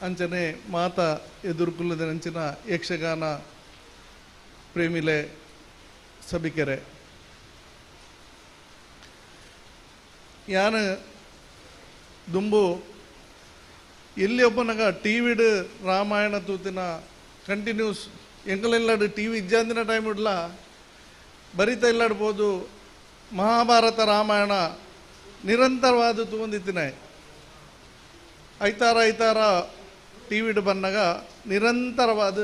ಅಂಚನೆ ಮಾತಾ ಎದುರುಕುಲ್ಲದ ಅಂಚಿನ ಯಕ್ಷಗಾನ ಪ್ರೇಮಿಲೆ ಸಭಿಕೆರೆ ಯಾನು ದುಂಬು ಎಲ್ಲಿ ಒಬ್ಬನಾಗ ಟಿ ವಿಡ್ ರಾಮಾಯಣ ತೂತಿನ ಕಂಟಿನ್ಯೂಸ್ ಎಂಗಲೆಲ್ಲಾಡು ಟಿ ವಿ ಇಜ್ಜಾಂದಿನ ಟೈಮ್ ಇಡ್ಲ ಬರಿತಾ ಇಲ್ಲಾಡ್ಬೋದು ಮಹಾಭಾರತ ರಾಮಾಯಣ ನಿರಂತರವಾದ ತೂಂದಿತ್ತಿನ ಐತಾರ ಐತಾರ ಟಿ ವಿಡ್ ಬಂದಾಗ ನಿರಂತರವಾದ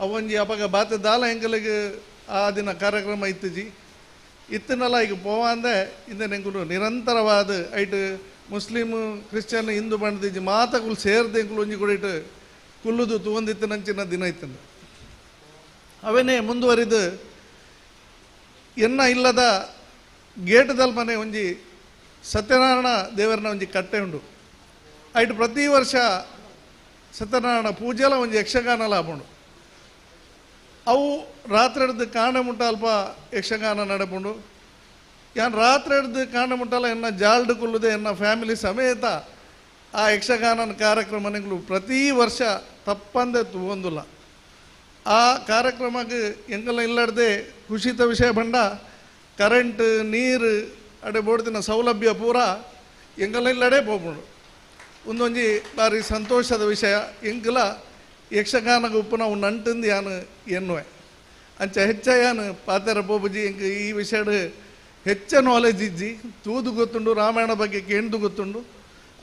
ಅವೊಂಜಿ ಅಪಗ ಬಾತೆ ದಾಲ ಎಂಗಲಿಗೆ ಆ ದಿನ ಕಾರ್ಯಕ್ರಮ ಇತ್ತುಜಿ ಇತ್ತನಲ್ಲ ಈಗ ಪೋವಾಂದೆ ಇಂದ ಎಂಕುಲು ನಿರಂತರವಾದ ಐಟ್ ಮುಸ್ಲಿಮ್ ಕ್ರಿಶ್ಚಿಯನ್ ಹಿಂದೂ ಬಂದಿಜ್ಜಿ ಮಾತಕುಲು ಸೇರ್ದೆ ಎಂಕುಲು ಒಂಜಿ ಕೂಡ ಇಟ್ಟು ಕುಲ್ಲುದು ತೂವಂದಿತ್ತು ನಂಚಿನ ದಿನ ಇತ್ತು ಅವೇನೇ ಮುಂದುವರಿದು ಎನ್ನ ಇಲ್ಲದ ಗೇಟದಲ್ಪನೆ ಒಂಜಿ ಸತ್ಯನಾರಾಯಣ ದೇವರನ ಒಂಜಿ ಕಟ್ಟೆ ಉಂಡು. ಐಟ್ ಪ್ರತಿ ವರ್ಷ ಸತ್ಯನಾರಾಯಣ ಪೂಜೆಲ ಒಂಜಿ ಯಕ್ಷಗಾನ ಲಾಪುಂಡು. ಅವು ರಾತ್ರಿ ಹಿಡ್ದು ಕಾಂಡೆ ಮುಟ್ಟ ಅಲ್ಪ ಯಕ್ಷಗಾನ ನಡಪುಂಡು. ಯಾನ್ ರಾತ್ರಿ ಹಿಡ್ದು ಕಾಂಡೆ ಮುಟ್ಟಲ ಎನ್ನ ಜಾಲ್ಡ್ ಕುಲ್ಲುದೆ ಎನ್ನ ಫ್ಯಾಮಿಲಿ ಸಮೇತ ಆ ಯಕ್ಷಗಾನನ ಕಾರ್ಯಕ್ರಮಗಳು ಪ್ರತಿ ವರ್ಷ ತಪ್ಪಂದೆ ತೂವೊಂದುಲ್ಲ. ಆ ಕಾರ್ಯಕ್ರಮಕ್ಕೆ ಎಂಕಲ್ನ ಇಲ್ಲಡ್ದೆ ಖುಷಿತ ವಿಷಯ ಬಂಡ ಕರೆಂಟ್ ನೀರು ಅಡೆ ಬೋಡ್ತಿನ ಸೌಲಭ್ಯ ಪೂರ ಎಂಕಲ್ನ ಇಲ್ಲಡೆ ಪೋಪುಂಡು. ಒಂದೊಂಜಿ ಬಾರಿ ಸಂತೋಷದ ವಿಷಯ. ಎಂಕಲ ಯಕ್ಷಗಾನಕ್ಕೆ ಉಪ್ಪುನ ಅವು ನಂಟಂದು ಯಾನು ಎನ್ನುವೆ. ಅಂಚ ಹೆಚ್ಚ ಯಾನು ಪಾತೆರ ಪೋಪುಜಿ. ಎಂಕ್ ಈ ವಿಷಯಡ್ ಹೆಚ್ಚ ನಾಲೆಜ್ ಇಜ್ಜಿ, ತೂದು ಗೊತ್ತುಂಡು, ರಾಮಾಯಣ ಬಗ್ಗೆ ಕೇಂದು ಗೊತ್ತುಂಡು.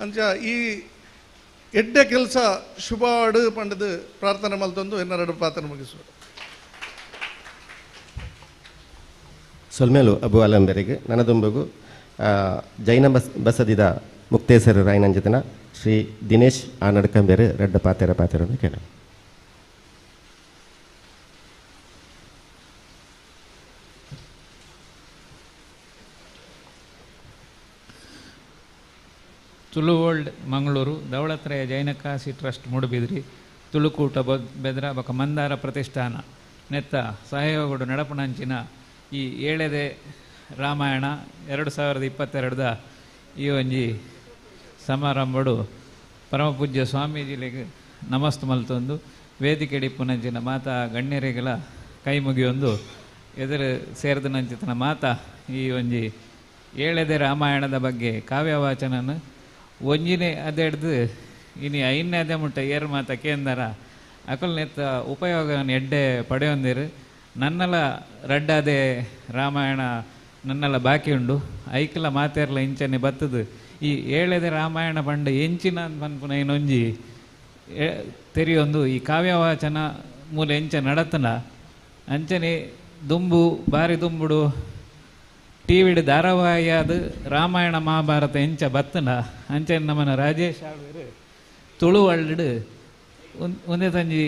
ಅಂಚ ಈ ಎಡ್ಡೆ ಕೆಲಸ ಶುಭವಾಡು ಪಂಡದು ಪ್ರಾರ್ಥನೆ ಮಲ್ತೊಂದು ಎನ್ನೆರಡು ಪ್ರಾರ್ಥನೆ ಮುಗಿಸುವ. ಸೊಲ್ಮೇಲು ಅಬು ಅಲಂಬೆರಿಗೆ ನನದುಂಬಗು ಜೈನ ಬಸದಿದ ಮುಕ್ತೇಸರ ರಾಯನಂಜಿತನ ಶ್ರೀ ದಿನೇಶ್ ಆನಡ್ಕಂಬೇರು ರಡ್ಡ ಪಾತೆರ ಪಾತೆರನ್ನು ಕೇಳ. ತುಳು ವರ್ಲ್ಡ್ ಮಂಗಳೂರು, ದೌಳತ್ರಯ ಜೈನ ಕಾಶಿ ಟ್ರಸ್ಟ್ ಮೂಡುಬಿದ್ರಿ, ತುಳುಕೂಟ ಬೆದ್ರ ಬೊಕ ಮಂದಾರ ಪ್ರತಿಷ್ಠಾನ ನೆತ್ತ ಸಹಯೋಗಡು ನಡಪುನಂಚಿನ ಈ ಏಳೆದೆ ರಾಮಾಯಣ 2022 ಈ ಒಂಜಿ ಸಮಾರಂಭಡು ಪರಮಪೂಜ್ಯ ಸ್ವಾಮೀಜಿಲೆಗ್ ನಮಸ್ತು ಮಲ್ತೊಂದು ವೇದಿಕೆ ಡಿಪ್ಪುನಂಚಿನ ಮಾತಾ ಗಣ್ಯರಿಗೆಲ ಕೈ ಮುಗಿಯೊಂದು ಎದುರು ಸೇರಿದನಂಚಿತನ ಮಾತಾ ಈ ಒಂಜಿ ಏಳೆದೆ ರಾಮಾಯಣದ ಬಗ್ಗೆ ಕಾವ್ಯವಾಚನನ ಒಂಜಿನೇ ಅದೆಡ್ದು ಇನಿ ಐನೇ ಅದೇ ಮುಟ್ಟ ಏರು ಮಾತ ಕೇಂದರ ಅಕಲ್ ನೆತ್ತ ಉಪಯೋಗ ಎಡ್ಡೆ ಪಡೆಯೊಂದಿರು. ನನ್ನಲ ರಡ್ಡಾದೆ ರಾಮಾಯಣ ನನ್ನಲ ಬಾಕಿ ಉಂಡು. ಐಕಲ ಮಾತೇರ್ಲ ಇಂಚನೆ ಬತ್ತದು ಈ ಏಳೆದೆ ರಾಮಾಯಣ ಪಂಡ ಎಂಚಿನ ಪನ್ಪುನ ಇನ್ನೊಂಜಿ ತೆರಿಯೊಂದು ಈ ಕಾವ್ಯವಾಚನ ಮೂಲ ಎಂಚ ನಡತನ ಅಂಚನೆ ದುಂಬು ಬಾರಿ ದುಂಬುಡು ಟಿ ವಿಡ್ ಧಾರಾವಾಹಿಯಾದ ರಾಮಾಯಣ ಮಹಾಭಾರತ ಎಂಚ ಬತ್ತನ ಅಂಚನೆ ನಮ್ಮನ ರಾಜೇಶ್ ಆಳ್ವೆರು ತುಳು ವರ್ಲ್ಡ್ ಒಂದೇ ತಂಜಿ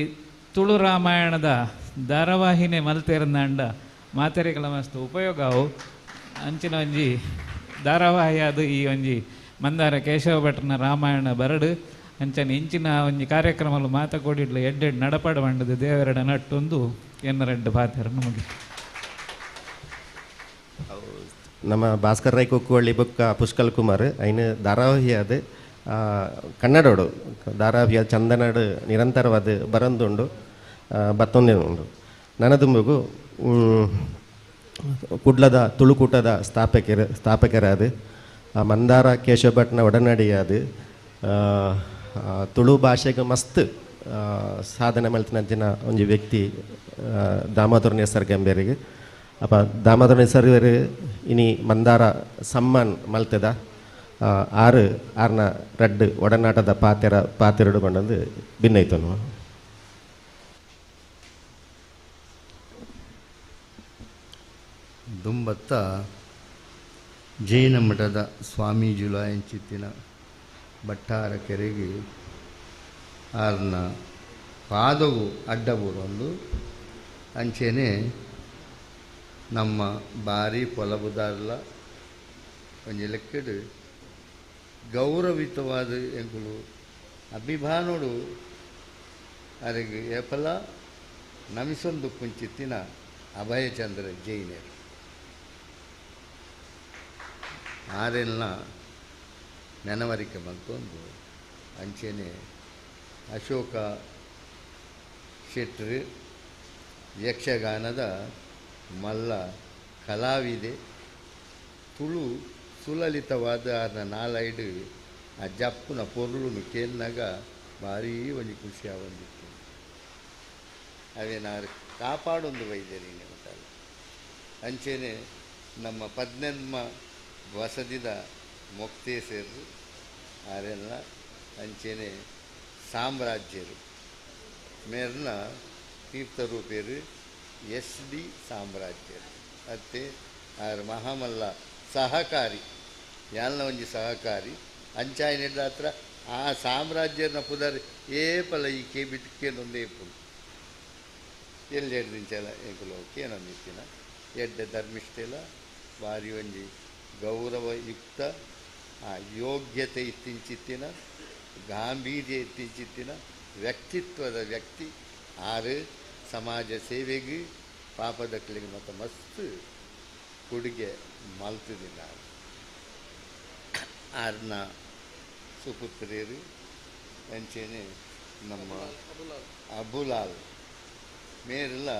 ತುಳು ರಾಮಾಯಣದ ಧಾರಾವಾಹಿನೇ ಮಲ್ತೇರಂದಾಂಡ ಮಾತೆರೆಗಳ ಮಸ್ತ್ ಉಪಯೋಗ ಅವು. ಅಂಚಿನ ಒಂಜಿ ಧಾರಾವಾಹಿಯಾದ ಈ ಒಂಜಿ ಮಂದಾರ ಕೇಶವ ಭಟ್ರನ ರಾಮಾಯಣ ಬರಡು ಅಂಚನೆ ಇಂಚಿನ ಒಂಜಿ ಕಾರ್ಯಕ್ರಮಲು ಮಾತ ಕೊಡಿಡ್ಲು ಎಡ್ಡೆಡ್ ನಡಪಾಡು ಬಂಡದು ದೇವರಡ ನಟ್ಟೊಂದು ಎನ್ನರೆಡ್ಡು ಪಾತೆರನ್ನು ಮುಗಿ. ನಮ್ಮ ಭಾಸ್ಕರ್ ರೈ ಕುಕ್ಕುವಳ್ಳಿ ಬೊಕ್ಕ ಪುಷ್ಕಲ್ ಕುಮಾರ್ ಐನು ಧಾರಾವಾಹಿಯಾದ ಕನ್ನಡೋಡು ಧಾರಾವಾಹಿಯ ಚಂದನಾಡು ನಿರಂತರವಾದ ಬರಂದುಂಡು ಬತ್ತೊಂದೇ ಉಂಡು. ನನದುಂಬಗು ಕುಡ್ಲದ ತುಳುಕೂಟದ ಸ್ಥಾಪಕರಾದ ಮಂದಾರ ಕೇಶವ ಭಟ್ನ ಒಡನಾಡಿಯಾದ ತುಳು ಭಾಷೆಗೆ ಮಸ್ತ್ ಸಾಧನೆ ಮಲ್ತಿನಂಚಿನ ಒಂಜಿ ವ್ಯಕ್ತಿ ದಾಮೋದರ ನೇಸರ್ ಗಂಬೇರಿಗೆ. ಅಪ್ಪ ದಾಮೋದರ ನೇಸರ್ ಇನಿ ಮಂದಾರ ಸಮ್ಮಾನ್ ಮಲ್ತದ ಆರು ಆರ್ನ ರಡ್ಡು ಒಡನಾಟದ ಪಾತೆರಡು ಬಂಡಂದು ಭಿನ್ನೈತನು. ದುಂಬತ್ತ ಜೈನ ಮಠದ ಸ್ವಾಮೀಜುಲ ಎಂಚಿತ್ತಿನ ಭಟ್ಟಾರ ಕೆರೆಗೆ ಆರ್ನ ಪಾದವು ಅಡ್ಡಬೂರೊಂದು ಅಂಚೆನೆ ನಮ್ಮ ಬಾರಿ ಪೊಲಬುದಾರ್ಲ ಒಂಜಿ ಲೆಕ್ಕಡು ಗೌರವಿತವಾದ ಎಂಕುಲು ಅಭಿಮಾನೋಡು ಅರೆಗೆ ಏಪಲ ನಮಿಸೊಂದು ಪುಂಚಿತ್ತಿನ ಅಭಯಚಂದ್ರ ಜೈನರು ಆರೆಲ್ಲ ನೆನವರಿಕೆ ಬಂತೊಂದು ಅಂಚೆನೆ ಅಶೋಕ ಶೆಟ್ರು ಯಕ್ಷಗಾನದ ಮಲ್ಲ ಕಲಾವಿದೆ ತುಳು ಸುಲಲಿತವಾದ ಆರ್ನ ನಾಲೈಡು ಆ ಜಪ್ಪುನ ಪೊರುಳುನು ಕೇಳಿನಾಗ ಭಾರೀ ಒಂಜಿ ಖುಷಿ ಆವಂದಿತ್ತು. ಅವೇನಾರು ಕಾಪಾಡೊಂದು ವೈದ್ಯರಿ ಉಂಟಲ್ಲ. ಅಂಚೆನೆ ನಮ್ಮ ಪದ್ನೆನ್ಮ ವಸದಿದ ಮೊಕ್ತೇಸರು ಆರೆಲ್ಲ ಅಂಚೆನೆ ಸಾಮ್ರಾಜ್ಯರು ಮೇರ್ನ ತೀರ್ಥರೂಪೇರು ಎಸ್ ಡಿ ಸಾಮ್ರಾಜ್ಯರು ಅತ್ತೆ ಆರ್ ಮಹಾಮಲ್ಲ ಸಹಕಾರಿ ಯಾಲ್ನ ಒಂಜಿ ಸಹಕಾರಿ ಅಂಚಾಯಿನ ಹತ್ರ ಆ ಸಾಮ್ರಾಜ್ಯನ ಪುದರ್ ಏಪಲ ಈ ಕೆ ಬಿಟ್ಟು ಕೇನೊಂದೇ ಪುಲ್ ಎಲ್ಲೆರಡು ನಿಂಚಲ ಎಂಕುಲು ಕೇನೊಂದಿತ್ತಿನ ಎಡ್ಡೆ ಧರ್ಮಿಷ್ಠೆಲ ಭಾರಿ ಒಂಜಿ ಗೌರವಯುಕ್ತ ಆ ಯೋಗ್ಯತೆ ಇತ್ತಿಂಚಿತ್ತಿನ ಗಾಂಭೀರ್ಯ ಇತ್ತಿಂಚಿತ್ತಿನ ವ್ಯಕ್ತಿತ್ವದ ವ್ಯಕ್ತಿ ಆರು ಸಮಾಜ ಸೇವೆಗೆ ಪಾಪದಕ್ಕಲಿಗೆ ಮತ್ತು ಮಸ್ತ್ ಕೊಡುಗೆ ಮಲ್ತದಿನ ಆರ್ನ ಸುಪುತ್ರಿಯರು ಅಂಚೆನೆ ನಮ್ಮ ಅಬುಲಾಲ್ ಮೇರೆಲ್ಲ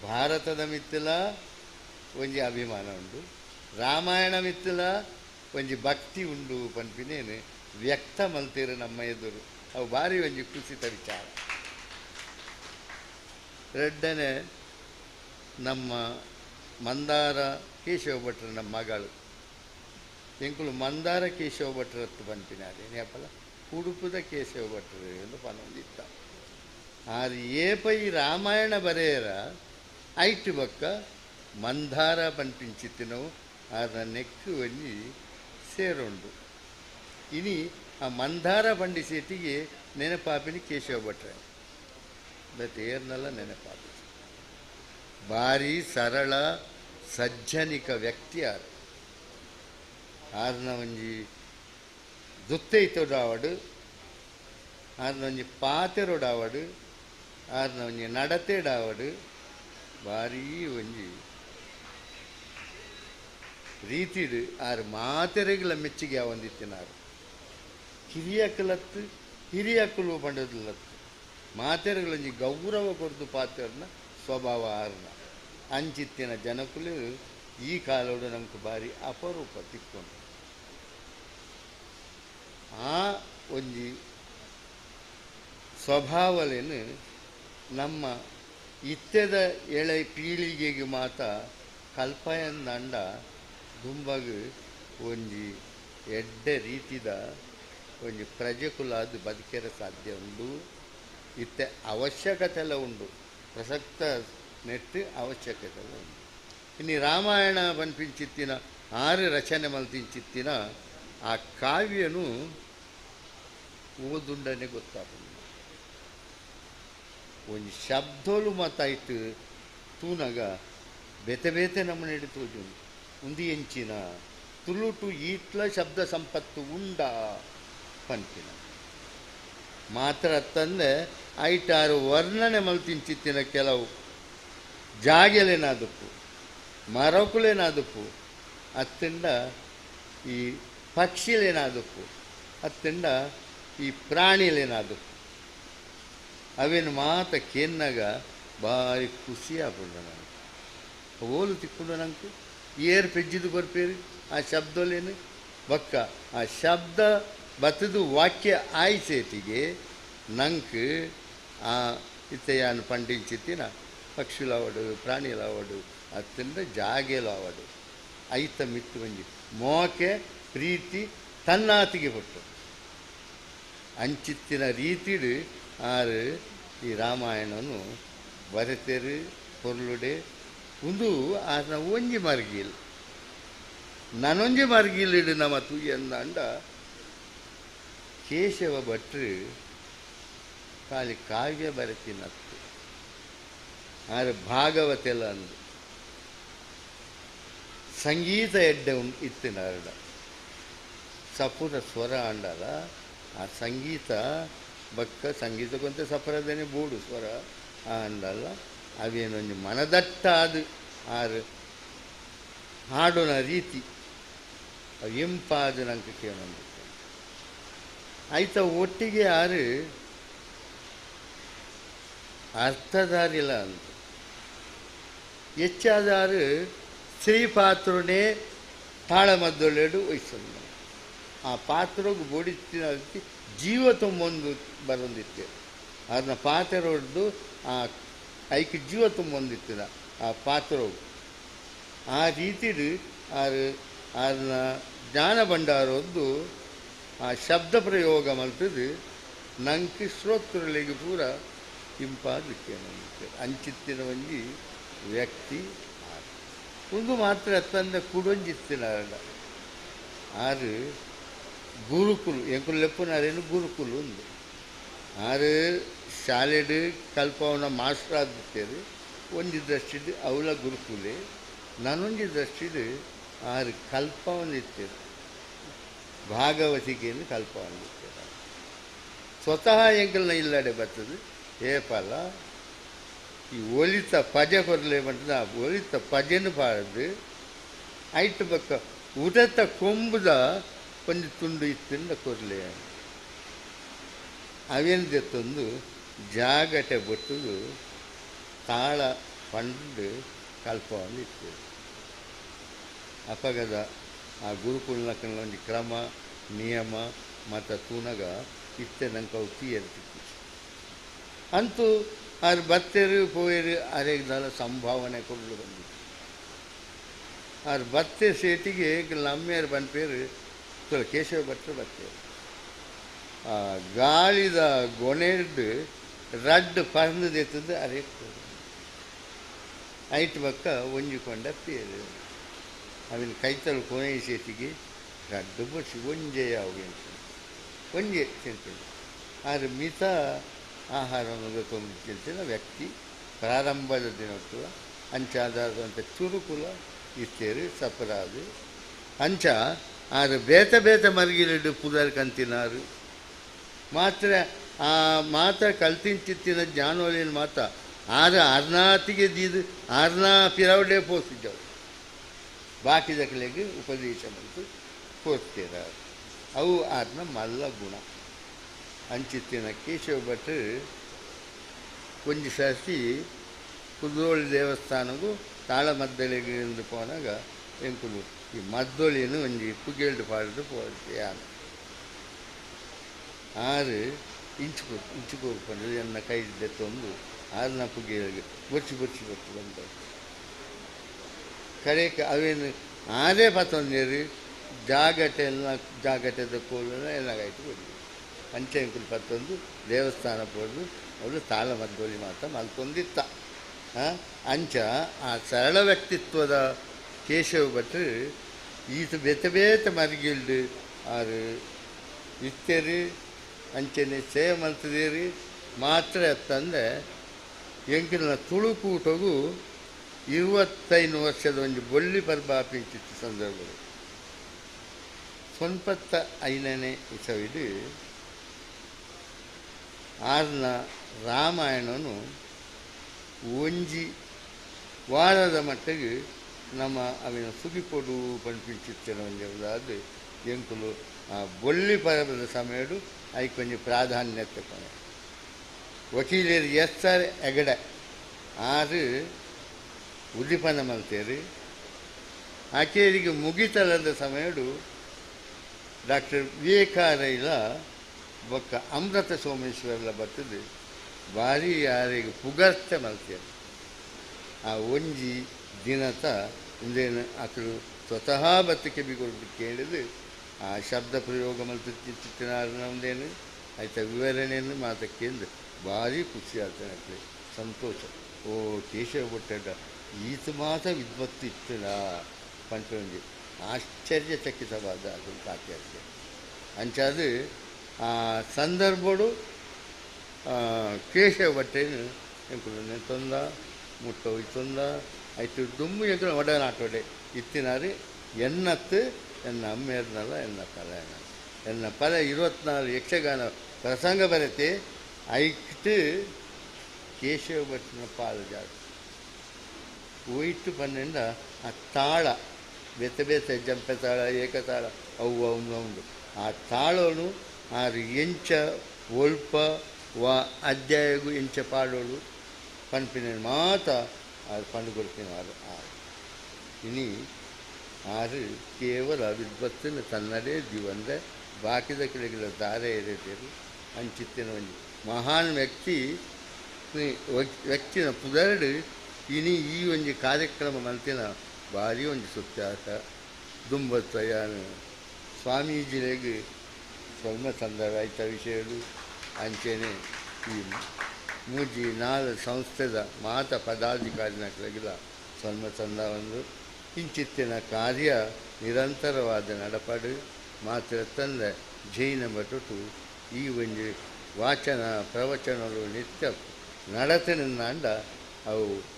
ಭಾರತದ ಮಿತ್ತಲ ಒಂಜಿ ಅಭಿಮಾನ ಉಂಡು, ರಾಮಾಯಣ ಮಿತ್ತಲ ಒಂಜಿ ಭಕ್ತಿ ಉಂಡು ಪನ್ಪಿನೇನು ವ್ಯಕ್ತ ಮಲ್ತೇರು ನಮ್ಮ ಎದುರು. ಅವು ಭಾರಿ ಒಂಜಿ ಕುಸಿತ ವಿಚಾರ. ಎರಡನೇ ನಮ್ಮ ಮಂದಾರ ಕೇಶವ ಭಟ್ರನ ಮಗಳು ಎಂಕುಲು ಮಂದಾರ ಕೇಶವ ಭಟ್ರತ್ತು ಪನ್ಪಿನಾರು ಏನೇಪಲ್ಲ ಉಡುಪುದ ಕೇಶವ ಭಟ್ರು ಎಂದು ಪನೊಂದಿತ್ತ. ಆರು ಏಪ ಈ ರಾಮಾಯಣ ಬರೆಯರ ಐಟು ಬಕ್ಕ ಮಂದಾರ ಪನ್ಪಿಂಚಿತ್ತಿನವು ಆರ್ನ ನೆಕ್ಕು ಒಂಜಿ ಸೇರುಂಡು. ಇನಿ ಆ ಮಂದಾರ ಬಂಡಿಸೇಟಿಗೆ ನೆನಪಾಪಿನಿ ಕೇಶವ ಭಟ್ರೆ ಬೇತೆ ಏರ್ನೆಲ್ಲ ನೆನಪಾಪಿ. ಭಾರಿ ಸರಳ ಸಜ್ಜನಿಕ ವ್ಯಕ್ತಿ ಆರು. ಆರ್ನ ಒಂಜಿ ದುತ್ತೈತೊಡಾವಡು, ಆರ್ನ ಒಂಜಿ ಪಾತೆರೊಡಾವಡು, ಆರ್ನ ಒಂಜಿ ನಡತೆಡಾವಡು ಭಾರೀ ಒಂಜಿ ರೀತಿಡು ಆರು ಮಾತೆರೆಗಳ ಮೆಚ್ಚುಗೆ ಹೊಂದಿತ್ತಿನಾರು. ಕಿರಿಯಕಲತ್ತು ಹಿರಿಯಕಲು ಪಂಡದಲತ್ತು ಮಾತೆರೆಗಳೊಂಜಿ ಗೌರವ ಕೊರ್ದು ಪಾತೆರ್ನ ಸ್ವಭಾವ ಆರ್ನ. ಅಂಚಿತ್ತಿನ ಜನಕುಲು ಈ ಕಾಲೋಡು ನಮ್ಗೆ ಭಾರಿ ಅಪರೂಪ ತಿಕ್ಕೊಂಡು. ಆ ಒಂಜಿ ಸ್ವಭಾವಲೇನು ನಮ್ಮ ಇತ್ತೆದ ಎಳೆ ಪೀಳಿಗೆಗೆ ಮಾತ ಕಲ್ಪಯಂದಂಡ ದುಂಬಗು ಒಂಜಿ ಎಡ್ಡೆ ರೀತಿದ ಒಂಜಿ ಪ್ರಜೆಕುಲಾದ ಬದುಕೆರ ಸಾಧ್ಯ ಉಂಡು. ಇತ್ತೆ ಅವಶ್ಯಕತೆ ಎಲ್ಲ ಉಂಡು, ಪ್ರಸಕ್ತ ನೆಟ್ಟು ಅವಶ್ಯಕತೆ ಎಲ್ಲ ಉಂಡು. ಇನ್ನು ರಾಮಾಯಣ ಪನ್ಪಿಂಚಿತ್ತಿನ ಆರು ರಚನೆ ಮಲ್ತಿಂಚಿತ್ತಿನ ಆ ಕಾವ್ಯನು ಓದುಂಡನೆ ಗೊತ್ತಾಪುಂಡು. ಒಂಜಿ ಶಬ್ದೋಲು ಮಾತಾಯ್ತು ತೂನಗ ಬೇತೆ ಬೇತೆ ನಮ್ಮನೆ ತೋಜುಂಡು. ಉಂದು ಎಂಚಿನ ತುಳುಟು ಈಟ್ಲ ಶಬ್ದ ಸಂಪತ್ತು ಉಂಡ ಪನ್ಪಿನ ಮಾತ್ರ ತಂದೆ ಐಟಾರು ವರ್ಣನೆ ಮಲ್ತಿಂಚಿತ್ತಿನ ಕೆಲವು ಜಾಗೆಲೇನಾದಪ್ಪು ಮರಕುಲೇನಾದಪ್ಪು ಅತ್ತಿಂಡ ಈ ಪಕ್ಷಿಲೇನಾದಪ್ಪು ಅತ್ತಿಂಡ ಈ ಪ್ರಾಣಿಲೇನಾದಪ್ಪು ಅವೇನು ಮಾತ ಕೇನ್ನಾಗ ಭಾರಿ ಖುಷಿ ಆಪುಂಡು ನನಗೆ. ಓಲು ತಿಕ್ಕೊಂಡು ನಂಗೆ ಏರ್ ಪೆಜ್ಜಿದು ಬರ್ಪೇರು ಆ ಶಬ್ದಲೇನು ಬಕ್ಕ ಆ ಶಬ್ದ ಬತ್ತದು ವಾಕ್ಯ ಆಯ್ಸೇಟಿಗೆ ನಂಗೆ ಆ ಇತ್ತಯಾನು ಪಂಡಿಂಚಿತ್ತಿನ ಪಕ್ಷಿಲಾವಡು ಪ್ರಾಣಿಲಾವಡು ಅತ್ತಿಂದ ಜಾಗೆಲಾವಡು ಐತ ಮಿತ್ತು ಒಂಜಿ ಮೋಕೆ ಪ್ರೀತಿ ತನ್ನಾತಿಗೆ ಪಟ್ಟು ಅಂಚಿತ್ತಿನ ರೀತಿಡು ಆರು ಈ ರಾಮಾಯಣನು ಬರೆತೇರು ಪೊರ್ಲುಡೆ ಒಂದು ಆರ್ನ ಒಂಜಿ ಮರ್ಗಿಲ್ ನಾನೊಂಜಿ ಮರ್ಗಿಲಿಡು ನಮ್ಮ ತೂಯಂದಾಂಡ ಕೇಶವ ಭಟ್ರು ಖಾಲಿ ಕಾವ್ಯ ಬರೆತಿನತ್ತು ಆರು ಭಾಗವತೆಲ್ಲ ಅಂದು ಸಂಗೀತ ಎಡ್ಡೆ ಇತ್ತಿನ ಅರ್ಡ ಸಪುರ ಸ್ವರ ಅಂಡಲ್ಲ ಆ ಸಂಗೀತ ಬಕ್ಕ ಸಂಗೀತಕ್ಕಂತ ಸಫರದೇನೆ ಬೋಡು ಸ್ವರ ಆ ಅಂಡಲ್ಲ ಅವೇನೊಂದು ಮನದಟ್ಟಾದ ಆರು ಹಾಡೋಣ ರೀತಿ ಅವು ಇಂಪಾದ ನಂಗೆ ಕೇಳೊಂದು ಆಯ್ತ ಒಟ್ಟಿಗೆ ಆರು ಅರ್ಥಧಾರಿಲ್ಲ ಅಂತ ಹೆಚ್ಚಾದ ಆರು ಸ್ತ್ರೀ ಪಾತ್ರನೇ ತಾಳಮದ್ದೊಳ್ಳೆಡು ವಹಿಸೋದು. ಆ ಪಾತ್ರಗೆ ಬೋಡಿತ್ತಿನ ಜೀವ ತುಂಬೊಂದು ಬರೊಂದಿತ್ತು. ಅದನ್ನ ಪಾತ್ರ ಹೊಡೆದು ಆ ಐಕ್ಕೆ ಜೀವ ತುಂಬೊಂದಿತ್ತಿನ ಆ ಪಾತ್ರವು ಆ ರೀತಿಡು ಆರು ಅದನ್ನ ಜ್ಞಾನ ಭಂಡಾರೊಂದು ಆ ಶಬ್ದ ಪ್ರಯೋಗ ಮಲ್ತದು ನಂಗೆ ಶ್ರೋತೃಗಳಿಗೆ ಪೂರ ಇಂಪಾದಕ್ಕೆ ಅಂಚಿತ್ತಿನ ಒಂಜಿ ವ್ಯಕ್ತಿ ಒಂದು ಮಾತ್ರ ತಂದೆ ಕುಡೊಂಜಿತ್ತಿನ ಆರು ಗುರುಕುಲು ಎಂಕುಲು ಲೆಪ್ಪುನಾರೇನು ಗುರುಕುಲು ಒಂದು ಆರು ಶಾಲೆಡು ಕಲ್ಪವನ ಮಾಸ್ಟರ್ ಆದಿತ್ತೇರು. ಒಂಜಿ ದೃಷ್ಟಿಡ್ ಅವಳ ಗುರುಕುಲೆ ನಾನೊಂಜಿ ದೃಷ್ಟಿಡ್ ಆರು ಕಲ್ಪವೊಂದಿತ್ತೆರ್ ಭಾಗವತಿಕೆಯನ್ನು ಕಲ್ಪವೊಂದಿತ್ತೆರ್ ಸ್ವತಃ ಎಂಕಲ್ನ ಇಲ್ಲಡೆ ಬರ್ತದೆ ಏಪಲ್ಲ ಈ ಒಲಿತ ಪಜೆ ಕೊರಲೆ ಬಂತದ ಆ ಒಲಿತ ಪಜೆನು ಪಾಡ್ದು ಐಟ್ ಬೊಕ್ಕ ಉದತ ಕೊಂಬುದ ಒಂಜಿ ತುಂಡು ಇತ್ತಿಂದ ಕೊರಲೆ ಅವೇನು ದೆತ್ತೊಂದು ಜಾಗಟೆ ಬೊಟ್ಟುದು ತಾಳ ಪಂಡು ಕಲ್ಪವನ್ನು ಇತ್ತು ಅಪಗದ ಆ ಗುರುಕುಲನ ಒಂಜಿ ಕ್ರಮ ನಿಯಮ ಮತ್ತು ತೂನಗ ಇತ್ತೆ ನಂಗೆ ಅವು ತೀಯರು ತಿಕ್ಕು ಅಂತೂ ಆರು ಬತ್ತೆರು ಪೋಯರು ಅರೆಗ್ದಾಲ ಸಂಭಾವನೆ ಕೊಡಲು ಬಂದಿತ್ತು ಆರು ಬತ್ತೆ ಸೇಟಿಗೆ ನಮ್ಮೆಯರು ಬಂದ್ಪೇರು ಕೇಶವ ಭಟ್ರು ಬತ್ತೇರು ಆ ಗಾಳಿದ ಗೊನೆಡ್ದು ರಡ್ಡು ಪರ್ದು ದೆತ್ತದು ಅರೆ ಐಟ್ ಬಕ್ಕ ಒಂಜಿ ಕೊಂಡ ಪೇರು ಅವಿನ ಕೈತಲು ಕೊನೆ ಸೇಟಿಗೆ ರಡ್ಡು ಬೊಚ್ಚಿ ಒಂಜೆ ಯಾವು ಒಂಜೆ ತಿಂತೇನೆ ಆದರೆ ಮಿತ ಆಹಾರವನ್ನು ತೊಂದಿನ ವ್ಯಕ್ತಿ ಪ್ರಾರಂಭದ ದಿನಕ್ಕೂ ಅಂಚಾದಾದಂಥ ಚುರುಕುಲ ಇತ್ತೇರು ಸಪರಾದು ಅಂಚ ಆರು ಬೇತ ಬೇತ ಮರ್ಗಿಲಿಡು ಪುದರ್ ಕಂತಿನಾರು ಮಾತ್ರ ಆ ಮಾತ್ರ ಕಲ್ತಿಂಚಿತ್ತಿನ ಜ್ಞಾನೋಲಿನ ಮಾತ್ರ ಆರು ಅರ್ನಾತಿಗೆ ದೀದು ಆರ್ನಾ ಪಿರವಡೆ ಪೋಸಿದ್ದವು ಬಾಕಿದಕಲೆಗೆ ಉಪದೇಶ ಮಂತು ಪೋಸ್ತೀರ ಅವು ಆರ್ನ ಮಲ್ಲ ಗುಣ ಅಂಚಿತ್ತಿನ ಕೇಶವ ಭಟ್ರು ಒಂಜಿ ಸರ್ತಿ ಕುದ್ರೋಳಿ ದೇವಸ್ಥಾನಗೂ ತಾಳಮದ್ದಳೆಗೆ ಎಂದು ಪೋನಾಗ ಎಂಕುಲು ಈ ಮದ್ದೊಳಿಯನ್ನು ಒಂಜಿ ಪುಗೆಲ್ಡು ಪಾಡ್ದು ಪೋಯಾನ ಆರು ಇಂಚು ಇಂಚುಕೋರು ಪಂಡ್ರೆ ಎನ್ನ ಕೈ ತಂದು ಆರನ ಪುಗೆಲ್ಗೆ ಬೊಚ್ಚಿ ಬೊಚ್ಚಿ ಬೊಚ್ಚಿ ಬಂದವು ಕಡೆಗೆ ಅವೇನು ಆರೇ ಪತ್ತೊಂದೇರು ಜಾಗಟೆ ಎಲ್ಲ ಜಾಗಟೆದ ಕೋಲನ ಎಲ್ಲ ಆಯಿತು ಕೊಡಿ ಪಂಚೆಂಕುಲು ಪತ್ತೊಂದು ದೇವಸ್ಥಾನ ಪೋದು ಅವಳು ತಾಳಮದ್ದೊಲಿ ಮಾತ್ರ ಮಲ್ಕೊಂದಿತ್ತ ಅಂಚ ಆ ಸರಳ ವ್ಯಕ್ತಿತ್ವದ ಕೇಶವ ಭಟ್ರು ಈತ ಬೇತೆ ಬೇತೆ ಮರ್ಗಿಲ್ಡು ಆರು ಇತ್ತೇರಿ ಅಂಚೆನೆ ಸೇವೆ ಮಲ್ತದೇರಿ ಮಾತ್ರ ತಂದೆ ಎಂಕಿನ ತುಳುಕೂಟಗೂ 25 ವರ್ಷದ ಒಂದು ಬೊಳ್ಳಿ ಪರ್ಬ ಪಿಂಚಿತ್ತು ಸಂದರ್ಭ 95ನೇ ಇಸವಿಡು ಆರ್ನ ರಾಮಾಯಣನು ಒಂಜಿ ವಾರದ ಮಟ್ಟಿಗೆ ನಮ್ಮ ಅವಿನ ಸುಗಿಪೊಡು ಪಂಪಿಂಚಿತ್ತಿನ ಒಂಜಿ ಎಂಕುಲು ಆ ಬೊಳ್ಳಿ ಪರ್ಬದ ಸಮಯಡು ಐಕೊಂಜಿ ಪ್ರಾಧಾನ್ಯತೆ ಕೊನೆ ವಕೀಲರು ಎಸ್ ಆರ್ ಹೆಗಡೆ ಆರು ಉದ್ದೀಪನ ಮಲ್ತೇರಿ ಆಕೆಯರಿಗೆ ಮುಗಿತಲದ ಸಮಯಡು ಡಾಕ್ಟರ್ ವಿವೇಕಾರೈಲ ಬೊಕ್ಕ ಅಮೃತ ಸೋಮೇಶ್ವರಲ ಬರ್ತದೆ ಭಾರಿ ಯಾರಿಗೆ ಪುಗರ್ತೆ ಮಲ್ತೇರಿ ಆ ಒಂಜಿ ದಿನತ ಇಂದೇನು ಆತಳು ಸ್ವತಃ ಬತ್ತಕ್ಕೆ ಬಿಗೊಳ್ದು ಕೇಳಿದು ಆ ಶಬ್ದ ಪ್ರಯೋಗ ಮಲ್ತಿತ್ತಿನಾರನೊಂದೇನು ಆಯ್ತ ವಿವರಣೆಯನ್ನು ಮಾತಕ್ಕೆಂದು ಭಾರಿ ಖುಷಿ ಆಗ್ತಾನೆ ಸಂತೋಷ. ಓ ಕೇಶವ ಭಟ್ಟಡ ಈತ ಮಾತ ವಿದ್ವತ್ತು ಇತ್ತಲ್ಲ ಪಂಚೊಂಜಿ ಆಶ್ಚರ್ಯಚಕಿತವಾದ ಅದು ಕಾತ್ಯಾಸ್ಯ ಅಂಚಾದು ಆ ಸಂದರ್ಭಡು ಕೇಶವ ಭಟ್ಟೇನು ಎಂಕುಲು ತೊಂದ ಮುಟ್ಟ ತೊಂದ ಆಯ್ತು ದುಮ್ಮು ಎಂಕುಲು ಒಡನಾಟೋಡೆ ಇತ್ತಿನಾರು ಎನ್ನತ್ತು ಎನ್ನ ಅಮ್ಮೇರ್ನಲ್ಲ ಎನ್ನ ಪಲ ಎನ್ನ ಪಲ 24 ಯಕ್ಷಗಾನ ಪ್ರಸಂಗ ಬರತೆ ಐಕ್ಟ್ ಕೇಶವ ಭಟ್ಟನ ಪಾಲು ಜಾಸ್ತಿ ಒಯ್ಟು ಪನ್ನೆಂಡ ಆ ತಾಳ ಬೇತೆ ಬೇತೆ ಜಂಪೆ ತಾಳ ಏಕತಾಳ ಅವು ಅವು ಆ ತಾಳೋನು ಆರು ಎಂಚ ಒಲ್ಪ ವಾ ಅಧ್ಯಾಯಗೂ ಎಂಚ ಪಾಡೋಳು ಪನ್ಪಿನ ಮಾತ ಆರು ಪಂಡು ಕೊಡ್ಪಿನಾರು ಆರು ಇನಿ ಆರು ಕೇವಲ ವಿದ್ವತ್ತಿನ ತನ್ನದೇ ಜೀವಂದ ಬಾಕಿದ ಕೆಳಗಿನ ದಾರೆ ಎರೆತೇರು ಅಂಚಿತ್ತಿನ ಒಂಜಿ ಮಹಾನ್ ವ್ಯಕ್ತಿ ವ್ಯಕ್ತಿನ ಪುದರ್ಡು ಇನಿ ಈ ಒಂಜಿ ಕಾರ್ಯಕ್ರಮ ಮಲ್ತಿನ ಭಾರಿ ಒಂಜಿ ಸುತ್ತಾಟ ದುಂಬತ್ತಯಾನು ಸ್ವಾಮೀಜಿಲೆಗ್ ಸ್ವಲ್ಪ ಸಂದರ್ಭ ಆಯ್ತ ವಿಷಯಗಳು ಅಂಚೆನೆ ಈ ಮೂಜಿ ನಾಲ್ ಸಂಸ್ಥೆದ ಮಾತ ಪದಾಧಿಕಾರಿನ ಕೆಳಗಿಲ್ಲ ಸ್ವಲ್ಪ ಚಂದ ಒಂದು ಇಂಚಿತ್ತಿನ ಕಾರ್ಯ ನಿರಂತರವಾದ ನಡಪಾಡು ಮಾತ್ರ ತಂದೆ ಜೈನ ಮಠಟು ಈ ಒಂಜಿ ವಾಚನ ಪ್ರವಚನಗಳು ನಿತ್ಯ ನಡತಿನಿಂದ ಅವು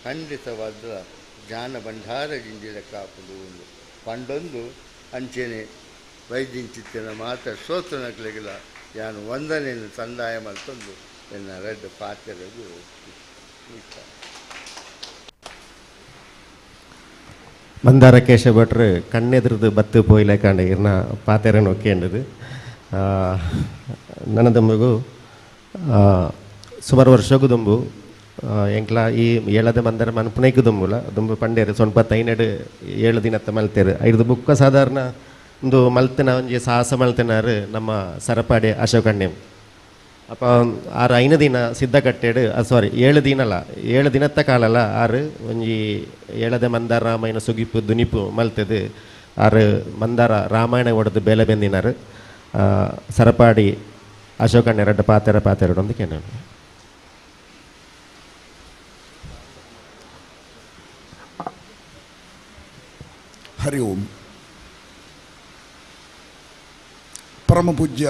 ಖಂಡಿತವಾದ ಜ್ಞಾನ ಭಂಡಾರ ಜಿಂಜಿಲ ಕಾಪುಂಡು ಒಂದು ಪಂಡೊಂದು ಅಂಚೆನೆ ವೈದ್ಯಂಚಿತ್ತಿನ ಮಾತ ಶ್ರೋತನಕ್ಲೆಗಿಲ್ಲ ಯಾನು ವಂದನೆಯನ್ನು ಸಂದಾಯ ಮಲ್ತೊಂದು ಎನ್ನ ರೆಡ್ ಪಾತ್ರೆಗೂ. ಮಂದಾರ ಕೇಶವ ಭಟ್ರು ಕಣ್ಣೆದುರ್ದು ಬತ್ತು ಪೋಯಿಲೆ ಕಾಂಡ ಇರ್ನ ಪಾತೆರ ನೊಕ್ಕೇಂಡದು. ನನ್ನ ದುಂಬುಗು ಸುಮಾರು ವರ್ಷಕ್ಕೂ ದುಂಬು ಎಂಕ್ಲ ಈ ಏಳದ ಮಂದರ ಮನ್ಪುನೈಕು ದುಂಬುಲ ದುಂಬು ಪಂಡೇರು ಸೊನ್ಪ ತೈನೆಡು 7 ದಿನತ್ತ ಮಲ್ತೇರು ಐದು ಬುಕ್ಕ ಸಾಧಾರಣ ಒಂದು ಮಲ್ತನ ಒಂಜಿ ಸಾಹಸ ಮಲ್ತನಾರು ನಮ್ಮ ಸರಪಾಡೆ ಅಶೋಕಣ್ಣೆ. ಅಪ್ಪ 6 5 ದಿನ ಸಿದ್ಧಕಟ್ಟೆಡು ಸಾರಿ 7 ದಿನಲ್ಲ 7 ದಿನತ್ತ ಕಾಲಲ್ಲ 6 ಒಂಜಿ ಏಳದ ಮಂದಾರ ರಾಮಾಯಣ ಸುಗಿಪು ದುನಿಪು ಮಲ್ತದು 6 ಮಂದಾರ ರಾಮಾಯಣ ಒಡೆದು ಬೇಲೆ ಬೆಂದಿನಾರು ಸರಪಾಡಿ ಅಶೋಕಣ್ಣ ಎರಡು ಪಾತೆರ ಪಾತೆರಡೊಂದು ಕೇಳೋಣ. ಹರಿ ಓಂ. ಪರಮ ಪೂಜ್ಯ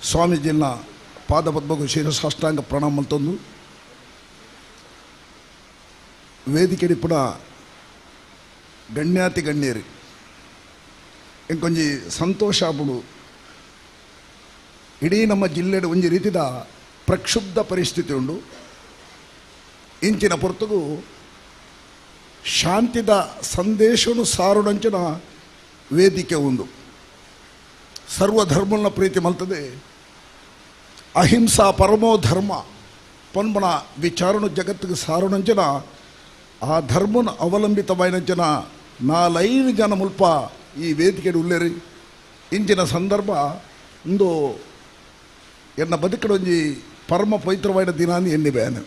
ಸ್ವಾಮೀಜಿನ ಪಾದಪದ್ಮಗೂ ಶಿರಸಾಷ್ಟಾಂಗ ಪ್ರಣಾಮ ಮಲ್ತೊಂದು ವೇದಿಕೆಡಿ ಪುಡ ಗಣ್ಯಾತಿ ಗಣ್ಯರು ಇಂಕೊಂಜಿ ಸಂತೋಷ ಆಪುಡು. ಇಡೀ ನಮ್ಮ ಜಿಲ್ಲೆಡು ಒಂಜಿ ರೀತಿದ ಪ್ರಕ್ಷುಬ್ಧ ಪರಿಸ್ಥಿತಿ ಉಂಡು. ಇಂಚಿನ ಪೊರ್ತುಗು ಶಾಂತಿದ ಸಂದೇಶನು ಸಾರುಡಂಚಿನ ವೇದಿಕೆ ಉಂಡು. ಸರ್ವಧರ್ಮನ ಪ್ರೀತಿ ಮಲ್ತದೆ ಅಹಿಂಸಾ ಪರಮೋ ಧರ್ಮ ಪನ್ಬಣ ವಿಚಾರಣು ಜಗತ್ತಿಗೆ ಸಾರುಣಂಚನ ಆ ಧರ್ಮನ ಅವಲಂಬಿತವಾಯಿನಂಚನ 4-5 ಜನ ಮುಲ್ಪ ಈ ವೇದಿಕೆ ಉಲ್ಲೇರಿ. ಇಂಚಿನ ಸಂದರ್ಭ ಇಂದು ಎನ್ನ ಬದುಕಡೊಂಜಿ ಪರಮ ಪವಿತ್ರವಾದ ದಿನ ಎನ್ನಿ ಬೇನೆ.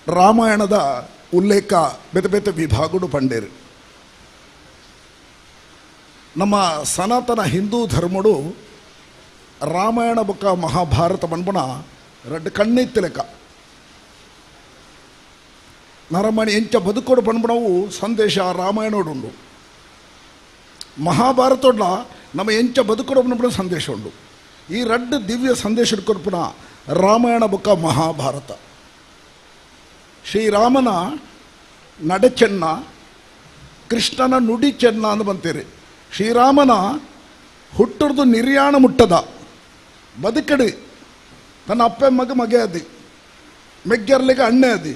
ರಾಮಾಯಣದ ಉಲ್ಲೇಖ ಬೇತೆ ಬೇತೆ ವಿಭಾಗಡು ಪಂಡೇರು. ನಮ್ಮ ಸನಾತನ ಹಿಂದೂ ಧರ್ಮಡು ರಾಮಾಯಣ ಬೊಕ್ಕ ಮಹಾಭಾರತ ಪನ್ಪುನ ರಡ್ಡು ಕಣ್ಣೆತ್ತಿ ಲೆಕ್ಕ. ನರಮಣಿ ಎಂಚ ಬದುಕೋಡು ಪನ್ಪುನವು ಸಂದೇಶ ರಾಮಾಯಣೋಡುಂಡು. ಮಹಾಭಾರತೋಡ್ಲ ನಮ್ಮ ಎಂಚ ಬದುಕೋಡು ಪನ್ಪುನ ಸಂದೇಶ ಉಂಡು. ಈ ರಡ್ಡು ದಿವ್ಯ ಸಂದೇಶ ಕೊರ್ಪುನ ರಾಮಾಯಣ ಬೊಕ್ಕ ಮಹಾಭಾರತ. ಶ್ರೀರಾಮನ ನಡೆచెನ್ನ ಕೃಷ್ಣನ ನುಡಿ ಚೆನ್ನ ಅಂತ ಬಂತೀರಿ. ಶ್ರೀರಾಮನ ಹುಟ್ಟುರ್ದು ನಿರ್ಯಾಣ ಮುಟ್ಟದ ಬದುಕಡಿ ತನ್ನ ಅಪ್ಪೆ ಮಗ ಮಗೆ ಅದಿ, ಮೆಗ್ಗರ್ಲಿಗೆ ಅಣ್ಣೆ ಅದಿ,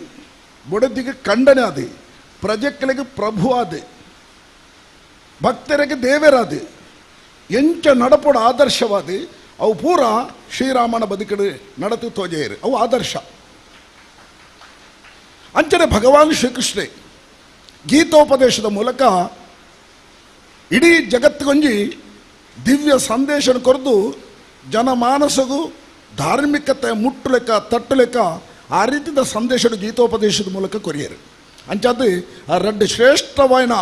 ಬೊಡದಿಗೆ ಕಂಡನೆ ಅದಿ, ಪ್ರಜೆಗಳಿಗೆ ಪ್ರಭು ಆದಿ, ಭಕ್ತರಿಗೆ ದೇವರಾದಿ, ಎಂಚ ನಡಪೊಡ ಆದರ್ಶವಾದಿ ಅವು ಪೂರ ಶ್ರೀರಾಮನ ಬದುಕಡಿ ನಡತು ತೋಜೆಯರು ಅವು ಆದರ್ಶ. ಅಂಚನೆ ಭಗವಾನ್ ಶ್ರೀಕೃಷ್ಣೆ ಗೀತೋಪದೇಶದ ಮೂಲಕ ಇಡೀ ಜಗತ್ತಿಗೊಂಜಿ ದಿವ್ಯ ಸಂದೇಶ ಕೊರೆದು ಜನಮಾನಸಗೂ ಧಾರ್ಮಿಕತೆ ಮುಟ್ಟುಲೆಕ್ಕ ತಟ್ಟುಲೆಕ್ಕ ಆ ರೀತಿಯ ಸಂದೇಶ ಗೀತೋಪದೇಶದ ಮೂಲಕ ಕೊರಿಯರು. ಅಂಚಾದ ಆ ರಡ್ಡು ಶ್ರೇಷ್ಠವಾಯಿನ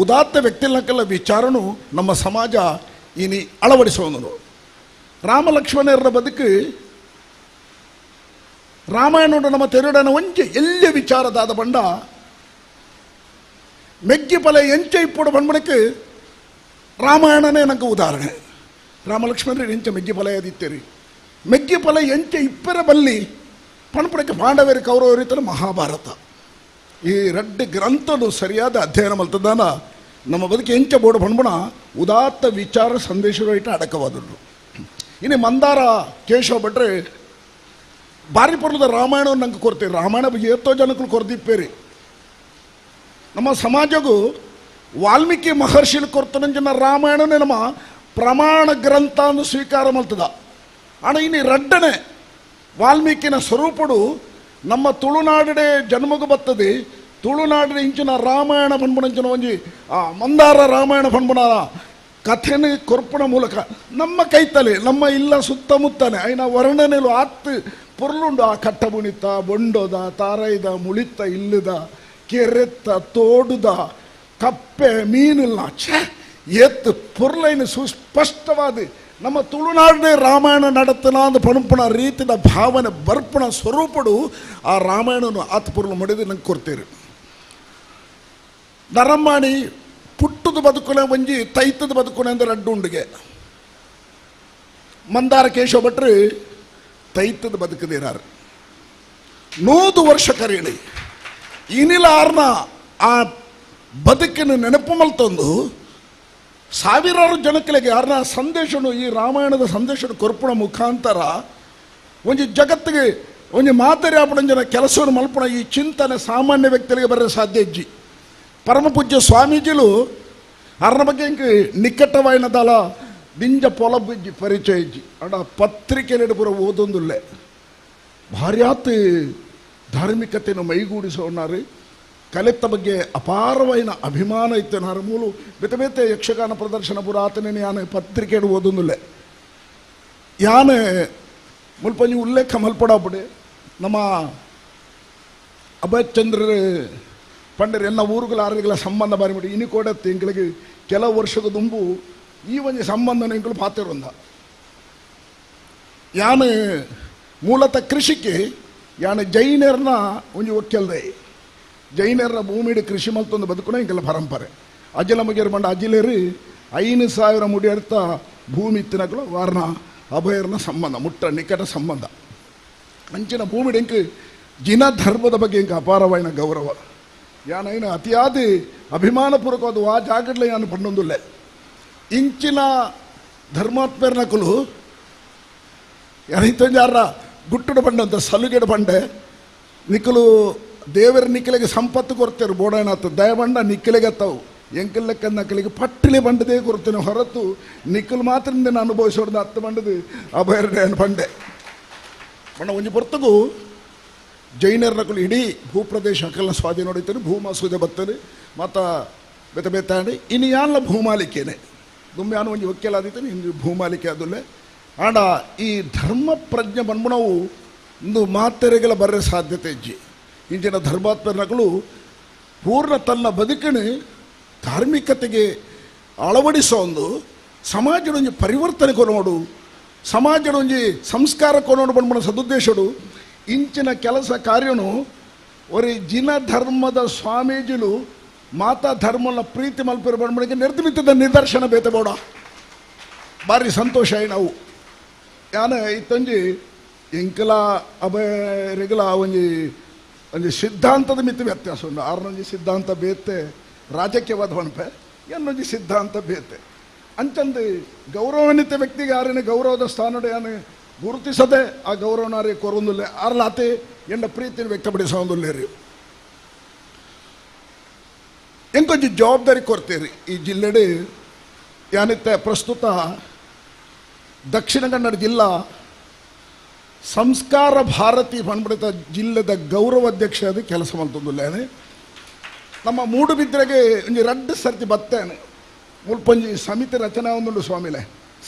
ಉದಾತ್ತ ವ್ಯಕ್ತಿಲಕ್ಕೆಲ್ಲ ವಿಚಾರನು ನಮ್ಮ ಸಮಾಜ ಇನಿ ಅಳವಡಿಸುವನು. ರಾಮ ಲಕ್ಷ್ಮಣರ ಬದುಕು ರಾಮಾಯಣ ನಮ್ಮ ತೆರುಡನ ಒಂಜಿ ಎಲ್ಲಿ ವಿಚಾರದಾದ ಬಂಡ ಮೆಗ್ಗಿ ಪಲೆ ಎಂಚೆ ಇಪ್ಪಡು ಬಂಡ್ಬಣಕ್ಕೆ ರಾಮಾಯಣನೇ ನನಗೆ ಉದಾಹರಣೆ. ರಾಮಲಕ್ಷ್ಮಣರು ಎಂಚೆ ಮೆಗ್ಗಿ ಫಲ ಅದಿತ್ತೇರಿ ಮೆಗ್ಗಿ ಫಲ ಎಂಚೆ ಇಪ್ಪರ ಬಲ್ಲಿ ಪಣಪಣಕ್ಕೆ ಪಾಂಡವೇರಿ ಕೌರವರಿತನ ಮಹಾಭಾರತ. ಈ ರಡ್ಡು ಗ್ರಂಥನು ಸರಿಯಾದ ಅಧ್ಯಯನ ಮಲ್ತದಾನ ನಮ್ಮ ಬದುಕು ಎಂಚೆ ಬೋಡು ಪಣ್ಬಣ ಉದಾತ್ತ ವಿಚಾರ ಸಂದೇಶಗಳು ಇಟ್ಟು ಅಡಕವಾದದ್ದು. ಇನ್ನು ಮಂದಾರ ಕೇಶವ ಭಟ್ರೆ ಬಾರಿ ಪರ್ಲದ ರಾಮಾಯಣವನ್ನು ನಂಗೆ ಕೊಡ್ತೀರಿ. ರಾಮಾಯಣ ಬಗ್ಗೆ ಎತ್ತೋ ಜನಕ್ಕೂ ಕೊರ್ದಿಪ್ಪೇರಿ. ನಮ್ಮ ಸಮಾಜಗೂ ವಾಲ್ಮೀಕಿ ಮಹರ್ಷಿಲಿ ಕೊರ್ತನಂಜನ ರಾಮಾಯಣನೇ ನಮ್ಮ ಪ್ರಮಾಣ ಗ್ರಂಥ ಅನ್ನು ಸ್ವೀಕಾರ ಮಲ್ತದ. ಆಣ ಇನ್ನು ರಡ್ಡನೆ ವಾಲ್ಮೀಕಿನ ಸ್ವರೂಪಡು ನಮ್ಮ ತುಳುನಾಡಡೆ ಜನ್ಮಗೂ ಬರ್ತದೆ. ತುಳುನಾಡಿನ ಇಂಚಿನ ರಾಮಾಯಣ ಪನ್ಪುನಂಚಿನ ಒಂಜಿ ಆ ಮಂದಾರ ರಾಮಾಯಣ ಪನ್ಪುನ ಕಥೆನ ಕೊರ್ಪುಣ ಮೂಲಕ ನಮ್ಮ ಕೈತಲೆ ನಮ್ಮ ಇಲ್ಲ ಸುತ್ತಮುತ್ತನೆ ಐನ ವರ್ಣನೆಲು ಆತ್ ಪೊರ್ಲುಂಡು. ಆ ಕಟ್ಟಬುಣಿತ ಬೊಂಡೋದ ತಾರೈದ ಮುಳಿತ ಇಲ್ಲದ ಕೆರೆತ್ತ ತೋಡುದ ಕಪ್ಪೆ ಮೀನಿಲ್ಲ ಛೇ ಎತ್ತು ಪೊರ್ಲೈನ ಸುಸ್ಪಷ್ಟವಾದ ನಮ್ಮ ತುಳುನಾಡೇ ರಾಮಾಯಣ ನಡತನ ಅಂದ ಪಣಪುಣ ರೀತಿಯ ಭಾವನೆ ಬರ್ಪಣ ಸ್ವರೂಪಡು ಆ ರಾಮಾಯಣನು ಆತ್ ಪೊರ್ಲು ಮಡಿದು ನಂಗೆ ಕೊಡ್ತೀರಿ. ನರಮಾಣಿ ಪುಟ್ಟದ ಬದುಕುನೆ ಒಂಜಿ ತೈತದ ಬದುಕುನೆ ಅಂದರೆ ರಡ್ಡು ಉಂಡಿಗೆ. ಮಂದಾರ ಕೇಶವ ಭಟ್ರು ತೈತದ ಬದುಕದಿರಾರು 100 ವರ್ಷ ಕರೀಳಿ ಇನಿಲ ಆರ್ನ ಆ ಬದುಕಿನ ನೆನಪು ಮಲ್ತೊಂದು ಸಾವಿರಾರು ಜನಕ್ಕಲಿಗೆ ಆರ್ನ ಸಂದೇಶನು ಈ ರಾಮಾಯಣದ ಸಂದೇಶನ ಕೊರ್ಪುಣ ಮುಖಾಂತರ ಒಂಜಿ ಜಗತ್ತಿಗೆ ಒಂಜಿ ಮಾತರಿ ಆಪಣಂಜನ ಕೆಲಸವನ್ನು ಮಲ್ಪಣ ಈ ಚಿಂತನೆ ಸಾಮಾನ್ಯ ವ್ಯಕ್ತಿಗಳಿಗೆ ಬರೋ ಸಾಧ್ಯ ಇಜ್ಜಿ. ಪರಮಪೂಜ್ಯ ಸ್ವಾಮೀಜಿಲು ಅರ್ನ ಬಗ್ಗೆ ಇಂಕ ನಿಕಟವಾಯಿನದಲ ದಿಂಜ ಪೊಲಬಿಜ್ಜಿ ಪರಿಚಯ ಇಜ್ಜಿ ಅಡ ಪತ್ರಿಕೆಯಲ್ಲಿ ಪೂರ ಓದೊಂದುಲ್ಲೆ ಭಾರ್ಯಾತ್ ಧಾರ್ಮಿಕತೆಯನ್ನು ಮೈಗೂಡಿಸೋನಾರು ಕಲೆತ್ತ ಬಗ್ಗೆ ಅಪಾರವಾಯಿನ ಅಭಿಮಾನ ಇತ್ತು. ನಾರು ಮೂಲು ಬೇತೆ ಬೇತೆ ಯಕ್ಷಗಾನ ಪ್ರದರ್ಶನ ಪೂರ ಆತನೇ ಯಾನೆ ಪತ್ರಿಕೆಯನ್ನು ಓದೊಂದುಲ್ಲೆ ಯಾನೆ ಮುಲ್ಪಂಜಿ ಉಲ್ಲೇಖ ಮಲ್ಪಡಾಪುಡೆ ನಮ್ಮ ಅಭಯಚಂದ್ರ ಪಂಡರು ಎಲ್ಲ ಊರುಗಳ ಆರುಗಳ ಸಂಬಂಧ ಬಾರಿ ಮಾಡಿ ಇನಿ ಕೂಡ ಎಂಗಳಿಗೆ ಕೆಲವು ವರ್ಷದ ದುಂಬು ಈ ಒಂಜಿ ಸಂಬಂಧನ ಎಂಗಳು ಪಾತಿರೊಂದ ಯಾನು ಮೂಲತಃ ಕೃಷಿಗೆ ಯಾನು ಜೈನರ್ನ ಒಂಜಿ ಒಕ್ಕೆಲ್ದೆ ಜೈನರ್ನ ಭೂಮಿಡಿ ಕೃಷಿ ಮಲ್ತೊಂದು ಬದುಕುನ ಎಂಕೆಲ್ಲ ಪರಂಪರೆ. ಅಜಿಲ ಮುಗಿಯರು ಬಂಡ ಅಜಿಲೇರಿ 5000 ಮುಡಿಯರ್ತ ಭೂಮಿ ಇತ್ತಿನಗಳು ವಾರ್ನ ಅಭಯರ್ನ ಸಂಬಂಧ ಮುಟ್ಟ ನಿಕಟ ಸಂಬಂಧ ಅಂಚಿನ ಭೂಮಿಡಿ ಎಂಕ್ ಜಿನ ಧರ್ಮದ ಬಗ್ಗೆ ಎಂಕ್ ಅಪಾರವಾಯಿನ ಗೌರವ ಯಾನೈನ ಅತಿಯಾದ ಅಭಿಮಾನಪೂರ್ವಕವಾದ ಆ ಜಾಗಡ್ಲೆ ಯಾನು ಪಣ್ಣೊಂದುಲ್ಲೆ ಇಂಚಿನ ಧರ್ಮಾತ್ಮರ್ನಕುಲು ಯಾರೈತೊಂಜಾರ ಗುಟ್ಟುಡು ಪಂಡಂತ ಸಲುಗೆಡು ಪಂಡೆ ನಿಕ್ಕಲು ದೇವರ ನಿಕ್ಕಲಿಗೆ ಸಂಪತ್ತು ಕೊಡ್ತೇರು ಬೋಡಾಯನಾತು ದಯಬಂಡ ನಿಕ್ಕಲಿಗೆ ತಾವು ಎಂಕಲ್ ಲೆಕ್ಕ ಪಟ್ಟಿಲೆ ಬಂಡದೇ ಕೊಡ್ತೇನೆ ಹೊರತು ನಿಕ್ಕಲು ಮಾತ್ರ ನಾನು ಅನುಭವಿಸೋದು ಅತ್ತ ಬಂಡದು ಅಭಯರಡೆ ಪಂಡೆ ಬಣ್ಣ ಒಂಜಿ ಪೊರ್ತಗೂ ಜೈನರ್ನಕುಲು ಇಡೀ ಭೂಪ್ರದೇಶ ಅಕಲ್ನ ಸ್ವಾಧೀನ ಹೊಡಿತಾರೆ ಭೂಮಾಸೂದೆ ಬರ್ತದೆ ಮತ್ತು ಬೇತೆ ಬೇತಾಂಡಿ ಇನ್ನು ಯಾನ್ಲ ಭೂಮಾಲಿಕೆನೆ ದುಮ್ಮೆ ಯಾನು ಒಂಜಿ ಒಕ್ಕೆಲಾದಿತ್ತೇನೆ ಇನ್ನು ಭೂಮಾಲಿಕೆ ಅದುಲ್ಲೆ ಆಂಡ ಈ ಧರ್ಮ ಪ್ರಜ್ಞೆ ಬಂದ್ಬಿಡವು ಇಂದು ಮಾತೆರೆಗಳ ಬರೋ ಸಾಧ್ಯತೆ ಇಜ್ಜಿ. ಇಂಚಿನ ಧರ್ಮಾತ್ಮನಗಳು ಪೂರ್ಣ ತನ್ನ ಬದುಕನ್ನು ಧಾರ್ಮಿಕತೆಗೆ ಅಳವಡಿಸೋ ಒಂದು ಸಮಾಜದ ಒಂಜಿ ಪರಿವರ್ತನೆ ಕೊನೋಡು ಸಮಾಜದ ಒಂಜಿ ಸಂಸ್ಕಾರ ಕೊನೋಡು ಬಂದ್ಬಿಡ ಸದುದ್ದೇಶಡು ಇಂಚಿನ ಕೆಲಸ ಕಾರ್ಯನು ಒರಿ ಜಿನ ಧರ್ಮದ ಸ್ವಾಮೀಜಿಲು ಮಾತಾ ಧರ್ಮನ ಪ್ರೀತಿ ಮಲ್ಪಿರ ಬಂದ್ಬಿಡಿಗೆ ನಿರ್ಮಿತದ ನಿದರ್ಶನ ಬೇತೆ ಬೋಡ ಭಾರಿ ಸಂತೋಷ ನಾವು ಯಾನ ಇತ್ತೊಂಜಿ ಎಂಕಲ ಅಭಯರಿಗಲ ಒಂಜಿ ಒಂಜಿ ಸಿದ್ಧಾಂತದ ಮಿತಿ ವ್ಯತ್ಯಾಸ ಉಂಟು. ಆರ್ನೊಂಜಿ ಸಿದ್ಧಾಂತ ಬೇತೆ ರಾಜಕೀಯವಾದ ಹೊಣಪೆ ಎನ್ನೊಂಜಿ ಸಿದ್ಧಾಂತ ಬೇತೆ ಅಂಚಂದು ಗೌರವಾನ್ವಿತ ವ್ಯಕ್ತಿಗೆ ಯಾರೇನು ಗೌರವದ ಸ್ಥಾನಡೆ ಯಾನು ಗುರುತಿಸದೆ ಆ ಗೌರವನಾರಿ ಕೊರೊಂದುಲ್ಲೆ ಆರ್ಲಾತೆ ಎನ್ನ ಪ್ರೀತಿನ ವ್ಯಕ್ತಪಡಿಸೋಂದುಲ್ಲೆ ರೀ. ಎಂಕೊಂಜಿ ಜವಾಬ್ದಾರಿ ಕೊಡ್ತೀರಿ ಈ ಜಿಲ್ಲೆಡೆ ಯಾನಿತ್ತೆ ಪ್ರಸ್ತುತ ದಕ್ಷಿಣ ಕನ್ನಡ ಜಿಲ್ಲಾ ಸಂಸ್ಕಾರ ಭಾರತಿ ಪಂಡ್ಬಿಡಿತ ಜಿಲ್ಲೆದ ಗೌರವ ಅಧ್ಯಕ್ಷ ಅದು ಕೆಲಸ ಮಲ್ತೊಂದುಲ್ಲೇನೆ. ನಮ್ಮ ಮೂಡುಬಿದ್ರೆಗೆ ಒಂಜಿ ರಡ್ಡು ಸರ್ತಿ ಬತ್ತೇನೆ ಮುಲ್ಪೊಂಜಿ ಸಮಿತಿ ರಚನೆ ಒಂದುಂಡು ಸ್ವಾಮಿಲೆ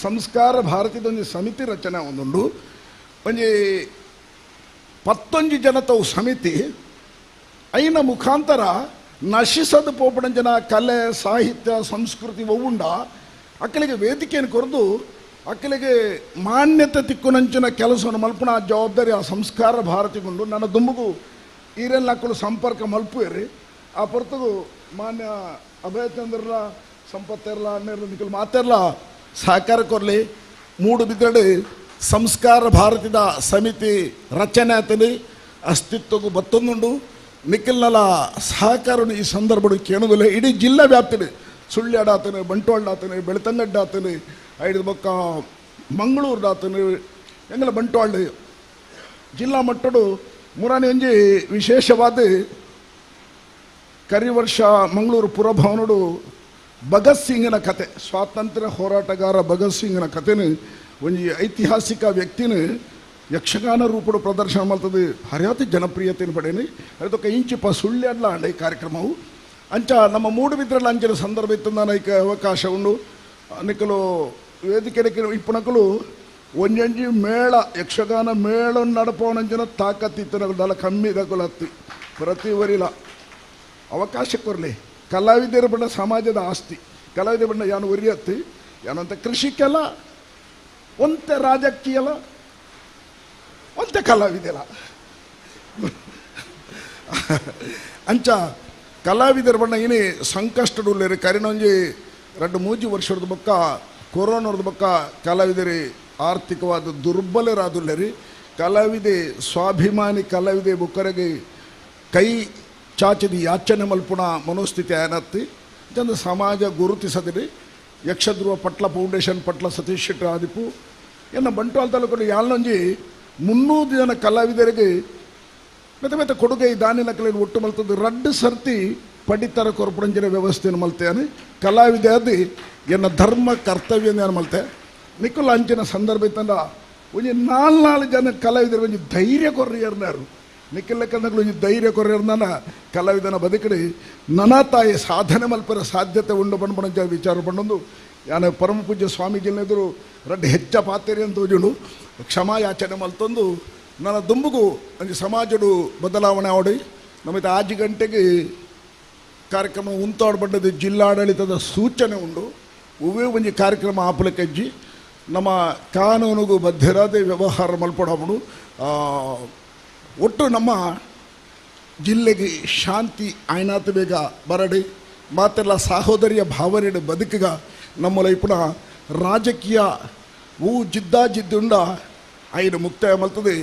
ಸಂಸ್ಕಾರ ಭಾರತಿದ ಒಂಜಿ ಸಮಿತಿ ರಚನೆ ಒಂದುಂಡು ಒಂಜಿ 11 ಜನತವು ಸಮಿತಿ ಐನ ಮುಖಾಂತರ ನಶಿಸದ ಪೋಪಣಂಜನ ಕಲೆ ಸಾಹಿತ್ಯ ಸಂಸ್ಕೃತಿ ಒವುಂಡ ಅಕ್ಕಲಿಗೆ ವೇದಿಕೆಯನ್ನು ಕೊರೆದು ಅಕ್ಕಲಿಗೆ ಮಾನ್ಯತೆ ತಿಕ್ಕುನಂಚಿನ ಕೆಲಸವನ್ನು ಮಲ್ಪಣ ಆ ಜವಾಬ್ದಾರಿ ಆ ಸಂಸ್ಕಾರ ಭಾರತಿಗುಂಡು. ನನ್ನ ದುಂಬುಗು ಈರೆಲ್ಲ ಅಕ್ಕಲು ಸಂಪರ್ಕ ಮಲ್ಪುವಿರಿ ಆ ಪೊರ್ತಗು ಮಾನ್ಯ ಅಭಯಚಂದ್ರರ ಸಂಪತ್ತೆರ್ಲ ಅಣ್ಣೆರ್ಲ ನಿಖಲ್ ಮಾತೆರ್ಲ ಸಹಕಾರ ಕೊರಲಿ. ಮೂಡುಬಿದ್ರಡೆ ಸಂಸ್ಕಾರ ಭಾರತಿದ ಸಮಿತಿ ರಚನೆ ಆತಲಿ ಅಸ್ತಿತ್ವಕ್ಕೂ ಬತ್ತೊಂದುಂಡು. ನಿಖಲ್ನಲ ಸಹಕಾರನು ಈ ಸಂದರ್ಭ ಕೇಳೋದಿಲ್ಲ. ಇಡೀ ಜಿಲ್ಲಾ ವ್ಯಾಪ್ತಿಲಿ ಸುಳ್ಯಾಡಾತನೆ ಬಂಟ್ವಾಳಾತನೆ ಬೆಳ್ತಂಗಡ್ಡಾತನೆ ಐದು ಬೊಕ್ಕ ಮಂಗಳೂರುಡಾತನೆ ಎಂಗಲ ಬಂಟ್ವಾಳ ಜಿಲ್ಲಾ ಮಟ್ಟಡು ಮುರಾನಿ ಒಂಜಿ ವಿಶೇಷವಾದ ಕರಿ ವರ್ಷ ಮಂಗಳೂರು ಪುರಭವನಡು ಭಗತ್ ಸಿಂಗ್ನ ಕತೆ ಸ್ವಾತಂತ್ರ್ಯ ಹೋರಾಟಗಾರ ಭಗತ್ ಸಿಂಗ್ನ ಕತೆನು ಒಂಜಿ ಐತಿಹಾಸಿಕ ವ್ಯಕ್ತಿನ ಯಕ್ಷಗಾನ ರೂಪಡು ಪ್ರದರ್ಶನ ಮಾಡ್ತದೆ ಹರಿಯಾತಿ ಜನಪ್ರಿಯತೆಯನ್ನು ಪಡೇನಿ ಅದಕ್ಕೆ ಇಂಚಿಪ ಸುಳ್ಯಾಡ್ಲ ಅಂಡ ಈ ಕಾರ್ಯಕ್ರಮವು ಅಂಚ ನಮ್ಮ ಮೂಡುಬಿದ್ರಲ್ಲ ಅಂಚಿನ ಸಂದರ್ಭ ಇತ್ತು ನಾನು ಐಕ ಅವಕಾಶ ಉಂಡು ನಿಕ್ಕಲು ವೇದಿಕೆ ಇಪ್ಪಣಕಲು ಒಂಜೊಂಜಿ ಮೇಳ ಯಕ್ಷಗಾನ ಮೇಳ ನಡಪವನಂಚಿನ ತಾಕತ್ತಿತ್ತು ನಗಲು ಕಮ್ಮಿ ದಕಲು ಹತ್ತಿ ಪ್ರತಿ ವರಿಲ ಅವಕಾಶ ಕೊರಲಿ. ಕಲಾವಿದರ ಬಣ್ಣ ಸಮಾಜದ ಆಸ್ತಿ ಕಲಾವಿದರ ಬಣ್ಣ ಯಾನು ಒರಿಯತ್ತಿ ಯಾನಂತ ಕೃಷಿಕೆಲ್ಲ ಒಂತೆ ರಾಜಕೀಯಲ್ಲ ಒಂತೆ ಕಲಾವಿದೆಲ್ಲ ಅಂಚ ಕಲಾವಿದರ ಬಣ್ಣ ಏನೇ ಸಂಕಷ್ಟಡುಳ್ಳೇರಿ ಕರಿನೊಂಜಿ 2-3 ವರ್ಷದ ಬೊಕ್ಕ ಕೊರೋನಾದ ಬೊಕ್ಕ ಕಲಾವಿದರಿ ಆರ್ಥಿಕವಾದ ದುರ್ಬಲರಾದುಲ್ಲೇರಿ. ಕಲಾವಿದೆ ಸ್ವಾಭಿಮಾನಿ ಕಲಾವಿದೆ ಬುಕ್ಕರೆಗೆ ಕೈ ಚಾಚಿದ ಯಾಚನೆ ಮಲ್ಪುಣ ಮನೋಸ್ಥಿತಿ ಆನತ್ತಿ ಜನ ಸಮಾಜ ಗುರುತಿಸದಿರಿ. ಯಕ್ಷಧ್ರುವ ಪಟ್ಲ ಫೌಂಡೇಶನ್ ಪಟ್ಲ ಸತೀಶ್ ಶೆಟ್ಟಿ ಆದಿಪು ಎನ್ನ ಬಂಟ್ವಾಳ ತಾಲೂಕು ಯಾಳ್ನೊಂಜಿ 300 ಜನ ಕಲಾವಿದರಿಗೆ ಮೆತ್ತ ಮೆತ್ತ ಕೊಡುಗೆ ದಾನಿನ ಕಲೆ ಒಟ್ಟು ಮಲ್ತದ್ದು ರಡ್ಡು ಸರ್ತಿ ಪಡಿತರ ಕೊರಪುಣಂಜಿನ ವ್ಯವಸ್ಥೆಯನ್ನು ಮಲ್ತೇನೆ. ಕಲಾವಿದೆ ಅದು ಎನ್ನ ಧರ್ಮ ಕರ್ತವ್ಯ ನಾನು ಮಲ್ತೆ. ನಿಕ್ಕುಲ ಅಂಚಿನ ಸಂದರ್ಭ ಇತ್ತಂದ ಒಂಜಿ 4 ಜನ ಕಲಾವಿದರು ಒಂಜಿ ಧೈರ್ಯ ಕೊರ್ರಿಯರ್ನಾರು ನಿಕ್ಕಿಲ್ಲಕ್ಕಂದ್ರೆ ಒಂಜಿ ಧೈರ್ಯ ಕೊರ್ರಿಯರ್ನ ಕಲಾವಿದನ ಬದುಕಡಿ ನನ ತಾಯಿ ಸಾಧನೆ ಮಲ್ಪರ ಸಾಧ್ಯತೆ ಉಂಡು ಬಂಡ್ಬಣಂಚ ವಿಚಾರ ಪಂಡೊಂದು ಯಾನ ಪರಮ ಪೂಜ್ಯ ಸ್ವಾಮೀಜಿನೆದುರು ರಡ್ಡು ಹೆಚ್ಚ ಪಾತೆರಿ ಅಂತ ತೋಜುಂಡು ಕ್ಷಮಾಯಾಚನೆ ಮಲ್ತೊಂದು ನನ್ನ ದುಂಬುಗು ಒಂಜಿ ಸಮಾಜಡು ಬದಲಾವಣೆ ಆವಡಿ. ನಮಗೆ 5 ಗಂಟೆಗೆ ಕಾರ್ಯಕ್ರಮ ಉಂತಾಡ್ಬಡ್ಡದು ಜಿಲ್ಲಾಡಳಿತದ ಸೂಚನೆ ಉಂಡು. ಉವೇ ಒಂಜಿ ಕಾರ್ಯಕ್ರಮ ಆಪಲಕ್ಕೆಜ್ಜಿ ನಮ್ಮ ಕಾನೂನಿಗೂ ಬದ್ಧರಾದ ವ್ಯವಹಾರ ಮಲ್ಪಡಬಡು. ಒಟ್ಟು ನಮ್ಮ ಜಿಲ್ಲೆಗೆ ಶಾಂತಿ ಆಯ್ನಾತ ಬೇಗ ಬರಡಿ ಮಾತೆಲ್ಲ ಸಹೋದರಿಯ ಭಾವನೆ ಬದುಕುಗ ನಮ್ಮ ಲೈಪುನ ರಾಜಕೀಯ ಊ ಜಿದ್ದಾಜಿದ್ದುಂಡ ಆಯ್ನ ಮುಕ್ತಾಯ ಮಲ್ತದೆ.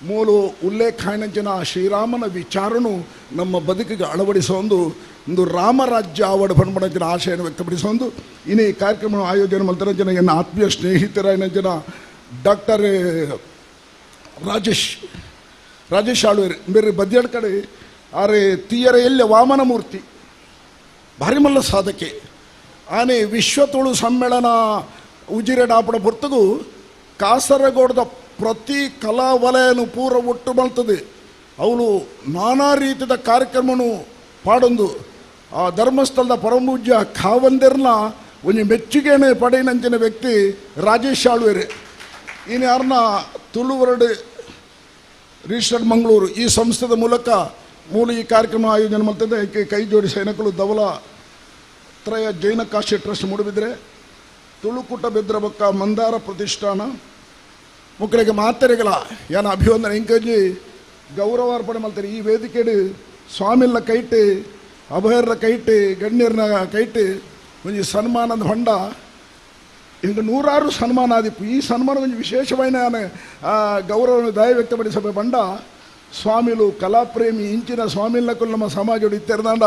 ಮೂಲು ಉಲ್ಲೇಖ ಆಯ್ನಂಚಿನ ಶ್ರೀರಾಮನ ವಿಚಾರನು ನಮ್ಮ ಬದುಕಿಗೆ ಅಳವಡಿಸೋಂದು ಒಂದು ರಾಮರಾಜ್ಯ ಆವಡ ಪಣ್ಪಣಂಚಿನ ಆಶಯನ್ನು ವ್ಯಕ್ತಪಡಿಸೋಂದು ಇನ್ನು ಈ ಕಾರ್ಯಕ್ರಮ ಆಯೋಜನೆ ಮಲ್ತರಂಚಿನ ಎನ್ನ ಆತ್ಮೀಯ ಸ್ನೇಹಿತರಾಯನಂಚಿನ ಡಾಕ್ಟರ್ ರಾಜೇಶ್ ರಾಜೇಶ್ ಆಳ್ವೇರು ಬೇರೆ ಬದ್ಯಡ್ ಕಡೆ ಆರೆ ತೀಯರ ಎಲ್ಲ ವಾಮನಮೂರ್ತಿ ಭಾರಿಮಲ್ಲ ಸಾಧಕೆ ಆನೆ ವಿಶ್ವ ತುಳು ಸಮ್ಮೇಳನ ಉಜಿರೆಡಾಪಡ ಪೊರ್ತುಗು ಕಾಸರಗೋಡದ ಪ್ರತಿ ಕಲಾವಲಯನು ಪೂರ ಒಟ್ಟು ಮಲ್ತದೆ. ಅವಳು ನಾನಾ ರೀತಿಯ ಕಾರ್ಯಕ್ರಮನು ಪಾಡೊಂದು ಆ ಧರ್ಮಸ್ಥಳದ ಪರಮಪೂಜ್ಯ ಖಾವಂದಿರ್ನ ಒಂಜಿ ಮೆಚ್ಚುಗೆನೆ ಪಡೆಯಿನಂಚಿನ ವ್ಯಕ್ತಿ ರಾಜೇಶ್ ಆಳ್ವೇರು. ಇನ್ನು ಯಾರನ್ನ ತುಳುವರಡು ರಿಜಿಸ್ಟರ್ಡ್ ಮಂಗಳೂರು ಈ ಸಂಸ್ಥೆದ ಮೂಲಕ ಮೂಲ ಈ ಕಾರ್ಯಕ್ರಮ ಆಯೋಜನೆ ಮಾಡ್ತದೆ. ಕೈ ಜೋಡಿ ಸೈನಿಕರು ಧವಲ ತ್ರಯ ಜೈನ ಕಾಶಿ ಟ್ರಸ್ಟ್ ಮೂಡಬಿದ್ರೆ ತುಳುಕೂಟ ಬೆದ್ರಬಕ್ಕ ಮಂದಾರ ಪ್ರತಿಷ್ಠಾನ ಮಕ್ಕಳಿಗೆ ಮಾತೆರೆಗಳ ಏನ ಅಭಿವಂದನೆ ಇಂಕಜಿ ಗೌರವಾರ್ಪಣೆ ಮಾಡ್ತಾರೆ. ಈ ವೇದಿಕೆಡು ಸ್ವಾಮಿಲ್ಲ ಕೈಟು ಅಭಯರ ಕೈಟು ಗಣ್ಯರನ್ನ ಕೈಟು ಒಂಜಿ ಸನ್ಮಾನದ ಹೊಂಡ ಇಂದು ನೂರಾರು ಸನ್ಮಾನ ಆದಿಪ್ಪು. ಈ ಸನ್ಮಾನ ಒಂಜಿ ವಿಶೇಷమైన ಗೌರವವನ್ನು ದಯ ವ್ಯಕ್ತಪಡಿಸಬೆ ಬಂಡ ಸ್ವಾಮಿಲು ಕಲಾಪ್ರೇಮಿ ಇಂಚಿನ ಸ್ವಾಮಿಲ್ಲಕ್ಕೂ ನಮ್ಮ ಸಮಾಜ ಇತ್ತೆರ್ದಾಂಡ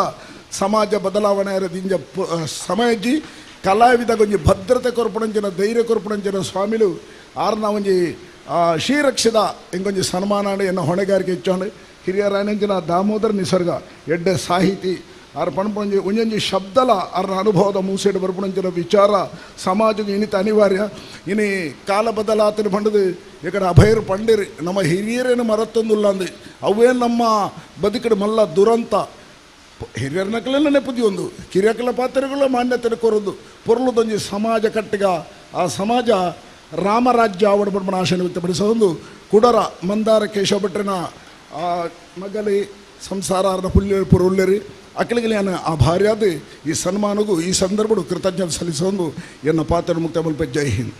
ಸಮಾಜ ಬದಲಾವಣೆ ದಿಂಜ ಸಮಯಜ್ಜಿ ಕಲಾವಿದ ಒಂಜಿ ಭದ್ರತೆ ಕೊರ್ಪಣಂಚಿನ ಧೈರ್ಯ ಕೊರ್ಪಣಂಚಿನ ಸ್ವಾಮಿಲು ಆರ್ನ ಒಂಜಿ ಶ್ರೀರಕ್ಷದ ಇಂಗೊಂಜಿ ಸನ್ಮಾನ ಎನ್ನ ಹೊಣೆಗಾರಿಕೆ ಇಚ್ಚೋಂಡು ಹಿರಿಯರಾಯನಂಚಿನ ದಾಮೋದರ ನಿಸರ್ಗ ಎಡ್ಡೆ ಸಾಹಿತಿ ಆರ್ ಪಣಪಣಂಜಿ ಒಂಜೊಂಜಿ ಶಬ್ದಲ ಆರ್ನ ಅನುಭವದ ಮೂಸೆಡು ಬರ್ಪಣಂಚಿನ ವಿಚಾರ ಸಮಾಜಕ್ಕೆ ಇನಿತ ಅನಿವಾರ್ಯ. ಇನಿ ಕಾಲ ಬದಲಾತನ ಪಂಡದು ಈ ಕಡೆ ಅಭಯರು ಪಂಡಿರಿ ನಮ್ಮ ಹಿರಿಯರೇನು ಮರತ್ತೊಂದುಲ್ಲ ಅಂದು ಅವೇ ನಮ್ಮ ಬದುಕಡು ಮಲ್ಲ ದುರಂತ. ಹಿರಿಯರ್ನಕಲೆಲ್ಲ ನೆಪದಿ ಒಂದು ಕಿರಿಯಕಲ ಪಾತ್ರಗಳ ಮಾನ್ಯತೆ ಕೊರದು ಪೊರ್ಲುದೊಂಜಿ ಸಮಾಜ ಕಟ್ಟಿಗ ಆ ಸಮಾಜ ರಾಮರಾಜ್ಯ ಆವಡ ಬಡ್ಮಣ ಆಶೆಯನ್ನು ವ್ಯಕ್ತಪಡಿಸೋದೊಂದು ಕುಡರ ಮಂದಾರ ಕೇಶವ ಭಟ್ರನ ಆ ಮಗಲಿ ಸಂಸಾರ ಪುಲ್ಯ ಪುರುಳ್ಳರಿ ಅಕ್ಕಳಿಗೆ ನಾನು ಆ ಭಾರ್ಯಾದ ಈ ಸನ್ಮಾನಗೂ ಈ ಸಂದರ್ಭಡು ಕೃತಜ್ಞತೆ ಸಲ್ಲಿಸೋದು ಎನ್ನ ಪಾತ್ರ ಮುಕ್ತ ಮಲ್ಪ. ಜೈ ಹಿಂದ್.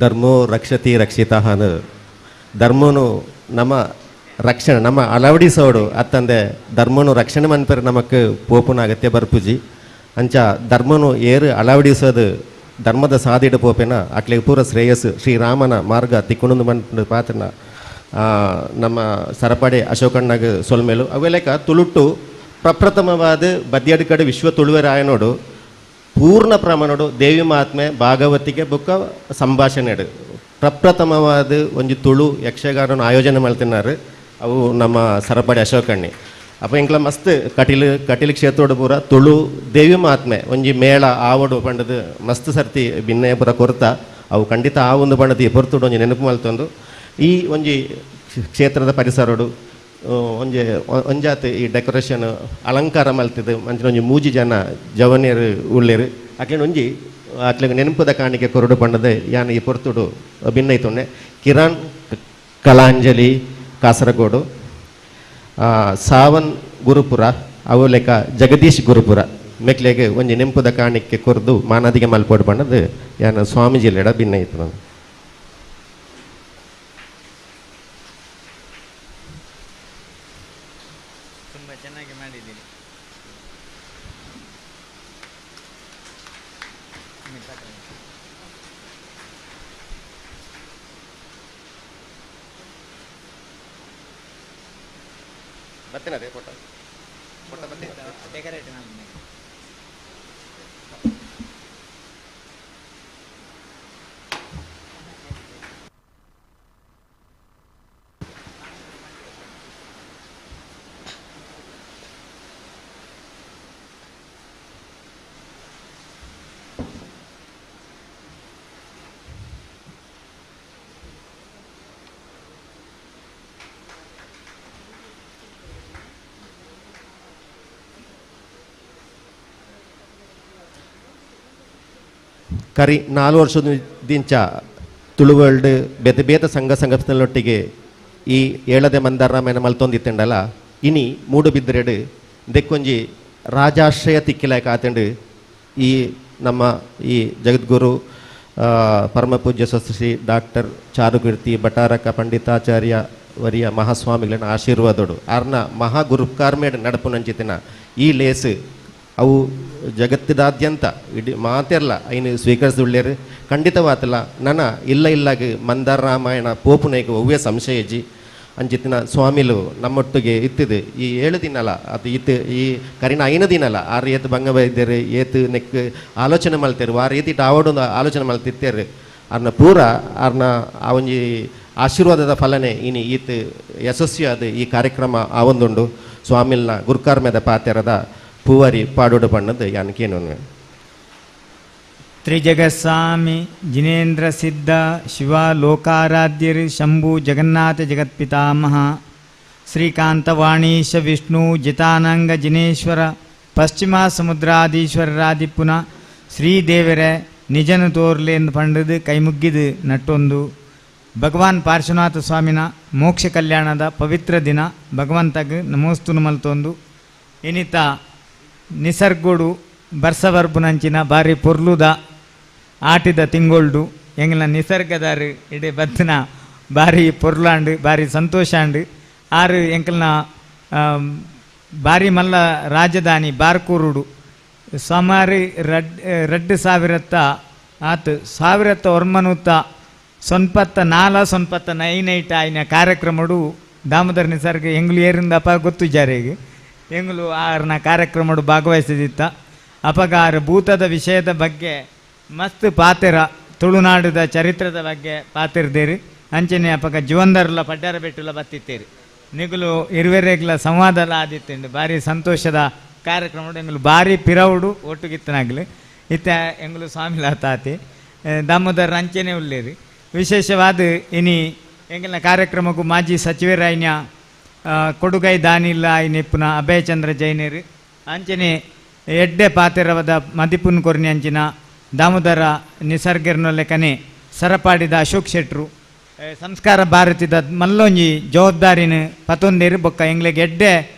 ಧರ್ಮೋ ರಕ್ಷತಿ ರಕ್ಷಿತಃ ಧರ್ಮನು ನಮ್ಮ ರಕ್ಷಣೆ ನಮ್ಮ ಅಳವಡಿಸೋಡು ಅತ್ತಂದೆ ಧರ್ಮನು ರಕ್ಷಣೆ ಮನ್ಪೆರ್ ನಮಕ್ ಪೋಪುನ ಅಗತ್ಯ ಬರ್ಪುಜಿ. ಅಂಚ ಧರ್ಮನು ಏರು ಅಳವಡಿಸೋದು ಧರ್ಮದ ಸಾದಿಡು ಪೋಪೆನ ಅಟ್ಲಿಗೆ ಪೂರ ಶ್ರೇಯಸ್ಸು ಶ್ರೀರಾಮನ ಮಾರ್ಗ ತಿಕ್ಕೊಂಡು ಮನ್ಪು ಪಾತ್ರನ ನಮ್ಮ ಸರಪಡೆ ಅಶೋಕಣ್ಣಗ ಸೊಲ್ಮೇಲು ಅವೆಲೆಕ ತುಳುಟು ಪ್ರಪ್ರಥಮವಾದ ಬದ್ಯಡ್ಕಡೆ ವಿಶ್ವ ತುಳುವೆರಾಯನೋಡು ಪೂರ್ಣ ಪ್ರಮಾಣೋಡು ದೇವಿ ಮಹಾತ್ಮೆ ಭಾಗವತಿಗೆ ಬುಕ್ಕ ಸಂಭಾಷಣೆಡು ಪ್ರಪ್ರಥಮವಾದ ಒಂಜಿ ತುಳು ಯಕ್ಷಗಾನನ ಆಯೋಜನೆ ಮಾಡ್ತಿన్నారు ಅವು ನಮ್ಮ ಸರಪಡೆ ಅಶೋಕಣ್ಣಿ. ಅಪ್ಪ ಎಂಕ್ಲ ಮಸ್ತ್ ಕಟೀಲು ಕಟೀಲು ಕ್ಷೇತ್ರೋಡು ಪೂರ ತುಳು ದೇವಿ ಮಹಾತ್ಮೆ ಒಂಜಿ ಮೇಳ ಆವಡು ಪಂಡದು ಮಸ್ತ್ ಸರ್ತಿ ಭಿನ್ನಯ ಪೂರ ಕೊರ್ತ ಅವು ಖಂಡಿತ ಆ ಒಂದು ಪಂಡದು ಪೊರ್ತುಡು ಒಂಜಿ ನೆನಪು ಮಲ್ತೊಂದು ಈ ಒಂಜಿ ಕ್ಷೇತ್ರದ ಪರಿಸರಡು ಒಂಜಿ ಒಂಜಾತ್ ಈ ಡೆಕೋರೇಷನ್ ಅಲಂಕಾರ ಮಲ್ತಿದ್ದು ಮಂಚಿನ ಒಂಜಿ ಮೂಜಿ ಜನ ಜವನಿಯರು ಉಳ್ಳೇರು ಅಕ್ಲೆ ಒಂಜಿ ಅಕ್ಲೆಗ್ ನೆನಪುದ ಕಾಣಿಕೆ ಕೊರಡು ಪಂಡದೆ ಯಾನ್ ಈ ಪೊರ್ತುಡು ಭಿನ್ನೈತೊನ್ನೆ. ಕಿರಣ್ ಕಲಾಂಜಲಿ ಕಾಸರಗೋಡು, ಸಾವನ್ ಗುರುಪುರ ಅವು ಲೆಕ್ಕ ಜಗದೀಶ್ ಗುರುಪುರ ಮೆಕ್ಲೆಗ್ ಒಂಜಿ ನೆಂಪುದ ಕಾಣಿಕೆ ಕೊರ್ದು ಮಾನಾದಿಗೆ ಮಲ್ಪೋಡು ಪಂಡದು ಯಾನ್ ಸ್ವಾಮೀಜಿಲೆಡ ಭಿನ್ನೈತು. ತುಂಬ ಚೆನ್ನಾಗಿ ಮಾಡಿದ್ದೀರಿ. ಬತ್ತೇನದೇ ಫೋಟೋ ಫೋಟೋ ಬತ್ತೇನೆ. ಕರಿ 4 ವರ್ಷದ ದಿಂಚ ತುಳುವರ್ಲ್ಡ್ ಬೇತೆ ಬೇತೆ ಸಂಘ ಸಂಘಸ್ಥಲೊಟ್ಟಿಗೆ ಈ ಏಳದೆ ಮಂದಾರ ರಾಮಾಯಣ ಮಲ್ತೊಂದಿತ್ತಂಡಲ ಇನಿ ಮೂಡುಬಿದ್ರೆಡು ದೆಕ್ಕೊಂಜಿ ರಾಜಾಶ್ರಯ ತಿಕ್ಕಿಲಾಯಕ ಆತಂಡು ಈ ನಮ್ಮ ಈ ಜಗದ್ಗುರು ಪರಮಪೂಜ್ಯ ಸ್ವಸ್ತಿ ಡಾಕ್ಟರ್ ಚಾರುಕೀರ್ತಿ ಭಟಾರಕ ಪಂಡಿತಾಚಾರ್ಯ ವರಿಯ ಮಹಾಸ್ವಾಮಿಗಳನ್ನ ಆಶೀರ್ವಾದೋಡು ಆರ್ನ ಮಹಾಗುರುಕಾರ್ಮೇಡ್ ನಡಪುನಂಚಿತಿನ ಈ ಲೇಸ್ ಅವು ಜಗತ್ತಿದಾದ್ಯಂತ ಇಡೀ ಮಾತೆಲ್ಲ ಐನು ಸ್ವೀಕರಿಸಿದುಳ್ಳೇರು ಖಂಡಿತವಾತಲ್ಲ ನನ್ನ ಇಲ್ಲ ಇಲ್ಲಾಗ ಮಂದಾರ ರಾಮಾಯಣ ಪೋಪುನೈಗೆ ಒವ್ವೇ ಸಂಶಯಜಿ ಅಂಚಿತ್ತಿನ ಸ್ವಾಮಿಲು ನಮ್ಮೊಟ್ಟಿಗೆ ಇತ್ತಿದ್ದು ಈ 7 ದಿನಲ ಅದು ಇತ್ತು ಈ ಕರಿನ 5 ದಿನಲ ಆರು ಏತು ಭಂಗ ಬೈದೇರು ಏತು ನೆಕ್ ಆಲೋಚನೆ ಮಲ್ತೇರು ಆ ರೀತಿ ಆವಡೊಂದು ಆಲೋಚನೆ ಮಲ್ತಿತ್ತೇರು ಅರ್ನ ಪೂರ ಅರ್ನ ಆ ಒಂಜಿ ಆಶೀರ್ವಾದದ ಫಲನೆ ಇನಿ ಈತ್ ಯಶಸ್ವಿ ಅದು ಈ ಕಾರ್ಯಕ್ರಮ ಆ ಒಂದುಂಡು ಸ್ವಾಮಿಲ್ನ ಗುರುಕಾರ್ಮೆದ ಪಾತೆರದ ಪೂವರಿ ಪಾಡೋಡು ಬಣ್ಣದ ಯಾನಕೇನು. ತ್ರಿಜಗಸ್ವಾಮಿ ಜಿನೇಂದ್ರ ಸಿದ್ಧ ಶಿವ ಲೋಕಾರಾಧ್ಯರು ಶಂಭು ಜಗನ್ನಾಥ ಜಗತ್ಪಿತಾಮಹ ಶ್ರೀಕಾಂತವಾಣೀಶ ವಿಷ್ಣು ಜಿತಾನಂಗ ಜಿನೇಶ್ವರ ಪಶ್ಚಿಮ ಸಮುದ್ರಾಧೀಶ್ವರರಾದಿಪುನ ಶ್ರೀದೇವರೇ ನಿಜನು ತೋರ್ಲೆಂದು ಪಂಡದು ಕೈಮುಗ್ಗಿದು ನಟ್ಟೊಂದು ಭಗವಾನ್ ಪಾರ್ಶ್ವನಾಥ ಸ್ವಾಮಿನ ಮೋಕ್ಷ ಕಲ್ಯಾಣದ ಪವಿತ್ರ ದಿನ ಭಗವಂತಗ್ ನಮೋಸ್ತುನು ಮಲ್ತೊಂದು ಇನಿತ ನಿಸರ್ಗೋಡು ಬರ್ಸಬರ್ಬುನಂಚಿನ ಬಾರಿ ಪೊರ್ಲುದ ಆಟಿದ ತಿಂಗೊಳ್ಡು ಎಂಗ್ಲ ನಿಸರ್ಗದಾರು ಇಡೀ ಬತ್ತಿನ ಬಾರಿ ಪೊರ್ಲಾಂಡು ಬಾರಿ ಸಂತೋಷಾಂಡು ಆರು ಎಂಕಲ್ನ ಬಾರಿ ಮಲ್ಲ ರಾಜಧಾನಿ ಬಾರ್ಕೂರುಡು ಸುಮಾರು ರಡ್ಡು ಸಾವಿರತ್ತ ಆತು ಸಾವಿರತ್ತ ಒರ್ಮನೂತ್ತ ಸೊನ್ಪತ್ತ ನಾಲ ಸೊನ್ಪತ್ತ ನೈನೈಟ ಆಯ್ನ ಕಾರ್ಯಕ್ರಮಡು ದಾಮೋದರ ನಿಸರ್ಗ ಎಂಗ್ಲು ಏರಿಂದ ಅಪ್ಪ ಗೊತ್ತು ಜಾರಿಗೆ ಎಂಗ್ಲು ಆರ್ನ ಕಾರ್ಯಕ್ರಮಡು ಭಾಗವಹಿಸಿದಿತ್ತ ಅಪಗಾರ ಭೂತದ ವಿಷಯದ ಬಗ್ಗೆ ಮಸ್ತ್ ಪಾತೆರ ತುಳುನಾಡುದ ಚರಿತ್ರದ ಬಗ್ಗೆ ಪಾತಿರ್ದೇರಿ ಅಂಚನೆ ಅಪಗ ಜೀವಂದರ್ಲ ಪಡ್ಡಾರ ಬೆಟ್ಟುಲ ಬತ್ತಿತ್ತೇರಿ ನಿಗುಲು ಇರುವೆರೆಗ್ಲ ಸಂವಾದಲ ಆದಿತ್ತಂಡು ಭಾರಿ ಸಂತೋಷದ ಕಾರ್ಯಕ್ರಮ ಎಂಗ್ಲು ಭಾರಿ ಪಿರವುಡು ಒಟ್ಟುಗಿತ್ತನಾಗ್ಲು ಇತ್ತ ಎಂಗ್ಲು ಸ್ವಾಮಿಲ ತಾತಿ ದಾಮೋದರ ಅಂಚನೆ ಉಳ್ಳೇರಿ ವಿಶೇಷವಾದ ಇನಿ ಎಂಗಲ್ನ ಕಾರ್ಯಕ್ರಮಕ್ಕೂ ಮಾಜಿ ಸಚಿವರಾಯ್ನ ಕೊಡುಗೈ ದಾನಿಲ್ಲ ಆಯ್ನ ಅಭಯಚಂದ್ರ ಜೈನರು ಅಂಚನೆ ಎಡ್ಡೆ ಪಾತೆರವದ ಮದಿಪುನ್ ಕೊರ್ನಿ ಅಂಚಿನ ದಾಮೋದರ ನಿಸರ್ಗರ್ನೊಲೆಕನೆ ಸರಪಾಡಿದ ಅಶೋಕ್ ಶೆಟ್ರು ಸಂಸ್ಕಾರ ಭಾರತಿದ ಮಲ್ಲೊಂಜಿ ಜವಾಬ್ದಾರಿನ ಪತೊಂದೇರು ಬೊಕ್ಕ ಎಂಗ್ಲೆಗ್ ಎಡ್ಡೆ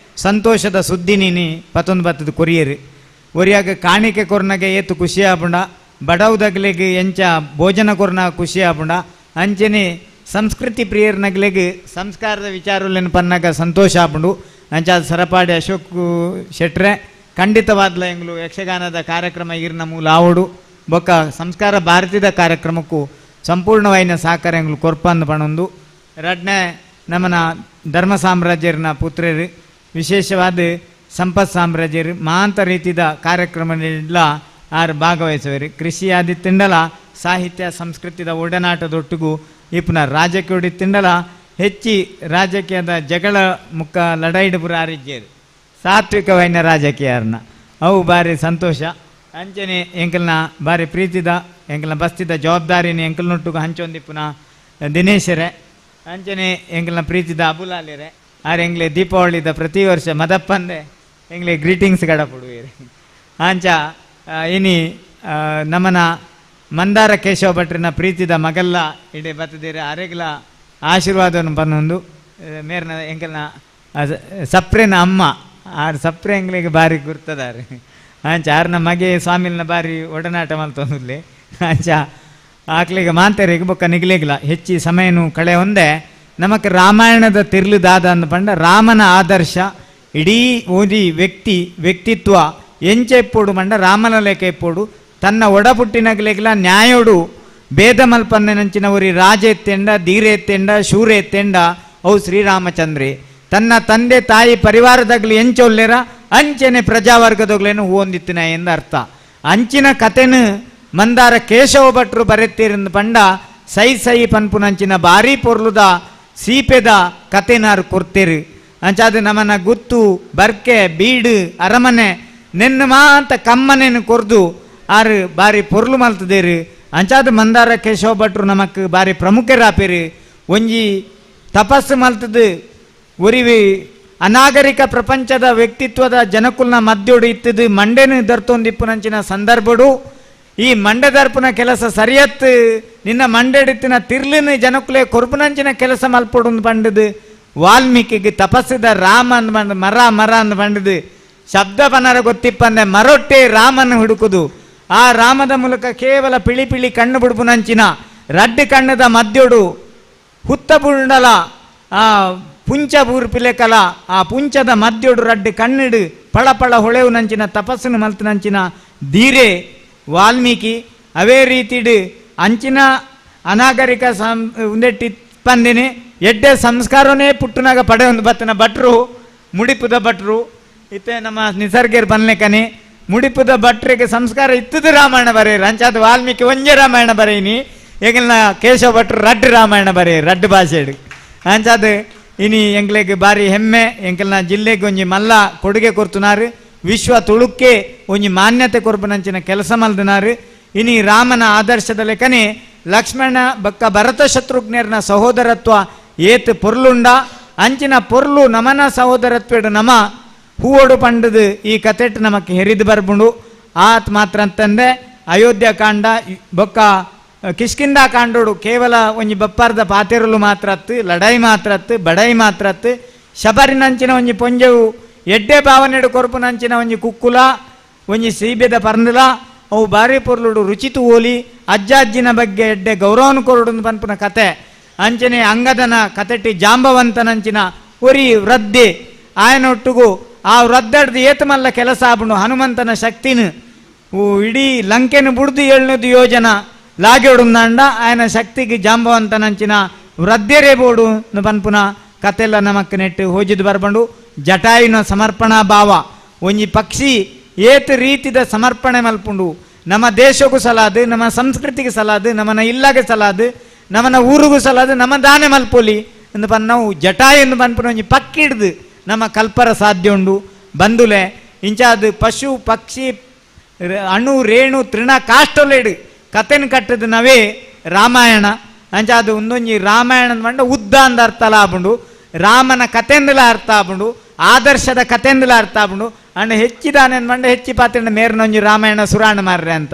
ಸಂತೋಷದ ಸುದ್ದಿ ನೀನಿ ಪತೊಂದು ಬತ್ತದ ಕೊರಿಯರು ಒರಿಯಾಗ ಕಾಣಿಕೆ ಕೊರ್ನಗೆ ಏತು ಖುಷಿ ಆಪುಂಡ ಬಡವುದಗ್ಲೆಗ್ ಎಂಚ ಭೋಜನ ಕೊರ್ನ ಖುಷಿ ಆಪುಂಡ ಅಂಚನೆ ಸಂಸ್ಕೃತಿ ಪ್ರಿಯರ್ನಗ್ಲೆಗ್ ಸಂಸ್ಕಾರದ ವಿಚಾರಲೆನ್ ಪನ್ನಾಗ ಸಂತೋಷ ಆಪುಂಡು ಅಂಚ ಸರಪಾಡಿ ಅಶೋಕ್ ಶೆಟ್ರೆ ಖಂಡಿತವಾದ್ಲ ಎಂಗ್ಲು ಯಕ್ಷಗಾನದ ಕಾರ್ಯಕ್ರಮ ಈರ್ನ ಮೂಲ ಆವಡು ಬೊಕ್ಕ ಸಂಸ್ಕಾರ ಭಾರತಿದ ಕಾರ್ಯಕ್ರಮಕ್ಕೂ ಸಂಪೂರ್ಣವಾಯಿನ ಸಹಕಾರ ಎಂಗ್ಲು ಕೊರ್ಪಂದು ಪಣೊಂದು ರಡ್ನೆ ನಮ್ಮನ ಧರ್ಮ ಸಾಮ್ರಾಜ್ಯರ್ನ ಪುತ್ರರು ವಿಶೇಷವಾದ ಸಂಪತ್ ಸಾಮ್ರಾಜ್ಯರು ಮಾಂತ ರೀತಿದ ಕಾರ್ಯಕ್ರಮದಲ್ಲ ಆರು ಭಾಗವಹಿಸುವರು ಕೃಷಿಯಾದಿ ತಿಂಡಲ ಸಾಹಿತ್ಯ ಸಂಸ್ಕೃತಿದ ಒಡನಾಟದೊಟ್ಟಿಗೂ ಇಪ್ಪುನ ರಾಜಕೀಯ ತಿಂಡಲ ಹೆಚ್ಚಿ ರಾಜಕೀಯದ ಜಗಳ ಮುಕ್ಕ ಲಡೈಡುಪುರ ಆರಿಜ್ಯರು ಸಾತ್ವಿಕವೈನ ರಾಜಕೀಯರ್ನ ಅವು ಭಾರಿ ಸಂತೋಷ ಅಂಚನೆ ಎಂಕಲ್ನ ಭಾರಿ ಪ್ರೀತಿದ ಎಂಕಲ್ನ ಬಸ್ತಿದ ಜವಾಬ್ದಾರಿನ ಎಂಕಲ್ನೊಟ್ಟಿಗೂ ಹಂಚೊಂದಿಪ್ಪುನ ದಿನೇಶರೇ ಅಂಚನೆ ಎಂಕಲ್ನ ಪ್ರೀತಿದ ಅಬುಲಾಲಿರೆ ಆರ್ ಎಂಗ್ಲೆ ದೀಪಾವಳಿದ ಪ್ರತಿ ವರ್ಷ ಮದಪ್ಪಂದೆ ಎಂಗ್ಲೆ ಗ್ರೀಟಿಂಗ್ಸ್ ಗಡಪಡುವಿರಿ ಅಂಚ ಇನಿ ನಮ್ಮನ ಮಂದಾರ ಕೇಶವ ಭಟ್ರಿನ ಪ್ರೀತಿದ ಮಗಲ್ಲ ಇಡೀ ಬತ್ತದಿರ ಅರೆಗ್ಲ ಆಶೀರ್ವಾದವನ್ನು ಪನ್ನೊಂದು ಮೇರ್ನ ಎಂಕಲ್ನ ಸಪ್ರೇನ ಅಮ್ಮ ಆರ್ ಸಪ್ರೆ ಎಂಗ್ಲಿಗೆ ಬಾರಿ ಗುರ್ತದಾರೆ ಅಂಚ ಆರ್ನ ಮಗೆ ಸ್ವಾಮಿಲ್ನ ಬಾರಿ ಒಡನಾಟ ಮಲ್ತೊಂದುಲ್ಲೆ ಅಂಚ ಆಕ್ಲಿಗೆ ಮಾಂತರಿಗೆ ಬೊಕ್ಕ ನಿಗ್ಲಿಗ್ಲ ಹೆಚ್ಚಿ ಸಮಯನು ಕಳೆ ಒಂದೇ ನಮಕ್ ರಾಮಾಯಣದ ತಿರ್ಲುದಾದ ಅಂದ ಪಂಡ ರಾಮನ ಆದರ್ಶ ಇಡೀ ಓದಿ ವ್ಯಕ್ತಿ ವ್ಯಕ್ತಿತ್ವ ಎಂಚ ಇಪ್ಪೋಡು ಮಂಡ ರಾಮನ ಲೇಖ ಇಪ್ಪೋಡು ತನ್ನ ಒಡಪುಟ್ಟಿನಗ್ಲೆಗ್ಲ ನ್ಯಾಯೋಡು ಭೇದ ಮಲ್ಪಂದೆನಂಚಿನ ಒರಿ ರಾಜ ಎತ್ತೆಂಡ ಧೀರ ಎತ್ತೆಂಡ ಶೂರ ಎತ್ತೆಂಡ ಅವು ಶ್ರೀರಾಮಚಂದ್ರೆ ತನ್ನ ತಂದೆ ತಾಯಿ ಪರಿವಾರದಾಗಲಿ ಎಂಚೊಲ್ಲೇರ ಅಂಚೆನೆ ಪ್ರಜಾವರ್ಗದಗ್ಲೇನು ಹೂವೊಂದಿತ್ತಿನ ಎಂದು ಅರ್ಥ. ಅಂಚಿನ ಕತೆನು ಮಂದಾರ ಕೇಶವ ಭಟ್ರು ಬರೆತ್ತೀರಿಂದ ಪಂಡ ಸೈ ಸೈ ಪನ್ಪುನಂಚಿನ ಭಾರಿ ಪೊರ್ಲುದ ಸೀಪೆದ ಕತೆನಾರು ಕೊರ್ತೀರು. ಅಂಚಾದ ನಮನ ಗುತ್ತು ಬರ್ಕೆ ಬೀಡು ಅರಮನೆ ನೆನ್ನ ಮಾಂತ ಕಮ್ಮನೇನು ಕೊರ್ದು ಆರು ಬಾರಿ ಪೊರ್ಲು ಮಲ್ತದೇರು. ಅಂಚಾದ ಮಂದಾರ ಕೇಶವ ಭಟ್ರು ನಮಕ್ ಬಾರಿ ಪ್ರಮುಖರಾಪೇರು. ಒಂಜಿ ತಪಸ್ಸು ಮಲ್ತದು ಒರಿವಿ ಅನಾಗರಿಕ ಪ್ರಪಂಚದ ವ್ಯಕ್ತಿತ್ವದ ಜನಕುಲ್ನ ಮಧ್ಯೋಡು ಇತ್ತದು ಮಂಡೆನು ದರ್ತೊಂದಿಪ್ಪುನಂಚಿನ ಸಂದರ್ಭಡು ಈ ಮಂಡೆ ದರ್ಪುನ ಕೆಲಸ ಸರಿಯತ್ತು ನಿನ್ನ ಮಂಡೆಡಿತ್ತಿನ ತಿರ್ಲಿನ ಜನಕುಲೆ ಕೊರ್ಪುನಂಚಿನ ಕೆಲಸ ಮಲ್ಪೊಡು ಪಂಡದು ವಾಲ್ಮೀಕಿಗೆ ತಪಸ್ಸಿದ ರಾಮ ಅಂದ್ ಬಂದ ಮರ ಮರ ಅಂದ್ ಬಂಡದು ಶಬ್ದ ಪನರ ಗೊತ್ತಿಪ್ಪಂದೆ ಮರೊಟ್ಟೆ ರಾಮನ ಹುಡುಕುದು. ಆ ರಾಮದ ಮೂಲಕ ಕೇವಲ ಪಿಳಿ ಪಿಳಿ ಕಣ್ಣು ಬಿಡ್ಪುನಂಚಿನ ರಡ್ಡು ಕಣ್ಣದ ಮಧ್ಯೋಡು ಹುತ್ತ ಬುಂಡಲ ಆ ಪುಂಚ ಬೂರ್ಪಿಲೆಕಲ ಆ ಪುಂಚದ ಮಧ್ಯೋಡು ರಡ್ಡು ಕಣ್ಣಿಡು ಪಳ ಪಳ ಹೊಳೆವು ನಂಚಿನ ತಪಸ್ಸನ್ನು ಮಲ್ತನಂಚಿನ ಧೀರೆ ವಾಲ್ಮೀಕಿ. ಅವೇ ರೀತಿಡು ಅಂಚಿನ ಅನಾಗರಿಕ ಉಂದೆಟ್ಟಿ ಪಂದಿನಿ ಎಡ್ಡೆ ಸಂಸ್ಕಾರನೇ ಪುಟ್ಟುನಾಗ ಪಡೆ ಒಂದು ಬತ್ತನ ಭಟ್ರು ಮುಡಿಪುದ ಭಟ್ರು ಇತ್ತೆ ನಮ್ಮ ನಿಸರ್ಗೇರ್ ಬನ್ಲೆಕನೆ ಮುಡಿಪುದ ಭಟ್ರಿಗೆ ಸಂಸ್ಕಾರ ಇತ್ತದು ರಾಮಾಯಣ ಬರೆಯರು. ಅಂಚಾದ ವಾಲ್ಮೀಕಿ ಒಂಜೆ ರಾಮಾಯಣ ಬರೆಯಿನಿ ಎಂಗಲ್ನ ಕೇಶವ ಭಟ್ರು ರಡ್ಡು ರಾಮಾಯಣ ಬರೆಯರು ರಡ್ಡು ಭಾಷೆಡು. ಅಂಚಾದ ಇನಿ ಎಂಗ್ಲೆಗ್ ಬಾರಿ ಹೆಮ್ಮೆ ಎಂಕಲ್ನ ಜಿಲ್ಲೆಗೆ ಒಂಜಿ ಮಲ್ಲ ಕೊಡುಗೆ ಕೊರ್ತುನಾರು ವಿಶ್ವ ತುಳುಕ್ಕೆ ಒಂಜಿ ಮಾನ್ಯತೆ ಕೊರ್ಪುನಂಚಿನ ಕೆಲಸ ಮಲ್ದನಾರು. ಇನಿ ರಾಮನ ಆದರ್ಶದ ಲೆಕ್ಕನೆ ಲಕ್ಷ್ಮಣ ಬಕ್ಕ ಭರತ ಶತ್ರುಘ್ನರ್ನ ಸಹೋದರತ್ವ ಏತ್ ಪೊರ್ಲುಂಡ ಅಂಚಿನ ಪೊರ್ಲು ನಮನ ಸಹೋದರತ್ವೇಡು ನಮ ಹೂವೋಡು ಪಂಡದು ಈ ಕತೆಟ್ ನಮಕ್ ಹೆರಿದು ಬರ್ಬುಂಡು. ಆತ್ ಮಾತ್ರ ಅಂತಂದೆ ಅಯೋಧ್ಯ ಕಾಂಡ ಬೊಕ್ಕ ಕಿಷ್ಕಿಂದ ಕಾಂಡೋಡು ಕೇವಲ ಒಂಜಿ ಬಪ್ಪಾರ್ದ ಪಾತೆರುಲು ಮಾತ್ರ ಅತ್ತು ಲಡಾಯಿ ಮಾತ್ರ ಅತ್ತು ಬಡಾಯಿ ಮಾತ್ರ ಅತ್ತು ಶಬರಿನಂಚಿನ ಒಂಜಿ ಪೊಂಜೆವು ಎಡ್ಡೆ ಭಾವನೆಡು ಕೊರ್ಪುನಂಚಿನ ಒಂಜಿ ಕುಕ್ಕುಲ ಒಂಜಿ ಸೀಬೆದ ಪರ್ಂದಲ ಅವು ಬಾರಿ ಪೊರ್ಲುಡು ರುಚಿತು ಓಲಿ ಅಜ್ಜ ಅಜ್ಜಿನ ಬಗ್ಗೆ ಎಡ್ಡೆ ಗೌರವನು ಕೊರಡು ಪನ್ಪುನ ಕತೆ. ಅಂಚನೆ ಅಂಗದನ ಕತೆಟಿ ಜಾಂಬವಂತನಂಚಿನ ಒರಿ ವೃದ್ಧಿ ಆಯನೊಟ್ಟುಗು ಆ ವೃದ್ಧಡ್ದು ಏತಮಲ್ಲ ಕೆಲಸ ಆಬುಂಡು ಹನುಮಂತನ ಶಕ್ತಿನ ಇಡೀ ಲಂಕೆನ ಬುಡ್ದು ಏಳ್ನದು ಯೋಜನ ಲಾಗ್ಯೋಡುಂದಾಂಡ ಆಯನ ಶಕ್ತಿಗೆ ಜಾಂಬವಂತನಂಚಿನ ವೃದ್ಧರೇ ಬೋಡು ಪನ್ಪುನ ಕತೆಲ್ಲ ನಮಕ್ ನೆಟ್ಟು ಹೋಜಿದು ಬರ್ಬಂಡು. ಜಟಾಯುನ ಸಮರ್ಪಣಾ ಭಾವ ಒಂಜಿ ಪಕ್ಷಿ ಏತ್ ರೀತಿದ ಸಮರ್ಪಣೆ ಮಲ್ಪುಂಡು ನಮ್ಮ ದೇಶಕ್ಕೂ ಸಲಾದು ನಮ್ಮ ಸಂಸ್ಕೃತಿಗೆ ಸಲಾದು ನಮ್ಮನ ಇಲ್ಲಾಗೆ ಸಲಾದು ನಮ್ಮನ ಊರಿಗೂ ಸಲಾದು ನಮ್ಮ ದಾನೆ ಮಲ್ಪೊಲಿ ಎಂದು ಪನ್ ನಾವು ಜಟಾಯು ಪನ್ಪುನ ಒಂಜಿ ಪಕ್ಕಿ ಹಿಡ್ದು ನಮ್ಮ ಕಲ್ಪರ ಸಾಧ್ಯ ಉಂಡು. ಬಂದುಲೆ ಇಂಚಾದು ಪಶು ಪಕ್ಷಿ ಅಣು ರೇಣು ತೃಣ ಕಾಷ್ಟೊಲೆಡು ಕತೆನ ಕಟ್ಟದ ನಾವೇ ರಾಮಾಯಣ. ಅಂಚಾದು ಒಂದೊಂಜಿ ರಾಮಾಯಣ ಪಂಡ ಉದ್ದ ಅಂದ ಅರ್ಥ ಆಪುಂಡು ರಾಮನ ಕತೆಂದಲ ಅರ್ಥ ಆಪುಂಡು ಆದರ್ಶದ ಕತೆಂದಲ ಅರ್ಥ ಆಪುಂಡು. ಅಂಡ ಹೆಚ್ಚಿದಾನೆ ಪಂಡ ಹೆಚ್ಚಿ ಪಾತ್ರೆ ಮೇರ್ನೊಂಜಿ ರಾಮಾಯಣ ಸುರಾಣ ಮಾರ್ರೆ ಅಂತ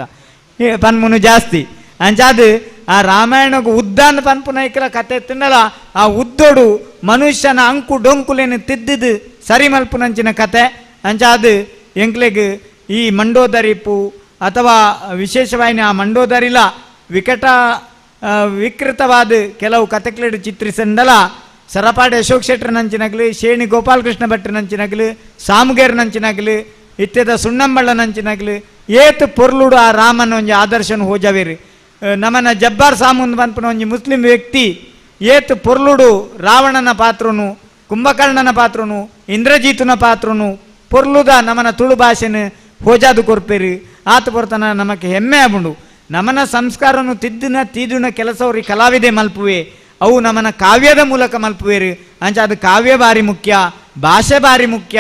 ಪನ್ಮುನು ಜಾಸ್ತಿ. ಅಂಚಾದು ಆ ರಾಮಾಯಣకు ಉದ್ದ ಅಂದ ಪನ್ಪುನ ಇಕ್ಕಲ ಕತೆ ತಿನ್ನಲ ಆ ಉದ್ದೋಡು ಮನುಷ್ಯನ ಅಂಕು ಡೊಂಕುಲೇನು ತಿದ್ದಿದ್ದು ಸರಿ ಮಲ್ಪುನಂಚಿನ ಕತೆ. ಅಂಚಾದು ಎಂಕ್ಲೆಗ್ ಈ ಮಂಡೋದರಿಪು ಅಥವಾ ವಿಶೇಷವಾಗಿ ಆ ಮಂಡೋದರಿಲ ವಿಕಟ ವಿಕೃತವಾದ ಕೆಲವು ಕತೆಕ್ಲೆಡು ಚಿತ್ರಿಸಂದಲ ಸರಪಾಡಿ ಅಶೋಕ್ ಶೆಟ್ಟರ್ ನಂಚಿನಗಲು ಶೇಣಿ ಗೋಪಾಲಕೃಷ್ಣ ಭಟ್ರ ನಂಚಿನಗಲು ಸಾಮುಗೇರ್ ನಂಚಿನಗಲು ಇತ್ಯದ ಸುಣ್ಣಂಬಳ್ಳ ನಂಚಿನಗಲು ಏತ್ ಪೊರ್ಲುಡು ಆ ರಾಮನ ಒಂಜಿ ಆದರ್ಶನ ಹೋಜವೇರು. ನಮನ ಜಬ್ಬಾರ್ ಸಾಮುನ್ ಪನ್ಪುನ ಒಂಜಿ ಮುಸ್ಲಿಂ ವ್ಯಕ್ತಿ ಏತ್ ಪೊರ್ಲುಡು ರಾವಣನ ಪಾತ್ರನು ಕುಂಭಕರ್ಣನ ಪಾತ್ರನು ಇಂದ್ರಜೀತನ ಪಾತ್ರನು ಪೊರ್ಲುದ ನಮನ ತುಳು ಭಾಷೆನ ಹೋಜಾದು ಕೊರ್ಪೇರು. ಆತ ಪೊರ್ತನ ನಮಕ್ ಹೆಮ್ಮೆ ಆಬುಂಡು. ನಮನ ಸಂಸ್ಕಾರನು ತಿದ್ದಿನ ತೀದುನ ಕೆಲಸವ್ರಿ ಕಲಾವಿದೆ ಮಲ್ಪುವೆ ಅವು ನಮನ ಕಾವ್ಯದ ಮೂಲಕ ಮಲ್ಪುವೇರು. ಅಂಚ ಅದು ಕಾವ್ಯ ಬಾರಿ ಮುಖ್ಯ ಭಾಷೆ ಬಾರಿ ಮುಖ್ಯ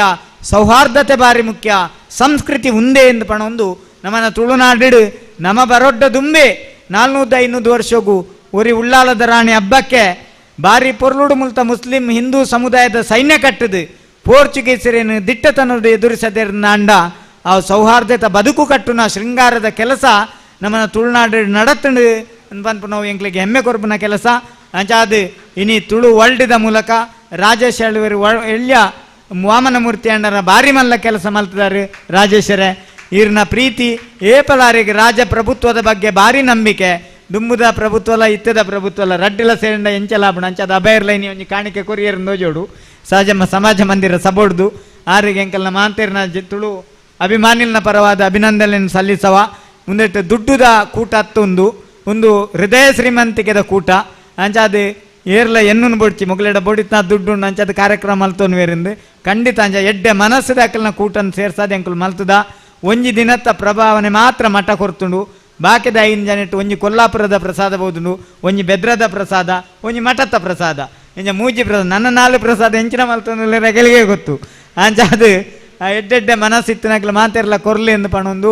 ಸೌಹಾರ್ದತೆ ಬಾರಿ ಮುಖ್ಯ ಸಂಸ್ಕೃತಿ ಉಂದೆ ಎಂದು ಪಣೊಂದು ನಮನ ತುಳುನಾಡಿಡು ನಮ ಬರೊಡ್ಡ ದುಂಬೆ 400-500 ವರ್ಷಗೂ ಒರಿ ಉಳ್ಳಾಲದ ರಾಣಿ ಹಬ್ಬಕ್ಕೆ ಬಾರಿ ಪೊರ್ಲುಡು ಮುಲ್ತ ಮುಸ್ಲಿಂ ಹಿಂದೂ ಸಮುದಾಯದ ಸೈನ್ಯ ಕಟ್ಟದು ಪೋರ್ಚುಗೀಸರೇನು ದಿಟ್ಟತನದ ಎದುರಿಸದಿರ್ನಾಂಡ ಆ ಸೌಹಾರ್ದತೆ ಬದುಕು ಕಟ್ಟುನ ಶೃಂಗಾರದ ಕೆಲಸ ನಮ್ಮನ ತುಳುನಾಡು ನಡತಂಡು ಪನ್ಪು ನಾವು ಎಂಕ್ಲಿಗೆ ಹೆಮ್ಮೆ ಕೊರ್ಪುನ ಕೆಲಸ. ಅಂಚಾದು ಇನಿ ತುಳು ವರ್ಲ್ಡ್ದ ಮೂಲಕ ರಾಜೇಶ್ ಅಳ್ವೆರ್ ಎಳ್ಯ ವಾಮನಮೂರ್ತಿ ಅಣ್ಣರ ಬಾರಿ ಮಲ್ಲ ಕೆಲಸ ಮಲ್ತಿದ್ದಾರೆ ರಾಜೇಶರೇ. ಈರ್ನ ಪ್ರೀತಿ ಏಪಲಾರಿಗೆ ರಾಜ ಪ್ರಭುತ್ವದ ಬಗ್ಗೆ ಭಾರಿ ನಂಬಿಕೆ ದುಂಬುದ ಪ್ರಭುತ್ವಲ ಇತ್ತದ ಪ್ರಭುತ್ವಲ ರಡ್ಡಿಲ ಸೇರಂಡ ಎಂಚಲಾಪುಣ ಅಂಚಾದ ಅಭಯರ್ಲೈನಿ ಒಂಜಿ ಕಾಣಿಕೆ ಕೊರಿಯರ್ ನೋಜೋಡು ಸಹಜ ಸಮಾಜ ಮಂದಿರ ಸಬೋಡ್ದು ಆರಿಗೆ ಎಂಕಲ್ನ ಮಾಂತೇರ್ನ ತುಳು ಅಭಿಮಾನಿಲ್ನ ಪರವಾದ ಅಭಿನಂದನೆಯನ್ನು ಸಲ್ಲಿಸವ. ಮುಂದೆಟ್ಟು ದುಡ್ಡುದ ಕೂಟ ಅತ್ತೊಂದು ಒಂದು ಹೃದಯ ಶ್ರೀಮಂತಿಕೆದ ಕೂಟ ಅಂಚಾದ ಏರ್ಲ ಎನ್ನುನು ಬೊಡ್ಚಿ ಮೊಗಲೆಡ ಬೊಡಿತ ದುಡ್ಡು ಅಂಚದ ಕಾರ್ಯಕ್ರಮ ಮಲ್ತೋನು ವೇರಿಂದು ಖಂಡಿತ ಅಂಚ ಎಡ್ಡೆ ಮನಸ್ಸುದ ಅಕಲ್ನ ಕೂಟನ್ ಸೇರ್ಸಾದೆ ಅಂಕುಲು ಮಲ್ತದ ಒಂಜಿ ದಿನತ್ತ ಪ್ರಭಾವನೆ ಮಾತ್ರ ಮಠ ಕೊರ್ತುಂಡು ಬಾಕಿದ 5 ಜನ ಒಂಜಿ ಕೊಲ್ಲಾಪುರದ ಪ್ರಸಾದ ಬೋದುಂಡು ಒಂಜಿ ಬೆದ್ರದ ಪ್ರಸಾದ ಒಂಜಿ ಮಠತ್ತ ಪ್ರಸಾದ ಇಂಜ ಮೂಜಿ ಪ್ರಸಾದ ನನ್ನ 4 ಪ್ರಸಾದ ಎಂಚಿನ ಮಲ್ತೊಂದು ರಗಲಿಗೆ ಗೊತ್ತು ಅಂಚ ಅದು ಎಡ್ಡೆಡ್ಡೆ ಮನಸ್ಸಿತ್ತಿನಕ್ಲ ಮಾತೆರ್ಲ ಕೊರ್ಲಿ ಎಂದು ಪಣೊಂದು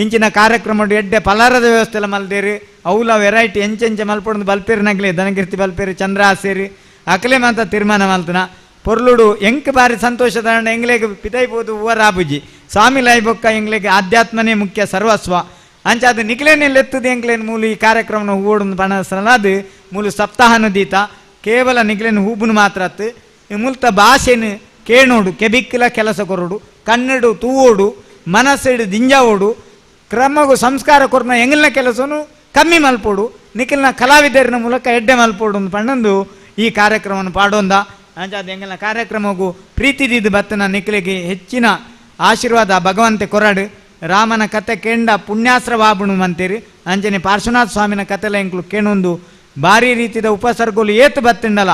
ಇಂಚಿನ ಕಾರ್ಯಕ್ರಮ ಎಡ್ಡೆ ಪಲಾರದ ವ್ಯವಸ್ಥೆ ಎಲ್ಲ ಮಲ್ದೇರಿ ಅವುಲ ವೆರೈಟಿ ಎಂಚೆಂಚೆ ಮಲ್ಪೊಂದು ಬಲ್ಪೇರಿನಗ್ಲೆ ದನಕೀರ್ತಿ ಬಲ್ಪೇರಿ ಚಂದ್ರ ಆಸೇರಿ ಅಕಲೆ ಮಾತ ತೀರ್ಮಾನ ಮಲ್ತನ ಪೊರ್ಲುಡು ಎಂಕ್ ಬಾರಿ ಸಂತೋಷದ ಎಂಗ್ಲೆಗ್ ಪಿದೈಬೋದು ಹೂವರಾಬುಜಿ ಸ್ವಾಮಿ ಲೈಬೊಕ್ಕ ಎಂಗ್ಲೆಗ್ ಆಧ್ಯಾತ್ಮನೇ ಮುಖ್ಯ ಸರ್ವಸ್ವ ಅಂಚ ಅದು ನಿಕ್ಲೇನೆ ಲೆತ್ತದ ಎಂಕ್ಲೇನ್ ಮೂಲು ಈ ಕಾರ್ಯಕ್ರಮನ ಹೂವೊಡೊಂದು ಪಣಸಲಾದ ಮೂಲು ಸಪ್ತಾಹನ ದೀತ ಕೇವಲ ನಿಕ್ಲೇನ್ ಹೂಬುನು ಮಾತ್ರ ಅತ್ತು ಮುಲ್ತ ಭಾಷೆನು ಕೇಣೋಡು ಕೆಬಿಕ್ಕಿಲ ಕೆಲಸ ಕೊರಡು ಕನ್ನಡು ತೂವೋಡು ಮನಸ್ಸಿಡು ದಿಂಜಾವೋಡು ಕ್ರಮಗು ಸಂಸ್ಕಾರ ಕೊರ್ನ ಎಂಗಲ್ನ ಕೆಲಸನು ಕಮ್ಮಿ ಮಲ್ಪೋಡು ನಿಖಿಲ್ನ ಕಲಾವಿದರಿನ ಮೂಲಕ ಎಡ್ಡೆ ಮಲ್ಪೋಡು ಅಂತ ಪಣ್ಣಂದು ಈ ಕಾರ್ಯಕ್ರಮವನ್ನು ಪಾಡೋಂದ ಅಂಚ ಅದು ಎಂಗಲ್ನ ಕಾರ್ಯಕ್ರಮಗೂ ಪ್ರೀತಿದಿದ್ದು ಬತ್ತನ ನಿಖಿಲಿಗೆ ಹೆಚ್ಚಿನ ಆಶೀರ್ವಾದ ಭಗವಂತೆ ಕೊರಡು ರಾಮನ ಕತೆ ಕೆಂಡ ಪುಣ್ಯಾಸ್ತ್ರವಾಬುಣು ಅಂತೀರಿ ಅಂಚನೆ ಪಾರ್ಶ್ವನಾಥ ಸ್ವಾಮಿನ ಕತೆಲ ಎಂಕ್ಲು ಕೇಣೊಂದು ಭಾರಿ ರೀತಿದ ಉಪಸರ್ಗಲು ಏತು ಬತ್ತಿಂಡಲ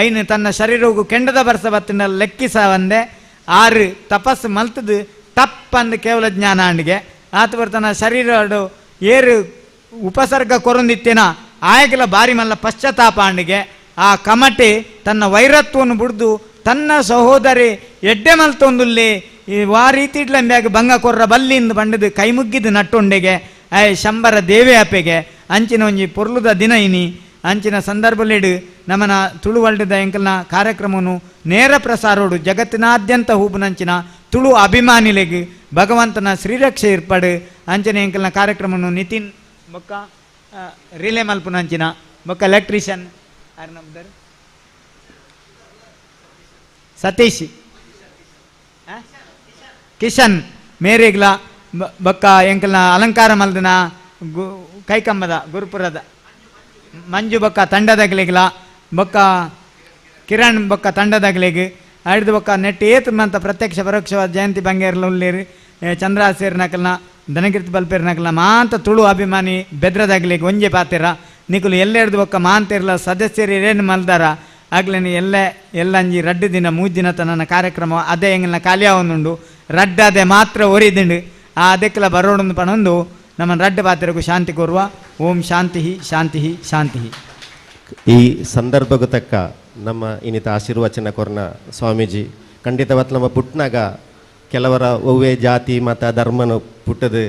ಐನು ತನ್ನ ಶರೀರಗೂ ಕೆಂಡದ ಬರ್ಸ ಬತ್ತಿಂಡಲ ಲೆಕ್ಕಿಸ ಒಂದೆ ಆರು ತಪಸ್ಸು ಮಲ್ತದು ತಪ್ಪಂದು ಕೇವಲ ಜ್ಞಾನ ಅಂಡಿಗೆ ಆತ ಬರ್ತನ ಶರೀರ ಏರು ಉಪಸರ್ಗ ಕೊರೊಂದಿತ್ತೇನ ಆಯಗಲ ಬಾರಿ ಮಲ್ಲ ಪಶ್ಚಾತ್ತಾಪ ಅಂಡಿಗೆ ಆ ಕಮಟೆ ತನ್ನ ವೈರತ್ವವನ್ನು ಬುಡ್ದು ತನ್ನ ಸಹೋದರಿ ಎಡ್ಡೆ ಮಲ್ತೊಂದುಲ್ಲಿ ಈ ವಾ ರೀತಿ ಇಡ್ಲಂಬ್ಯಾಗ ಭಂಗ ಕೊರ್ರ ಬಲ್ಲಿಂದ ಬಂಡದು ಕೈ ಮುಗ್ಗಿದ್ದು ನಟ್ಟೊಂಡೆಗೆ ಆಯ್ ಶಂಬರ ದೇವೆ ಅಪ್ಪೆಗೆ ಅಂಚಿನ ಒಂಜಿ ಪೊರ್ಲುದ ದಿನ ಇನಿ ಅಂಚಿನ ಸಂದರ್ಭಲಿಡು ನಮನ ತುಳುವಲ್ಡದ ಎಂಕಲ್ನ ಕಾರ್ಯಕ್ರಮವನ್ನು ನೇರ ಪ್ರಸಾರೋಡು ಜಗತ್ತಿನಾದ್ಯಂತ ಹೂಬುನಂಚಿನ ತುಳು ಅಭಿಮಾನಿಲೆಗ್ ಭಗವಂತನ ಶ್ರೀರಕ್ಷೆ ಏರ್ಪಾಡು ಅಂಚನೆ ಎಂಕಲ್ನ ಕಾರ್ಯಕ್ರಮವನ್ನು ನಿತಿನ್ ಬೊಕ್ಕ ರಿಲೇ ಮಲ್ಪುನಂಚಿನ ಬೊಕ್ಕ ಎಲೆಕ್ಟ್ರಿಷಿಯನ್ ಆರ್ ಸತೀಶ್ ಕಿಶನ್ ಮೇರೆಗ್ಲ ಬೊಕ್ಕ ಎಂಕಲ್ನ ಅಲಂಕಾರ ಮಲ್ದನ ಕೈಕಂಬದ ಗುರುಪುರದ ಮಂಜು ಬೊಕ್ಕ ತಂಡದಗ್ಲಿಗ್ಲ ಬೊಕ್ಕ ಕಿರಣ್ ಬೊಕ್ಕ ತಂಡದಗ್ಲಿಗ್ ಐದು ಬೊಕ್ಕ ನೆಟ್ ಏತು ಮಂತ ಪ್ರತ್ಯಕ್ಷ ಪರೋಕ್ಷವಾದ ಜಯಂತಿ ಬಂಗೇರ್ಲ ಉಳ್ಳೇರಿ ಚಂದ್ರಾಸೇರ್ ನಕಲ್ನ ದನಕೀರ್ತಿ ಬಲ್ಪೇರ್ ನಕಲ್ನ ಮಾಂತ ತುಳು ಅಭಿಮಾನಿ ಬೆದ್ರದಾಗ್ಲಿಗ್ ಒಂಜೆ ಪಾತೆರ ನಿಕುಲು ಎಲ್ಲೆಡ್ದು ಬೊಕ್ಕ ಮಾಂತಿರ್ಲ ಸದಸ್ಯರು ಏನು ಮಲ್ದಾರ ಆಗ್ಲೇನು ಎಲ್ಲ ಎಲ್ಲಂಜಿ ರಡ್ಡು ದಿನ 3 ದಿನ ತನ್ನ ಕಾರ್ಯಕ್ರಮ ಅದೇ ಎಂಗಲ್ನ ಖಾಲಿಯಾವೊಂದುಂಡು ರಡ್ಡಾದೆ ಮಾತ್ರ ಒರಿದಿಂಡು ಆ ಅದಕ್ಕೆಲ್ಲ ಬರೋಡೊಂದು ಪಣೊಂದು ನಮ್ಮ ರಡ್ಡ ಪಾತ್ರಕ್ಕೂ ಶಾಂತಿ ಕೋರುವ. ಓಂ ಶಾಂತಿ ಶಾಂತಿ ಶಾಂತಿ. ಈ ಸಂದರ್ಭಕ್ಕೂ ತಕ್ಕ ನಮ್ಮ ಇನ್ನಿತ ಆಶೀರ್ವಚನ ಕೊರ್ನ ಸ್ವಾಮೀಜಿ ಖಂಡಿತವಾದ ನಮ್ಮ ಪುಟ್ಟನಾಗ ಕೆಲವರ ಒವ್ವೇ ಜಾತಿ ಮತ ಧರ್ಮನು ಪುಟ್ಟದು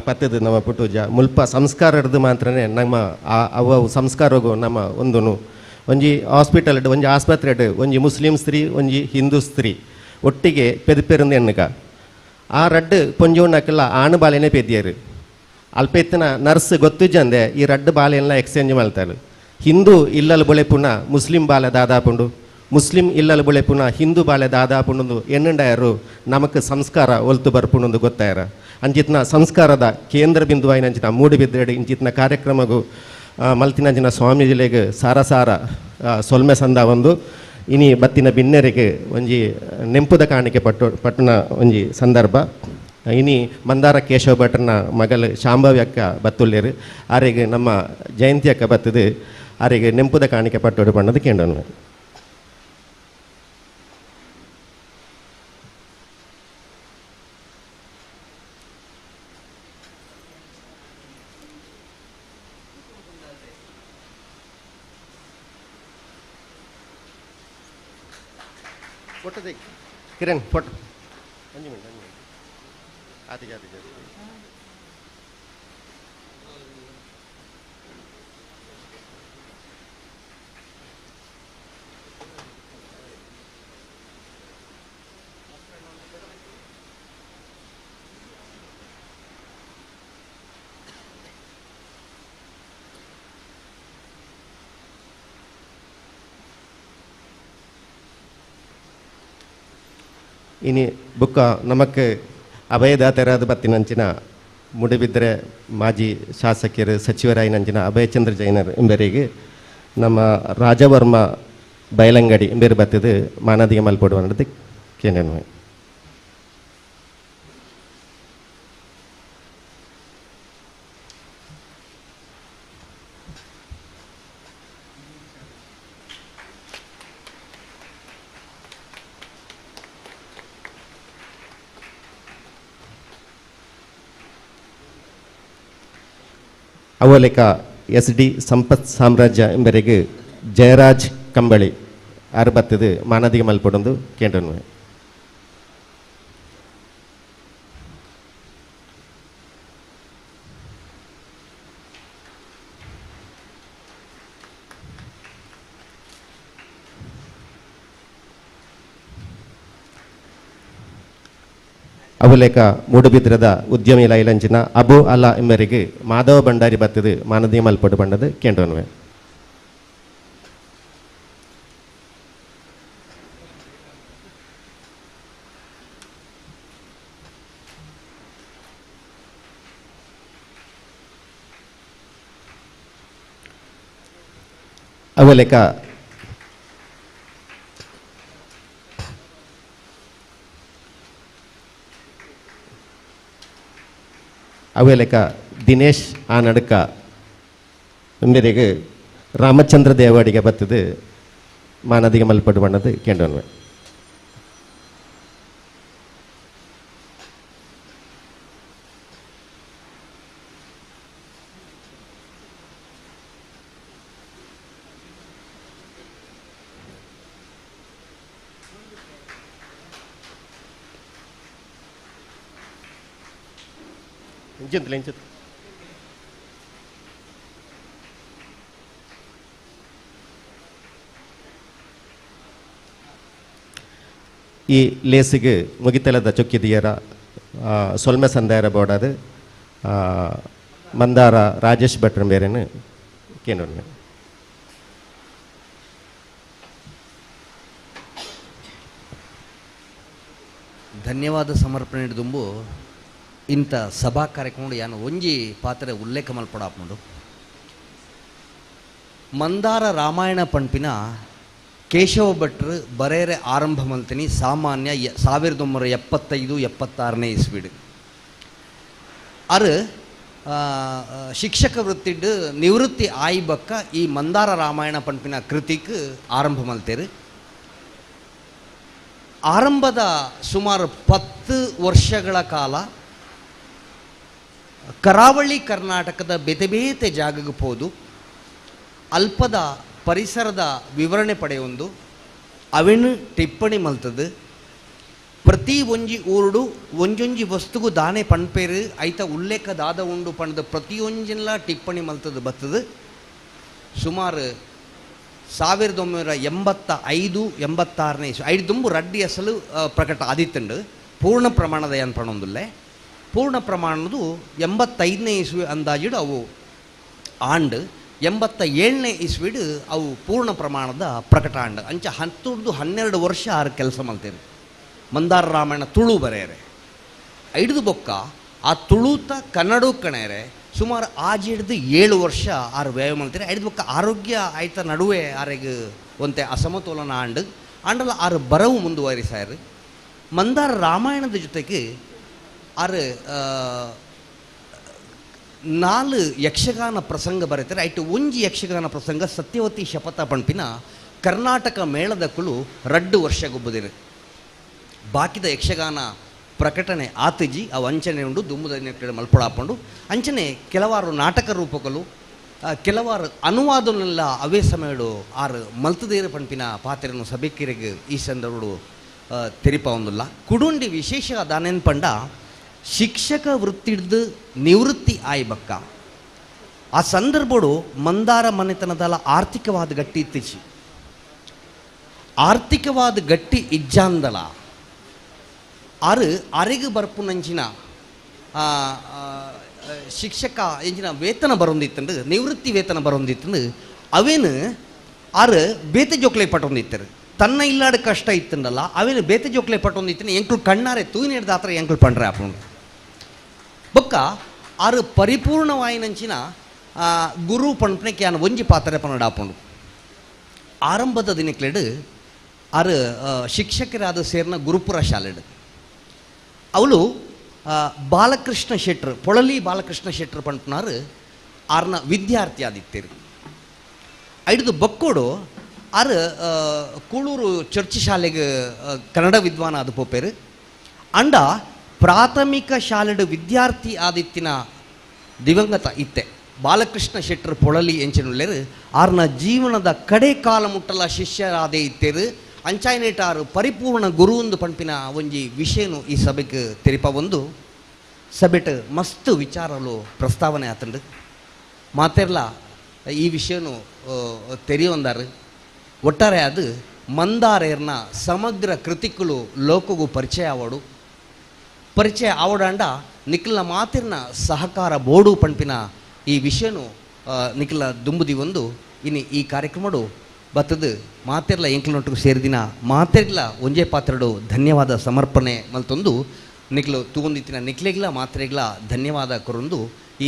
ಪತ್ತದು ನಮ್ಮ ಪುಟ್ಟುಜ ಮುಲ್ಪ ಸಂಸ್ಕಾರ ಹಿಡ್ದು ಮಾತ್ರನೇ ನಮ್ಮ ಅವ ಸಂಸ್ಕಾರಗೂ ನಮ್ಮ ಒಂದನು ಒಂಜಿ ಹಾಸ್ಪಿಟಲ್ ಒಂಜಿ ಆಸ್ಪತ್ರೆ ಒಂಜಿ ಮುಸ್ಲಿಂ ಸ್ತ್ರೀ ಒಂಜಿ ಹಿಂದೂ ಸ್ತ್ರೀ ಒಟ್ಟಿಗೆ ಪೆದುಪೆರಂದು ಎಣ್ಣಗ ಆ ರಡ್ಡು ಪೊಂಜೋನಕ್ಕೆಲ್ಲ ಆಣು ಬಾಲೆನೇ ಪೆದ್ದಿಯರು ಅಲ್ಪೆತ್ತಿನ ನರ್ಸ್ ಗೊತ್ತಿಜ್ಜಂದೆ ಈ ರಡ್ಡು ಬಾಲೆಲ್ಲ ಎಕ್ಸ್ಚೇಂಜ್ ಮಾಡ್ತಾರೆ. ಹಿಂದೂ ಇಲ್ಲಲ್ ಬೊಳೆಪುನ ಮುಸ್ಲಿಂ ಬಾಲೆ ದಾದಾಪುಂಡು, ಮುಸ್ಲಿಂ ಇಲ್ಲಲ್ ಬೊಳೆಪುನ ಹಿಂದೂ ಬಾಲೆ ದಾದಾಪುಂಡು ಎನ್ನುಂಡಾಯರು ನಮಕ್ ಸಂಸ್ಕಾರ ಒಲ್ತು ಬರ್ಪುಂಡು ಗೊತ್ತಾಯರ. ಅಂಚಿತ್ನ ಸಂಸ್ಕಾರದ ಕೇಂದ್ರ ಬಿಂದುವಾಯಿನ ಅಂಚಿನ ಮೂಡಿಬಿದ್ರೆಡು ಇಂಚಿತ್ನ ಕಾರ್ಯಕ್ರಮಗೂ ಮಲ್ತಿನಂಚಿನ ಸ್ವಾಮೀಜಿಲೆಗ್ ಸಾರ ಸಾರ ಸೊಲ್ಮೆ ಸಂದ ಒಂದು ಇನಿ ಬತ್ತಿನ ಬಿನ್ನೆರಿಗೆ ಒಂಜಿ ನೆಂಪುದ ಕಾಣಿಕೆ ಪಟ್ಟು ಪಟ್ಟಣ ಒಂಜಿ ಸಂದರ್ಭ. ಇನಿ ಮಂದಾರ ಕೇಶವ ಭಟ್ರನ ಮಗಲು ಶಾಂಭವಿ ಅಕ್ಕ ಬತ್ತುಲ್ಲೇರು ಆರಿಗೆ ನಮ್ಮ ಜಯಂತಿ ಅಕ್ಕ ಬತ್ತದು ಆರಿಗೆ ನೆಂಪುದ ಕಾಣಿಕೆ ಪಟ್ಟೋಡು ಬಣ್ಣದ ಕೇಂದ್ರ. ಫೋಟೋ ತೆಗಿ ಕಿರಣ್, ಫೋಟೋ ಒಂಜಿ ಮಿನಿಟ್ ಒಂಜಿ ಮಿನಿಟ್ ಆತಿಗೆ ಆತಿಗೆ ಆತಿಗೆ. ಇನಿ ಬುಕ್ಕ ನಮಕ್ ಅಭಯದಾತರಾದ ಬತ್ತಿನಂಚಿನ ಮುಡಿಬಿದ್ರೆ ಮಾಜಿ ಶಾಸಕರು ಸಚಿವರಾಯಿನಂಚಿನ ಅಭಯಚಂದ್ರ ಜೈನರ್ ಎಂಬರಿಗೆ ನಮ್ಮ ರಾಜವರ್ಮ ಬಯಲಂಗಡಿ ಎಂಬೇರು ಬತ್ತಿದ್ದು ಮಾನದಿಗೆ ಮಲ್ಪಡುವ ಅನ್ನೋದು ಕೇನೇನು. ಅವಲೇಕ ಎಸ್ ಡಿ ಸಂಪತ್ ಸಾಮ್ರಾಜ್ಯ ಎಂಬರೆಗೆ ಜಯರಾಜ್ ಕಂಬಳಿ ಅರಬತ್ತದು ಮಾನದಿಗೆ ಮಲ್ಪಡೊಂದು ಕೇಂದ್ರನು. ಅವಲೇಕ ಮೂಡುಬಿದ್ರದ ಉದ್ಯಮಿ ಲೈಲಂಚಿನ ಅಬು ಅಲಾ ಎಂಬರಿಗೆ ಮಾಧವ ಭಂಡಾರಿ ಬತ್ತದು ಮಾನದೀಯ ಮಲ್ಪಡು ಬಂಡದು ಕೇಂದ್ರನುವೆ. ಅವಲೇಕ ಅವೇಲೆಕ ದಿನೇಶ್ ಆನಡ್ಕ ಎಂಬರಿಗೆ ರಾಮಚಂದ್ರ ದೇವಾಡಿಗೆ ಬತ್ತದು ಮಾನದಿಗೆ ಮಲ್ಪಡು ಬಣ್ಣದು ಕೇಂದ್ರನ್ವೆ. ಈ ಲೇಸಿಗೆ ಮುಗಿತಲದ ಚೊಕ್ಕಿದಿಯರ ಸೊಲ್ಮೆ ಸಂದಾಯರ ಬೋಡಾದ ಮಂದಾರ ರಾಜೇಶ್ ಭಟ್ರ ಬೇರೆನು ಕೇಂದ್ರ. ಧನ್ಯವಾದ ಸಮರ್ಪಣೆ ದುಂಬು ಇಂಥ ಸಭಾ ಕಾರ್ಯಕ್ರಮ ಯಾನು ಒಂಜಿ ಪಾತ್ರೆ ಉಲ್ಲೇಖ ಮಲ್ಪಡಾಪುಂಡು. ಮಂದಾರ ರಾಮಾಯಣ ಪಂಪಿನ ಕೇಶವ ಭಟ್ರು ಬರೇರೆ ಆರಂಭ ಮಲ್ತಿನಿ ಸಾಮಾನ್ಯ 1975-76ನೇ ಇಸ್ವಿಡು. ಅರು ಶಿಕ್ಷಕ ವೃತ್ತಿಡ್ ನಿವೃತ್ತಿ ಆಯಿಬಕ್ಕ ಈ ಮಂದಾರ ರಾಮಾಯಣ ಪಂಪಿನ ಕೃತಿಕ್ ಆರಂಭ ಮಲ್ತೇರು. ಆರಂಭದ ಸುಮಾರು 10 ವರ್ಷಗಳ ಕಾಲ ಕರಾವಳಿ ಕರ್ನಾಟಕದ ಬೇತೆ ಬೇತೆ ಜಾಗಕ್ಕೆ ಹೋದು ಅಲ್ಪದ ಪರಿಸರದ ವಿವರಣೆ ಪಡೆಯೊಂದು ಅವೆನು ಟಿಪ್ಪಣಿ ಮಲ್ತದು. ಪ್ರತಿ ಒಂಜಿ ಊರುಡು ಒಂಜೊಂಜಿ ವಸ್ತುಗು ದಾನೆ ಪಣ್ಪೇರು ಐತ ಉಲ್ಲೇಖ ದಾದ ಉಂಡು ಪಂಡ್ದು ಪ್ರತಿಯೊಂಜಿನ್ಲ ಟಿಪ್ಪಣಿ ಮಲ್ತದು ಬತ್ತದು. ಸುಮಾರು 1985-86ನೇ ಇಸ್ವಿ ಐದು ದುಂಬು ರಡ್ಡಿ ಅಸಲು ಪ್ರಕಟ ಆದಿತ್ತಂಡು. ಪೂರ್ಣ ಪ್ರಮಾಣದ ಏನು ಪಣೊಂದುಲ್ಲೆ ಪೂರ್ಣ ಪ್ರಮಾಣದು 85ನೇ ಇಸ್ವಿ ಅಂದಾಜಿಡು ಅವು ಆಂಡು 87ನೇ ಇಸ್ವಿಡು ಅವು ಪೂರ್ಣ ಪ್ರಮಾಣದ ಪ್ರಕಟ ಆಂಡು. ಅಂಚ 10-12 ವರ್ಷ ಆರು ಕೆಲಸ ಮಲ್ತೇರು ಮಂದಾರ ರಾಮಾಯಣ ತುಳು ಬರೆಯರೆ. ಐಡ್ದು ಬೊಕ್ಕ ಆ ತುಳುತ ಕನ್ನಡ ಕಣೆಯರೆ ಸುಮಾರು ಆಜಿಡ್ದು 7 ವರ್ಷ ಆರು ವ್ಯಯ ಮಲ್ತೇರೆ. ಐದು ಬೊಕ್ಕ ಆರೋಗ್ಯ ಆಯ್ತ ನಡುವೆ ಆರೆಗೆ ಒಂತೆ ಅಸಮತೋಲನ ಆಂಡು ಆಂಡಲ ಆರು ಬರವು ಮುಂದುವರಿಸಾಯರು. ಮಂದಾರ ರಾಮಾಯಣದ ಜೊತೆಗೆ ಆರು 4 ಯಕ್ಷಗಾನ ಪ್ರಸಂಗ ಬರೀತಾರೆ. ಐಟು ಒಂಜಿ ಯಕ್ಷಗಾನ ಪ್ರಸಂಗ ಸತ್ಯವತಿ ಶಪಥ ಪಂಪಿನ ಕರ್ನಾಟಕ ಮೇಳದ ಕುಳು 2 ವರ್ಷ ಗೊಬ್ಬುದಿರು. ಬಾಕಿದ ಯಕ್ಷಗಾನ ಪ್ರಕಟಣೆ ಆತಜಿ ಅವು ಅಂಚನೆ ಉಂಡು ದುಂಬುದ ಮಲ್ಪೊಡಾಪಂಡು. ಅಂಚನೆ ಕೆಲವಾರು ನಾಟಕ ರೂಪಕಲು ಕೆಲವಾರು ಅನುವಾದನೆಲ್ಲ ಅವೇ ಸಮಯಡು ಆರು ಮಲ್ತದೇರು ಪಂಪಿನ ಪಾತ್ರೆಯನ್ನು ಸಭೆಕಿರಿಗೆ ಈ ಸಂದರ್ಭಡು ತೆರಿಪ ಒಂದುಲ್ಲ. ಕುಡುಂಡಿ ವಿಶೇಷ ದಾನೇನ್ ಪಂಡ ಶಿಕ್ಷಕ ವೃತ್ತಿಡ್ದು ನಿವೃತ್ತಿ ಆಯ್ಬಕ್ಕ ಆ ಸಂದರ್ಭಡು ಮಂದಾರ ಮನೆತನದಲ್ಲ ಆರ್ಥಿಕವಾದ ಗಟ್ಟಿ ಇತ್ತೀಚಿ ಆರ್ಥಿಕವಾದ ಗಟ್ಟಿ ಇಜ್ಜಾಂದಲ ಆರು ಅರೆಗು ಬರ್ಪುನಂಚಿನ ಶಿಕ್ಷಕ ಎಂಚಿನ ವೇತನ ಬರೊಂದಿತ್ತಂಡು ನಿವೃತ್ತಿ ವೇತನ ಬರೊಂದಿತ್ತಂಡು ಅವೇನು ಆರು ಬೇತೆ ಜೋಕ್ಲೆ ಪಟ್ಟೊಂದಿತ್ತರು. ತನ್ನ ಇಲ್ಲಾಡ ಕಷ್ಟ ಇತ್ತಂಡಲ್ಲ ಅವೇನು ಬೇತೆ ಜೋಕ್ಲೆ ಪಟ್ಟೊಂದಿತ್ತನ ಎಂಕ್ಲು ಕಣ್ಣಾರೆ ತೂಯಿನ ಆತರ ಎಂಕ್ಲು ಪಂಡ್ರೆ ಆಪುಂಡು. ಬೊಕ್ಕ ಆರು ಪರಿಪೂರ್ಣವಾಯಿನಂಚಿನ ಗುರು ಪಂಪನೆ ಯಾನ್ ಒಂಜಿ ಪಾತ್ರೆ ಪನ್ನಡ ಆಪುಂಡು. ಆರಂಭದ ದಿನಕ್ಲೆಡು ಆರು ಶಿಕ್ಷಕರಾದ ಸೇರ್ನ ಗುರುಪುರ ಶಾಲೆಡು ಅವಳು ಬಾಲಕೃಷ್ಣ ಶೆಟ್ರು ಪೊಳಲಿ ಬಾಲಕೃಷ್ಣ ಶೆಟ್ರು ಪಂಪನಾರು ಆರ್ನ ವಿದ್ಯಾರ್ಥಿ ಆದಿತ್ತೇರು. ಐಡ್ದು ಬಕ್ಕೋಡು ಆರು ಕೂಳೂರು ಚರ್ಚ್ ಶಾಲೆಗೆ ಕನ್ನಡ ವಿದ್ವಾನ ಆದ ಪೋಪೇರು. ಅಂಡ ಪ್ರಾಥಮಿಕ ಶಾಲೆಡು ವಿದ್ಯಾರ್ಥಿ ಆದಿತ್ತಿನ ದಿವಂಗತ ಇತ್ತೆ Balakrishna ಶೆಟ್ಟರ್ ಪೊಳಲಿ ಎಂಚಿನುಲ್ಲೇರು ಆರ್ನ ಜೀವನದ ಕಡೆ ಕಾಲ ಮುಟ್ಟಲ ಶಿಷ್ಯರಾದೇ ಇತ್ತೇರು. ಅಂಚಾಯ್ನೇಟ ಆರು ಪರಿಪೂರ್ಣ ಗುರುಂದು ಪಂಪಿನ ಒಂಜಿ ವಿಷಯನು ಈ ಸಭೆಗೆ ತೆರಿಪ ಒಂದು ಸಭೆಟ್ ಮಸ್ತ್ ವಿಚಾರಲು ಪ್ರಸ್ತಾವನೆ ಆತಂಡು. ಮಾತೆರ್ಲ ಈ ವಿಷಯನು ತೆರೆಯೊಂದಾರು. ಒಟ್ಟಾರೆ ಅದು ಮಂದಾರೇರ್ನ ಸಮಗ್ರ ಕೃತಿಕುಲು ಲೋಕಗೂ ಪರಿಚಯ ಆವಡು. ಪರಿಚಯ ಆವಡಾಂಡ ನಿಖಿಲ್ನ ಮಾತಿರ್ನ ಸಹಕಾರ ಬೋಡು ಪಂಪಿನ ಈ ವಿಷಯನು ನಿಖಿಲ ದುಂಬುದಿ ಒಂದು ಇನ್ನು ಈ ಕಾರ್ಯಕ್ರಮಡು ಬತ್ತದು ಮಾತೆರ್ಲ ಎಂಕ್ಲನೊಟ್ಟಿಗೆ ಸೇರಿದಿನ ಮಾತೆರ್ಲ ಒಂಜೇ ಪಾತ್ರಡು ಧನ್ಯವಾದ ಸಮರ್ಪಣೆ ಮಲ್ತೊಂದು ನಿಖಿಲು ತೂಗೊಂದಿತ್ತಿನ ನಿಖಿಲೆಗ್ಲ ಮಾತ್ರೆಗ್ಲ ಧನ್ಯವಾದ ಕೊರೊಂದು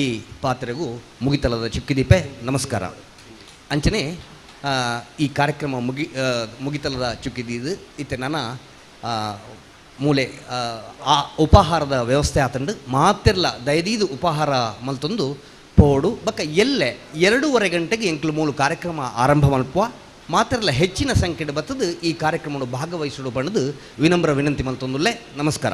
ಈ ಪಾತ್ರೆಗೂ ಮುಗಿತಲದ ಚುಕ್ಕಿದೀಪೆ ನಮಸ್ಕಾರ. ಅಂಚನೆ ಈ ಕಾರ್ಯಕ್ರಮ ಮುಗಿತಲದ ಚುಕ್ಕಿದೀದು ಇತ್ತೆ ನನ್ನ ಮೂಲೆ ಆ ಉಪಹಾರದ ವ್ಯವಸ್ಥೆ ಆತಂಡು ಮಾತೆರ್ಲ ದಯದೀದು ಉಪಹಾರ ಮಲ್ತೊಂದು ಪೋಡು ಬಕ್ಕ ಎಲ್ಲೆ 2:30 ಗಂಟೆಗೆ ಎಂಕ್ಲು ಮೂಲು ಕಾರ್ಯಕ್ರಮ ಆರಂಭ ಮಲ್ಪುವ ಮಾತೆರ್ಲ ಹೆಚ್ಚಿನ ಸಂಖ್ಯೆ ಬತ್ತದು ಈ ಕಾರ್ಯಕ್ರಮವನ್ನು ಭಾಗವಹಿಸಲು ಬಣ್ಣದು ವಿನಮ್ರ ವಿನಂತಿ ಮಲ್ತೊಂದುಲ್ಲೆ. ನಮಸ್ಕಾರ.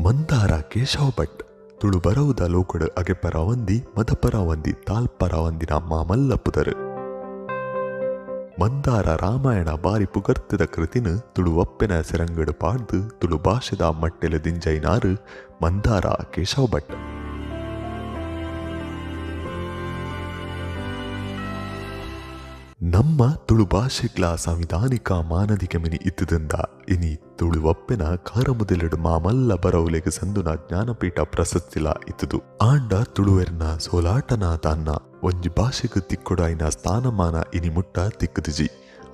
ಮಂದಾರ ಕೇಶವ ಭಟ್ ತುಳು ಬರವುದ ಲೋಕಡು ಅಗೆಪರವಂದಿ ಮದಪರವಂದಿ ತಾಲ್ಪರವಂದಿನ ಮಾಮಲ್ಲ ಪುದರು. ಮಂದಾರ ರಾಮಾಯಣ ಬಾರಿ ಪುಗರ್ತಿದ ಕೃತಿನ ತುಳುವಪ್ಪೆನ ಸೆರಂಗಡು ಪಾಡ್ದು ತುಳು ಭಾಷೆದ ಮಟ್ಟೆಲು ದಿಂಜೈನಾರು ಮಂದಾರ ಕೇಶವ ಭಟ್. ನಮ್ಮ ತುಳು ಭಾಷೆಗ್ಲ ಸಂವಿಧಾನಿಕ ಮಾನದಿಗೆ ಮಿನಿ ಇತ್ತದಿಂದ ಇನಿ ತುಳುವಪ್ಪೆನ ಕಾರಮುದಲೆಡು ಮಾಮಲ್ಲ ಬರವುಲೆಗ್ ಸಂದುನ ಜ್ಞಾನಪೀಠ ಪ್ರಶಸ್ತಿಲ ಇತ್ತದು. ಆಂಡ ತುಳುವೆರ್ನ ಸೋಲಾಟನ ತಾನ್ನ ಒಂಜಿ ಭಾಷೆಗ್ ತಿಕ್ಕೊಡಾಯಿನ ಸ್ಥಾನಮಾನ ಇನಿ ಮುಟ್ಟ ತಿಕ್ಕುದಿಜಿ.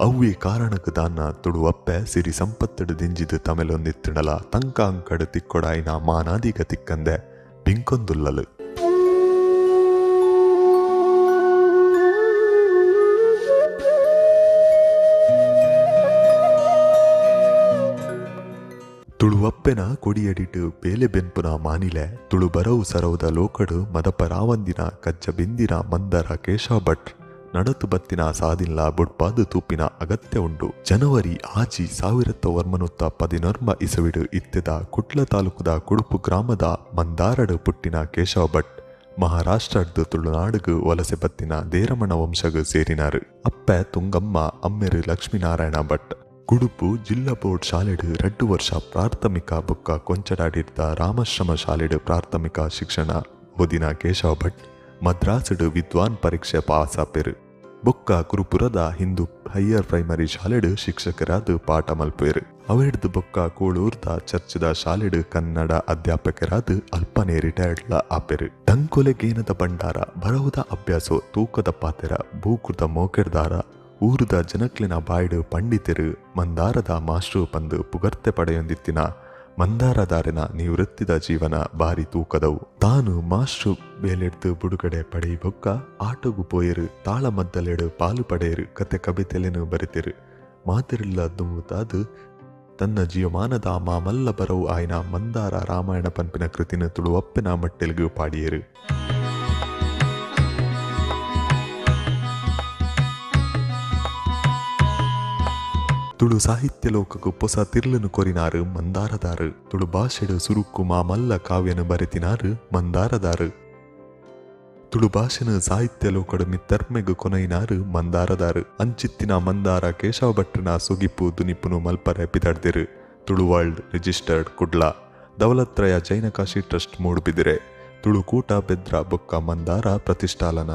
ಅವ್ವೇ ಕಾರಣಕ್ಕೆ ದಾನ್ನ ತುಳುವಪ್ಪೆ ಸಿರಿ ಸಂಪತ್ತಡು ದಿಂಜಿದು ತಮೆಲೊಂದಿತ್ತುಂಡಲ ತಂಕ ಅಂಕಡು ತಿಕ್ಕೊಡಾಯಿನ ಮಾನಾದಿಗ ತಿಕ್ಕಂದೆ ಬಿಂಕೊಂದುಲ್ಲಲು. ತುಳುವಪ್ಪೆನ ಕೊಡಿಯಡಿಟು ಬೇಲೆ ಬೆನ್ಪುನ ಮಾನಿಲೆ ತುಳು ಬರವು ಸರವುದ ಲೋಕಡು ಮದಪರಾವಂದಿನ ಕಜ್ಜ ಬಿಂದಿನ ಮಂದರ ಕೇಶವ ಭಟ್ ನಡತು ಬತ್ತಿನ ಸಾದಿಲ್ಲ ಬುಡ್ಪಾದು ತೂಪಿನ ಅಗತ್ಯ ಉಂಡು. ಜನವರಿ 6, 1914 ಇಸವಿಡು ಇತ್ತೆದ ಕುಟ್ಲ ತಾಲೂಕುದ ಕುಡುಪು ಗ್ರಾಮದ ಮಂದಾರಡು ಪುಟ್ಟಿನ ಕೇಶವ ಭಟ್ ಮಹಾರಾಷ್ಟ್ರದ್ದು ತುಳುನಾಡುಗು ವಲಸೆ ಬತ್ತಿನ ದೇರಮಣ ವಂಶಗು ಸೇರಿನಾರು. ಅಪ್ಪೆ ತುಂಗಮ್ಮ, ಅಮ್ಮೆರು ಲಕ್ಷ್ಮೀನಾರಾಯಣ ಭಟ್. ಕುಡುಪು ಜಿಲ್ಲಾ ಬೋರ್ಡ್ ಶಾಲೆಡು 2 ವರ್ಷ ಪ್ರಾಥಮಿಕ ಬೊಕ್ಕ ಕೊಂಚಡಾಡಿರ್ದ ರಾಮಾಶ್ರಮ ಶಾಲೆಡು ಪ್ರಾಥಮಿಕ ಶಿಕ್ಷಣ ಓದಿನ ಕೇಶವ ಭಟ್ ಮದ್ರಾಸುಡು ವಿದ್ವಾನ್ ಪರೀಕ್ಷೆ ಪಾಸಾಪೆರು. ಬೊಕ್ಕ ಕುರುಪುರದ ಹಿಂದೂ ಹೈಯರ್ ಪ್ರೈಮರಿ ಶಾಲೆಡು ಶಿಕ್ಷಕರಾದ ಪಾಠ ಮಲ್ಪೇರು. ಅವೆಡ್ದು ಬೊಕ್ಕ ಕೋಳೂರ್ದ ಚರ್ಚದ ಶಾಲೆಡು ಕನ್ನಡ ಅಧ್ಯಾಪಕರಾದ ಅಲ್ಪನೆ ರಿಟೈರ್ಡ್ಲ ಆಪೆರು. ತಂಕೊಲೆಗೇನದ ಭಂಡಾರ, ಬರವುದ ಅಭ್ಯಾಸೋ, ತೂಕದ ಪಾತೆರ, ಬೂಕುದ ಮೋಕೆರ್ದಾರ, ಊರುದ ಜನಕ್ಲಿನ ಬಾಯ್ಡು ಪಂಡಿತರು ಮಂದಾರದ ಮಾಸ್ಟ್ರು ಪಂದು ಪುಗರ್ತೆ ಪಡೆಯೊಂದಿತ್ತಿನ ಮಂದಾರದಾರಿನ ನಿವೃತ್ತಿದ ಜೀವನ ಬಾರಿ ತೂಕದವು. ತಾನು ಮಾಸ್ಟ್ರು ಬೇಲೆಡ್ದು ಬುಡುಗಡೆ ಪಡೆಯಬೊಕ್ಕ ಆಟೋಗು ಪೋಯರು, ತಾಳಮದ್ದಲೆಡು ಪಾಲು ಪಡೆಯರು, ಕತೆ ಕವಿತೆಲೆನು ಬರೆತಿರು. ಮಾತಿರಿಲ್ಲ ದುಮ್ಮುತ್ತಾದು ತನ್ನ ಜೀವಮಾನದ ಮಾಮಲ್ಲ ಬರವು ಆಯ್ನ ಮಂದಾರ ರಾಮಾಯಣ ಪಂಪಿನ ಕೃತಿನ ತುಳುವಪ್ಪೆನ ಮಟ್ಟೆಲ್ಗು ಪಾಡಿಯರು. ತುಳು ಸಾಹಿತ್ಯ ಲೋಕಕ್ಕೂ ಪೊಸ ತಿರ್ಲನು ಕೊರಿನಾರು ಮಂದಾರದಾರು. ತುಳು ಭಾಷೆಡು ಸುರುಕು ಮಾಮಲ್ಲ ಕಾವ್ಯನು ಬರೆತಿನಾರು ಮಂದಾರದಾರು. ತುಳು ಭಾಷೆನು ಸಾಹಿತ್ಯ ಲೋಕಡು ಮಿತ್ತರ್ಮೆಗು ಕೊನೈನಾರು ಮಂದಾರದಾರು. ಅಂಚಿತ್ತಿನ ಮಂದಾರ ಕೇಶವ ಭಟ್ರನ ಸುಗಿಪು ದುನಿಪುನು ಮಲ್ಪರೆ ಪಿದಡ್ದಿರು. Tulu world registered Kudla, Daulatraya Jainakashi trust Moodbidri, Tulukoota Bedra ಬೊಕ್ಕ ಮಂದಾರ ಪ್ರತಿಷ್ಠಾಲನ.